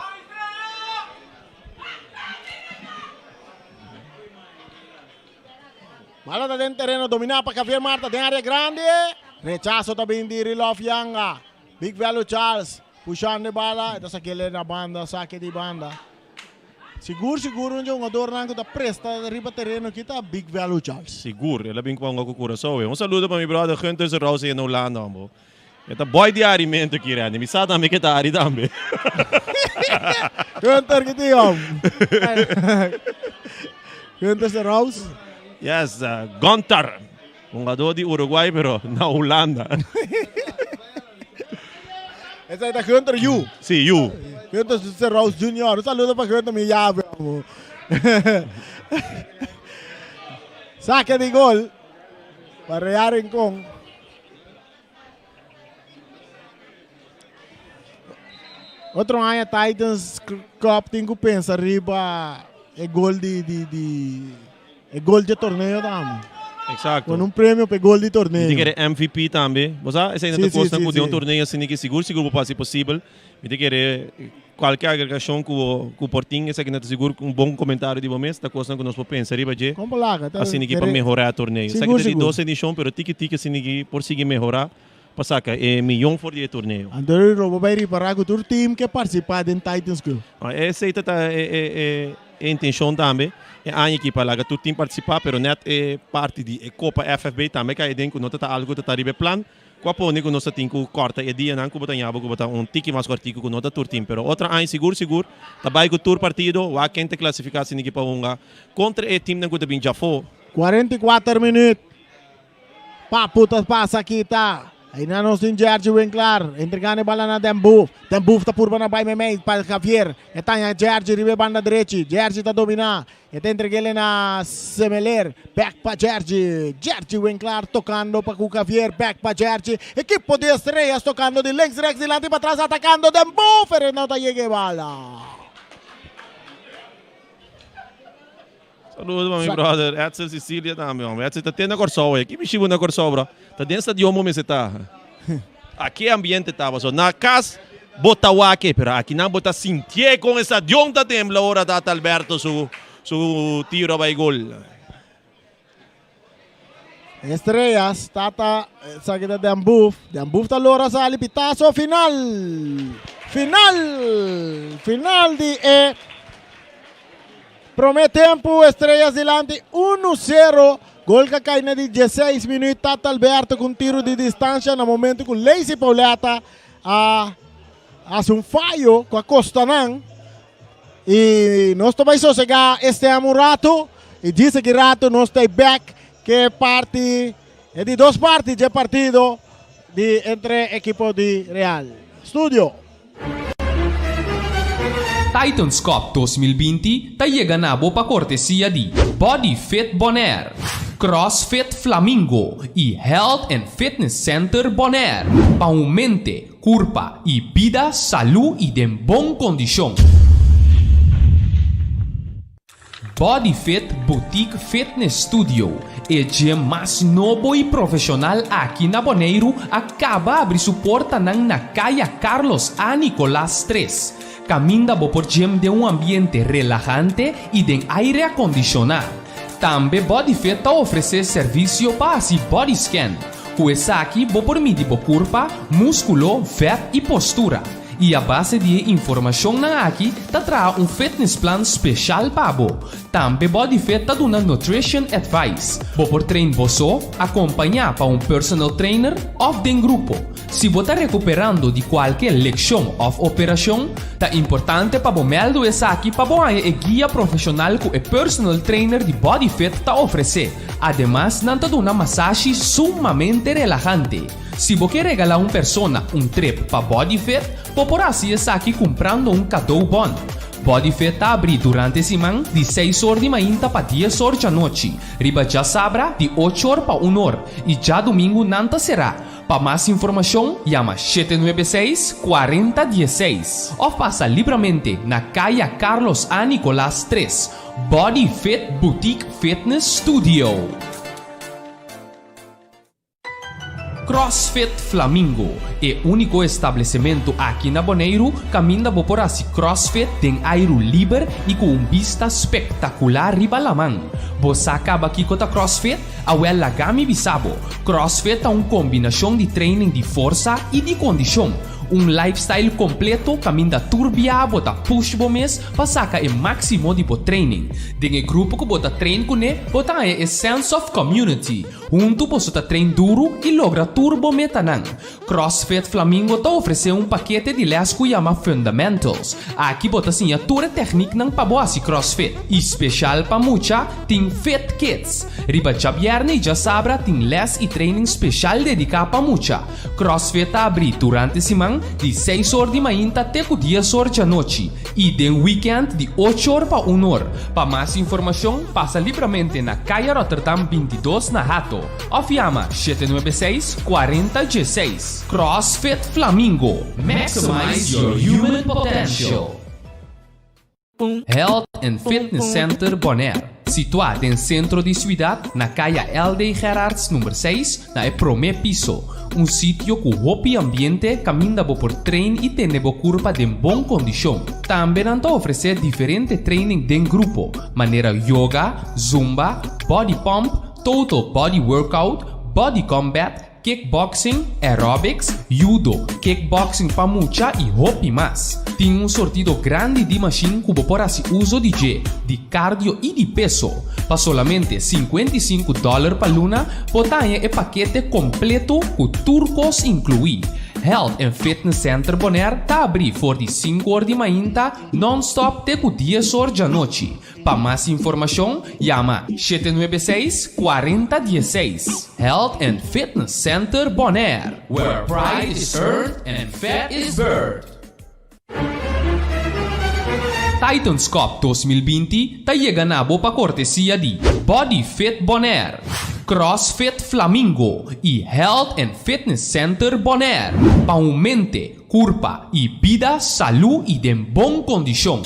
Bala ta den tereno dominá pa Javier Marta den área grandi. Rechazo ta bin di Rilof Yanga. Big Velo Charles pushando e bala, e ta sakele na banda, sake di banda. Sigur sigur un dje hungadornan ku ta presta riba tereno aki ta Big Velo Charles. Sigur, el a bin ku hunga ku Curaçao. Un saludo pa mi brother Gunther Zerhouse na Hulanda hombo. E ta boy di arimento aki Randy. Mi sa tambe ke ta ari tambe. Gunther ki tin hom? Gunther Zerhouse? Yes, Gunther. Hungador di Uruguay pero na Hulanda. Esei ta Gunther Yu. Si, Yu. Gunther Zerhouse Junior. Un saludo pa Gunther mi yabe amo. Saque di gol pa Real Rincon. Otro aña Titans Cup tin ku pensa riba e gol di di di e gol di torneo tambe. Exacto. Con un premio pa e gol di torneo. Mi ta kere MVP tambe. Bo sa esei na ta kosnan ku den un torneo asina ki sigur sigur bo por hasi posibel. Mi ta kere kualke agregashon ku bo ku por tin esaki na ta sigur un bon komentario di bo mes ta kosnan ku nos por pensa riba dje asina ki pa mehorá e torneo. Esaki ta di dos edishon pero tiki tiki asina ki por sigui mehorá. Pa saka e miyon for di e torneo. Anto e robo bai ripará ku tur team ke partisipá den Titans Cup. Esei ta ta e intenshon tambe e aña aki pa laga tur team partisipá pero nèt e parti di e Kopa FFB tambe kai aden ku no ta ta algu ku ta ta riba e plan ku a pone ku nos ta tin ku kòrta e dianan ku bo ta ñaba ku bo ta un tiki mas kòrtiku ku no ta tur team pero otro aña sigur sigur ta bai ku tur partido wak ken ta klasifiká asiniki pa hunga kontra e teamnan ku ta bin djafó. 44 minüt. Papu ta pasa kita. Einan nos tin Jergy Winklaar. Entregando e bala na Den Boef. Den Boef ta purba na bai meimei pa Javier. E taña Jergy riba e banda drechi. Jergy ta domina. E ta entreg'ele na Semeler. Bek pa Jergy. Jergy Winklaar tokando pa ku Javier. Bek pa Jergy. Ekipo di Estrellas tokando di links rechts dilanti patras atakando Den Boef. Pero e no ta yega e bala. Saludo pa mi brother Edsel Cecilia tambe hombre. Edsel ta te na Kòrsou e. Ki mishi bo na Kòrsou bro? Ta den stadion bo mester ta. Aki e ambiente ta paso. Na kas bo ta wak e pero aki nan bo ta sintié kon e stadion ta tembla ora Tata Alberto su su tiro a bai gol. Estrellas, Tata esaki ta Den Boef. Den Boef ta lora sali pitazo final. Final! Final di e prome tempo. Estrellas dilanti 1-0. Gol ka kai na di 16 minuut. Tata Alberto ku un tiro di distancia na momento ku Lacey Pauletta a. Hasi un fayo ku a kosta nan i nos ta bai sosegá este amo un ratu i djis aki ratu nos ta bek ke parti e di dos parti dje partido di entre ekipo di Real. Studio. Titans Cup 2020 ta yega na bo pa kortesia di Body Fit Bonaire, CrossFit Flamingo i Health and Fitness Center Bonaire. Pa un mente, Kurpa i bida salú i den bon kondishon. Body Fit Boutique Fitness Studio, e gym mas nobo i profeshonal aki na Boneiru a kaba abri su portanan na Kaya Carlos A. Nicolaas 3, kaminda bo por gym den un ambiente relahante i den aire akondishoná. Tambe Body Fit ta ofresé servisio pa hasi body scan. Ku esaki bo por midi bo kurpa, múskulo, vèt i postura. I a base di e informashonnan aki ta traha un fitness plan speshal pa bo. Tambe Body Fit ta duna nutrition advice. Bo por train bo so, akompañá pa un personal trainer òf den grupo. Si bo ta rekuperando di kualke lekshon òf operashon, ta importante pa bo mèldu esaki pa bo haña e guia profeshonal ku e personal trainer di Body Fit ta ofresé. Ademas nan ta duna masashi sumamente relahante. Si bo ke regalá un persona un trip pa Body Fit, bo por hasi esaki kumprando un kadou bon. Body Fit ta abrí durante siman di seis or di mainta pa dies or djanochi, riba djasabra di ocho or pa un or i djadumingu nan ta será. Pa mas informashon yama 796 40 16 òf pasa libramente na Kaya Carlos A. Nicolaas 3, Body Fit Boutique Fitness Studio. CrossFit Flamingo, e úniko establesimentu aki na Boneiru kaminda bo por hasi CrossFit den airu liber i ku un bista spektakular riba laman. Bo sa kaba kiko ta CrossFit? Awel laga mi bisa bo, CrossFit ta un kombinashon di training di forsa i di kondishon, un lifestyle kompleto kaminda tur bia bo ta push bo mes pa saka e máksimo di bo training. Den e grupo ku bo ta train kuné bo ta haña e sense of community, huntu boso ta train duru i logra tur bo metanan. CrossFit Flamingo ta ofresé un pakete di lès ku yama Fundamentals. Aki bo ta siña tur e tèkniknan pa bo hasi CrossFit. I speshal pa mucha, tin Fit Kids. Riba djabièrnè i djasabra tin lès i training speshal dediká pa mucha. CrossFit ta abrí durante siman di seis or di mainta te ku dies or djanochi i den wikènt di ocho or pa un or. Pa mas informashon pasa libramente na Kaya Rotterdam 22 na Hato. Òf yama 796 40 16. CrossFit Flamingo, Maximize your human potential! Health and Fitness Center Bonaire, situá den sentro di siudat na Kaya LD Gerards number 6 na e promé piso. Un sitio ku hopi ambiente kaminda bo por train i tene bo kurpa den bon kondishon. Tambe nan ta ofresé diferente training den grupo, manera yoga, zumba, body pump, Total Body Workout, Body Combat, Kickboxing, Aerobics, Judo, Kickboxing pa mucha i hopi mas. Tin un sortido grandi di mashin ku bo por hasi uso di dje, di cardio i di peso. Pa solamente 55 dòler pa luna bo ta haña e pakete kompleto ku tur kos inkluí. Health and Fitness Center Bonaire ta abrí for di sinku or di mainta nònstòp te ku dies or djanochi. Pa mas informashon yama 796 40 16. Health and Fitness Center Bonaire, where pride is earned and fat is burned. Titans Cup 2020 ta yega na bo pa kortesia di Body Fit Bonaire, CrossFit Flamingo i Health and Fitness Center Bonaire. Pa un mente, Kurpa i bida salú i den bon kondishon.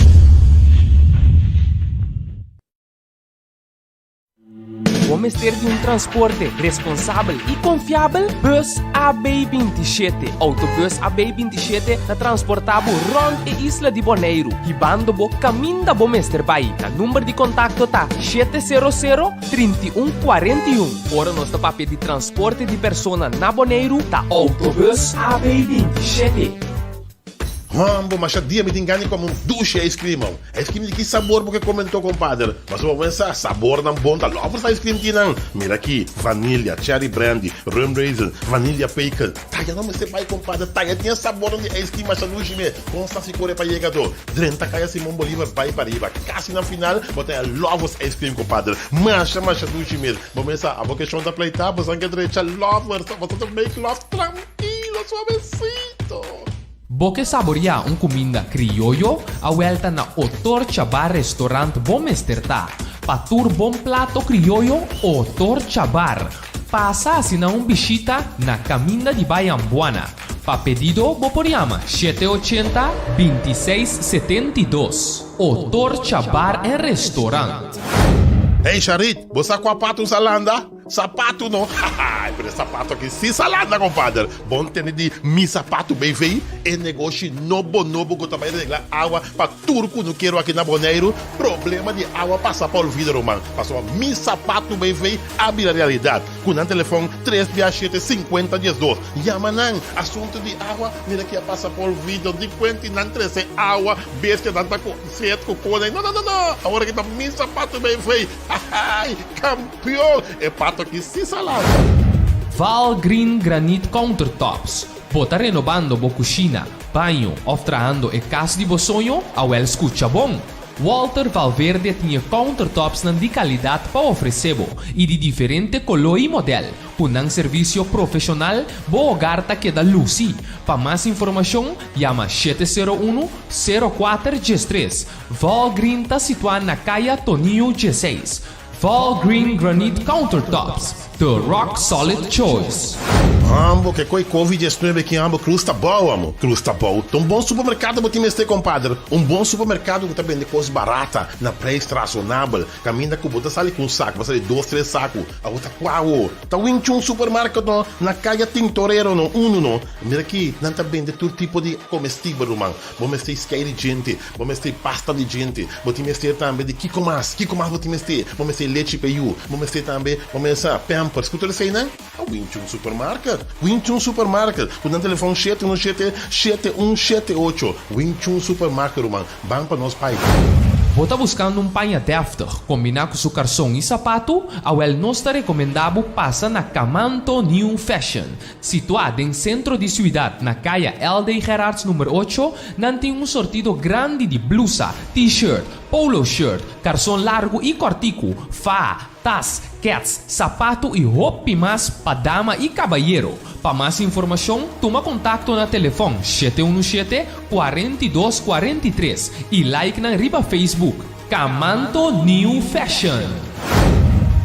Bo mester di un transporte responsabel i konfiabel? Bus AB 27. Autobus AB 27 ta transportá bo rònt e isla di Boneiru, hibando bo kaminda bo mester bai. Nan number di kontakto ta 700 31 41. Ora nos ta papia di transporte di persona na Boneiru ta Autobus AB 27. Hombo, masha dia mi tin gana di come un dushi ice cream oh. Ice cream di ki sabor bo ke come anto compadre? Pasobra bo pensa sabornan bon ta lovers ice cream tin nan. Mira aki, vanilla, cherry brandy, rum raisin, vanilla pecan. Taya no mester bai compadre, taya tin e sabornan di ice cream masha dushi me. Con sa si core pa yega anto? Drenta caya Simon Bolivar bai pariba. Casi na final bo ta haya lovers ice cream compadre. Masha masha dushi mes. Bo mesa abo ke shon ta pleita bo san ke drecha lovers, bo ta make love trankilo suavecito. Bo ke saboriá un kuminda krioyo? Awèlta na Otorcha Bar Restaurant bo mester ta. Pa tur bon plato krioyo, Otorcha Bar. Pasa asina un bishita na Kaminda di Bai Ambuana. Pa pedido bo por yama 780 26 72. Otorcha Bar en Restaurant. Hey Sharit, bo sa kua pato usa landa? Sapatu no, haha, pero e sapatu aki si sa landa compadre. Bon tende di Mi Sapatu BV, e negoshi nobo nobo cu ta bay regla awa pa tur cunukero aki na Boneiru. Problema di awa pasa pa olvido ruman, pasobra Mi Sapatu BV a bira realidad. Cu nan telefon tres bia shete sinkuenta diesdos. Yama nan, asunto di awa mira ki a pasa pa olvido, di cuenti nan trece awa, bestia nan ta cu set cu cone, no no no no, awor aki ta Mi Sapatu BV, haha, Campeon! E pato aki si sa lanta. Val Green Granite Countertops. Bo ta renobando bo kushina, baño òf trahando e kas di bo soño? Awèl skucha bon! Walter Valverde tin e countertopsnan di kalidat pa ofresé bo i di diferente koló i modèl. Ku nan servisio profeshonal, bo hogar ta keda lusi. Pa mas informashon, yama 701, 04 13. Val Green ta situá na Kaya Tonio 16. Val Green Granite Countertops, the rock solid choice. Ambo ke koi covid 19 ki ambo cruz ta bou amo cruz ta bou ta un bon supermercado bo tin mester compadre un bon supermercado ku ta bende kos barata na prijs razonabel kaminda ku bo ta sali ku un saku bo sali dos tres saku abo ta kua awo ta Wing Chun supermarket no na kaya Tintorero no unu no mira ki nan ta bende tur tipo di comestibel ruman Bo mester skei di djente, bo mester pasta di djente, bo tin mester tambe di kiko mas, kiko mas bo tin mester? Bo mester lechi pa yu, bo mester tambe, bo mester pampers, ku tur eseinan? A Wing Chun Supermarket, Wing Chun Supermarket, ku nan telefon 717 7178, Wing Chun Supermarket ruman, ban pa nos pai. Bo ta buskando un paña dèftig kombiná ku su karson i sapatu? Awèl nos ta rekomendá bo pasa na Kamanto New Fashion. Situá den sentro di siudat na kaya LD Gerards number ocho, nan tin un sortido grandi di blusa, t-shirt, polo shirt, karson largu i kòrtiku, faha, tas, kèts, sapatu i hopi mas pa dama i kabayero. Pa mas informashon, tuma kontakto na telefòn 717, 42 43 i like nan riba Facebook. Kamanto New Fashion.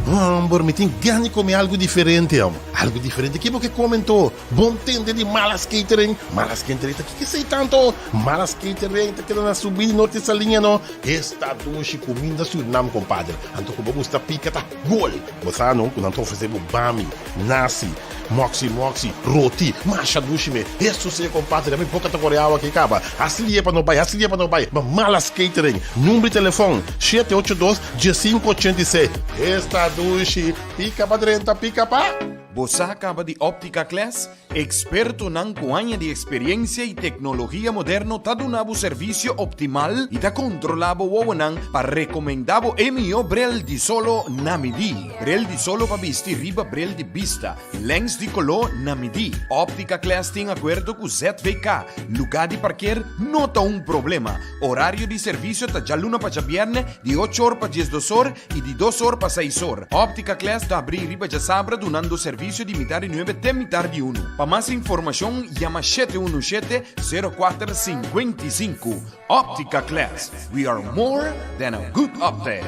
Homber, mi tin gana di come algo diferente, hom. Algo diferente? Ki bo ke come anto? Bon tende di Malas Catering? Malas Catering ta kiko esei tanto? Malas Catering ta keda na subida di Norte Saliña no? Esta dushi cuminda Surinam, compadre. Anto cu bo gusta pica ta gol. Bo sa no cu nan ta ofrece bo bami, nasi, moxi moxi, roti, masha dushi me. Hesus e compadre, mi boca ta core awa aki caba. Haci lie pa no bay, haci lie pa no bay. Ma Malas Catering, number di telefon, 782 1586. Esta dushi, pica pa drenta, pica pa. Bo sa caba di Optica Class? Ekspertonan ku aña di eksperiencia i teknologia moderno ta duna bo servisio optimal i ta kontrolá bo wowonan pa rekomendá bo e mihó brel di solo na midí. Brel di solo pa bisti riba brel di bista, lens di koló na midí. Optica Class tin akuerdo ku ZVK. Lugá di parker no ta un problema. Orario di servisio ta djaluna pa djabièrnè di ocho or pa diesdos or i di dos or pa seis or. Optica Class ta abrí riba djasabra dunando servisio di mitar di nuebe te mitar di unu. Pa mas informashon yama 717 04 55. Optica Class, we are more than a good optic.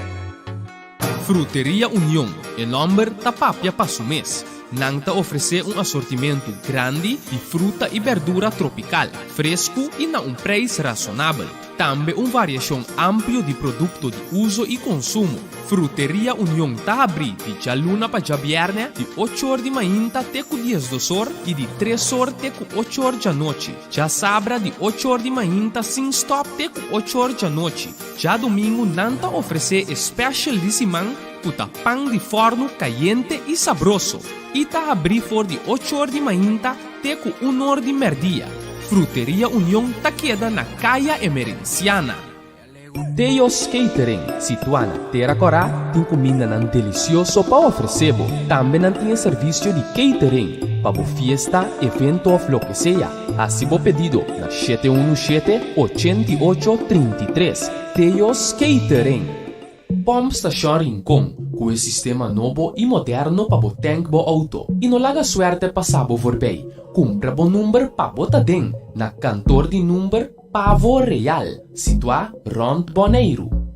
Fruteria Union, e nòmber ta papia pa su mes. Nan ta ofresé un asortimentu grandi di fruta i bèrdura tropikal, fresku i na un preis rasonabel. Tambe un variashon amplio di produkto di uso i konsumo. Fruteria Union ta habrí di djaluna pa djabièrnè di ocho or di mainta te ku diesdos or i di tres or te ku ocho or djanochi. Djasabra di ocho or di mainta sin stòp te ku ocho or djanochi. Djadumingu nan ta ofresé e special di siman ku ta pan di fòrnu kayente i sabroso i ta habrí for di ocho or di mainta te ku un or di mèrdia. Fruteria Union ta keda na Kaya Emerenciana. Teo's Catering, situá na Tera Kòrá, tin kumindanan delisioso pa ofresé bo. Tambe nan tin e servisio di catering pa bo fiesta, evento òf loke sea. Hasi bo pedido na 717 88 33. Teo's Catering. Pòmp Stashon Rincon ku e sistema nobo i moderno pa bo tènk bo outo i no laga suèrtè pasa bo voorbij. Kumpra bo number pa bo ta den na kantor di number Pavo Real, situá rònt Boneiru.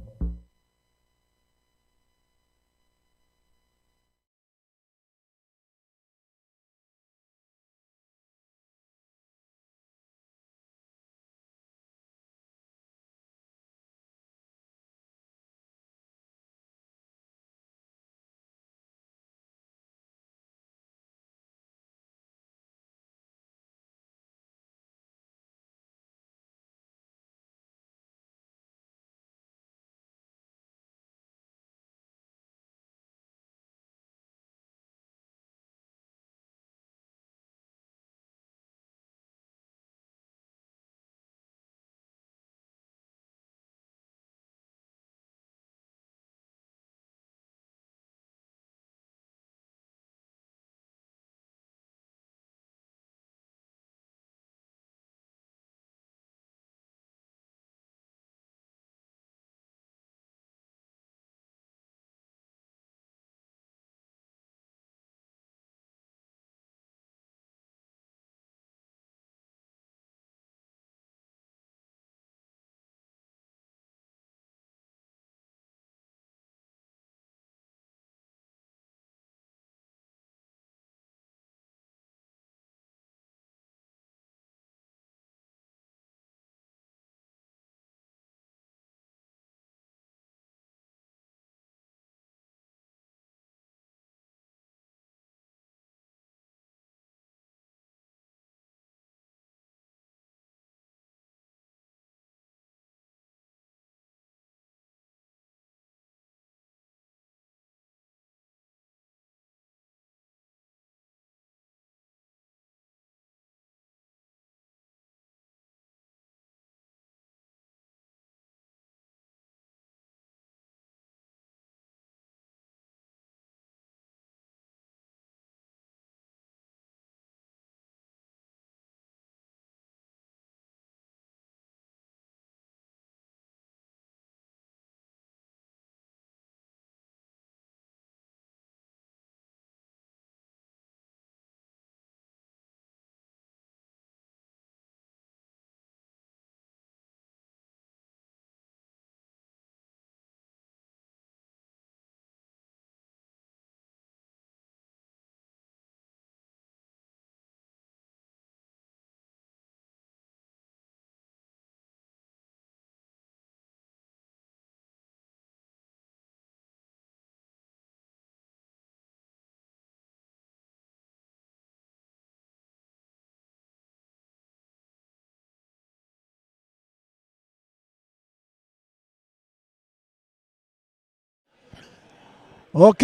Ok,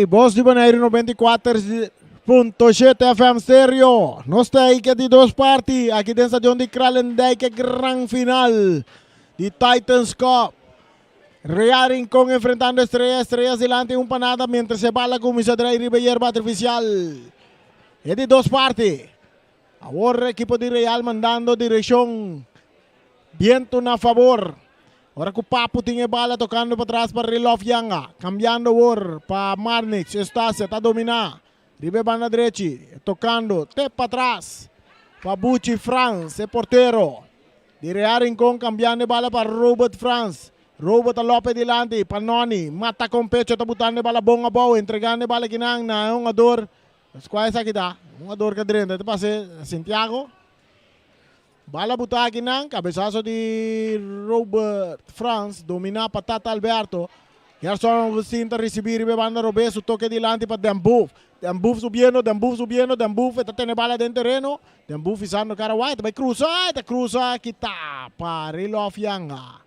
Bos di Boneiru 94.7 FM Stereo. Nos ta ahí ke di dos parti aki den stadion di Kralendijk, e gran final di Titans Cup. Real Rincon enfrentando Estrella, Estrellas dilanti un pa nada mientras e bala cuminsa drai riba e yerba artificial. E di dos parti. Awor ekipo di Real mandando direccion biento na favor. Ora cu Papu tin e bala tocando patras pa Rilof Yanga. Cambiando awor pa Marnix. Eustacia ta domina riba e banda drechi. Tocando te patras pa Buchi Frans, e portero di Real Rincon cambiando e bala pa Robert Frans. Robert ta lope dilanti pa Noni. Mata con pecho ta butando e bala bon abou entregando e bala kinan na e hungador. Cua esaki ta? Un hungador cu a drenta. Ta pase Santiago. Bala buta akinan, cabesazo di Robert Frans, domina pa Tata Alberto. Gerson Augustin ta ricibi riba e banda robes, su toke dilanti pa Den Boef. Den Boef subiendo, Den Boef subiendo, Den Boef e ta tene bala den tereno. Den Boef fisando cara wai, ta bay cruza, e ta cruza kita pa Rilof Yanga.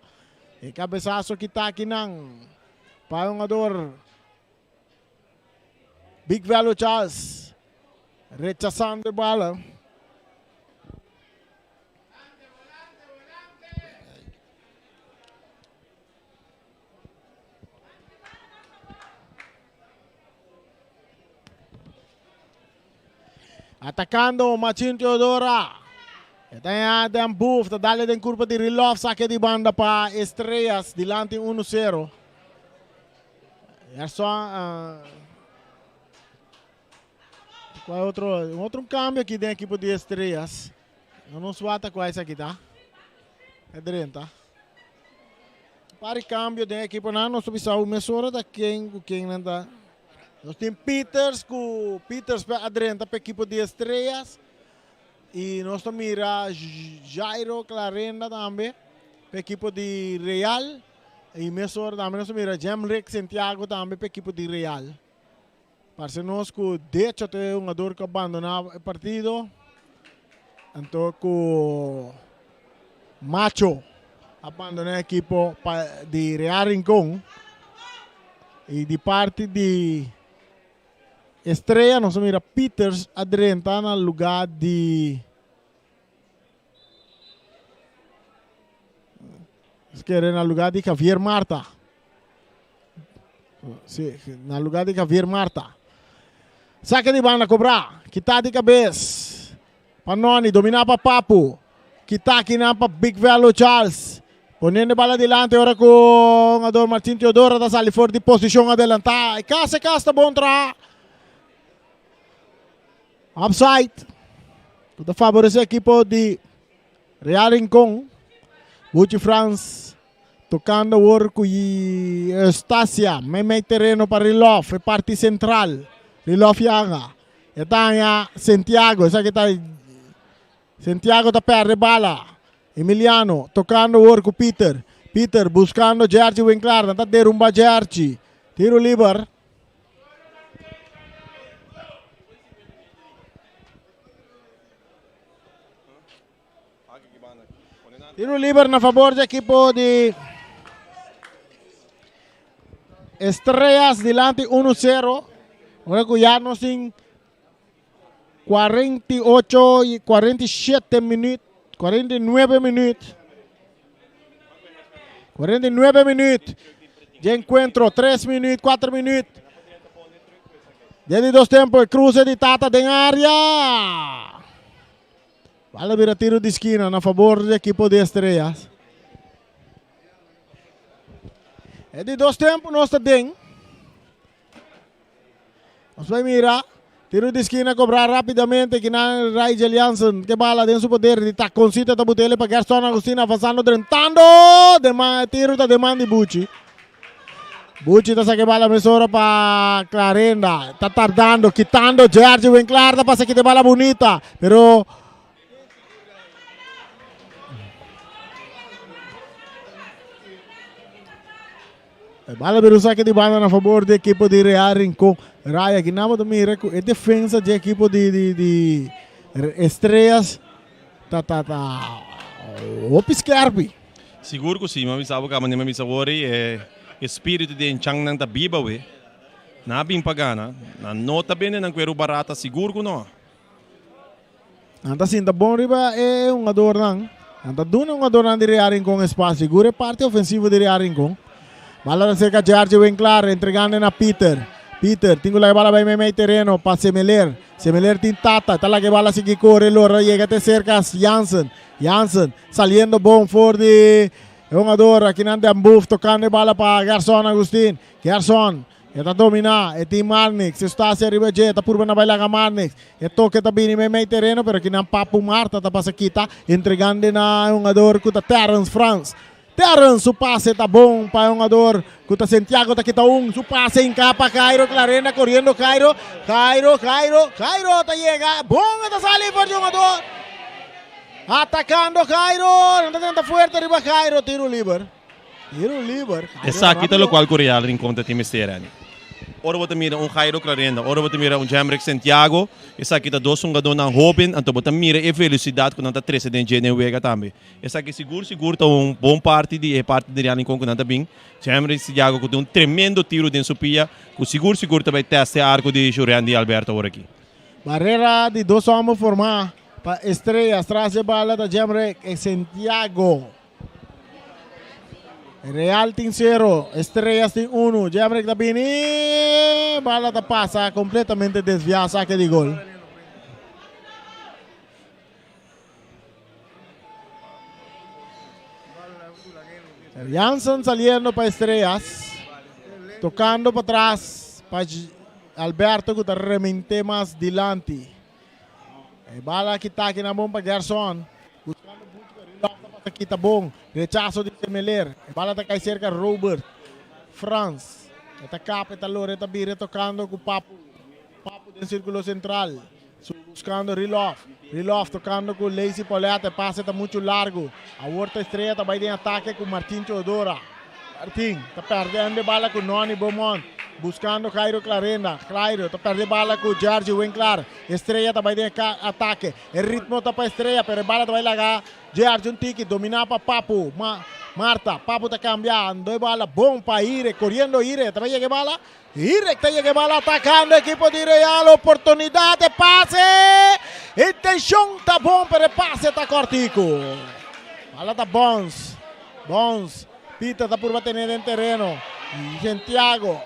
E cabesazo kita akinan pa e hungador Big Velo Charles, rechasando e bala. Atacando Machin Teodora. E ta ya den boof, ta dale den curpa di Rilof, saque di banda pa Estrellas, dilanti 1-0. Gerson, uh, cual otro, un otro cambio aki den equipo di Estrellas. No nos wata cual esaki ta. E drenta. Par di cambio den equiponan, nos ta bisa un mesora ta ken cu ken nan ta. Nos tin Peters cu Peters pe a drenta pe equipo di Estrellas. Y nos ta mira Jairo Clarenda tambe pe equipo di Real. Y mesora tambe nos ta mira Jemrick Santiago tambe pe equipo di Real. Parse nos ku Decho ta e hungador ku a bandoná e partido. Anto ku Macho a bandoná e ekipo pa di Real Rincon. I di parti di Estrella nos a mira Peters a drenta na lugá di Kere na lugá di Javier Marta. Sí, na lugá di Javier Marta. Saque di banda kobrá. Kita di kabes. Pa Noni, dominá pa Papu. Kita kinan pa Big Velo Charles. Poniendo e bala dilanti ora ku hungador Martin Teodoro ta sali for di posishon adelantá. E kas e kas ta bon traha. Offside. Ku ta favorece ekipo di Real Rincon. Buchi Frans tocando awor cu Eustacia. Meimei tereno pa Rilof. E parti central. Rilof yanga. E ta haña Santiago. Esaki ta Santiago ta perde bala. Emiliano tocando awor cu Peter. Peter buscando Jerchi Winklar. Nan ta derumba Jerchi. Tiro liber. Tiro liber na favor di ekipo di Estrellas dilanti 1-0. Ora ku ya nos tin 48 y 47 minuut, 49 minuut. 49 minuut di encuentro, 3 minuut, 4 minuut. Dia di dos tempo, e cruce di Tata den área. Bala bira tiro di esquina na favor di equipo di Estrellas. E di dos tempo nos ta den. Nos bai mira. Tiro di esquina cobra rapidamente. Kinan Rigel Jansen. Que bala den su poder. Di taconcito ta butele pa Gerson Agustin avanzando drentando. Dema, tiro ta deman di Buchi. Buchi ta saque bala mesora pa Clarenda. Ta tardando, quitando Jergy Winklar. Ta pasa quite bala bonita. Pero E bala bira un sake di banda na fabor di ekipo di Real Rincon. Raya aki nan bo ta mira ku e defensa di ekipo di di di Estrellas ta ta ta hopi skerpi. Sigur ku si, mi a bisa bo kaba, mi a bisa wor ei e espiritu di e changnan ta biba awe. Nan a bin pa gana, nan no ta bende nan kueru barata, sigur ku no. Nan ta sinta bon riba e hungadornan. Nan ta duna e hungadornan di Real Rincon espacio. Sigur e parti ofensivo di Real Rincon. Bala ta cerca Gearge Winklar, entregando na Peter. Peter tin cu laga e bala bay meimei tereno pa Semeler. Semeler tin Tata, ta laga e bala sigui core, lora yega te cerca Jansen. Jansen saliendo bon for di e hungador akinan Den Boef tocando e bala pa Gerson Agustin. Gerson E ta dominá, e tin Marnix, Eustacia riba dje, e ta purba na bai laga Marnix. E toke ta bini meimei tereno, pero kinan Papu Marta ta pasa kita, entregando na e hungador ku ta Terrence Frans. Terrence su pase ta bon pa e hungador ku ta Santiago ta kita un, su pase hinká pa Jairo Clarenda, koriendo Jairo, Jairo, Jairo, Jairo ta yega, bon e ta sali for di hungador. Atakando Jairo, nan ta tenta fuerte riba Jairo, tiro liber. Tiro liber. Esaki ta lokual ku Real Rincon ta tin mester, Anny. Ora bo ta mira un Jairo Clarenda, ora bo ta mira un Jemrick Santiago, esaki ta dos hungadónan hóben, anto bo ta mira e velosidat ku nan ta trese den dje den wega tambe. Esaki sigur sigur ta un bon parti di e parti di Real Rincon ku nan ta bin. Jemrick Santiago ku tin un tremendo tiro den su pia ku sigur sigur ta bai tèst e arko di Jurendi Alberto awor aki. Barrera di dos hòmber formá pa Estrellas tras dje bala ta Jemrick Santiago. Real tin 0, Estrellas tin 1. Jemrick ta bini. Bala ta pasa completamente desviá, saque di gol. Jansen saliendo pa Estrellas. Tocando pa tras pa Alberto cu ta remente mas dilanti. E bala kita aki na bon pa Gerson. Buscando Butch pero Rudolph ta pasa kita bon. Rechazo di Semeler. E bala ta cay cerca Robert Frans. E ta kap, e ta lora, e ta bira tocando cu Papu. Papu den circulo central. Su buscando Riloff. Riloff tocando cu Lacey Pauletta. E pase ta mucho largo. Awor ta Estrella ta bay den atake cu Martin Teodora. Martin ta perde e bala cu Nonny Beaumont. Buscando Jairo Clarenda. Jairo ta perde bala cu Georgie Winklar. Estrella ta bay den atake. E ritmo ta pa Estrella, pero e bala ta bay laga Georgie un tiki. Domina pa Papu. Ma Marta. Papu ta cambia. Ando e bala bon pa Ire. Coriendo Ire. Ta bay yega e bala. Ire ta yega e bala atacando equipo di Real. Oportunidad. E pase. Intencion ta bon, pero e pase ta cortico. Bala ta Bons. Bons. Peter ta purba tene den tereno. Santiago.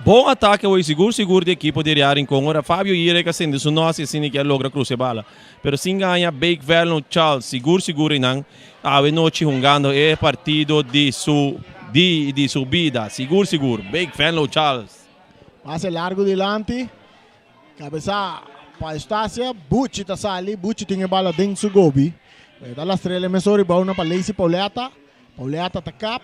Bon atake hoy sigur sigur di ekipo di Real Rincon. Ora Fabio Irek a sende su nos y asina ke a logra cruza e bala. Pero sin gaña Bake Vernon Charles sigur sigur einan awe nochi hungando e partido di su di di su bida. Sigur sigur Bake Venlo Charles. Pase largo dilanti. Cabeza pa Eustacia. Buchi ta sali. Buchi tin e bala den su gobi. E ta lastrele mesora y bou na pa Lacey Pauletta. Pauletta ta kap.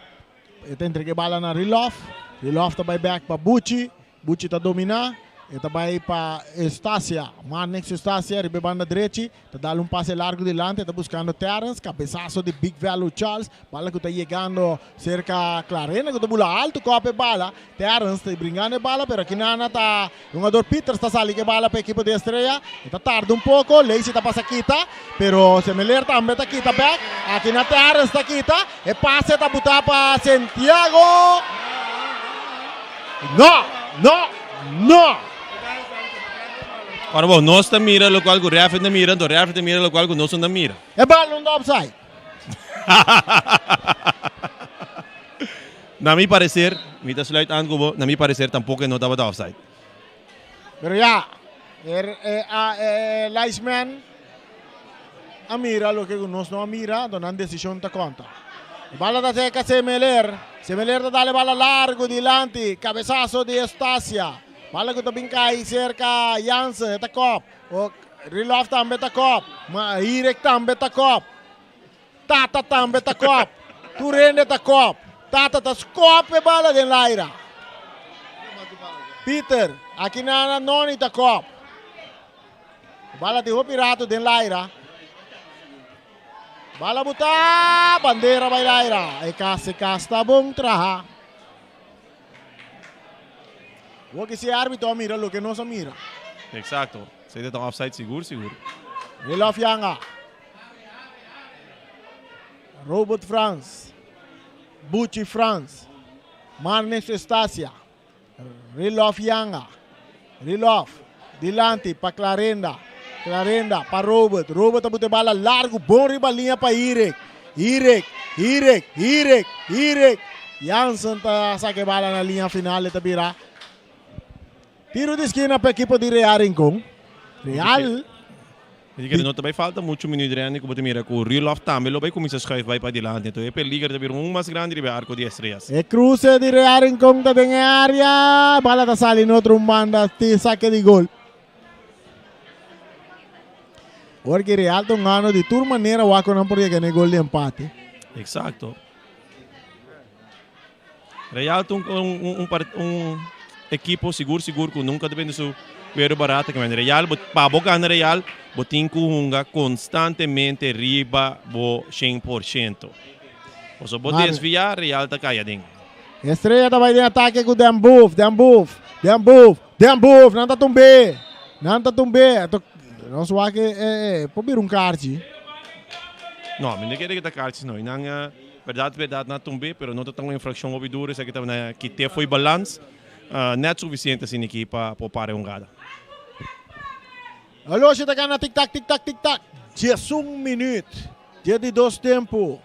E ta entrega e bala na Riloff. Riloff ta bai bek pa Buchi. Buchi ta domina. E ta bai pa Eustacia. Marnix Eustacia riba e banda drechi. Ta dal un pase largo dilanti. E ta buscando Terrence. Cabezazo di Big Value Charles. Bala cu ta yegando cerca Clarena cu ta bula alto cop e bala. Terrence ta bringando e bala pero aki nana ta hungador Peters ta sali cu e bala pa ekipo di Estrella. E ta tarda un poco. Lacey ta pasa kita pero Semeler tambe ta kita bek. Aki na Terrence ta kita. E pase ta buta pa Santiago. No! No! No! Ora bo, nos ta mira locual cu referee ta mira, anto referee ta mira locual cu nos no ta mira. E bal no ta offside. Na mi parecer, mi ta sluit aan cu bo, na mi parecer tampoco e no tabata offside. Pero ya, e, e, a, e linesman a mira loke cu nos no a mira, anto nan decision ta conta. E bala ta cerca Semeler, Semeler ta dal e bala largo dilanti, cabezazo di Eustacia. Bala cu ta bin cay cerca Jansen, e ta cop. O, Riloff tambe ta cop, ma Hirek tambe ta cop. Tata tambe ta kòp. Tur hende ta kòp. Tata ta skòp e bala den laira. Peter, aki nana Noni ta kòp. E bala tin hopi rato den laira. Bala butá, bandera bai laira. E kas, e kas ta bon traha. Wou si e arbitro a mira loke nos a mira. Exacto. Esei ta un offside sigur sigur. Rudolf Yanga. Robert Frans, Buchi Frans, Marnix Eustacia, Rilof Yanga, Rilof dilanti pa Clarenda, Clarenda pa Robert, Robert ta bute bala largo bon riba liña pa Irek, Irek, Irek, Irek, Irek, Jansen ta saka e bala na liña final e ta bira tiro di skina pa ekipo di Real Rincon. Real. Mi di kere no ta bai falta muchu minuut Randy ku bo ta mira ku Rudolf tambe lo bai kuminsá schuif bai padilanti. Enton e peliger ta bira un mas grandi riba e arko di Estrellas. E kruse di Real Rincon ta den e área. Bala ta sali na otro un banda tin sake di gol. Ora ki Real ta un gano di tur manera wak ku nan por yega na e gol di empate. Eksakto. Real ta un un un ekipo sigur sigur ku nunka ta bende su kueru barata. Kimen Real bo pa bo gana Real bo tin ku hunga konstantemente riba bo 100%. Pasobra bo desviá Real ta kai aden. Estrella ta bai den atake ku Den Boef, Den Boef, Den Boef, Den Boef, nan ta tumb'é, nan ta tumb'é. Nos wak e por bira un karchi. No, mi no kere ku ta karchi no. Nan Berdad berdad na tumbe pero no ta tan un infraccion hopi duro esaki ta na kite fo'i balans net suficiente asina aki pa por para e hungada. Horloge ta gana tik tak tik tak tik tak. 11 minuut dje di dos tempo.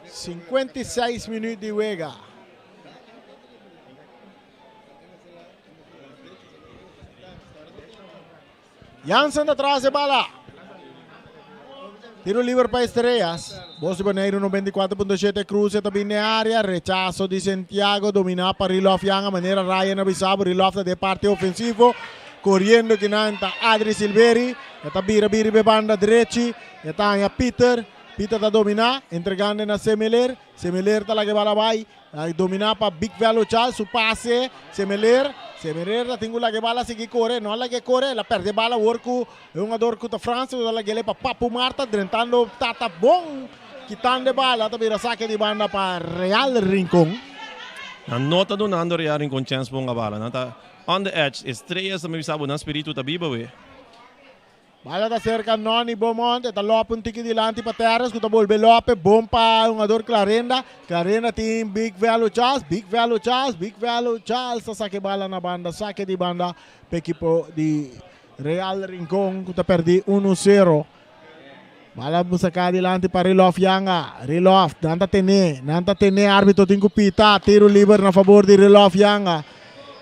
56 minuut di wega. Jansen ta tras e bala. Tiro liber pa Estrellas. Bos di Boneiru 94.7 Cruze ta bin den área. Rechaso di Santiago dominá pa Rilof Yanga manera Ryan a bisa bo. Rilof ta den parti ofensivo. Koriendo kinan ta Adri Silveri. E ta bira bira riba e banda drechi. E ta haña Pieter. Pieter ta dominá entregando na Semeler. Semeler ta laga e bala bai. A dominá pa Big Velo Charles. Su pase. Semeler. Semeler ta tin ku laga e bala sigui kore. No a laga e kore. El a pèrdè e bala awor ku e hungador ku ta Frans. Ta laga el pa Papu Marta. Drentando Tata bon. Kitando e bala. Ta bira sake di banda pa Real Rincon. Nan no ta dunando Real Rincon chèns pa hunga bala. Nan ta on the edge. Estrellas ta mi bisa bo nan spiritu ta biba we. Bala ta serka Nonny Beaumont, e ta lope un tiki dilanti pa Terrence ku ta bolbe lope, bon pa hungador Clarenda, Clarenda tin Big Velo Charles, Big Velo Charles, Big Velo Charles ta saka e bala na banda, sake di banda pa ekipo di Real Rincon ku ta perdi uno sero. Bala saka dilanti pa Rilof Yanga, Rilof nan ta tene, nan ta tene arbitro tin ku pita, tiro liber na fabor di Rilof Yanga.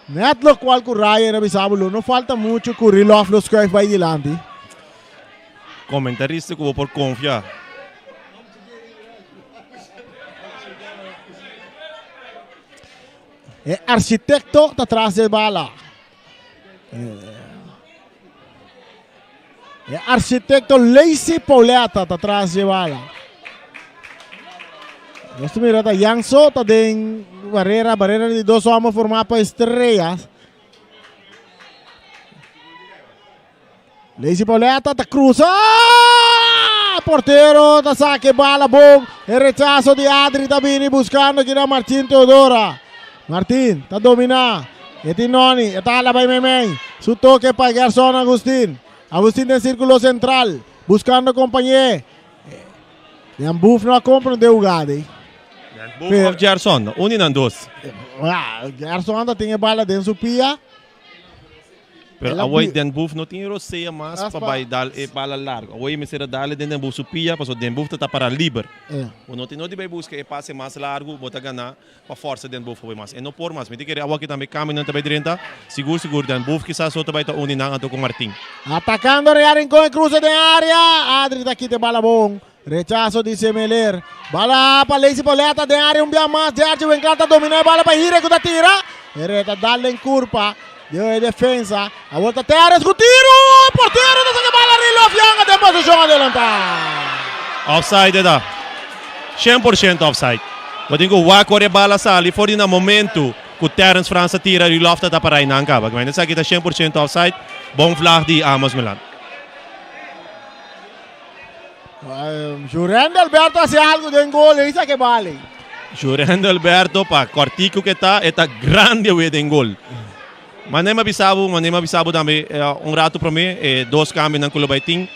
Net locual cu Ryan a bisa bo lo no falta mucho cu Rilof lo schuif bay dilanti. Comentarista cu bo por confia. E architecto ta tras de bala. E architecto Lacey Pauletta ta tras dje bala. Nos ta mira ta Jan So ta den barrera, barrera di dos hombres formá pa Estrellas. Lacey Pauletta ta cruza. Portero ta saque bala bon. E rechazo di Adri ta bini buscando kina Martin Teodora. Martin ta dominá. E tin Noni. E ta hala bai meimei. Su toke pa Gerson Agustin. Agustin den sirkulo sentral. Buskando kompañé. Jan Boef no a komprondé hugada ei. Jan Boef of Gerson? Un di nan dos. Gerson ta tin e bala den su pia. Pero awor Den Boef no tin rosea mas pa bai dal e bala largo. Awor e mester a dal den Den Boef su pia pasobra Den Boef ta ta para liber. Bo no tin no di bai buska e pase mas largo, bo ta gana pa forsa Den Boef hopi mas. E no por mas. Mi ta kere awor aki tambe cambionan ta bai drenta. Sigur sigur Den Boef kisas so ta bai ta uni nan anto cu Martin. Atacando Real Rincon e cruce den area. Adri ta kita e bala bon. Rechazo di Semeler. Bala pa Lacey Pauletta den area un bia mas. Gertje Winkler ta domina e bala pa Hire ku ta tira. Hire ta dal den kurpa di e defensa. Awor ta Terrence ku tiro. Portero ta saka bala Rilof Yanga den posishon adelantá. Offside e ta. 100% offside. Bo tin ku wak ora e bala sali for di na momento ku Terrence Frans a tira Rilof ta ta para einan kaba. Esaki ta 100% offside. Bon vlag di Amos Milan. Jurende Alberto hasi algo den gol ei sa ke bale. Jurende Alberto pa kortiku ke ta e ta grandi awe den gol. Mane mi a bisa bo, mane mi a bisa bo tambe un ratu prome e dos kambionan ku lo bai tin.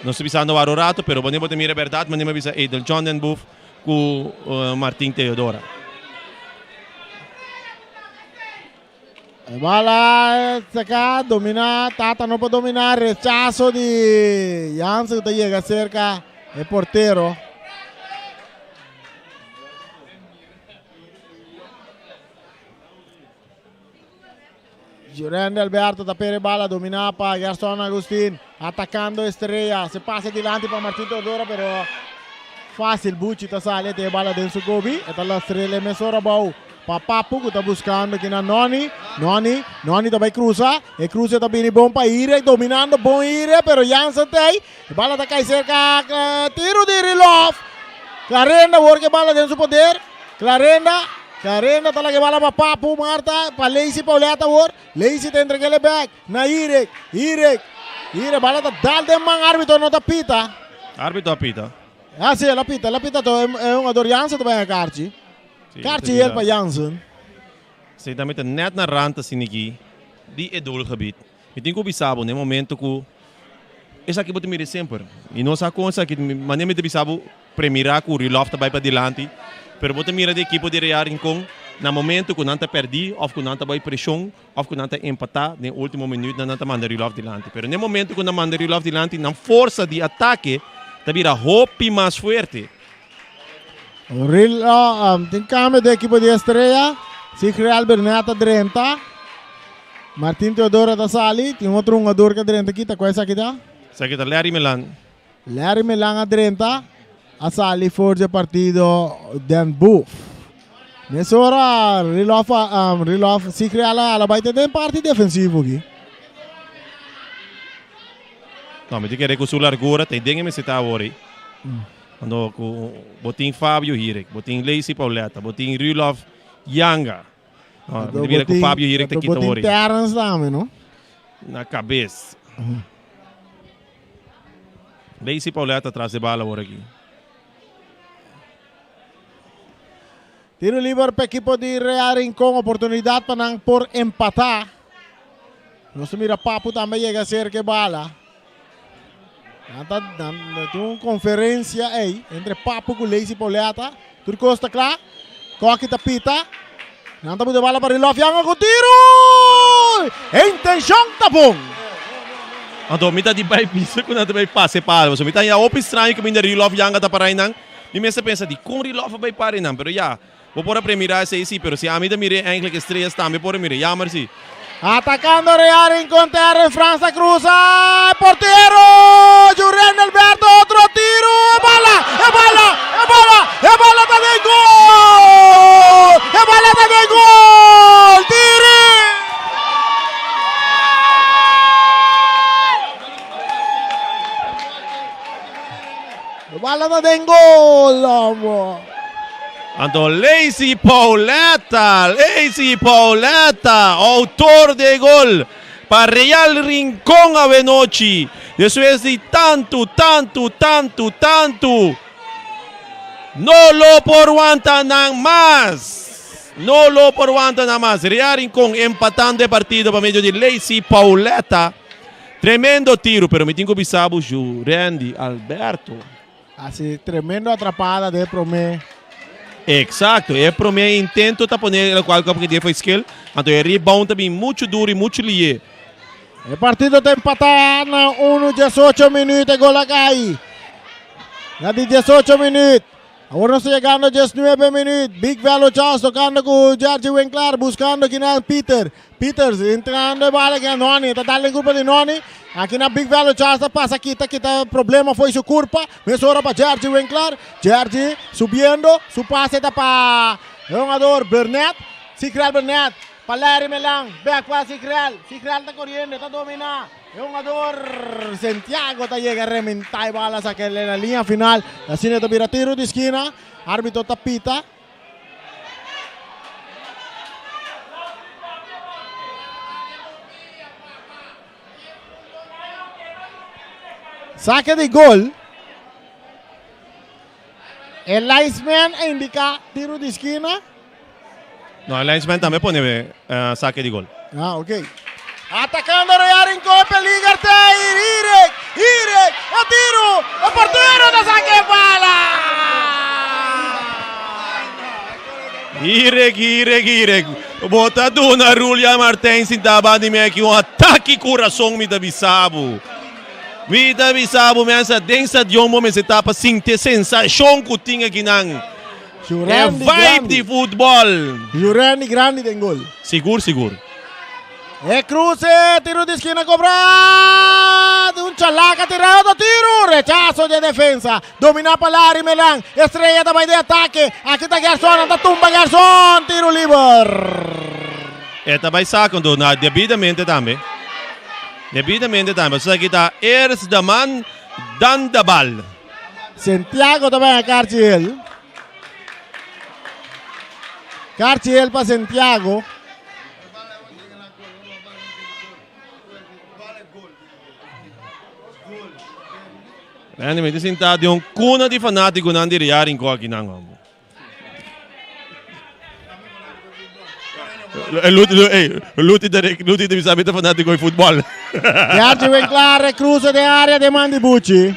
Nos ta bisando wak un ratu pero mane bo ta mira bèrdat mane mi a bisa Edel John den Boef ku Martin Theodora. E bala saca, domina, Tata no por domina, rechazo di Jansen ta yega cerca e portero. Jurende Alberto ta pere bala, domina pa Gerson Agustin, atacando Estrella, se pasa dilanti pa Martin Teodora, pero fácil Buchi ta sali, te bala den su gobi, e ta lastrele mesora bou. Pa Papu ku ta buskando kina Noni. Noni, Noni ta bai krusa. E kruse ta bini bon pa Ire, dominando bon Ire, pero Jansen ta ei. E bala ta kai serka tiru di Rilof. Clarenda wor ku e bala den su poder. Clarenda, Clarenda ta laga e bala pa Papu, Marta, pa Lacey Paulette awor. Lacey ta entreg'el e bek na Irek. Irek, Ire, bala ta dal den man, arbitro no ta pita. Arbitro a pita. Ah, si, el a pita, el a pita to e hungador Jansen ta bai na karchi. Kaartje geel pa Jansen. Si tambe ta net na rand asina aki di e doelgebied. Mi tin ku bisa bo na e momento ku esaki bo ta mira semper. Mi no sa kon esaki, manera mi ta bisa bo premira ku Rilov ta bai padilanti, pero bo ta mira di ekipo di Real Rincon na momento ku nan ta perdi of ku nan ta bai preshon of ku nan ta empata den ultimo minuutnan nan ta manda Rilov dilanti. Pero na e momento ku nan manda Rilov dilanti nan forsa di atake ta bira hopi mas fuerte. Rilo, um, tin cambio de equipo di Estrella. Sigri Albert ta drenta. Martin Teodora ta sali, tin otro hungador ku a drenta aki, ta kua esaki ta? Esaki ta Larry Melan. Larry Melan a drenta, a sali for dje partido Den Boef. Mesora Rilof a um, Rilof Sigri ala ala bai te den parti defensivo aki. No, mi ta kere ku su largura ta den e mester ta awor ei. Ando ku bo tin Fabio Hirik, bo tin Lacey Pauletta, bo tin Rilof Yanga. No, mi ta mira ku Fabio Hirik ta kita awor ei. Bo tin Terrence tambe, no? Na kabes. Lacey Pauletta tras de bala awor aki. Tiro liber pa ekipo di Real Rincon, oportunidat pa nan por empatá. Nos ta mira Papu tambe yega serka e bala. Nan ta nan tin un konferensia ei entre Papu ku Lacey Pauletta. Tur kos ta kla. Koki ta pita. Nan ta buta e bala pa Rilof Yanga ku tiru! E intenshon ta bon. Anto mi ta di bai bisa ku nan ta bai pasa e palo. Pasobra mi ta haña hopi straño kaminda Rilof Yanga ta para einan. Mi mester pensa dikon Rilof a bai para einan. Pero ya, bo por a premirá esei si, pero si ami ta mir'é eindelijk Estrellas tambe por a mir'é. Jammer si. Atacando Real Rincon Terry Frans ta cruza e portero Juren Alberto otro tiro e bala e bala e bala e bala ta den gol e bala ta den gol tiri E bala ta den gol hombo. Anto Lacey Pauletta, Lacey Pauletta, autor di e gol pa Real Rincon awenochi. Despues di tantu, tantu, tantu, tantu, no lo por wanta nan mas. No lo por wanta nan mas. Real Rincon empatando e partido pa medio di Lacey Pauletta. Tremendo tiro, pero mi tin ku bisa bo ju Randy Alberto. Asi tremendo atrapada de prome. Exacto, e prome intento ta pone locual cu a foi skill, anto e rebound ta bin mucho duro y mucho liye. E partido ta empata na 1 18 minuut e gol a cay. Na di 18 minuut. Awor nos ta yegando 19 minuut. Big Velo Charles tocando cu Jergy Winklar buscando kinan Peter. Peters entrando e bala aki na Noni. Ta dal den curpa di Noni. Aki na Big Velo Charles ta pasa kita kita problema fo'i su curpa. Mesora pa Jergy Winklar. Jergy subiendo. Su pase ta pa e hungador Burnett. Sigrel Burnett pa Larry Melan. Bek pa Sigrel. Sigrel ta coriendo. Ta domina. E hungador Santiago ta yega rementa e bala saca el na linea final. Asina ta bira tiro di skina. Arbitro ta pita. Saque di gol. E linesman a indica tiro di skina. No, e linesman tambe pone uh, saque di gol. Ah, ok. Atacando Real Rincon, peliger Teir, Irek, Irek, e tiro, e portero ta saque bala! Irek, Irek, Irek. Bota duna Rulia Martijn sinta bandi mi aki un atake corazón mi ta bisabu. Mi ta bisa bo mensa den stadion bo mester ta pa sinti e sensashon ku tin akinan. E vibe di futbòl. Jurandy grandi den gol. Sigur sigur. E cruce, tiro di esquina cobra. Un chalaca tira otro tiro. Rechazo de defensa. Domina pa Larry Melan. Estrella ta bai de ataque. Aki ta Gerson. Ta tumba Gerson. Tiro liber. E ta bai saca na debidamente tambe. Debidamente tambe. Pasobra esaki ta eerst de man, dan de bal. Santiago ta bai a Cartiel. Cartiel pa Santiago. Randy, mi ta sinta den un kuna di fanatikonan di Real Rincon akinan, hombre. Luti ta Luti ta bisa mi ta fanatico di futbol. Gertje Winklar cruza de área de Mandy Bucci.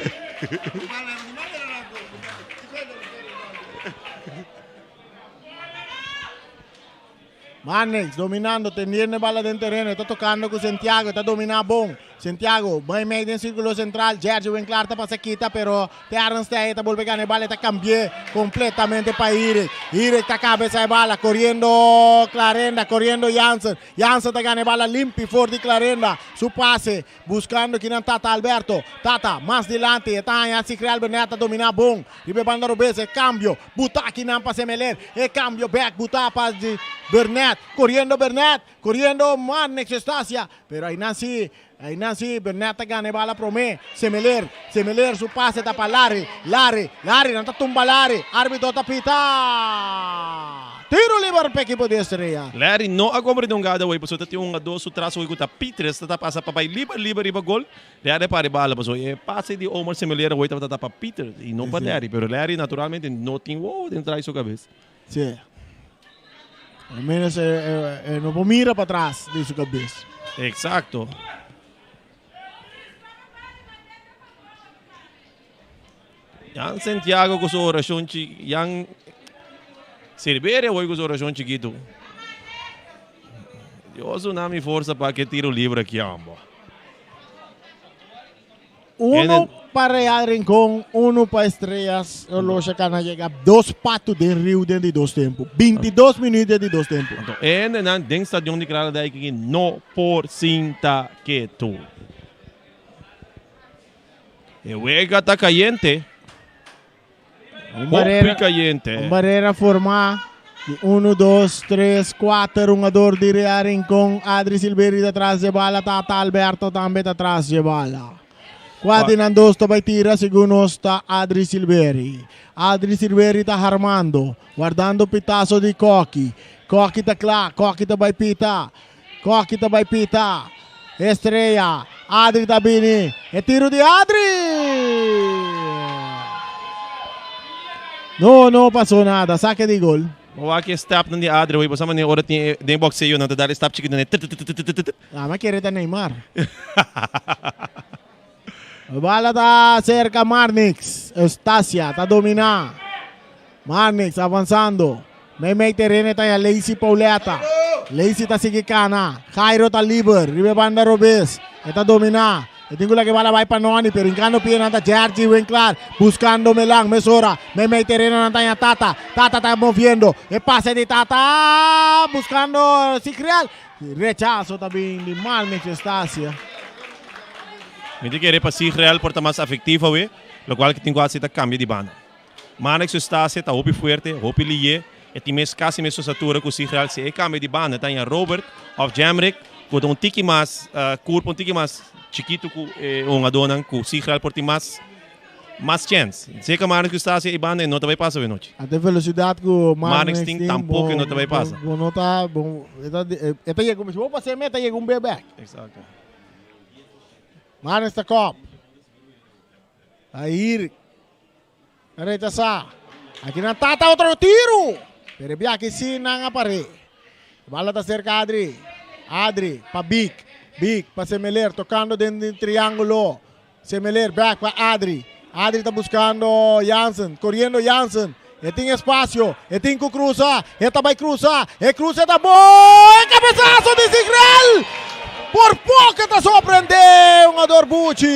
Marnix dominando, teniendo e bala den tereno, e ta tocando cu Santiago, e ta domina bon. Santiago, bai mei den circulo central, Jergy Winklaar ta pasa kita, pero Terrence Teye ta bolbe gana e bala, e ta cambi'e completamente pa Eric. Eric ta cabeza e bala, coriendo Clarenda, coriendo Jansen. Jansen ta gana e bala limpi for di Clarenda, su pase buscando kinan Tata Alberto. Tata mas dilanti, e ta haña Sigrel Burnett ta domina bon riba e banda robes, e cambio buta kinan pa Semeler, e cambio bek buta pa Burnett, coriendo Burnett, coriendo Marnix Estacia, pero aynan si, aynan si Burnett ta gana e bala prome, Semeler, Semeler su pase ta pa Larry, Larry, Larry, nan ta tumba Larry, arbitro ta pita tiro liber pa ekipo di Estrella. Larry no a comprende un gada wey pasobra ta tin un hungador su tras wey cu ta Pitres ta ta pasa pa bay liber liber riba gol, Larry a para e bala pasobra e pase di Omar Semeler wey tabata ta pa Pieter y no pa Larry, pero Larry naturalmente no tin wowo den tras di su cabes. Sí. Al menos e no por mira patras di su cabes. Exacto. Jan Santiago cu su oracion chi Jan Silveria hoy cu su oracion chikito. Dios duna mi forsa pa ke tiro libre aki ambo. Uno pa Real Rincon, uno pa Estrellas. Olosha cana llega dos pato den riu den di dos tempo. 22 minuut den di dos tempo. Anto hendenan den stadion di Kralendijk aki no por sinta ketu. E wega ta cayente. Un barrera, Hopi cayente. Un barrera formá di 1, 2, 3, 4 hungador di Real Rincon. Adri Silveri ta tras dje bala, Tata Alberto tambe ta tras dje bala. Kua di nan dos ta bai tira segun nos ta Adri Silveri. Adri Silveri ta harmando, wardando pitaso di Koki. Koki ta kla, Koki ta bai pita. Koki ta bai pita. Estrella. Adri ta bini. E tiro di Adri! No, no pasó nada. Saque di gol. Bo wak e stapnan di Adri hoy, bo sa manera ora tin e den boxeo nan ta dal e stap chikito nan e ttt. Ah, mi kere ta Neymar. Bala ta cerca Marnix. Eustacia ta domina. Marnix avanzando. Meimei tereno ta ya Lacey Pauletta. Lacey ta sigui cana. Jairo ta liber. Riba e banda robes. E ta domina. E tin cu laga e bala bay pa Noni, pero hincando pie nan ta Jergy Winklaar buscando Melan. Mesora meimei tereno nan ta ya Tata. Tata ta moviendo. E pase di Tata buscando Sigriel. Rechaso ta bin di Marnix Eustacia. Mi ta kere pa Sigriel por ta mas afectivo awe, locual cu tin cu haci ta cambia di banda. Marnix Eustacia ta hopi fuerte, hopi liye, e tin mes casi mesun statura cu Sigriel. Si e cambia di banda ta haña Robert of Jamrick cu ta un tiki mas curpa, un tiki mas chikito cu e hungadornan cu Sigriel por tin mas mas chens. Zeker Marnix Eustacia e banda e no ta bay pasa awe nochi. Ate velocidad cu Marnix tin tampoco e no ta bay pasa. Bo no ta, bo, e ta, e ta yega, si bo pasa e meta yega un be bek. Exacto. Marnix ta kop. Ahir. Rechasá. Aki nan tata otro tiru. Pero e biaha si nan a par'é. Bala ta serka Adri. Adri pa Big. Big pa Semeler tokando den di triángulo. Semeler bek pa Adri. Adri ta buskando Jansen. Koriendo Jansen. E tin espasio. E tin ku krusa. E ta bai krusa. E krusa ta bon. E kabesaso di Sigrel! Por poko e ta sorprendé hungador Buchi.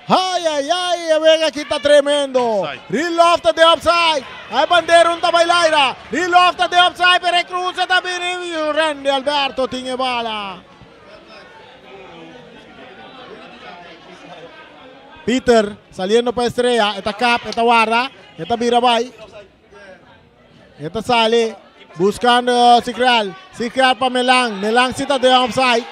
Ay ay ay e wega aki ta tremendo. Rilof ta den opside. Ay bandera un ta bai laira. Rilof ta den opside pero e cruce ta bini y Randy Alberto tin e bala. Peter saliendo pa Estrella e ta kap e ta warda e ta bira bai. E ta sali buscando Sikral. Sikral pa Melan. Melan si ta den offside.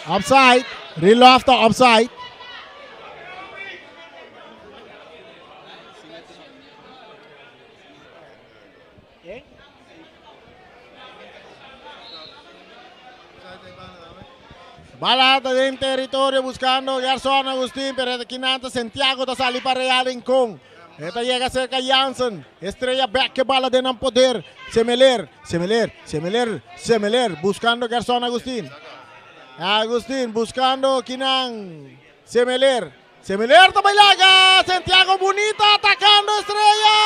Offside. Rilof ta offside. Bala ta den territorio buscando Gerson Agustin, pero aquí nanta Santiago ta sali pa Real Rincón. Eta llega cerca Jansen. Estrella back que bala den poder. Semeler, Semeler, Semeler, Semeler buscando Gerson Agustin. Agustin buscando Kinan. Semeler. Semeler ta bai laga. Santiago bunita atacando Estrella.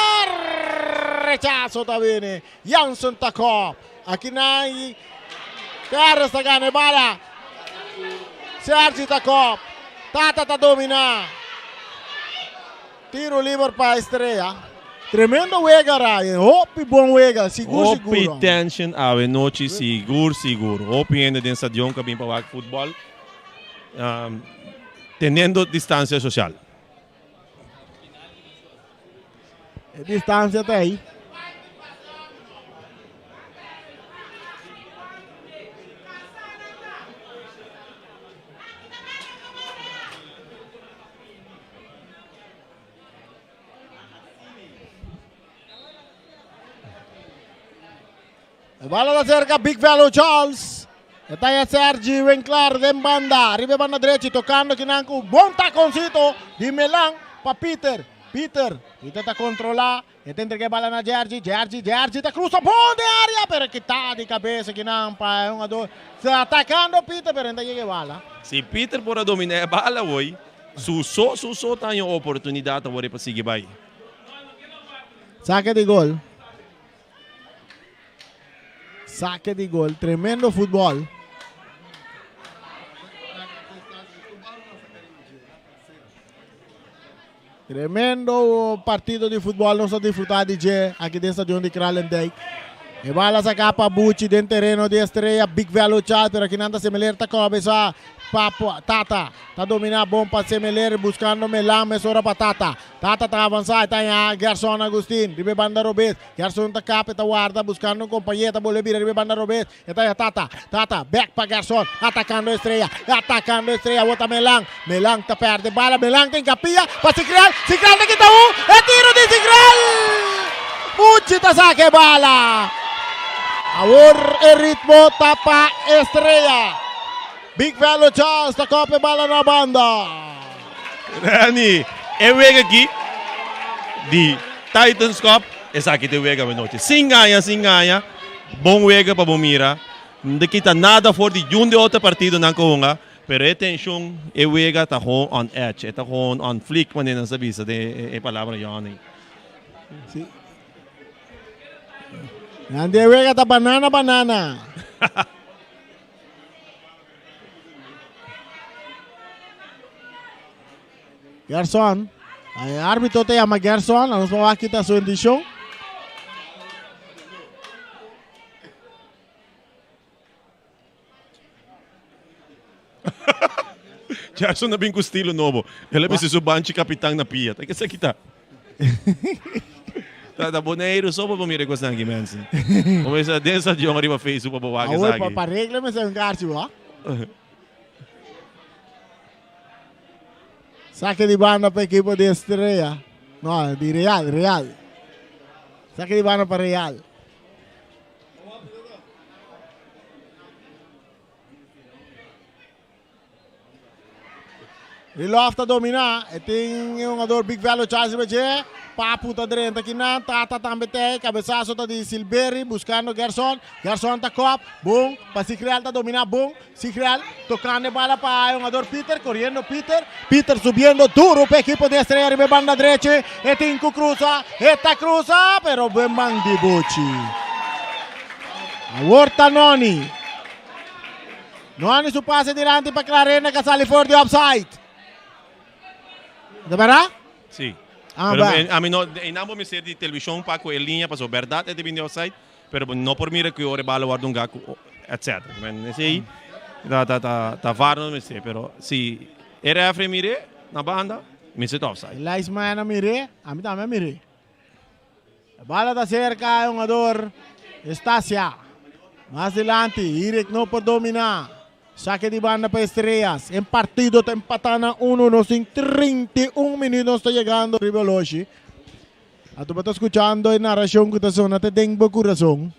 Rechazo ta bini. Jansen ta kop. Aki nan Perez ta gana e bala. Sergi ta kop. Tata ta domina. Tiro liber pa Estrella. Tremendo wega Ryan. Hopi bon wega. Sigur Hopi sigur. tension awe nochi sigur sigur. Hopi hende den stadion ka bin pa wak futbol. Um, teniendo distancia social. E distancia ta ahí. E bala ta cerca Big Velo Charles. E ta Sergi Winkler den banda. Riba banda drechi tocando kinan ku bon taconcito di Melan pa Peter. Peter. Peter ta controla. E ta entrega e bala na Jergy. Jergy, Jergy ta cruza bon den area. Pero kita di cabeza kinan pa e hungador. Sta atacando Peter pero no ta yega e bala. Si Peter por a domina e bala hoy, su so, su so ta haña oportunidad awor pa sigui bay. Saque di gol. Saque di gol. Tremendo futbol. Tremendo partido di futbol nos a disfruta di dje aki den stadion di Kralendijk. E bala saca pa Buchi den tereno di Estrella. Big Velo Chat, pero aki nan ta Semeler ta cabeza pa Tata. Ta domina bon pa Semeler buscando Melan mesora pa Tata. Tata ta avansa e ta haña Gerson Agustin riba e banda robes. Gerson ta kap e ta warda buskando un kompañé ta bolbe bira riba e banda robes. E ta haña Tata. Tata bek pa Gerson atakando Estrella. Atakando Estrella awor ta Melan. Melan ta perde bala. Melan ta inkapia pa Sigral. Sigral ta kita un. E tiro di Sigral! Muchi ta saka e bala. Awor e ritmo ta pa Estrella. Big Velo Charles ta kop e bala na banda. Rani, e wega aki di Titans Cup, esaki ta e wega anochi. Sin gaña, sin gaña, bon wega pa bo mira. No ta kita nada for di yun di otro partidonan ku hunga, pero e tenshon, e wega ta gewoon on edge, e ta gewoon on fleek, manera nan sa bisa den e palabra yòn ei. Si. Nan di e wega ta banana banana. Gerson. E árbitro te llama Gerson. Vamos a quitar su bendición. Gerson a bin ku stilo nobo. El a bisti su banchi kapitan na pia. Ta esaki ta. Ta ta Boneiru so pa bo mira e kosnan aki mensen. Bo mester den stadion ariba Facebook pa bo wak Awor esaki. pa regla mester un karchi bo. Sake di banda pa ekipo di Estrella. No, di Real, Real. Sake di banda pa Real. Rilof ta domina. E tin e hungador Big Velo Charles riba dje. Papu ta drenta kinan. Tata tambe tei. Cabezazo ta di Silberi buscando Gerson. Gerson ta kop. Bon. Pa Sigreal ta domina. Bon. Sigreal tocando e bala pa e hungador Peter. Corriendo Peter. Peter subiendo duro pa equipo di Estrella riba e banda drechi. E tin cu cruza. E ta cruza pero buen man di Buchi. Awor ta Noni. Noni su pase dilanti pa Clarenda que sali for di offside. De verdad? Sí. Ah, pero ba. a mi no, e nambo mi ser di televisión pa cu e linea paso verdad e te bini offside, pero no por mira cu ora e bala word un gaku, etc. Men esey ta ta ta ta VAR no mester, pero si e referee mire na banda, mester ta offside. Elias Maya mire, a mi tambe mire. Bala ta cerca e hungador Estacia. Mas dilanti, Irik no por domina. Saque di banda pa Estrellas. En partido ta empata na 1. Nos tin 31 minuut nos ta llegando riba oloshi. Ato bo ta escuchando e narracion cu ta sona te den bo corazon.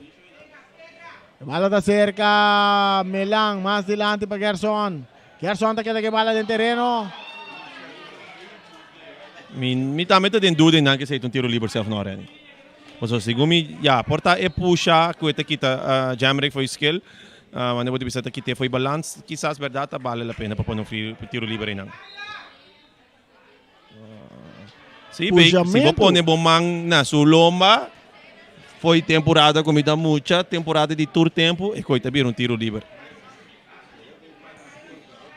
Bala ta cerca Melan, mas dilanti pa Gerson. Gerson ta keda ke bala den tereno. Mi, mi tambe ta den duda einan ke esei ta un tiro liber sef no, Renny. Pasobra segun mi, ya, por ta e pusha ku e ta kita uh, Jamrick for e skill. Wanneer bo ta bisa ta kit'é fo'i balans, kisas bèrdat ta bale la pena pa pone un free tiro liber einan. Sí, bey, si bo pone bo man na su lomba, fo'i temporada ku mi ta mucha, temporada di tur tempu, e koi ta bira un tiro liber.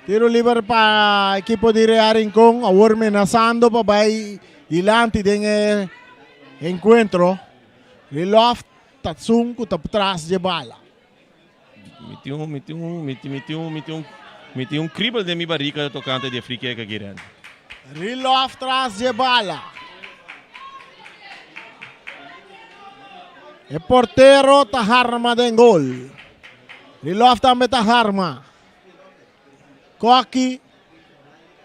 Tiro liber pa ekipo di Real Rincon, awor menasando pa bai dilanti den e enkuentro. Rilof ta esun ku ta tras dje bala. Mi tin un, mi tin un, mi tin, mi tin un, mi tin un, mi tin un kribel den mi barika tokante di e free kick aki, Randy. Rilof tras dje bala. E portero ta harma den gol. Rilof tambe ta harma. Koki,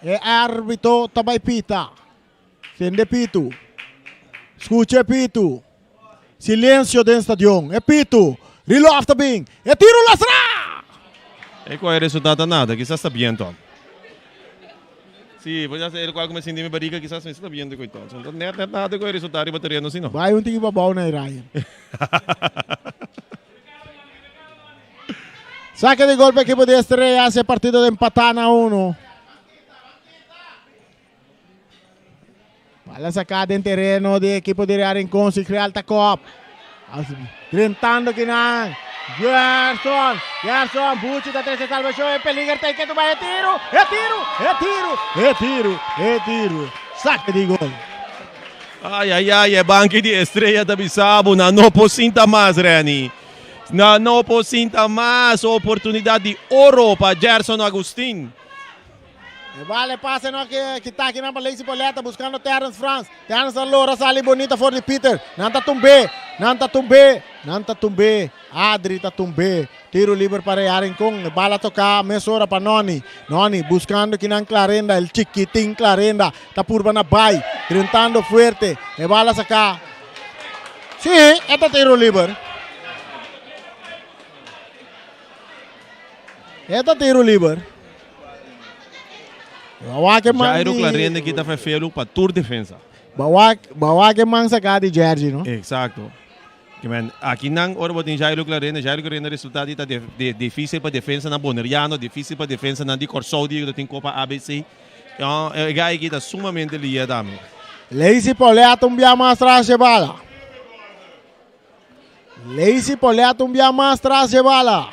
e arbitro ta bai pita. Tende pitu. Skucha e pitu. Silencio den stadion. E pitu. Rilof ta bin. E tiro lastra! E ku e resultado ta nada, kisas ta biento. Si, por e lokual ku mi sinti mi barika kisas mester ta biento ku ito. So no ta net net nada ku e resultado riba tereno si no. Bai un tiki pabou na e Ryan. Sake di gol pa ekipo di Estrellas e partido ta empatá na uno. Bala saká den tereno di ekipo di Real Rincon, si Real ta kop. Drentando kinan. Gerson, Gerson, Buchi ta trese salvashon, e peliger ta iketu bai e tiru, e tiru, e tiru, e tiru, e tiru. Sake di gol. Ai ai ai, e banki di Estrella ta bisa bo, nan no por sinta mas, Renny. Nan no por sinta mas. Oportunidad di oro pa Gerson Agustin. E bala e pase no ke kita akinan pa Lacey Pauletta buscando Terence Frans. Terence a lora sali bonita for di Peter. Nan ta tumbe, nan ta tumbe, nan ta tumbe. Adri ta tumbe. Tiro liber pa Real Rincon. E bala toca mesora pa Noni. Noni buscando kinan Clarenda, el chiquitin Clarenda. Ta purba na bay, drentando fuerte. E bala saca. Si, e ta tiro liber. E ta tiro liber. Bawak e man Jairo di... Clarende kita ferfelu pa tur defensa. Bawak, bawak e man saká di jersey, no? Exacto. Ke men, aki nan ora bo tin Jairo Clarende, Jairo Clarende resulta di ta de, de, dificil pa defensa nan Boneriano, dificil pa defensa nan di Kòrsou di ku ta tin Copa ABC. No, e guy aki ta sumamente lier tambe. Lazy Paulette un bia mas tras dje bala. Lazy Paulette un bia mas tras dje bala.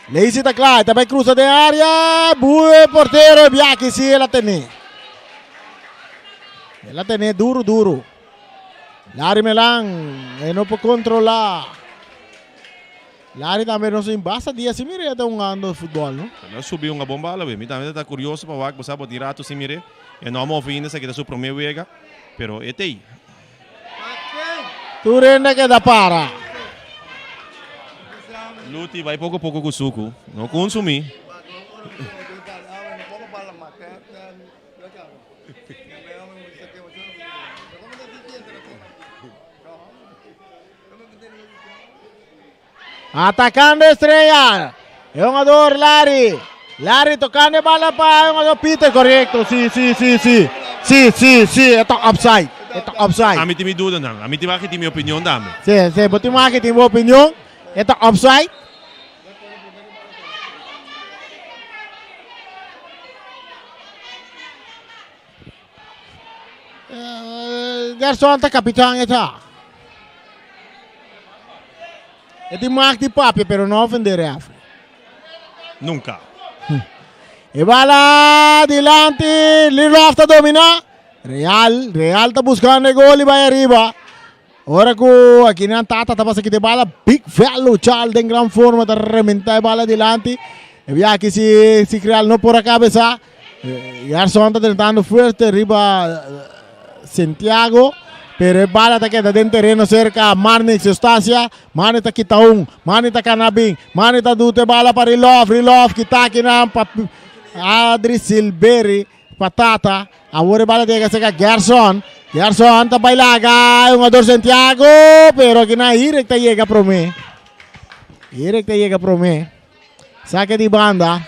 Lazy ta kla, e ta bai cruza den area. Bue portero e bia aki si el a tene. El a tene duro duro. Larry Melan, e no por controla. Larry tambe no sin basta dia sin mira ya ta hungando futbol, no? El a subi un bon bala, we. Mi tambe ta curioso pa wak, bo sa bo tin rato sin mir'é. E no a move ainda, esaki ta su prome wega, pero e t'ei. Tur hende keda para. Luti bai poko poko ku suku, no kunsumí. Atacando Estrella. E hungador Larry. Larry tocando e bala pa e hungador Peter. Correcto. Si, si, si, si. Si, si, si. E ta offside. E ta offside. Ami tin mi dudanan. Ami tin wak tin mi opinion tambe. Si, si. Bo tin wak tin bo opinion. E ta offside. Gerson ta kapitan e ta. E tin mak di papia pero no ofende refri. Nunca. E bala dilanti, Lirof ta domina. Real, Real ta buscando e gol y bai ariba. Ora cu aki nan Tata ta pasa kita e bala, Big Velo Chal den gran forma ta rementa e bala dilanti. E bia aki si, si Real no por a cabeza. Gerson ta tentando fuerte riba Santiago, pero e bala ta keda den tereno cerca Marnix Eustacia. Marnix ta kita un, Marnix ta cana bin, Marnix ta duta e bala pa Rilov, Rilov kita akinan pa Adri Silberi, pa Tata. Awor e bala ta yega cerca Gerson, Gerson ta bai laga e hungador Santiago, pero akinan Irek ta yega prome. Irek ta yega prome. Sake di banda.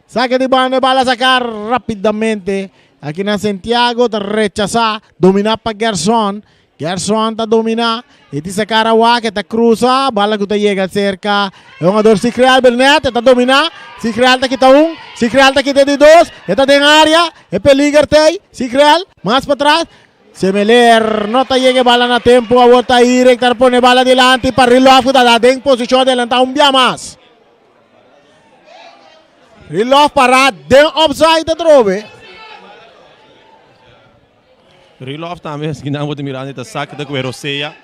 Sake di banda e bala saca rapidamente. Aki na Santiago ta rechasa. Domina pa Gerson. Gerson ta domina. E tin sacar awa que ta cruza. Bala que ta llega cerca. E jugador Sigreal Bernet ta domina. Sigreal ta kita un. Sigreal ta kita di dos. E ta den área. E peliger tei. Sigreal mas para atrás. Semeler no ta llega bala na tempo. Awor ta Irek ta pone bala dilanti pa Rilof ta da den posicion adelanta un bia mas. Rilof para den offside atrobe. Rilof tambe esaki nan bo ta mirando ta sak ta kue rosea.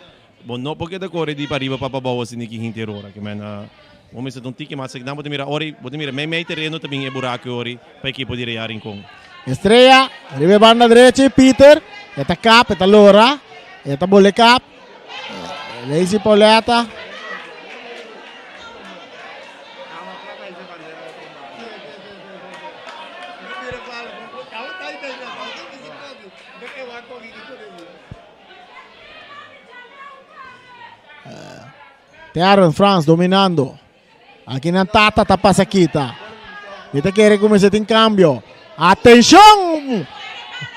Bo no por keda kore di pariba pa pabou asina ki henter ora. Ke men bo mester ta un tiki mas. Esaki nan bo ta mira ora bo ta mira mei mei tereno ta bin e buraku ori pa ekipo di Real Rincon. Estrella riba e banda drechi Peter e ta kap e ta lora e ta bole kap Lazy Pauletta. Terren Frans dominando. Aki nan Tata ta pasa kita. Mi ta kere kuminsá tin kambio. Atenshon!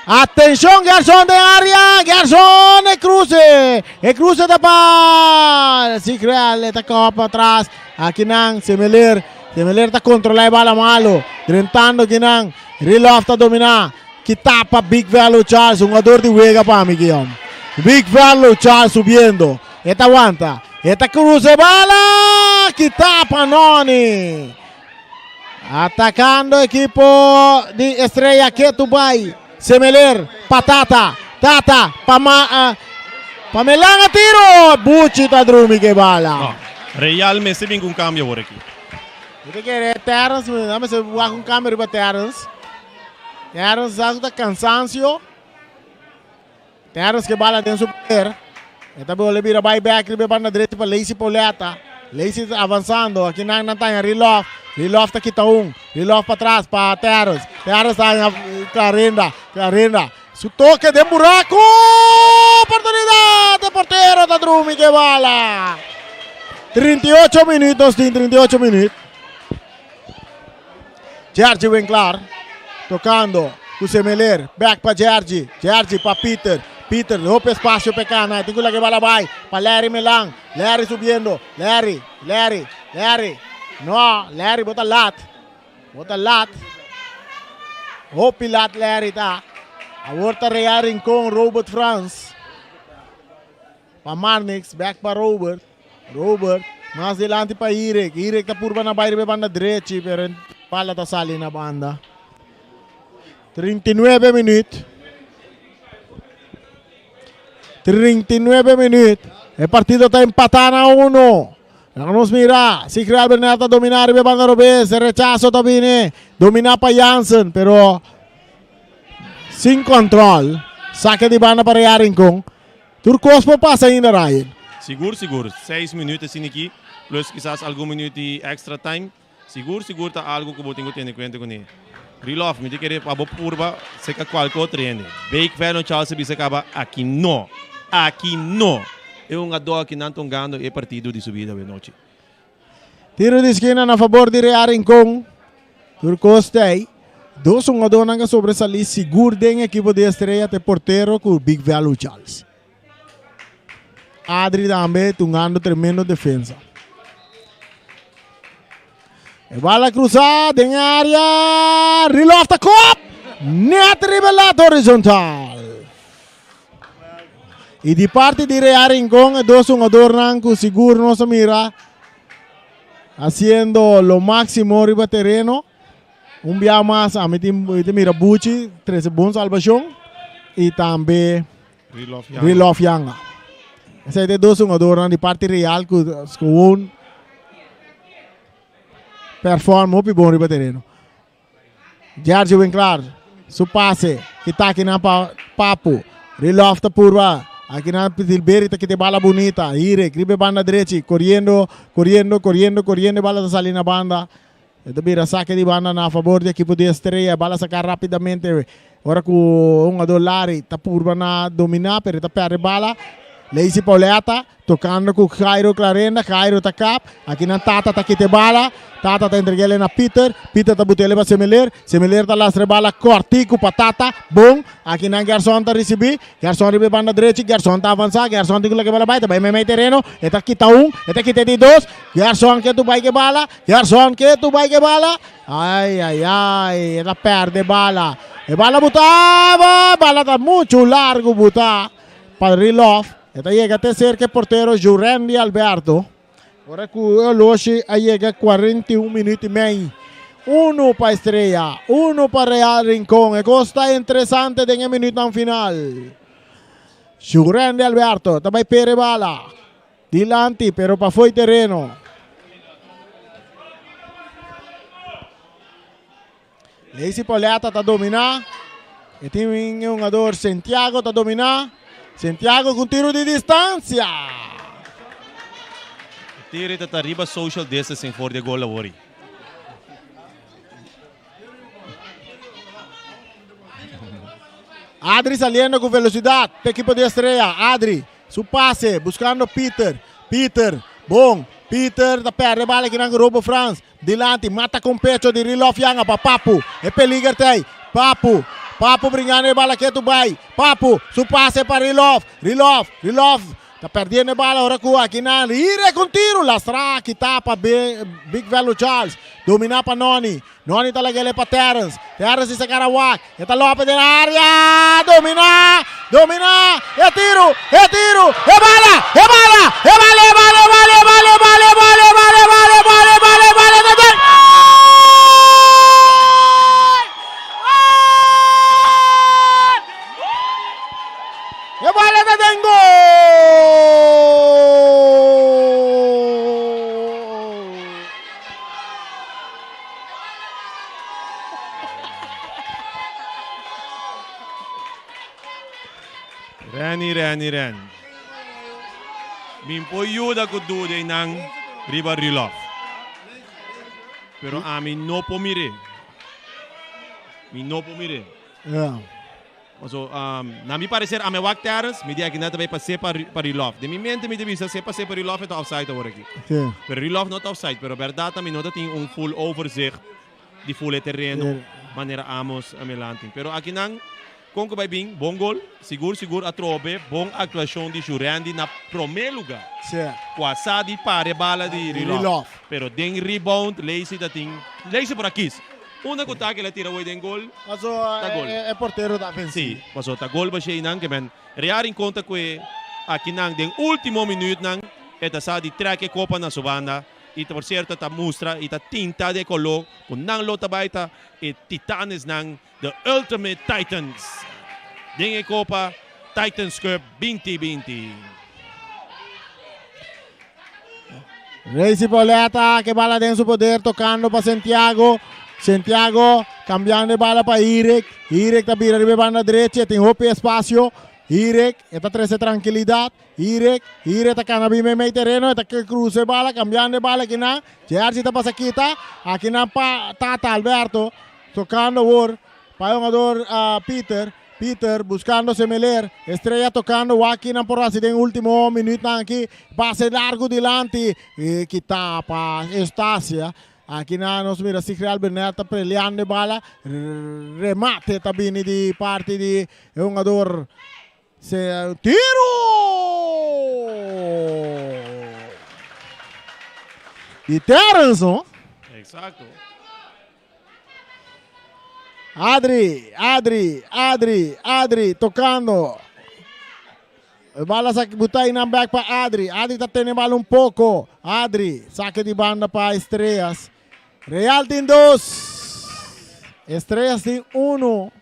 Atenshon Gerson den área! Gerson e kruse! E kruse ta pa Sigreal e ta kòp atras. Aki nan Semeler. Semeler ta kontrolá e bala malo. Drentando kinan. Rilof ta dominá. Ki tapa Big Velo Charles, hungador di wega pa mi, Guillaume. Big Velo Charles subiendo. E ta wanta. E ta cruza e bala. Ki tapa Noni. Atacando equipo di Estrella Ketubay. Semeler, Patata, Tata, pa ma, pa Melanga tiro. Buchi ta drumi ke bala. No, Real mester bin ku un kambio awor aki. Mi ta kere Terrence, mi mester wak un kambio riba Terrence. Terrence sa ku ta kansansio. Terrence ke bala den su poder. E ta bole bira bai bek riba e banda drechi pa Lacey Pauletta. Lacey ta avansando. Aki nan nan ta haña Rilof. Rilof ta kita un. Rilof patras pa Terrence. Terrence ta haña Clarinda. Clarinda su toke den buraku. Oportunidat! E portero ta drumi ke bala. 38 minuut nos tin 38 minuut. Jergy Winklaar tocando cu Semeler. Back pa Jergy. Jergy pa Peter. Peter hopi espacio pa e cana. E tin cu laga e bala bay pa Larry Melan. Larry subiendo. Larry, Larry, Larry. No, Larry bo ta lat. Bo ta lat. Hopi lat Larry ta. Awor ta Real Rincon, Robert Frans. Pa Marnix, back pa Robert. Robert, mas dilanti pa Irek. Irek ta purba na bai riba e banda drechi, pero e bala ta sali na banda. 39 minuut. 39 minuut. E partido ta empatá na uno. Laga nos mira. Sigrid Albernel ta dominá riba e banda robes. E rechazo ta bini. Dominá pa Jansen, pero sin control. Sake di banda pa Real Rincon. Tur kos por pasa ainda, Ryan. Sigur sigur, seis minuut asina aki, plus kisas algun minuut di extra time, sigur sigur ta algo ku bo tin ku tene kuenta kuné. Rilof, mi ta kere pa bo purba seka kualke otro hende. Bake Vernon Charles a bisa kaba, aki no! Aki no! E hungadó aki nan ta hungando e partido di su bida awe nochi. Tiro di skina na fabor di Real Rincon. Tur kos ta ei. Dos hungadónan a sobresalí sigur den ekipo di Estrella ta e portero ku Big Velu Charles. Adri tambe tungando tremendo defensa. E bala krusá den área. Rilof ta kop! Net riba e lat horizontal. Y di parti di Real Rincon e dos hungadornan cu sigur nos a mira haciendo lo maximo riba tereno. Un bia mas ami tin mi mira Buchi trece bon salvacion y tambe Rilof Yanga. Esey ta e dos hungadornan di parti Real cu gewoon perform hopi bon riba tereno. Jergy Winklaar su pase kita akinan pa Papu. Rilof ta purba. Akinan Tilberi ta kita e bala bunita. Hirek riba e banda drechi. Koriendo, koriendo, koriendo, koriendo e bala ta sali na banda. E ta bira sake di banda na fabor di ekipo di Estrella. E bala saka rapidamente ora ku hungador Larry ta purba na domina pero e ta perde bala. Lacey Pauletta tocando cu Jairo Clarenda. Jairo ta kap. Aki nan Tata ta kita e bala. Tata ta entreg'ele na Peter. Peter ta but'ele pa Semeler. Semeler ta lastra e bala cortico pa Tata. Bon. Aki nan Gerson ta ricibi. Gerson riba e banda drechi. Gerson ta avansa. Gerson tin cu laga e bala bai. Ta bai meimei tereno. E ta kita un. E ta kita e di dos. Gerson ke tu bai ke bala. Gerson ke tu bai ke bala. Ai ai ai. E ta perde bala. E bala buta. Bala ta mucho largo buta pa Rilof. E ta yega te cerca e portero Jurendi Alberto. Ora cu e oloshi a yega 41 minuut y mei. Uno pa Estrella, uno pa Real Rincon. E cos ta interesante den e minuutnan final. Jurendi Alberto ta bay pere bala. Dilanti pero pafo e tereno. Lacey Pauletta ta domina. E tin un hungador Santiago ta domina. Santiago cu un tiro di distancia. Tiro ta riba social distancing for di gol awor. Adri saliendo cu velocidad pa equipo di Estrella. Adri, su pase buscando Peter. Peter, bon. Peter ta perde bala akinan cu Robo Frans. Dilanti, mata con pecho di Rilof Yanga pa Papu. E peliger ta ey. Papu, Papu bringando e bala ketu bay. Papu, su pase pa Rilof. Rilof, Rilof ta perdiendo e bala ora cu akinan Hire cu un tiro. Lastra kita pa Big Velo Charles. Domina pa Noni. Noni ta lag'ele pa Terrence. Terrence di sacar a wak. E ta lope den area. Domina! Domina! E tiro! E tiro! E bala! E bala! E bala! E bala! E bala! E bala! E bala! E bala! E bala! E bala! E bala! E bala! E bala! Ta den! Gol! E bala ta den gol! Renny, Renny, Renny. Mi por yuda ku duda einan riba Rilof. Pero ami no por mir'é. Mi no por mir'é. Ja. Paso, na mi parecer ami a wak Terrence, mi di aki nan ta bay pa sepa pa Rilof. Den mi mente mi ta bisa sepa sepa Rilof e ta offside awor aki. Sí. Pero Rilof no ta offside, pero berdad ami no ta tin un full overzicht di full e tereno manera Amos a melantin. Pero aki nan con cu bay bin bon gol, sigur sigur atrobe bon actuacion di Jurandy na prome lugar. Sí. Cu a sa di para e bala di Rilof. Rilof. Pero den rebound Lacey ta tin, Lacey por a kiss. Unda ku ta kila tira away den gol, Paso ta gol. e portero ta vencí. Sí, paso ta gol bashé einan ke men Real Rincon ta kue akinan den ultimo minuutnan e ta sa di trek e kopa na su banda i por sierto ta mustra i ta tinta di e koló ku nan lo ta bai ta e titanesnan, the ultimate titans den e kopa Titans Cup 2020. Reisi Pauletta ke bala den su poder tocando pa Santiago. Santiago cambiando e bala pa Irek. Irek ta bira riba e banda drechi. E tin hopi espacio. Irek e ta trece tranquilidad. Irek, Irek ta cana bin meimei tereno. E ta cruza e bala cambiando e bala akinan. Jersey ta pasa kita. Akinan pa Tata Alberto tocando awor pa e hungador Peter. Peter buscando Semeler. Estrella tocando wak kinan por haci den ultimo minuutnan aki. Pase largo dilanti y kita pa Eustacia. Aki nan nos mira Sigrial Burnett ta peleando e bala. Remate ta bini di parti di e hungador. Se tiro! Di Terrence, no? Exacto. Adri, Adri, Adri, Adri tocando. E bala sa buta nan back pa Adri. Adri ta tene bala un poco. Adri, saque di banda pa Estrellas. Real tin dos. Estrellas tin uno.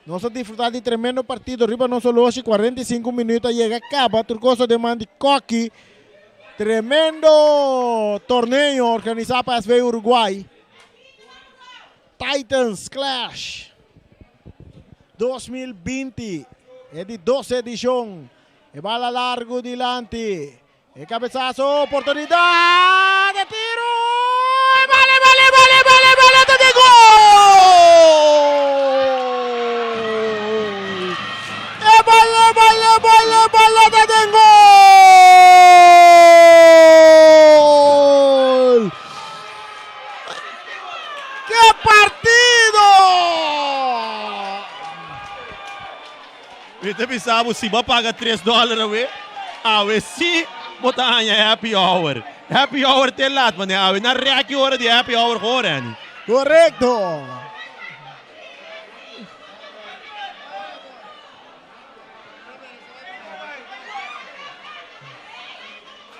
Nos a disfruta di tremendo partido riba nos oloshi. 45 minuut a yega caba. Tur cosa den man di Koki. Tremendo torneo organisa pa SV Uruguay. Titans Clash 2020, e di dos edicion. E bala largo dilanti. E cabezazo, oportunidad, e tiro! E bala, e bala, e bala, e bala, e bala, ta den gol! E bala, e bala, e bala, e bala, ta den gol! Mi ta bisa bo si bo a paga tres dòler awe, awe si bo ta haña happy hour. Happy hour te lat, manera awe na rèki ora di happy hour hoor, Andy. Korekto.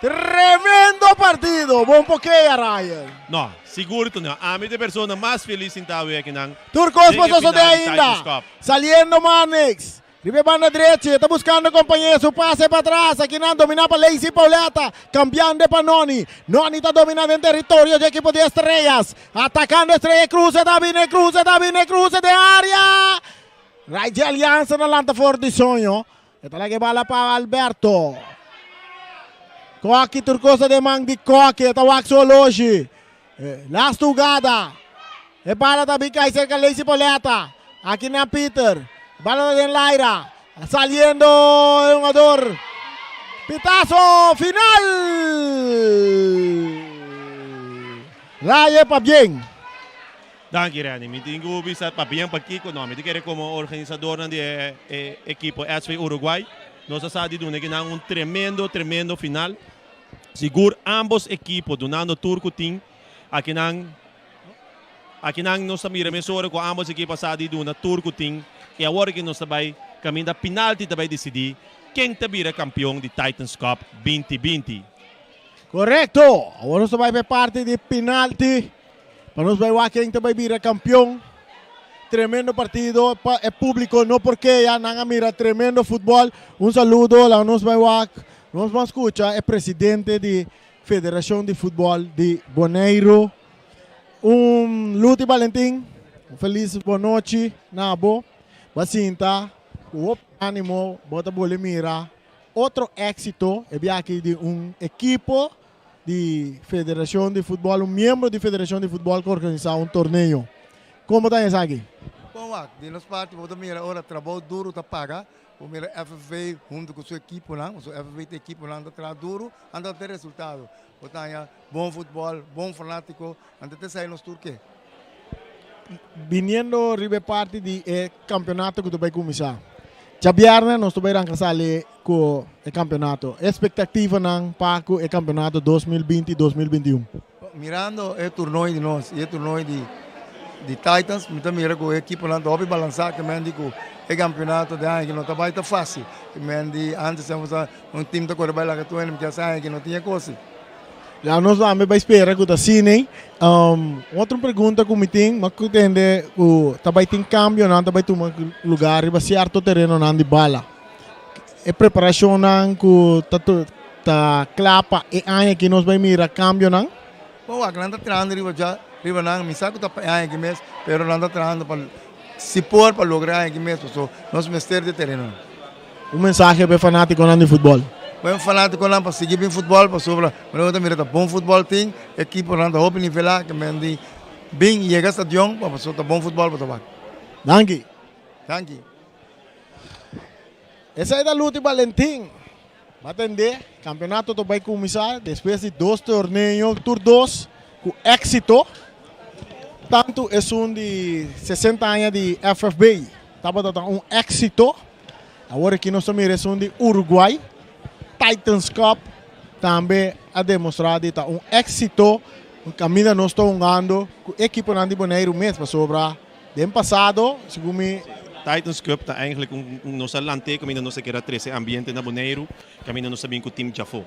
Tremendo partido! Bon pokea, Ryan. No, sigur tu no. Ami ta e persona mas felis sinta awe akinan. Tur kos Den por e sosode final di ainda. Titans Cup. Saliendo Marnix. Riba e banda drechi, e ta buskando kompañero. Su pase pa atras. Akinan dominá pa Lacey Pauletta. Kambiando pa Noni. Noni ta dominá den teritorio dje ekipo di Estrellas. Atakando Estrella. E kruse ta bini, e kruse ta bini, e kruse den área. Right dje Alianza na lanta for di soño. E ta laga e bala pa Alberto. Koki tur kos ta den man di Koki. E ta wak su oloshi. Laatste hugada. E bala ta bin kai serka Lacey Pauletta. Aki na Peter. Bala ta den laira. Saliendo e hungador. Pitazo final! Raye pabien. Danki Renny, mi tin ku bisa pabien pakiko, no, mi ta kere komo organisadornan di e e ekipo SV Uruguay, nos a sa di duna kinan un tremendo tremendo final, sigur ambos ekipo dunando tur ku tin, akinan akinan nos ta mira mesora ku ambos ekipo a sa di duna tur ku tin i awor aki nos ta bai kaminda pinalti ta bai disidí ken ta bira kampion di Titans Cup 2020. Korekto! Awor nos ta bai pa e parti di pinalti. Pa nos bai wak ken ta bai bira kampion. Tremendo partido pa e publico no por kea, nan a mira tremendo futbol. Un saludo, laga nos bai wak, nos ban skucha e presidente di Federashon di Futbol di Boneiru. Un Luti Balentin, un felis bonochi na bo. Bo a sinta ku hopi animo, bo ta bole mira otro éxito e biaha aki di un ekipo di Federacion di Futbol, un miembro di Federacion di Futbol cu organisa un torneo. Como ta esaki? Bon wak, di nos parti bo ta mira ora trabou duro ta paga, bo mira FFV hunto cu su ekiponan, pasobra FFV ta ekiponan ta traha duro, anto ta tin resultado. Bo ta haña bon futbol, bon fanatico, anto ta esei nos tur ke. Biniendo riba e parti di e campeonato cu ta bay cuminsa. Djabierne nos ta bay ranca sali cu e campeonato. E expectativanan pa cu e campeonato 2020, 2021. Mirando e toernooi di nos y e toernooi di di Titans, mi ta mira cu e ekiponan ta hopi balansa, ke men di cu e campeonato den aña aki no ta bay ta facil. Ke men di antes semper un team ta core bay laga tur hende, mi kier sa aña aki no tin e cosi. Ya nos tambe bai spera ku ta asina ei. Un otro pregunta ku mi tin, mi a tende ku ta bai tin kambionan ta bai tuma lugar riba sierto terenonan di bala. E preparashonnan ku ta ta kla pa e aña aki nos bai mira kambionan? Bon wak, nan ta trahando riba dja, riba nan. Mi sa ku ta pa e aña aki mes, pero nan ta trahando pa si por pa logra e aña aki mes, pasobra nos mester di e terenonan. Un mensahe pa e fanatikonan di futbòl. Buen fanatikonan pa sigui bin futbòl pasobra manera bo ta mira ta bon futbòl tin, ekiponan ta hopi nivelá ke men di bin yega stadion pa pasobra ta bon futbòl bo ta wak. Danki. Danki. Esei ta Luti Balentin. Bo a tende, kampeonato ta bai kuminsá despues di dos torneo, tur dos ku éksito. Tantu esun di 60 aña di FFB tabata ta un éksito. Awor aki nos ta mira esun di Uruguay, Titans Cup, tambe a demostrá di ta un éksito kaminda nos ta hungando ku ekiponan di Boneiru mes pasobra den pasado segun mi. Titans Cup ta eigenlijk un nos a lant'é kaminda nos a kere a trese ambiente na Boneiru kaminda nos ta bin ku tim djafó.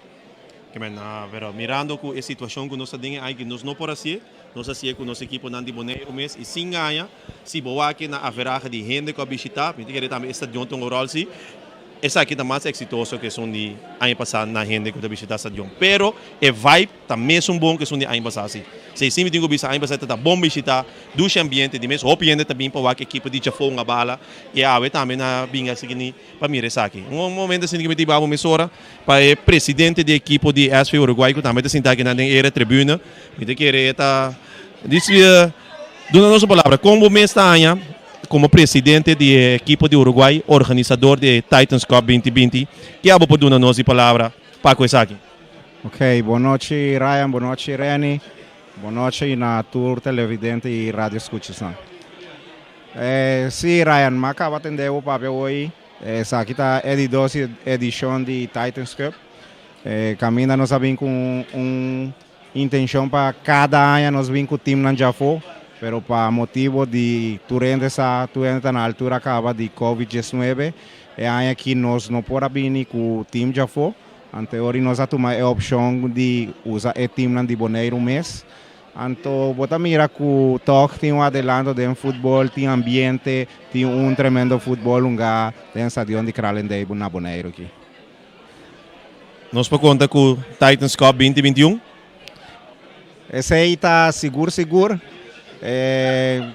Pero mirando ku e situashon ku nos ta den e aña nos no por hasié. Nos a si'e ku nos ekiponan di Boneiru mes i sin gaña, si bo wak na averahe di hende ku a bishitá, mi ta kere tambe e stadion ta un ròl si, esaki ta mas eksitoso ku esun di aña pasá na hende ku ta bishitá stadion. Pero e vibe ta mesun bon ku esun di aña pasá si. Si si mi tin ku bisa aña pasá ta ta bon bishitá, dushi ambiente, di mes hopi hende ta bin pa wak ekipo di djafó un a bala i awe tambe nan a bin asina pa mira esaki. Un momento asina ku mi ta hiba bo mesora pa e presidente di ekipo di SV Uruguay ku tambe ta sinta akinan den era tribuna. Mi ta kere e ta dici duna nos un palabra. Kon bo mes ta haña komo presidente di e ekipo di Uruguay, organisador di e Titans Cup 2020, ke abo por duna nos di palabra pa ku esaki? Ok, bon nochi Ryan, bon nochi Renny, bon nochi na tur televidente y radio escuchasnan. Eh, si Ryan, m'a caba tende bo papia hoy. Esaki ta e di dos edishon di Titans Cup. Kaminda nos a bin ku un Intencion pa cada aña nos bin cu teamnan djafo, pero pa motibo di tur hende sa, tur hende ta na altura caba di Covid 19, e aña aki nos no por a bini cu team djafo, anteori nos a tuma e opcion di usa e teamnan di Boneiru mes. Anto bo ta mira cu tog tin un adelanto den futbol, tin ambiente, tin un tremendo futbol hunga den stadion di Kralendijk na Boneiru aki. Nos por konta ku Titans Cup 2021? Esei ta sigur sigur.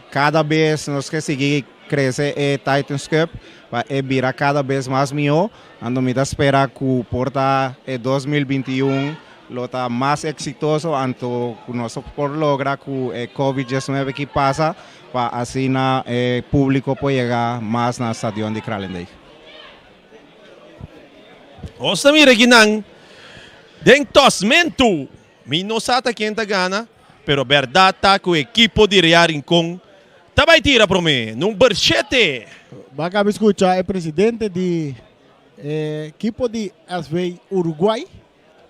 Kada bes nos ke sigui krese e Titans Cup pa e bira kada bes mas mihó. Anto mi ta spera ku por ta e 2021 lo ta mas eksitoso anto ku nos por logra ku e Covid 19 ki pasa pa asina e públiko por yega mas na stadion di Kralendijk. Nos ta mira kinan den tosmentu. Mi no sa ta ken ta gana, pero berdad ta cu ekipo di Real Rincon ta bay tira prome. Number shete. Bo a caba scucha e presidente di e ekipo di SV Uruguay,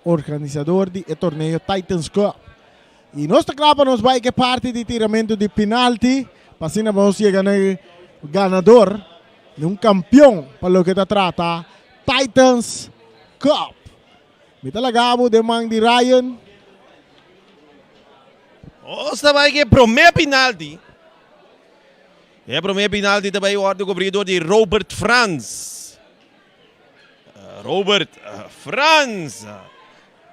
organisador di e torneo Titans Cup. Y nos ta cla pa nos bay ke parti di tiramento di penalti, pa asina nos yega na e ganador. Di un kampion pa loke ta trata Titans Cup. Mi ta laga bo den man di Ryan. Nos ta bai ku e promé pinalti. E promé pinalti ta bai wòrdu kubrí dor di Robert Frans. Robert Frans.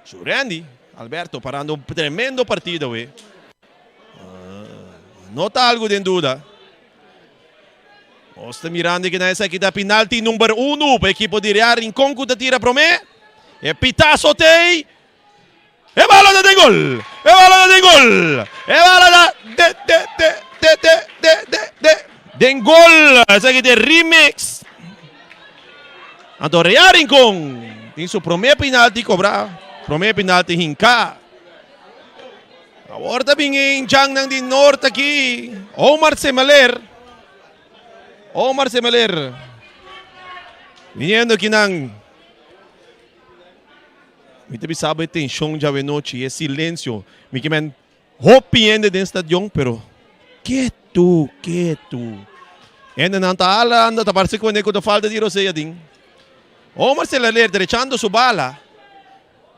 Shurendi Alberto parando un tremendo partido awe. No ta algu den duda. Nos ta mirando ki na esaki ta pinalti number unu pa ekipo di Real Rincon ku ta tira promé. E pitazo tei. E bala ta den gol! E bala ta den gol! E bala ta de de de de de de de de den gol! Esaki ta e remix. Anto Real Rincon tin su promé pinalti kobrá, promé pinalti hinká. Awor ta bin e hinchangnan di Noord aki. Omar Semeler. Omar Semeler. Viniendo akinan. Mi ta bisa bo e tenshon djawe nochi, e silensio. Mi ke men hopi hende den stadion, pero ketu, ketu. Hendenan ta halando, ta parse ku ta falta di rosea din. Omar Semeler drechando su bala.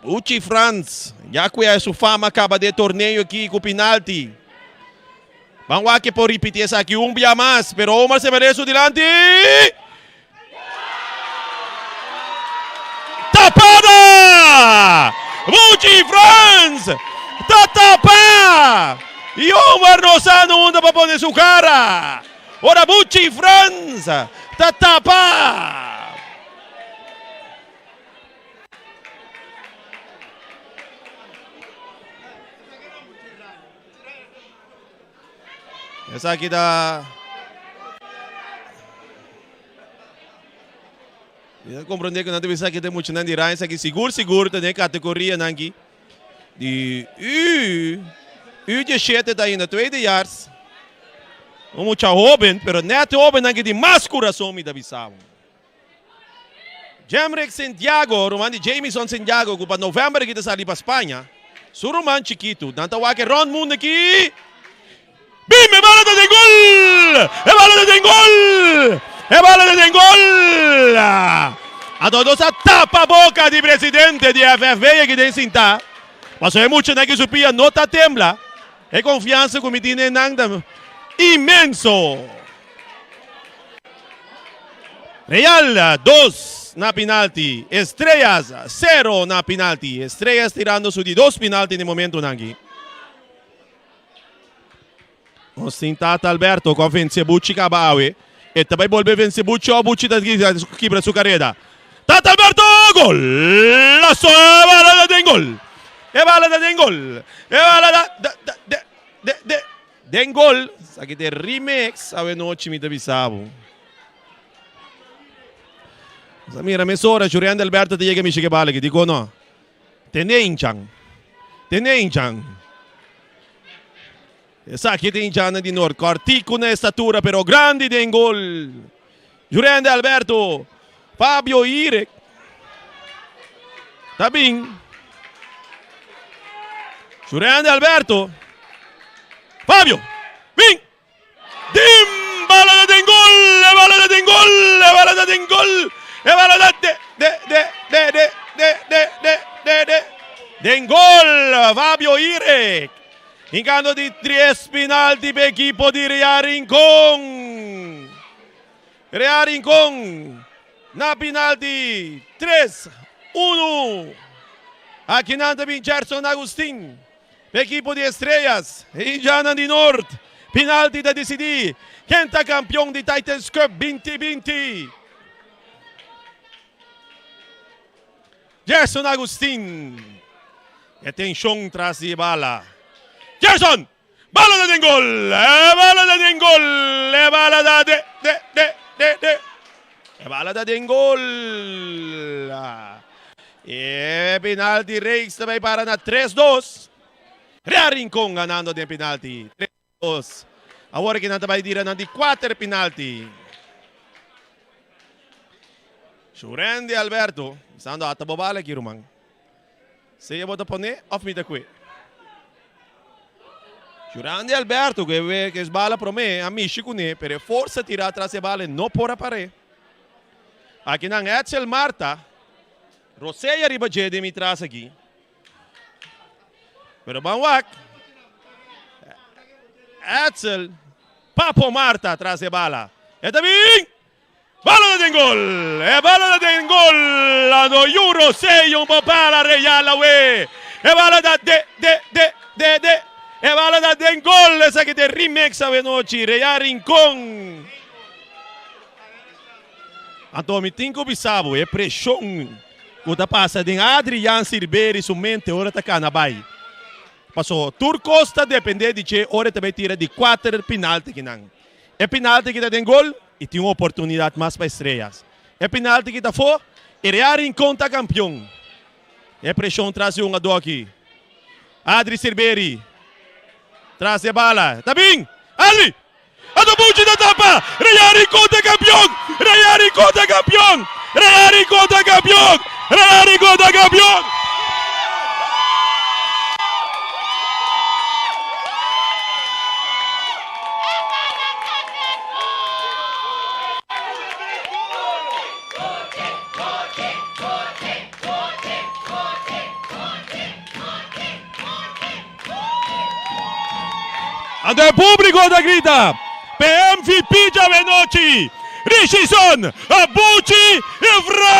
Uchi Frans ya cu e su fama caba de torneo aki cu penalti. Ban wak e por ripiti esaki un bia mas, pero Omar Semeler su dilanti. Tapada! Uchi Frans ta tapa! Y Omar no sa na unda pa pone su cara. Ora Buchi Frans ta tapa! Esaki ta Mi ta comprende ku nan ta bisa ki ta muchanan di Ryan esaki sigur sigur ta den kategorianan aki di U U diesshete ta ainda tweedejaars. Un mucha hoben pero net hobennan ki tin mas kurason mi ta bisa bo. Jemrick Sintiago, ruman di Jamison Sintiago ku pa novèmber aki ta sali pa Spaña, su ruman chikitu, nan ta wak e rònt mundu aki. Bim! E bala ta den gol! E bala ta den gol! E bala ta den gol! Anto nos a tapa boka di presidente di FFB aki den sintá, pasobra e muchanan aki su pia no ta tembla. E konfiansa ku mi tin den nan ta inmenso. Real dos na pinalti, Estrellas sero na pinalti. Estrellas tirando su di dos pinalti den momentonan aki. Nos tin Tata Alberto ku a vense Buchi kaba awe. E ta bai bolbe vense Buchi o Buchi ta kibra su kareda. Tata Alberto gol! Lazo e bala ta den gol! E bala ta den gol! E bala ta de de de den gol! Esaki ta e remix awe nochi mi ta bisa bo. Nos a mira mesora Julian de Alberto ta yega mishi ke bala aki. Dikon no? Tene hinchan. Tene hinchan. Esaki ta hinchannan di Noord. Kòrtiku na estatura pero grandi den gol. Julian de Alberto. Fabio Irek ta bin. Shurendi Alberto. Fabio, bin! Dim! Bala ta den gol! E bala ta den gol! E bala ta den gol! E bala ta de de de de de de de de de de den gol! Fabio Irek hinkando di tres penalti pa ekipo di Real Rincon. Real Rincon na penalti tres, unu. Akinan ta bin Gerson Agustin. Ekipo di Estrellas, Indianan di Noord, penalti ta disidí ken ta kampion di Titans Cup 2020. Gerson Agustin, e tenshon tras di e bala. Gerson! Bala ta den gol! E bala ta den gol! E bala ta de de de de de. E bala ta den gol! E penalti reeks ta bay para na tres dos. Real Rincon ganando den penalti. 3-2. Awor aki nan ta bay tira nan di kuater penalti. Shurendi Alberto, bisando ata bo bala aki ruman. Sea bo ta pone of mi ta kue. Shurendi Alberto ku e es bala prome a mishi kune pero e forsa tira atras e bala e no por a pare. Aki nan Edsel Marta. Rosea riba dje den mi tras aki. Pero ban wak. Edsel Papo Marta tras e bala. E ta bin! Bala ta den gol! E bala ta den gol! Ando yu Rosea un bo bala real awe. E bala ta de de de de de. E bala ta den gol! Esaki ta e remix awe nochi. Real Rincon. Anto mi tin ku bisa bo e preshon ku ta pasa den Adrian Sirberi su mente ora ta kana bai. Paso tur kos ta depende di dje ora e ta bai tira di kuater pinalti kinan. E pinalti ki ta den gol i tin un oportunidat mas pa Estrellas. E pinalti ki ta afó i Real Rincon ta kampion. E preshon tras di hungadó aki. Adri Sirberi tras e bala. Ta bin! Adri! Anto Buchi ta tapa! Real Rincon ta campeon! Real Rincon ta campeon! Real Rincon ta campeon! Real Rincon ta campeon! Anto e publico ta grita p'e MVP djawe nochi, Richison Buchi Frans!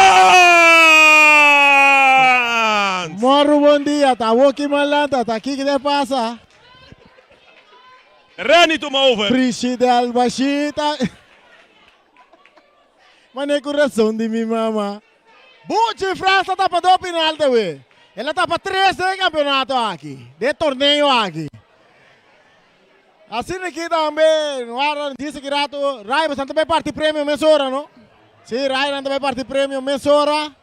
Morro bon dia, ta awo ki malanta, ta ki te pasa? Renny tuma over. Frishidel bashita. Mane corazon di mi mama. Buchi Frans ta tapa dos penalti we. El a tapa tres den e campeonato aki, den e torneo aki. Asina aki tambe, wara dice ki rato, Rai bosan ta bay parti premio mesora no? Si, Rai nan ta bay parti premio mesora.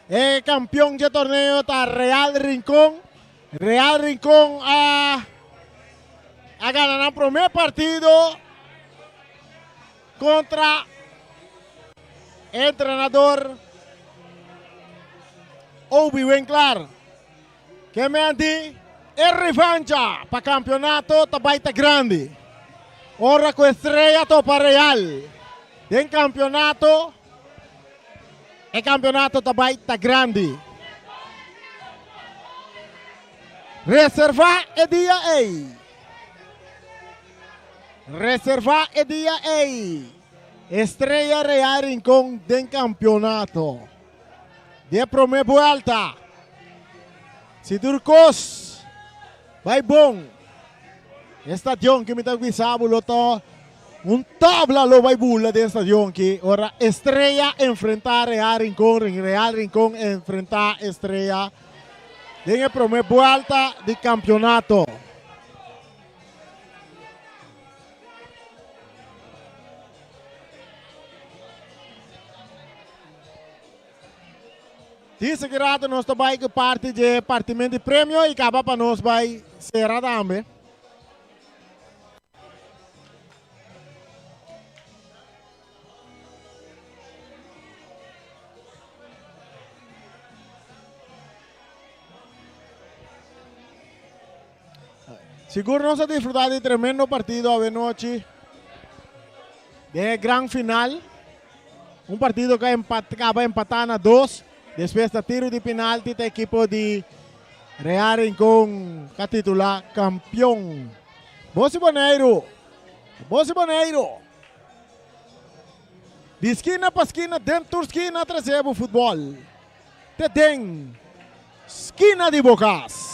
E campeon dje torneo ta Real Rincon. Real Rincon a a gana nan prome partido kontra entrenador Obi Winklar. Ke menti e revancha pa campeonato ta bai ta grandi. Ora ku Estrella topa Real den campeonato, e campeonato ta bai ta grandi. Reserva e dia ei. Reserva e dia ei. Estrella Real Rincon den campeonato. Di e prome buelta. Si tur cos bai bon. E stadion ki mi ta bisa bo lo ta un tabla lo bai bula den stadion ki ora Estrella enfrenta Real Rincon, Real Rincon enfrenta Estrella den e prome buelta di campeonato. Dice ki rato nos ta bai ku parti dje partimento di premio i kaba pa nos bai sera tambe. Sigur nos a disfruta di tremendo partido awe nochi den e gran final. Un partido ku a kaba empatá na dos. Despues ta tiro di penalti ta ekipo di Real Rincon ka titulá kampion. Bos di Boneiru! Bos di Boneiru! Di skina pa skina den tur skina trese bo futbòl te den skina di bo kas.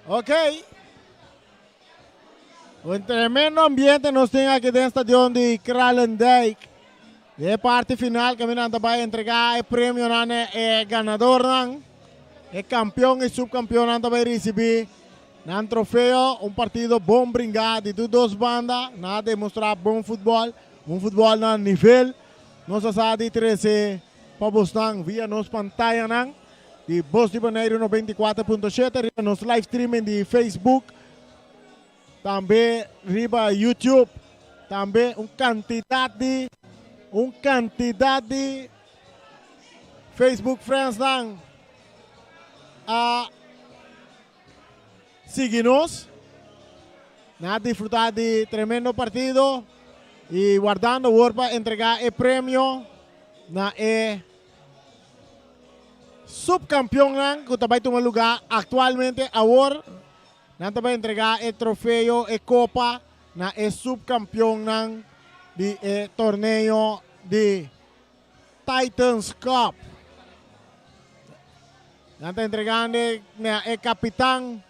Ok. Un tremendo ambiente nos tin aki den stadion di Kralendijk. E parti final kaminda nan ta bai entrega e premionan na e ganadornan. E kampion i supkampionnan ta bai risibí nan trofeo. Un partido bon bringá di tur dos banda. Nan a demostrá bon futbòl, un futbòl na nivel. Nos a sa di trese pa bosnan via nos pantayanan di Bos di Boneiru 94.7 riba nos live streaming di Facebook. Tambe riba YouTube. Tambe un kantidat di un kantidat di Facebook friendsnan a sigui nos. Nan a disfruta di tremendo partido y wardando awor pa entrega e premio na e subcampeonnan cu ta bay tuma lugar actualmente awor. Nan ta bai entregá e trofeo, e kopa, na e supkampionnan di e torneo di Titans Cup. Nan ta entregando na e kapitan.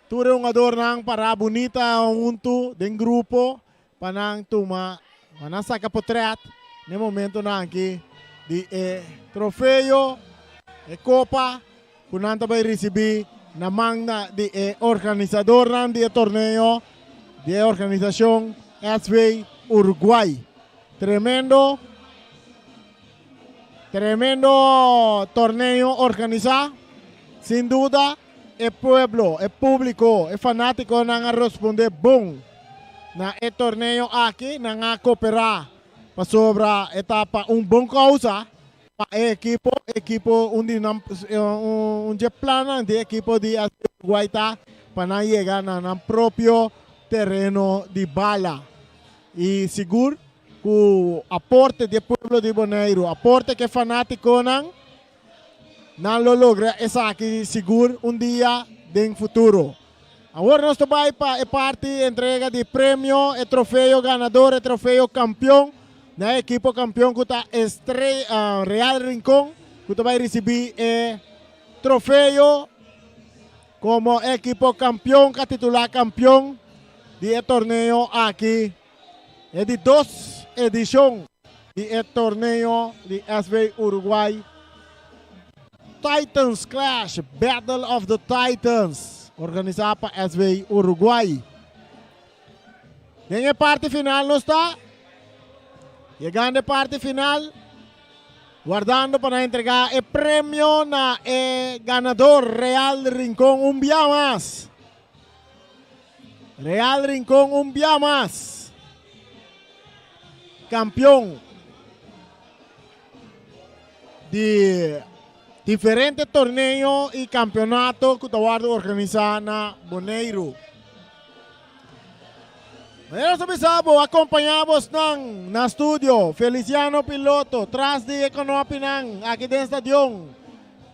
Tur e hungadornan pará bunita huntu den grupo pa nan tuma, pa nan saka potret n'e momentonan aki di e trofeo, e kopa ku nan ta bai risibí na man di e organisadornan di e torneo di e organisashon SV Uruguay. Tremendo, tremendo torneo organisá, sin duda. E pueblo, e publico, e fanaticonan a responde bon na e torneo aki. Nan a coopera pasobra e ta pa un bon causa pa e ekipo. Ekipo un di nan un dje plannan di ekipo di SV Uruguay ta pa nan yega na nan propio tereno di bala. Y sigur cu aporte di e pueblo di Boneiru, aporte cu e fanaticonan. Nan lo logra esaki sigur un dia den futuro. Awor nos ta bai pa e parti entrega di premio, e trofeo ganador, e trofeo kampion, na e ekipo kampion ku ta Estre Real Rincon, ku ta bai risibí e trofeo komo ekipo kampion, ku a titulá kampion di e torneo aki, e di dos edishon di e torneo di SV Uruguay. Titans Clash, Battle of the Titans, organisá pa SV Uruguay. Den e parti final nos ta yegando e parti final, wardando pa nan entregá e premio na e ganador Real Rincon un bia mas. Real Rincon un bia mas. Kampion. Di diferente torneo y campeonato cu ta wordo organisa na Boneiru. Manera nos ta bisa bo acompaña bosnan na studio Feliciano Piloto tras di e konopinan aki den stadion.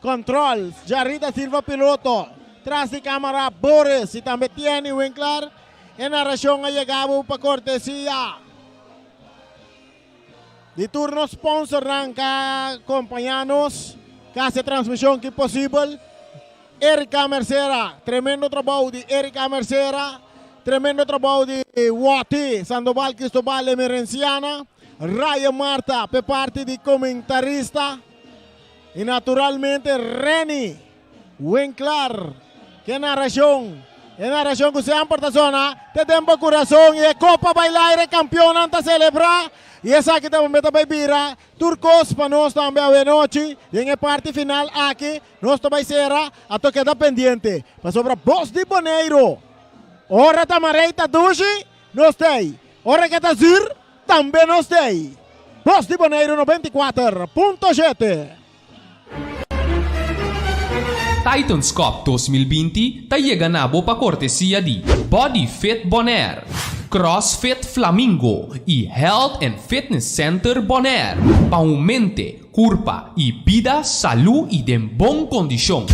Controls Jarita Silva Piloto tras di camara Boris y tambe Tieni Winkler. E narracion a yega bo pa cortesia. Di tur nos sponsornan ka kompañá nos, ka hasi e transmishon ki posibel. Erika Mercera, tremendo trabou di Erika Mercera, tremendo trabou di Watty Sandoval Cristobal Emerenciana, Ryan Marta p'e parti di komentarista i naturalmente Renny Winklar, ke narashon, e narashon ku semper ta sona te den bo kurason i e kopa bai laire, kampionnan ta selebrá i esaki tambe ta bai bira tur kos pa nos tambe awenochi den e parti final aki nos ta bai sera a to keda pendiente pasobra bos di Boneiru ora ta marei ta dushi nos t'ei ora ke ta zür tambe nos t'ei bos di Boneiru 94.7. Titans Cup 2020 ta yega na bo pa kortesia di Body Fit Bonaire, CrossFit Flamingo i Health and Fitness Center Bonaire pa un mente, kurpa i bida salú i den bon kondishon.